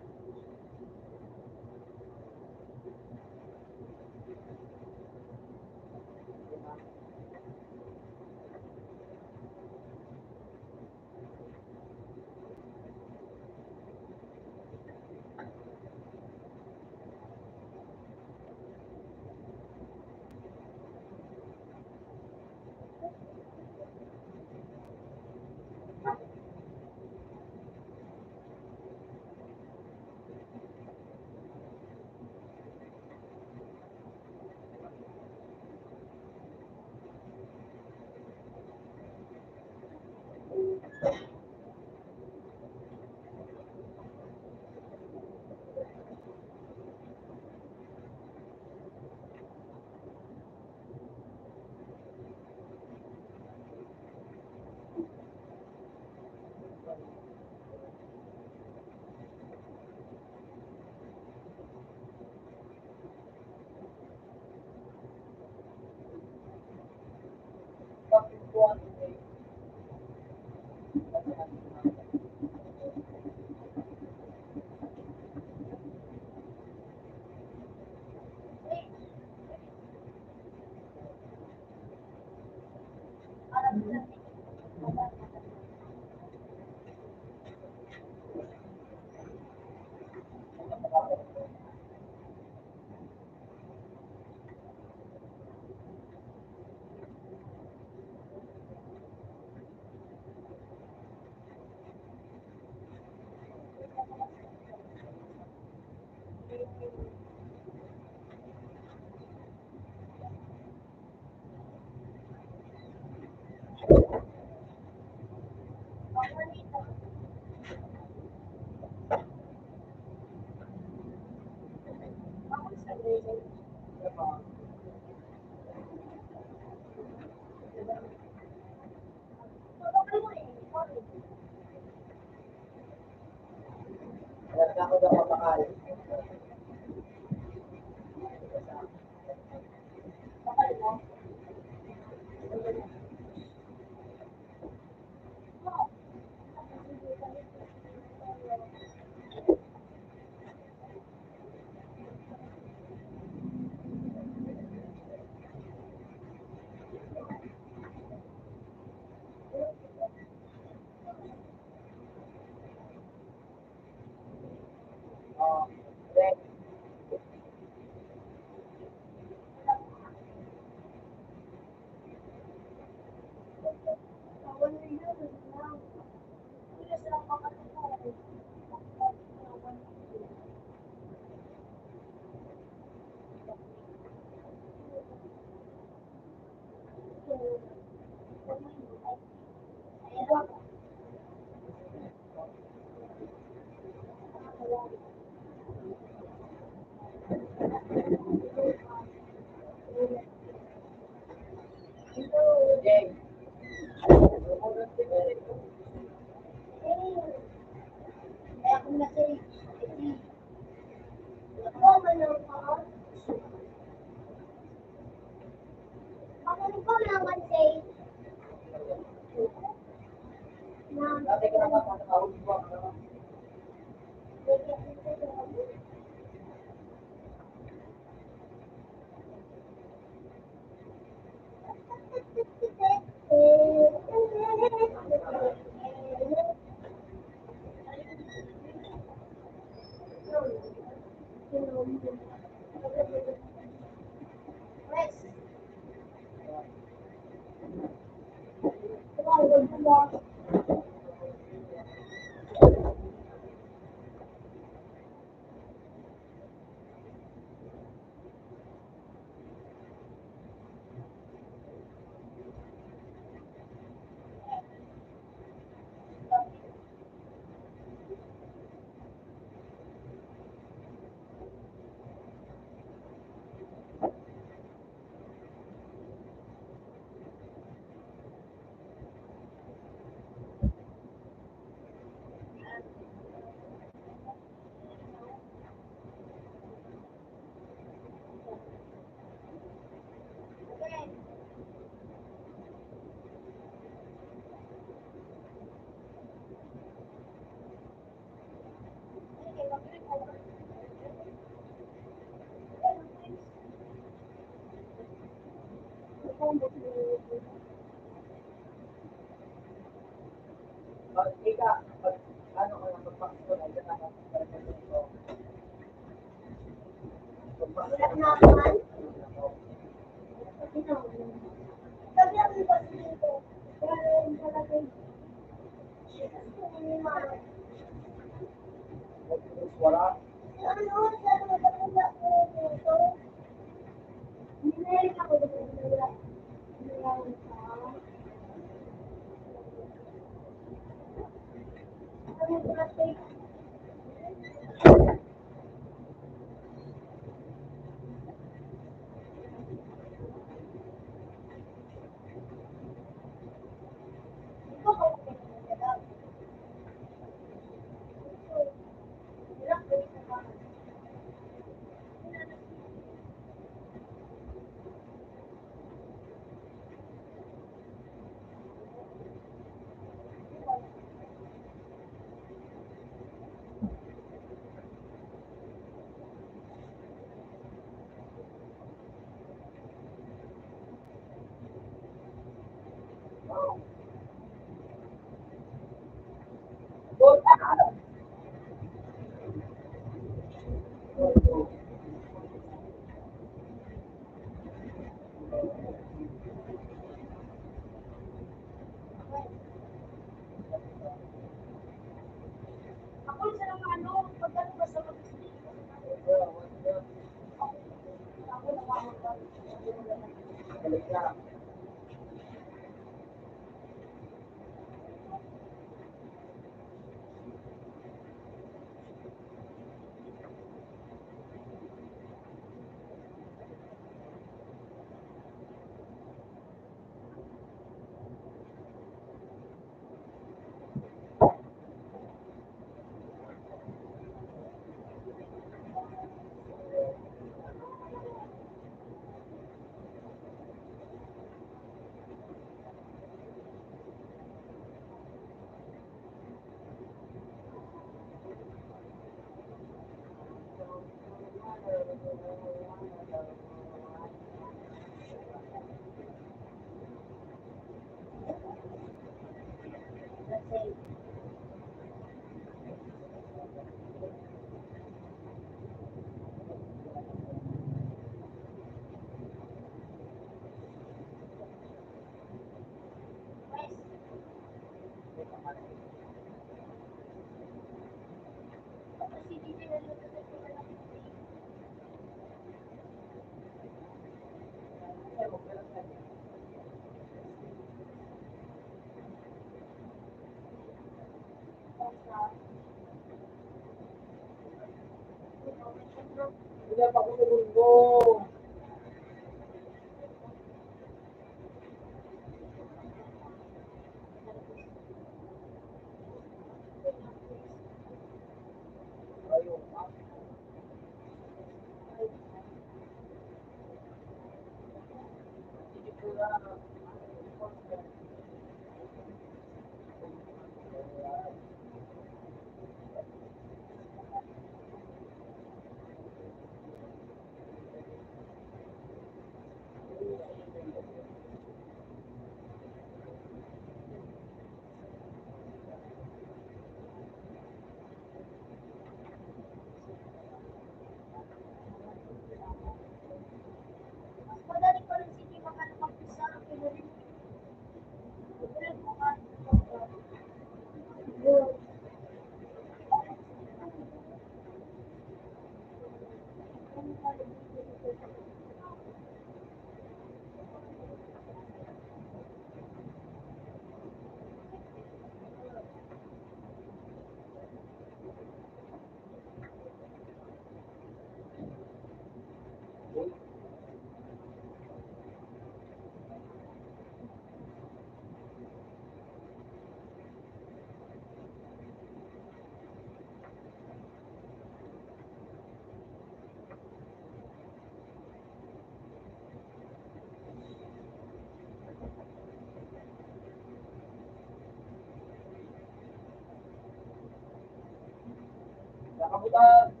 Nakabutan.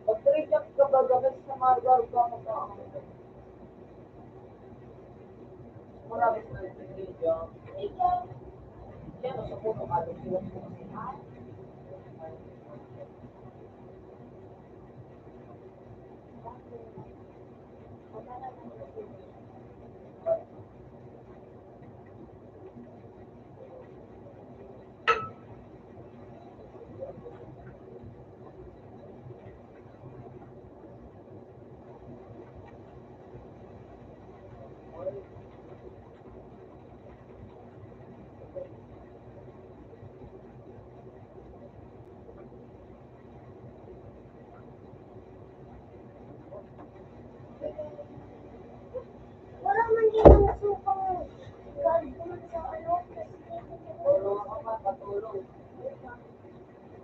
Pag-recap ka ba, dapat sa mga lugar ka, magkakaroon ka. Marami sa ingredients. Yan, sa puno, ano, sila po kasi. Wala man din ang supang gagawin sa ano, kasi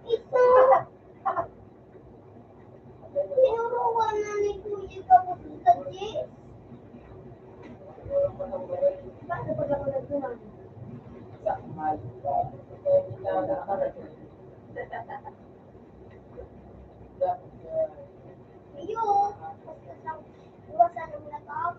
ito. Tinuruan na ni Kuya Gabo sa G. Paano pag ako nagkuhan? Iyo, basta sa iwasan ang lakab.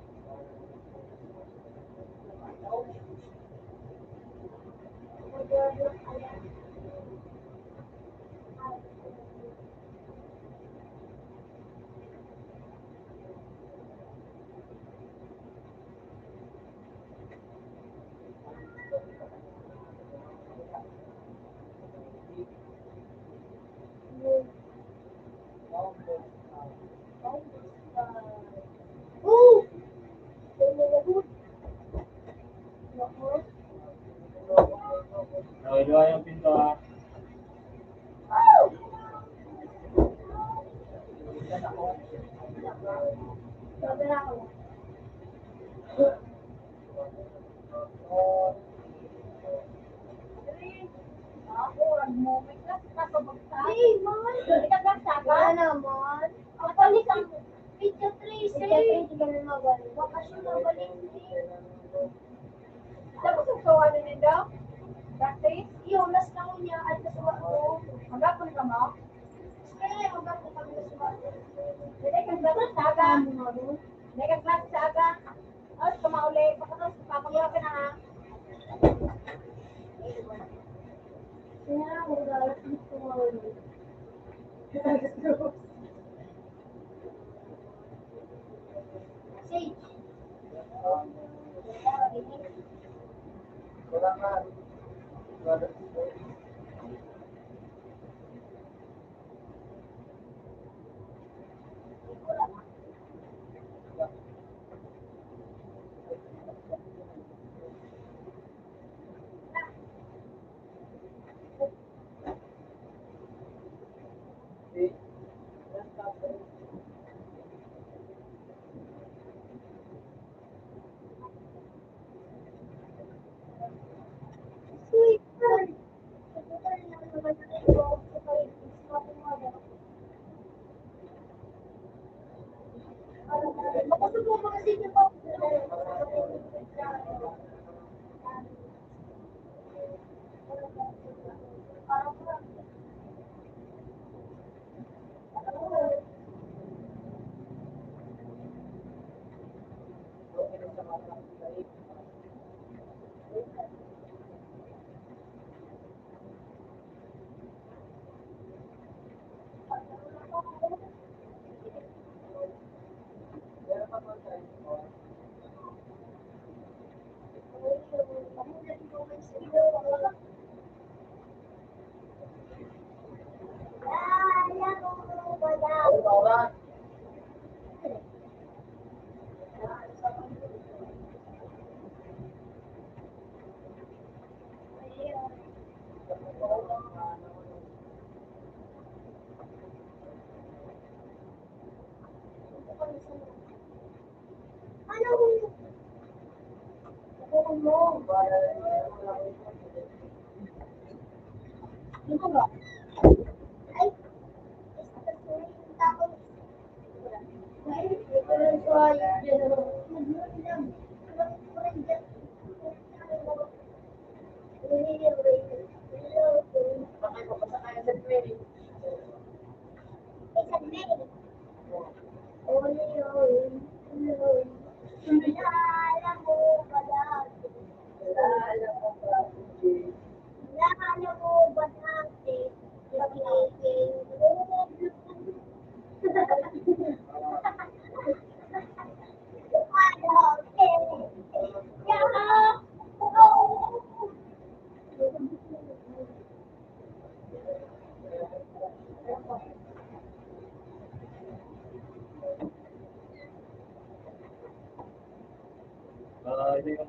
Okay, duha yung pinto, ha? Hey, man. Wala naman. Ako ni sa picture three, sir. Bakasyon na balik, sir. Tapos ang sawa na nindo? Practice? Iyo, mas na niya at mas wa ko. Magapon ka mo? Kaya magapon kami sa wa ko. Dili kang dapat sa aga. Dili kang klase sa aga. Ay, kamauli. Pagkatapos, papagawa ka na, ha? Kaya ako, guys, gusto ko. Pero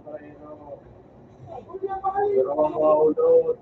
ang mga ulod,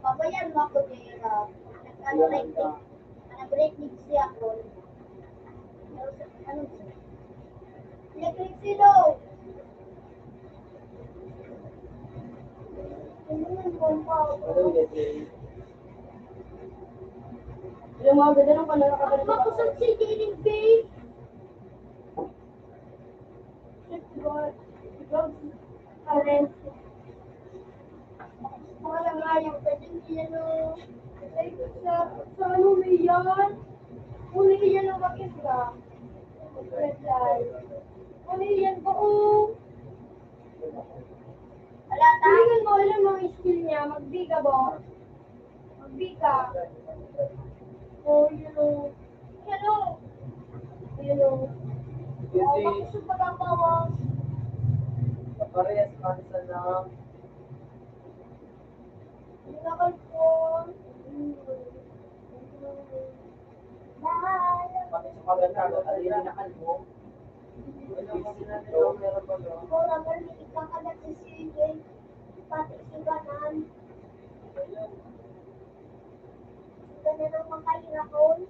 Pabayaan mo ako, J R. Nag-ano na ito? Nag-break siya ako. Ano? Electric silo. Ano yung gagawin? Yung mga ganda ng panahon ka ba? Makusog si J D J. Mga langayang pwedeng iyan, oh. Sa, sa ano na yan? Uli iyan ang maganda. Reply. Uli iyan ba, oh? Wala tayo. Tingnan mo, ilan mga skill niya. Magbiga ba? Magbiga. Oh, yun, oh. Yun, oh. Yun, oh. Hindi. Oh, makusog pagkabawas. Parehas man sa lang. Hindi na kalpon. Pati sa pagkatalo, alin na kalbo. Ikaw naman, may ikakalat sa sige. Pati sa ganan. Sa ganan ang makahirakon.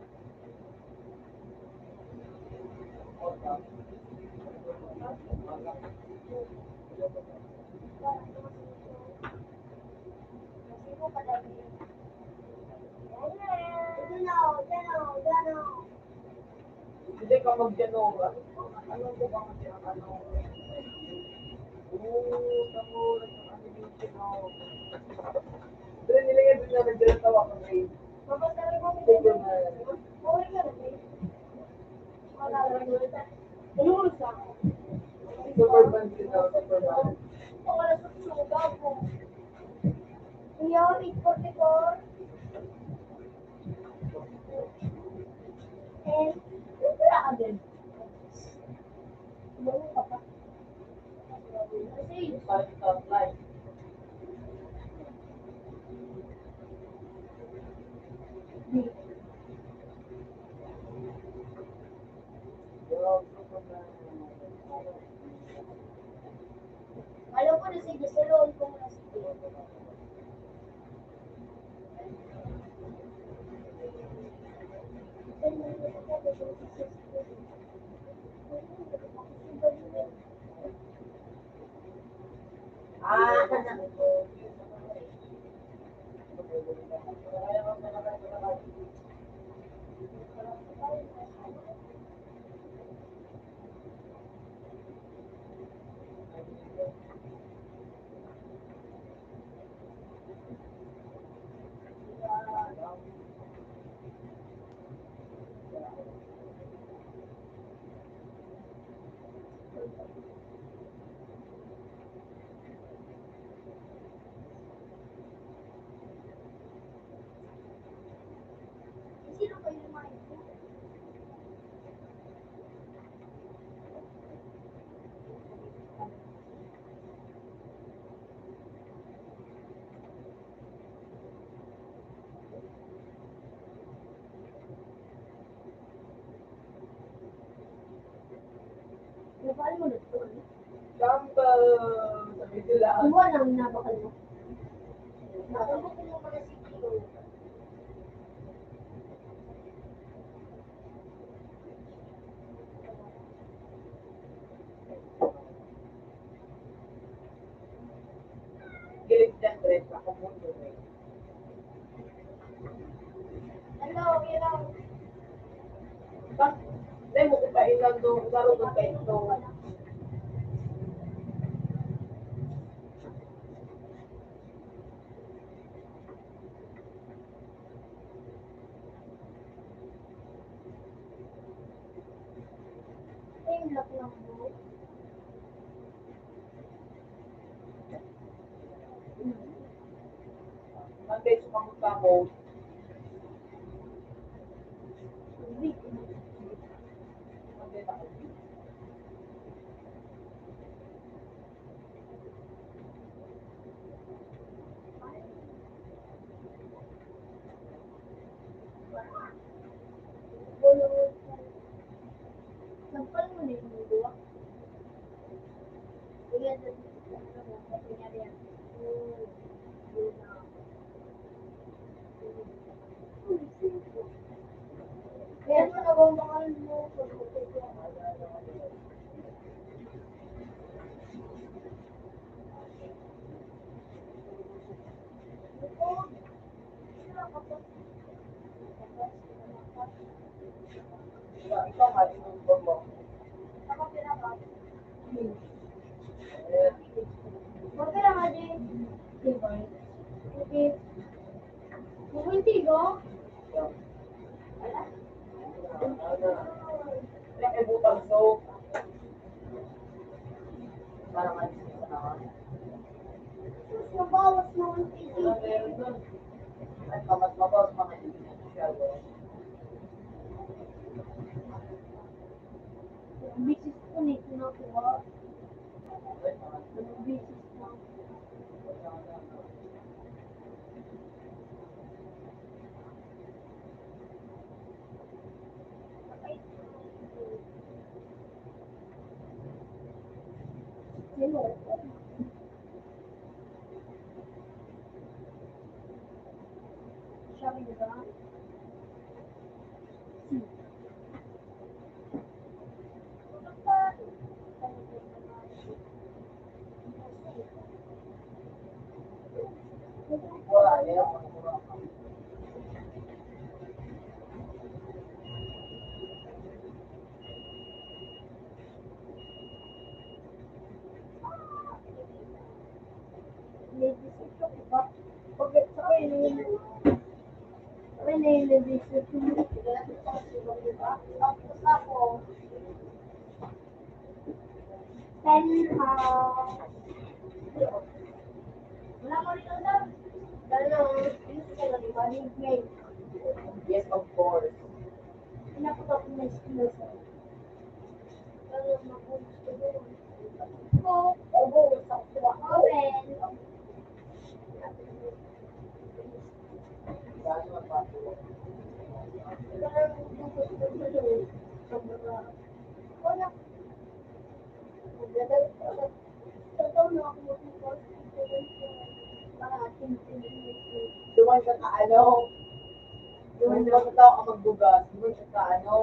Hindi ka mag-ano, ano, ano ba ang ano? Oo, tamo, ano, ano, ano. Pero nilagay din na nagdala tawa ko, Ray. Superman. Superman din daw, Superman. Iyo, eight forty-four. Eh, ano pala agad? Kasi, Alam ko na sige, saloon ko muna sige. Ah, Nabal mo na ito, ano? Sambal! Sabi sila. Iwan ang nabakal mo. Nabakal mo pala si Kilo. Gilid na trip ako mo, Jure. Hello, hello. Bak-, dai mo ko pa ilang do, laro ko pa ito. Ay, ang laki ng buhok. Monday, sumagot ka ako. Sampal mo na yung buwak. Ayan, ayan. Kaya mo nababakal mo. Mabawas naman. At mas mabawas mga hindi na siya, no? Bisis ko ni kinukuha. Bisis ko. Sabi, di ba? Penthouse. Wala mo rin ang love. Ganun. Hindi ka nag-iba. Yes, of course. Pinaputok na yung skin. Ganun, mabuti. Open. Duman sa kaano? Duman sa tao ka magbugas. Duman sa kaano?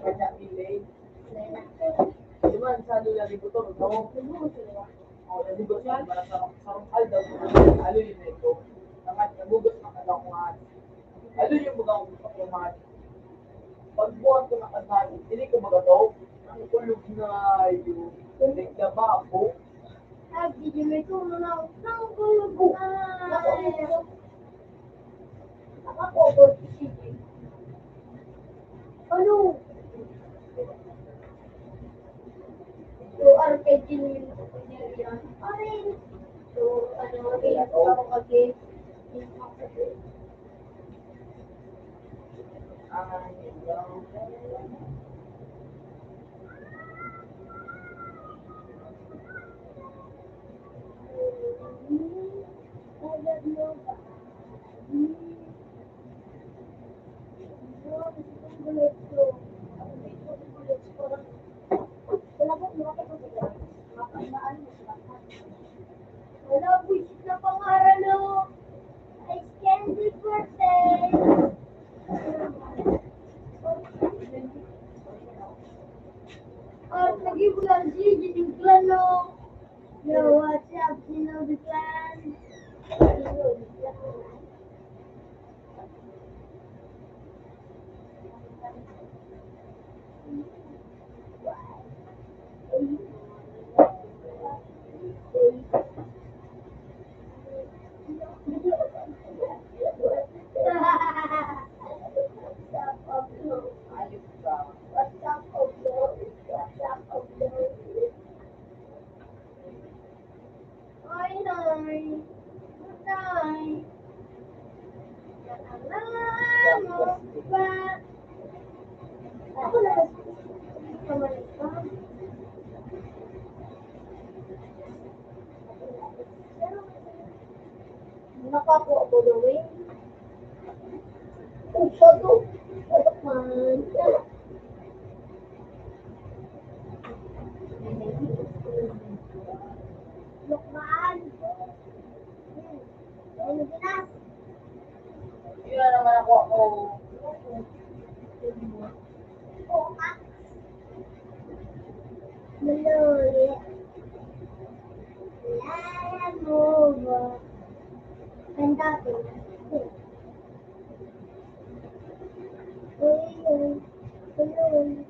Kanya pilay. Duman sa ano lang ito, no? Oh, naligo siya. Sa, sa aldaw, alo yun na ito. Nakat-, nabugas na kalakuhan. Alo yung mga, yung mga, pagbuhat ko na kalakuhan, hindi ko magataw. Ang kulog na yun. Naglaba ako. Sabi, di may tulong na ako. Ang kulog na. Ako, ako, sige. Ano? So, R K G yung yan. Orange. So, ano, orange ako kasi. Wala, buisit na pangaran, no? Ice candy birthday. Oh, lagi mo lang si Giniglan, no? Yo, what's up, Giniglan? Hoy, hoy. Hoy. Nakakalamo pa. Ako na mas kamali pa. Nakakuha ko daw eh. Ang sago. Sagot man. Lukman. Ano, Pinas? Yun na naman ako, ako. Bukas. Maluya. Wala na mo ba? Ang dati. Uy, uy, uy, uy.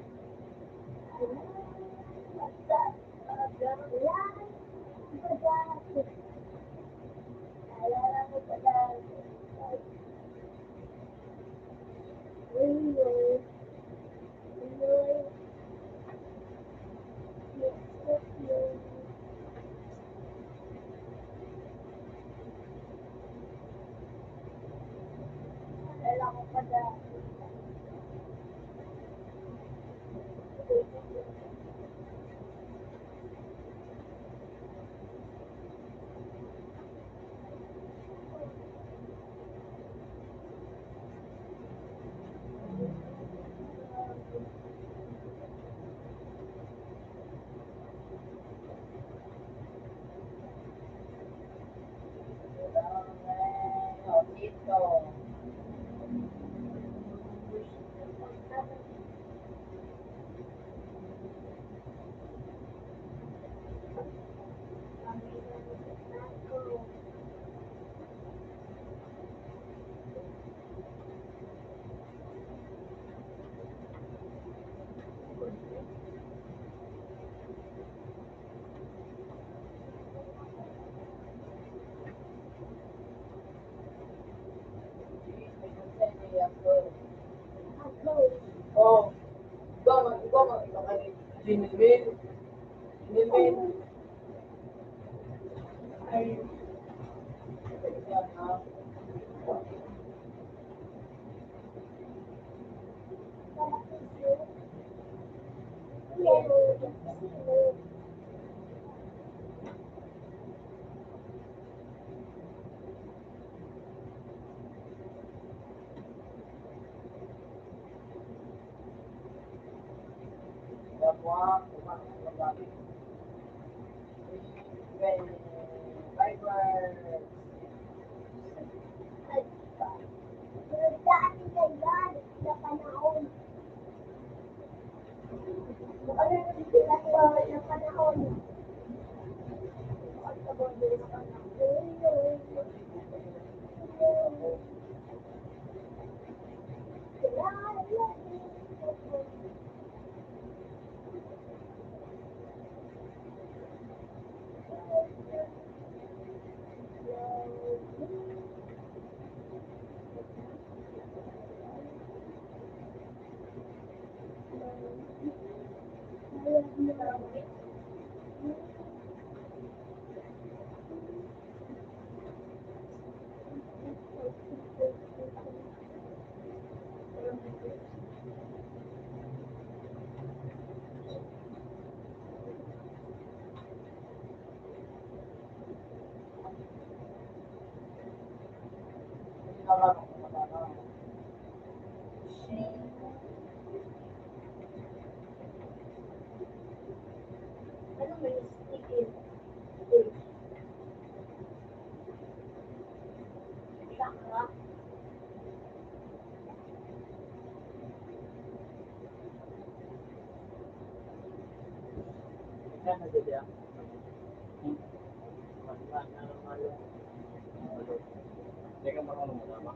Hindi ka marunong maglaba?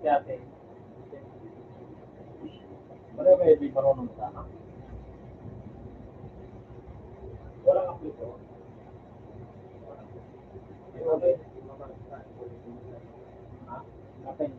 Dati. Pareho kayo di marunong maglaba? Wala kang plito? Ikaw ba? Ha? Kapag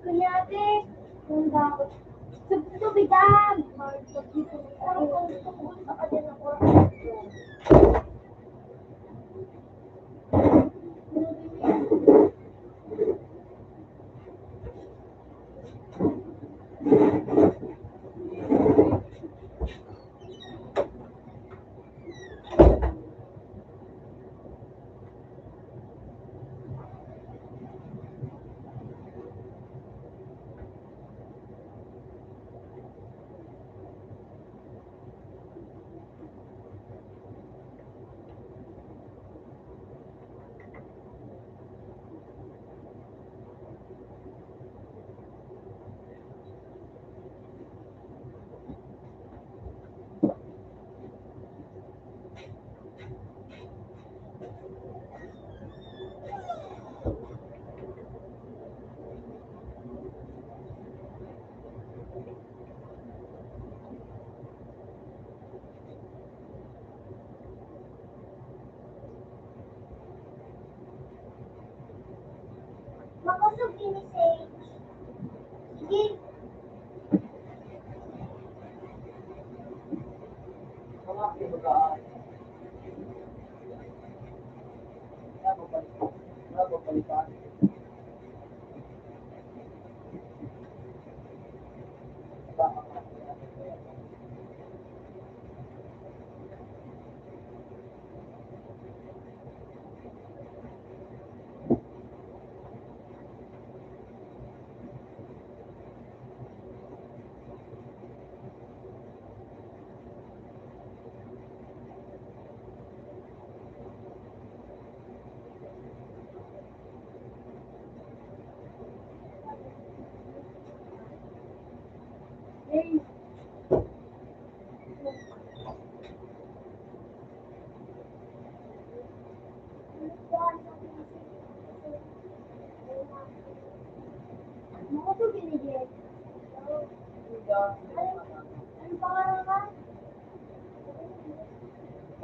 Kunyari, kung dapat, sa tubigan.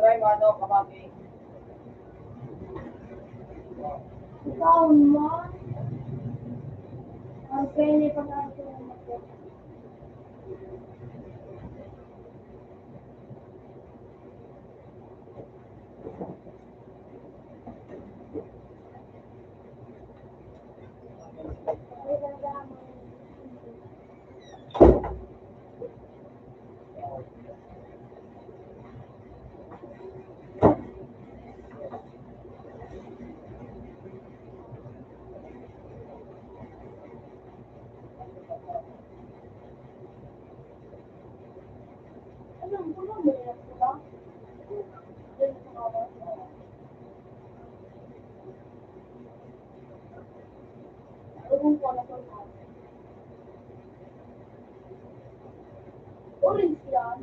Try mo, ano, kamatis. Ikaw man. Ang pwede pag-arte mo. Orange yan.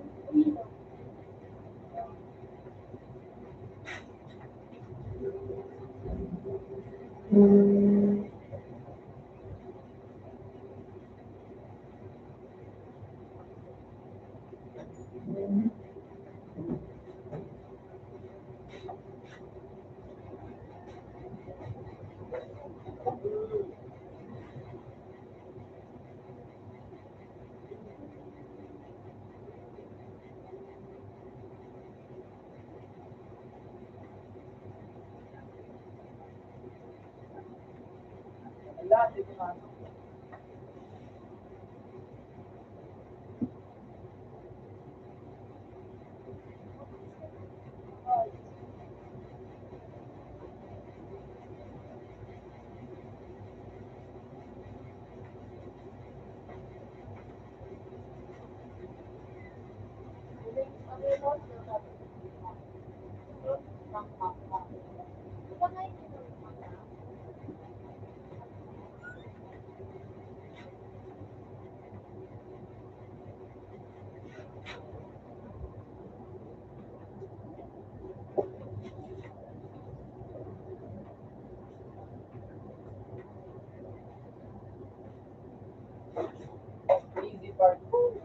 Easy part. Uy.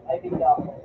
Ay, bigla ako.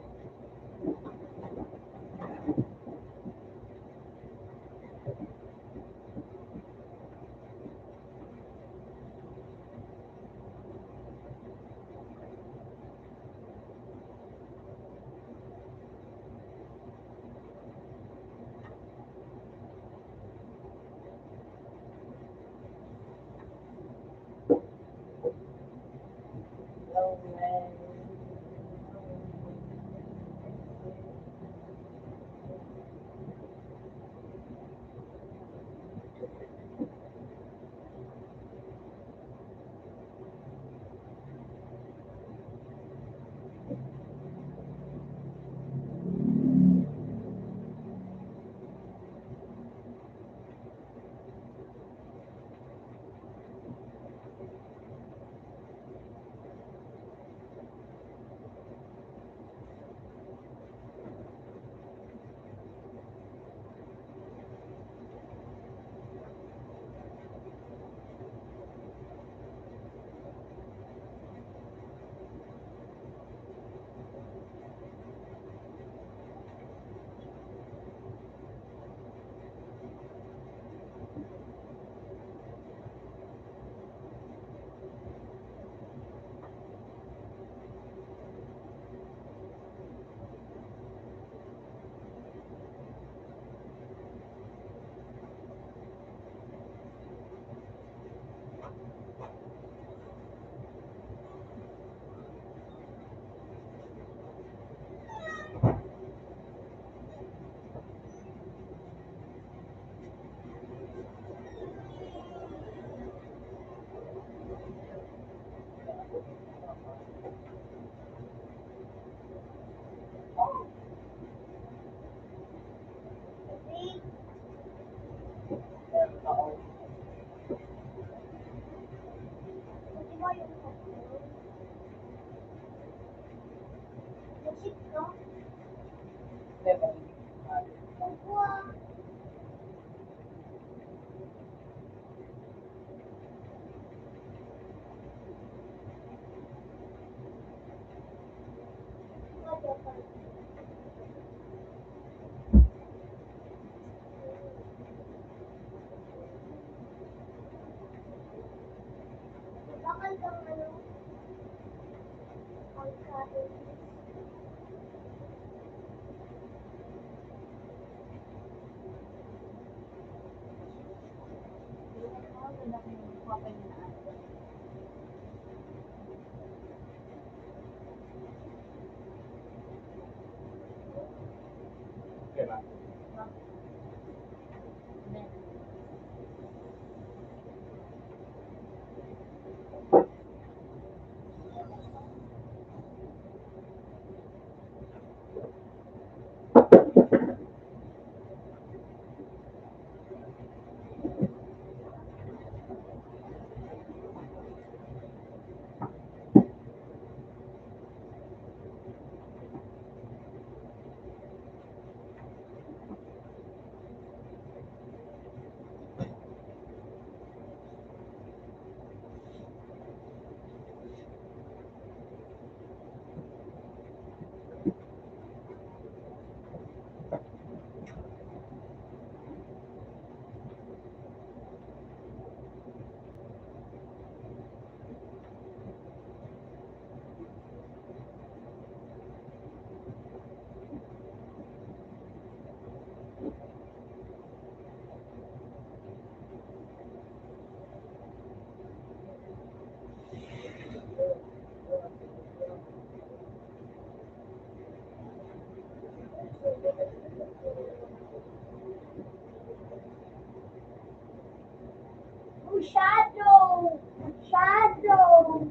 Shadow! Shadow!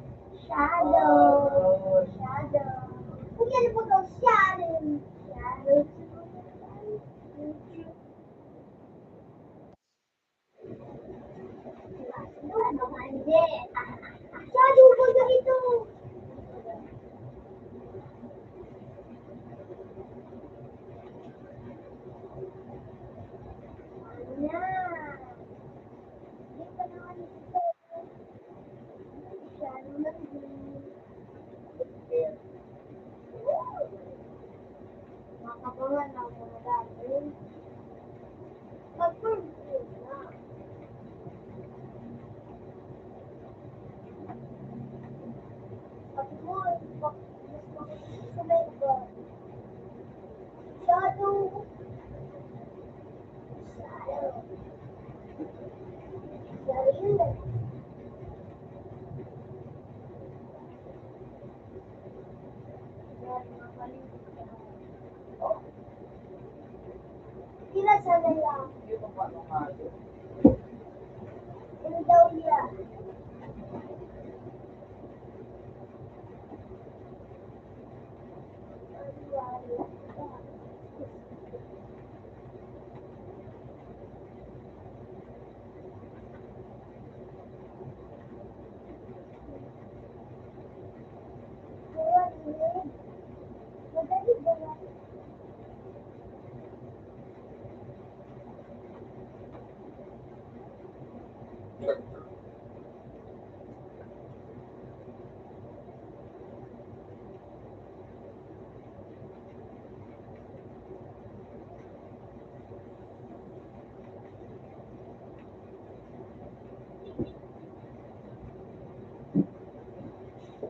Shadow! Shadow! Kung yan po daw, shadow! Shadow! Shadow po daw ito! Yan! Makabangan ang mga dati. Pag-confuse na. Pag-confuse, pag-, mas makikita sa may iba. Shadow. Tira sa laya. Ano daw yan?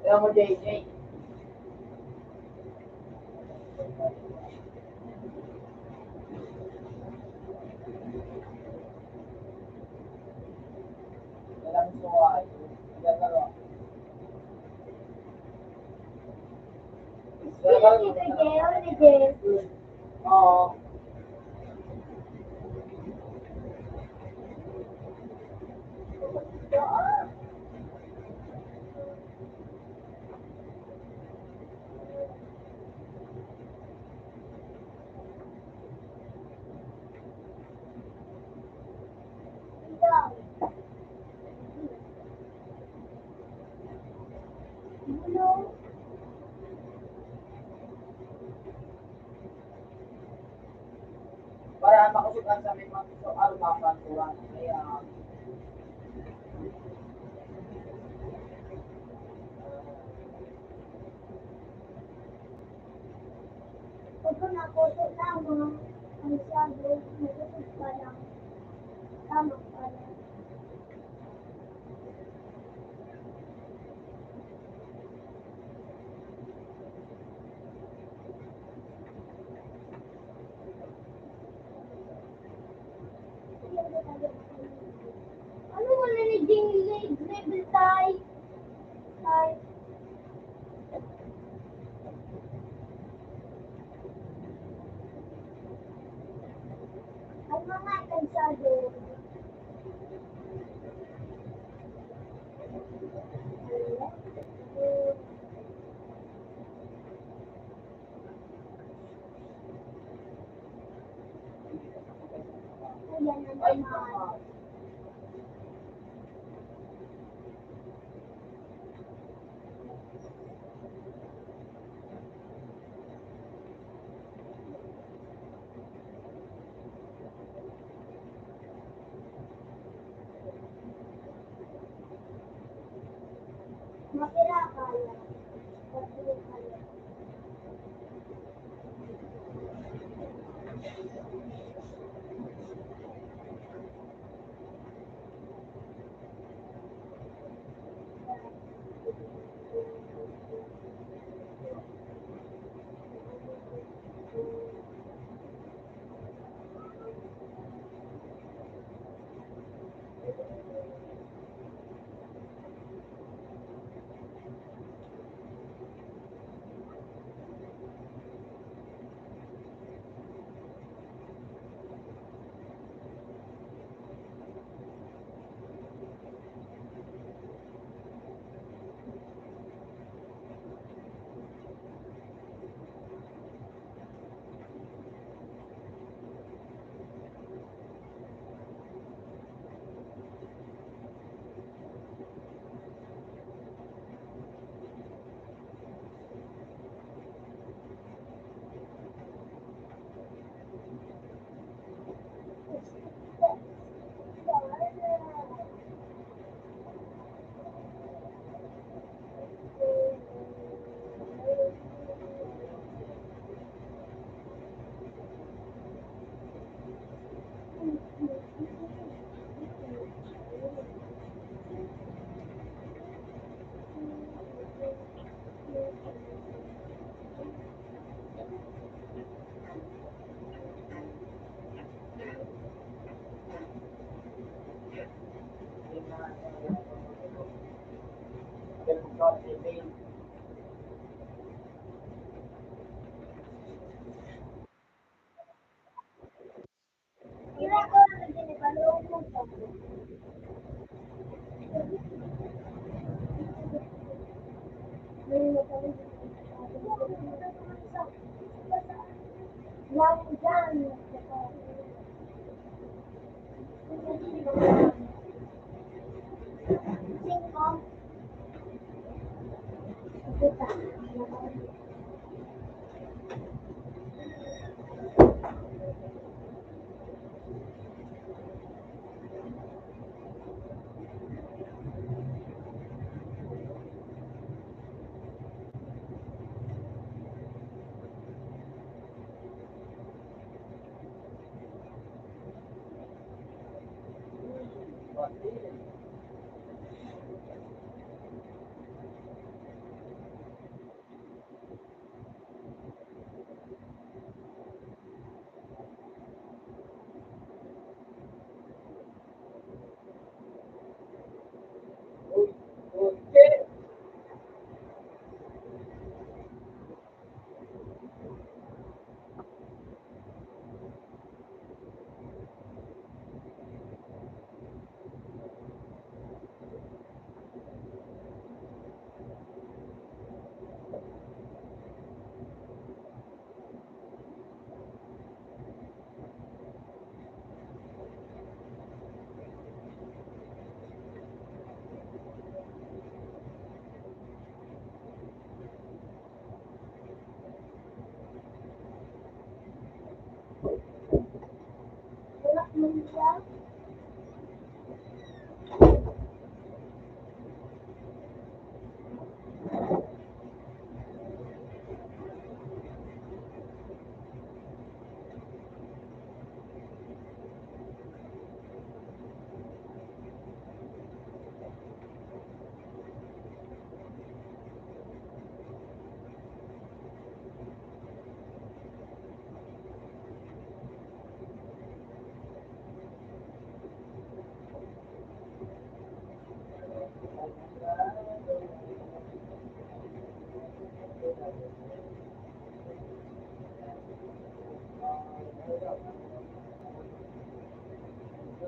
Kaya mo, J J. Para makusog ang sa may mga gusto, arumapan ko lang. Kaya, Pagka nakoto lamang ang siyado, nakusog pa lang. Tama pa lang. Tinglig, level tayo. Ay. Ang mga kansado.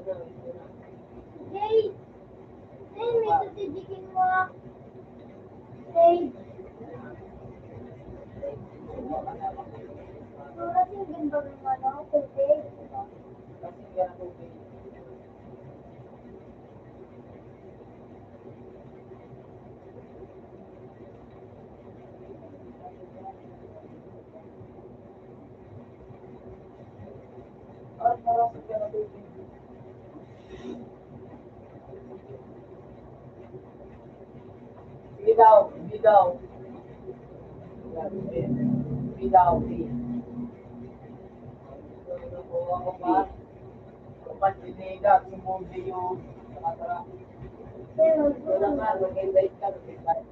Hey! Hey, may tubig mo. Hey! Kasi ang ganda ng ano, tubig. Sige daw, sige daw. Sige daw, sige. Upat sinida, sumuldi yung nakatara. Wala nga, mag-invite ka, mag-invite.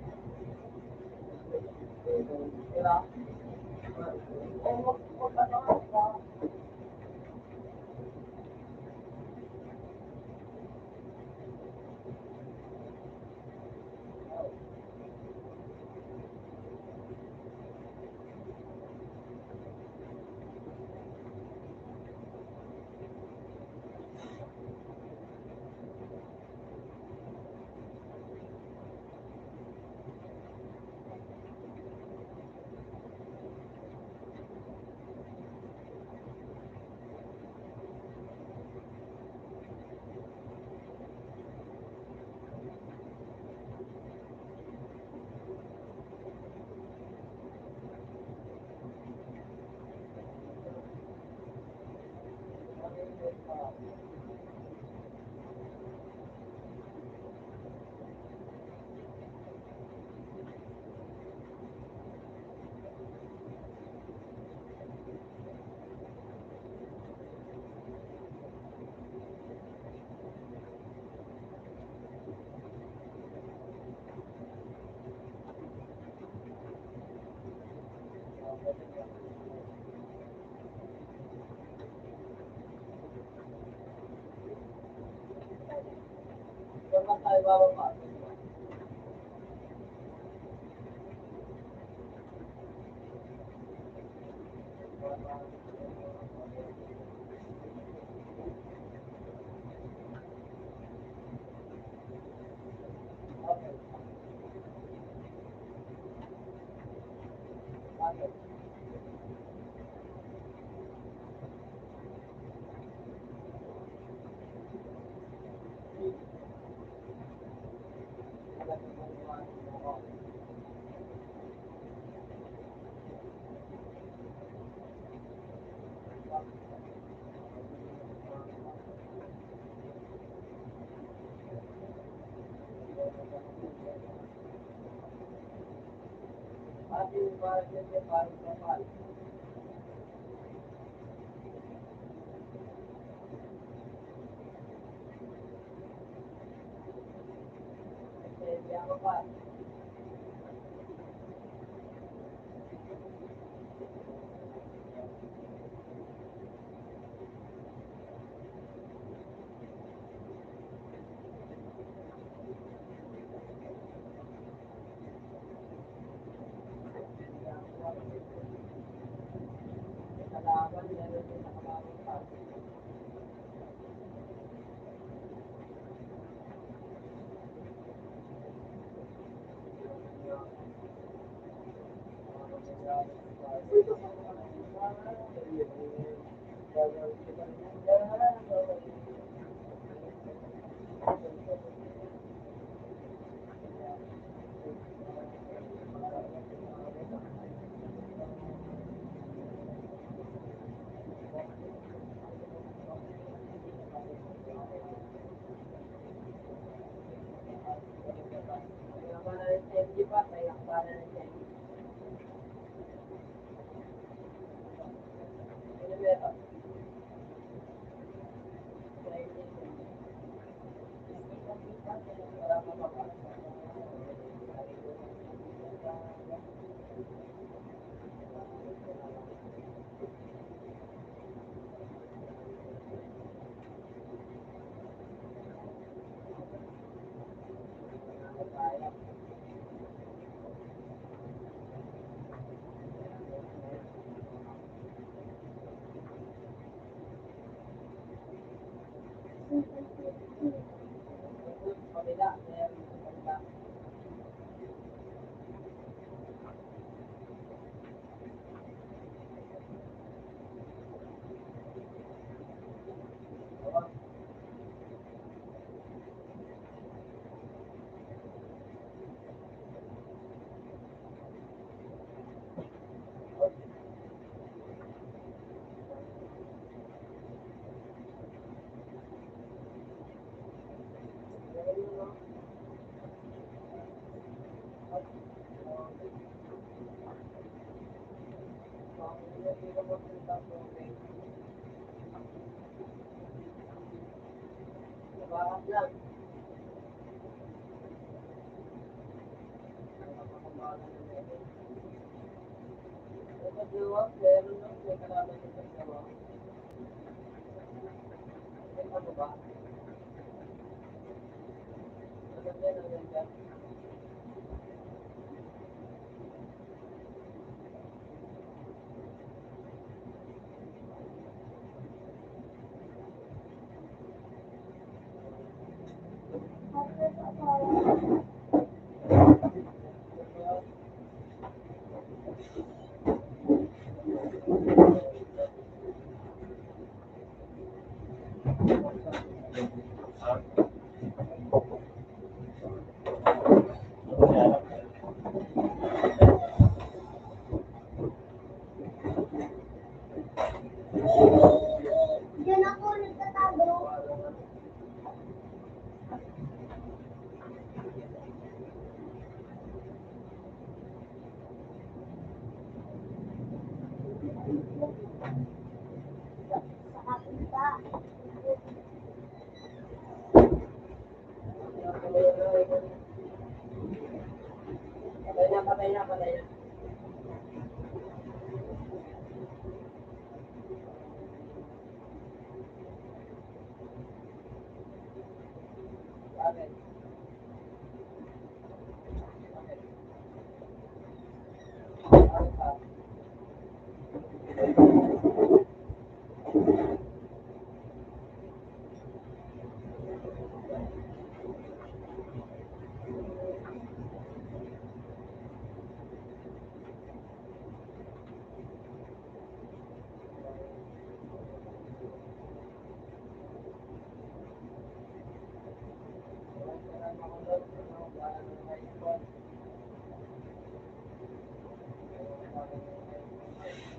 Diba?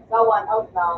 Sa one out na.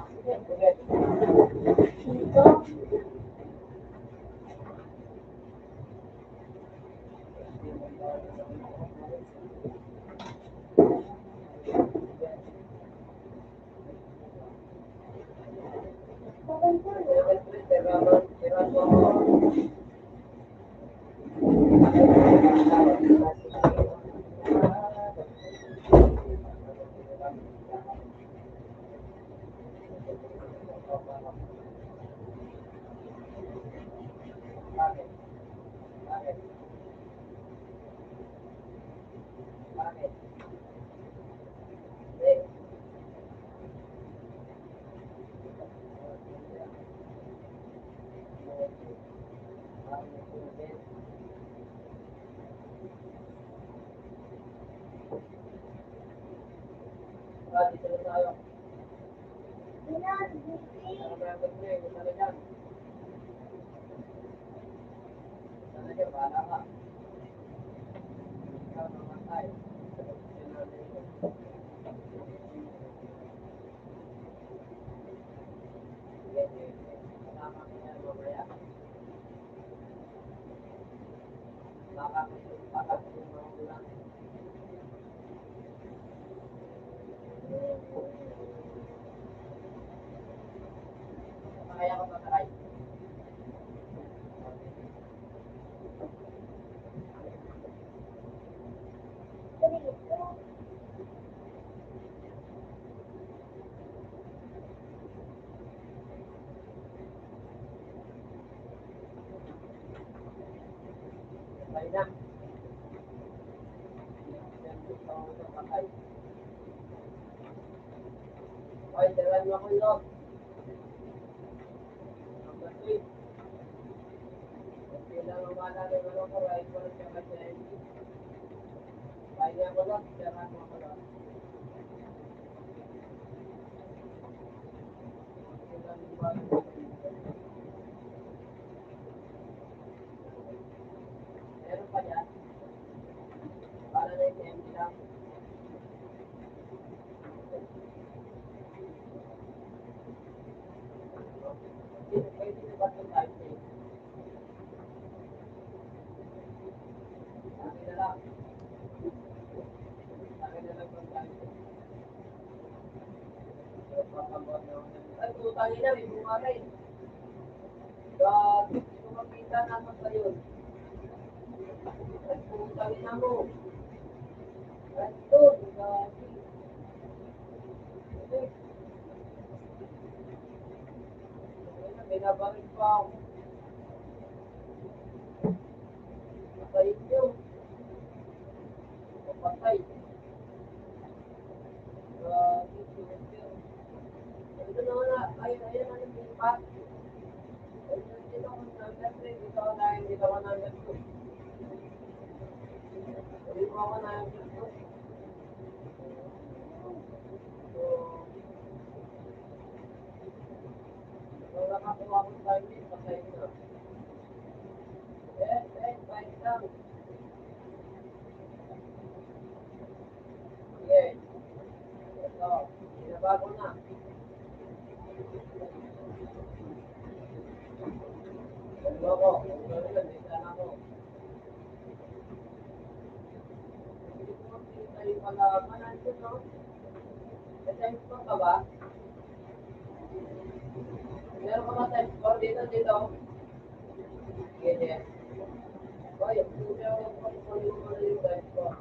Ay, putang ina, may bunga na eh. Gagi, hindi ko makita na ang sayon. Ay, putang ina mo. Ay, ito, gagi. Ay, putang ina, binabaril pa ako. Patay yun. Patay. Grabe, super. Ito na nga. Ay, ayan, ano, yung pa? Dito ako number three, dito ako number two. Dito ako number two. So, kung nakakuha ko sa inyo, patay na. Yes, yes, patay lang. Yes. Ito, binabago na. Ano ko? Ano yun? Isa na ko. Hindi ko makikita yung mga manansin, no? May time score ka ba? Meron ka ba time score dito, dito? Sige, sige. Hoy, hindi ako magpapakuha ng mga yung time score.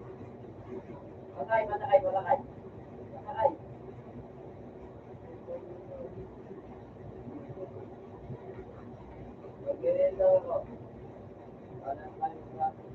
Patay, patay, patay. Patay. Mag-i-rent lang ako. Wala tayong traffic.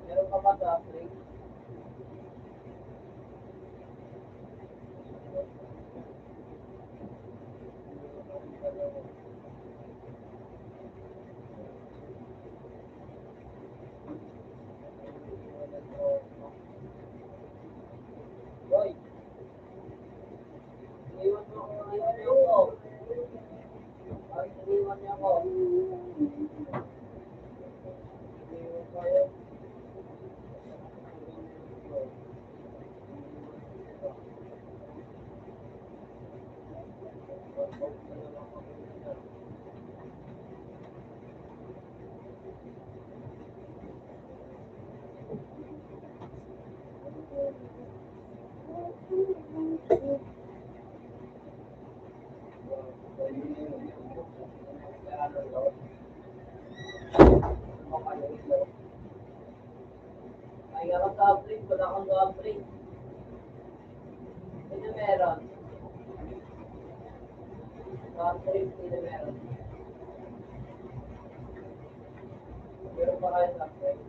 Meron ka ba sa drink? Ay, ako sa drink, wala akong soft drink. Sino meron? Soft drink, sino meron? Meron pa kayo soft drink?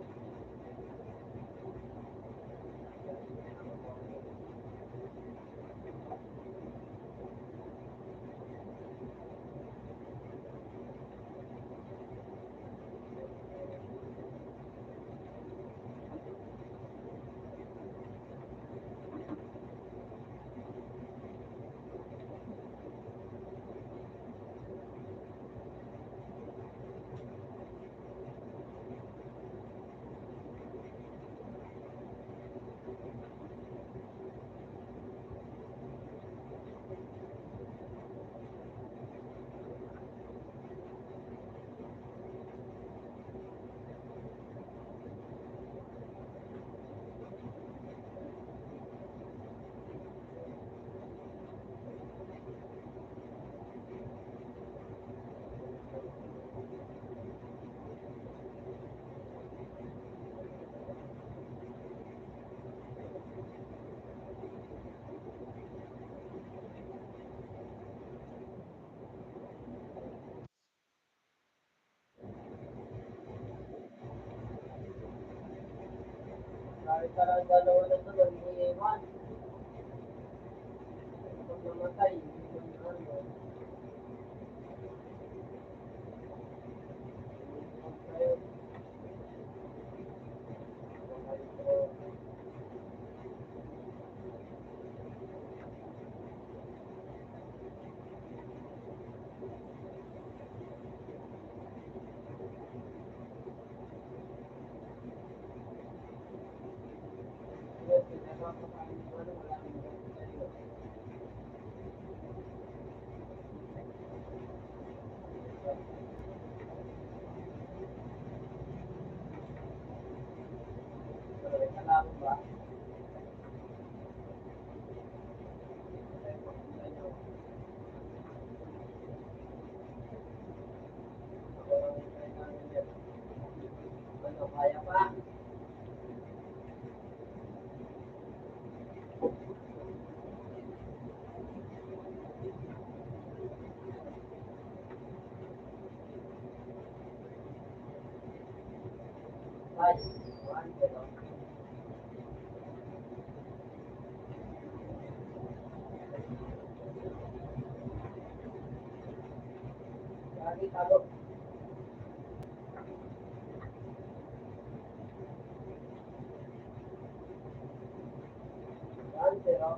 Yan, pero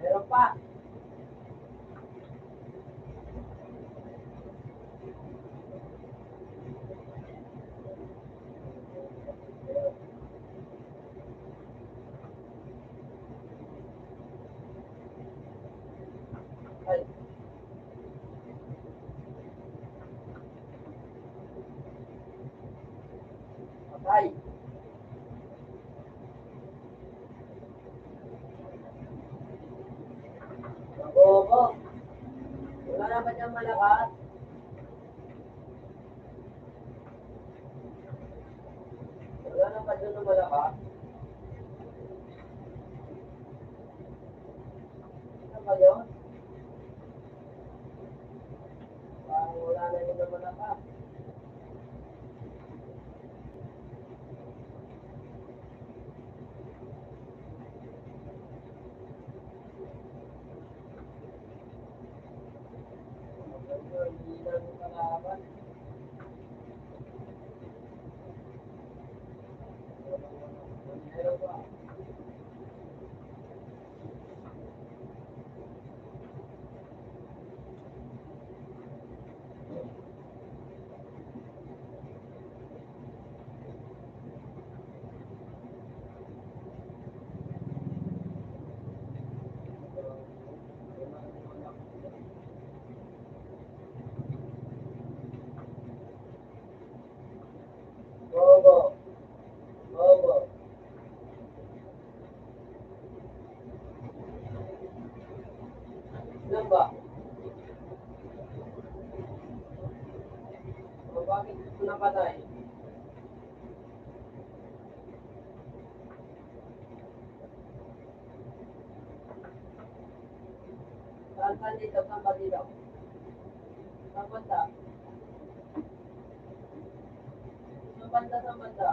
meron pa. Ay. Patay. Bobo. Wala naman niyang malakas. Wala naman doon na malakas. Ano ba yun? Parang wala na yun na malakas. Bobo. Bobo. Ano ba? O, bakit gusto na patay? Saan, saan dito? Saan ba dito? Saan banda? Saan banda, saan banda?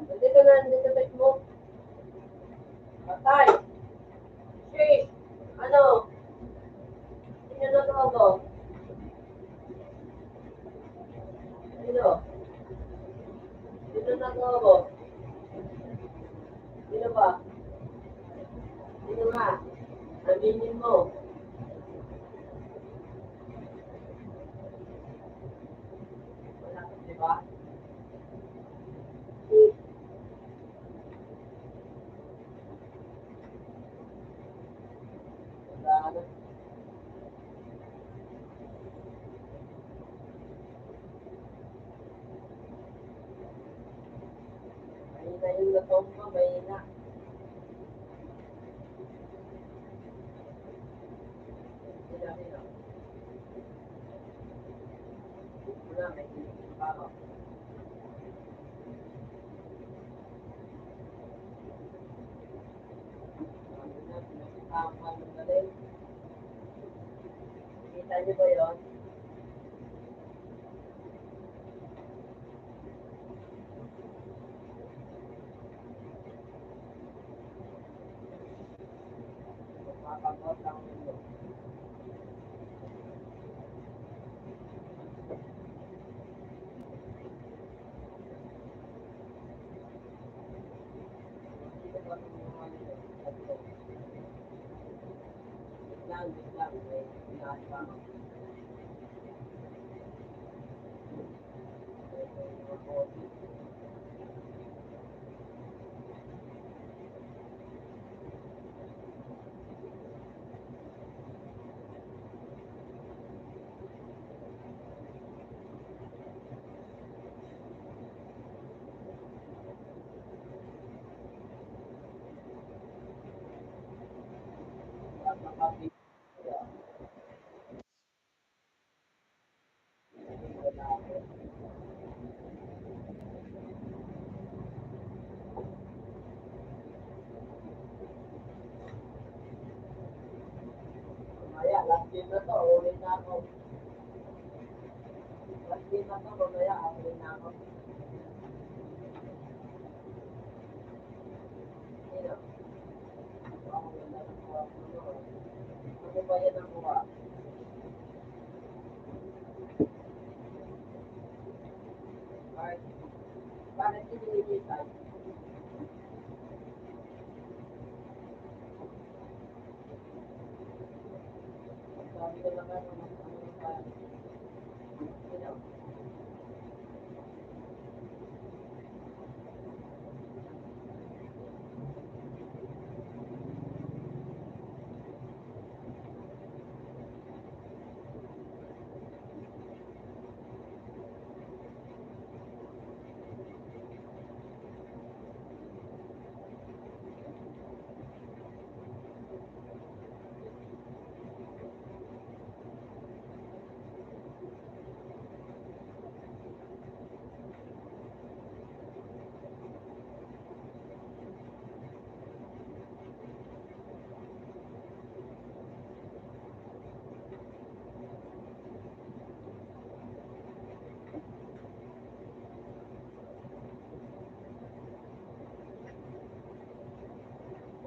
Nandito na, nandito sa smoke. Patay. Sheesh. Ano? Sino na to ako? Sino? Sino na to ako? Sino ba? Sino nga? Aminin mo. Wala, di ba? Mahina yung lasong mo, mahina. Wala, may tingin pa ako. Kita niyo ba yun?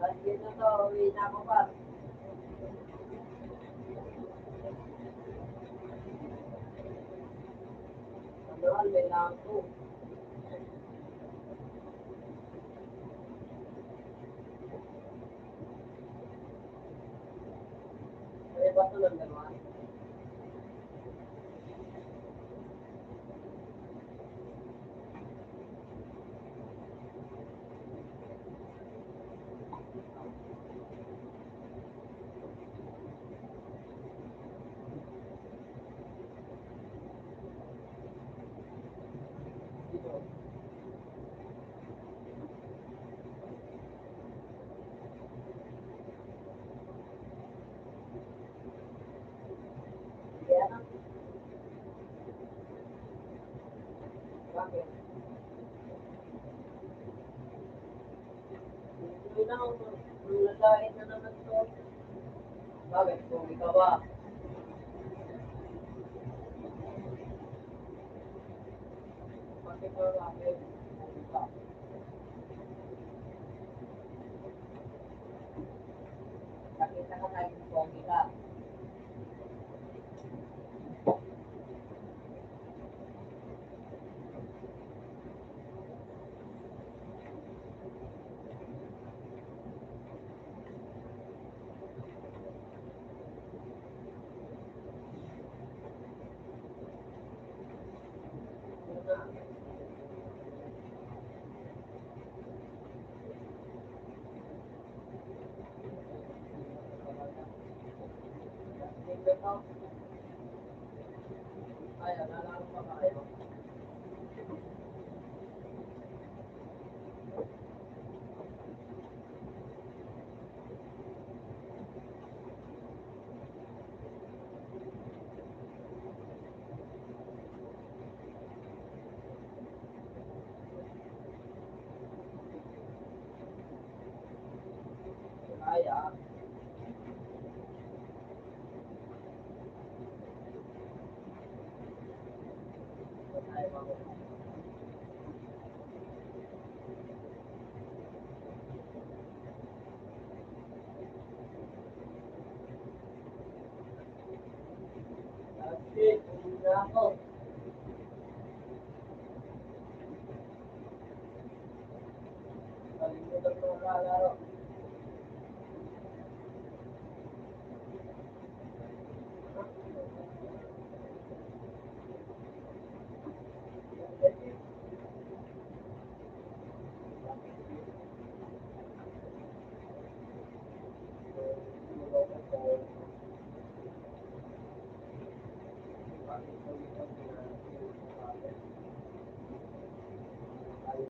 Ba't yun na to? Uwi na ako, pa. Ano, may lang ako. May bato ng dalawa. Bakit? Ito na, ang lalain na naman to. Bakit? Pogi ka ba? Bakit ang laki? Pogi ka. Nakita ka tayo ng pogi ka. Kaya, Ako. Kalimutan ko ang mga laro.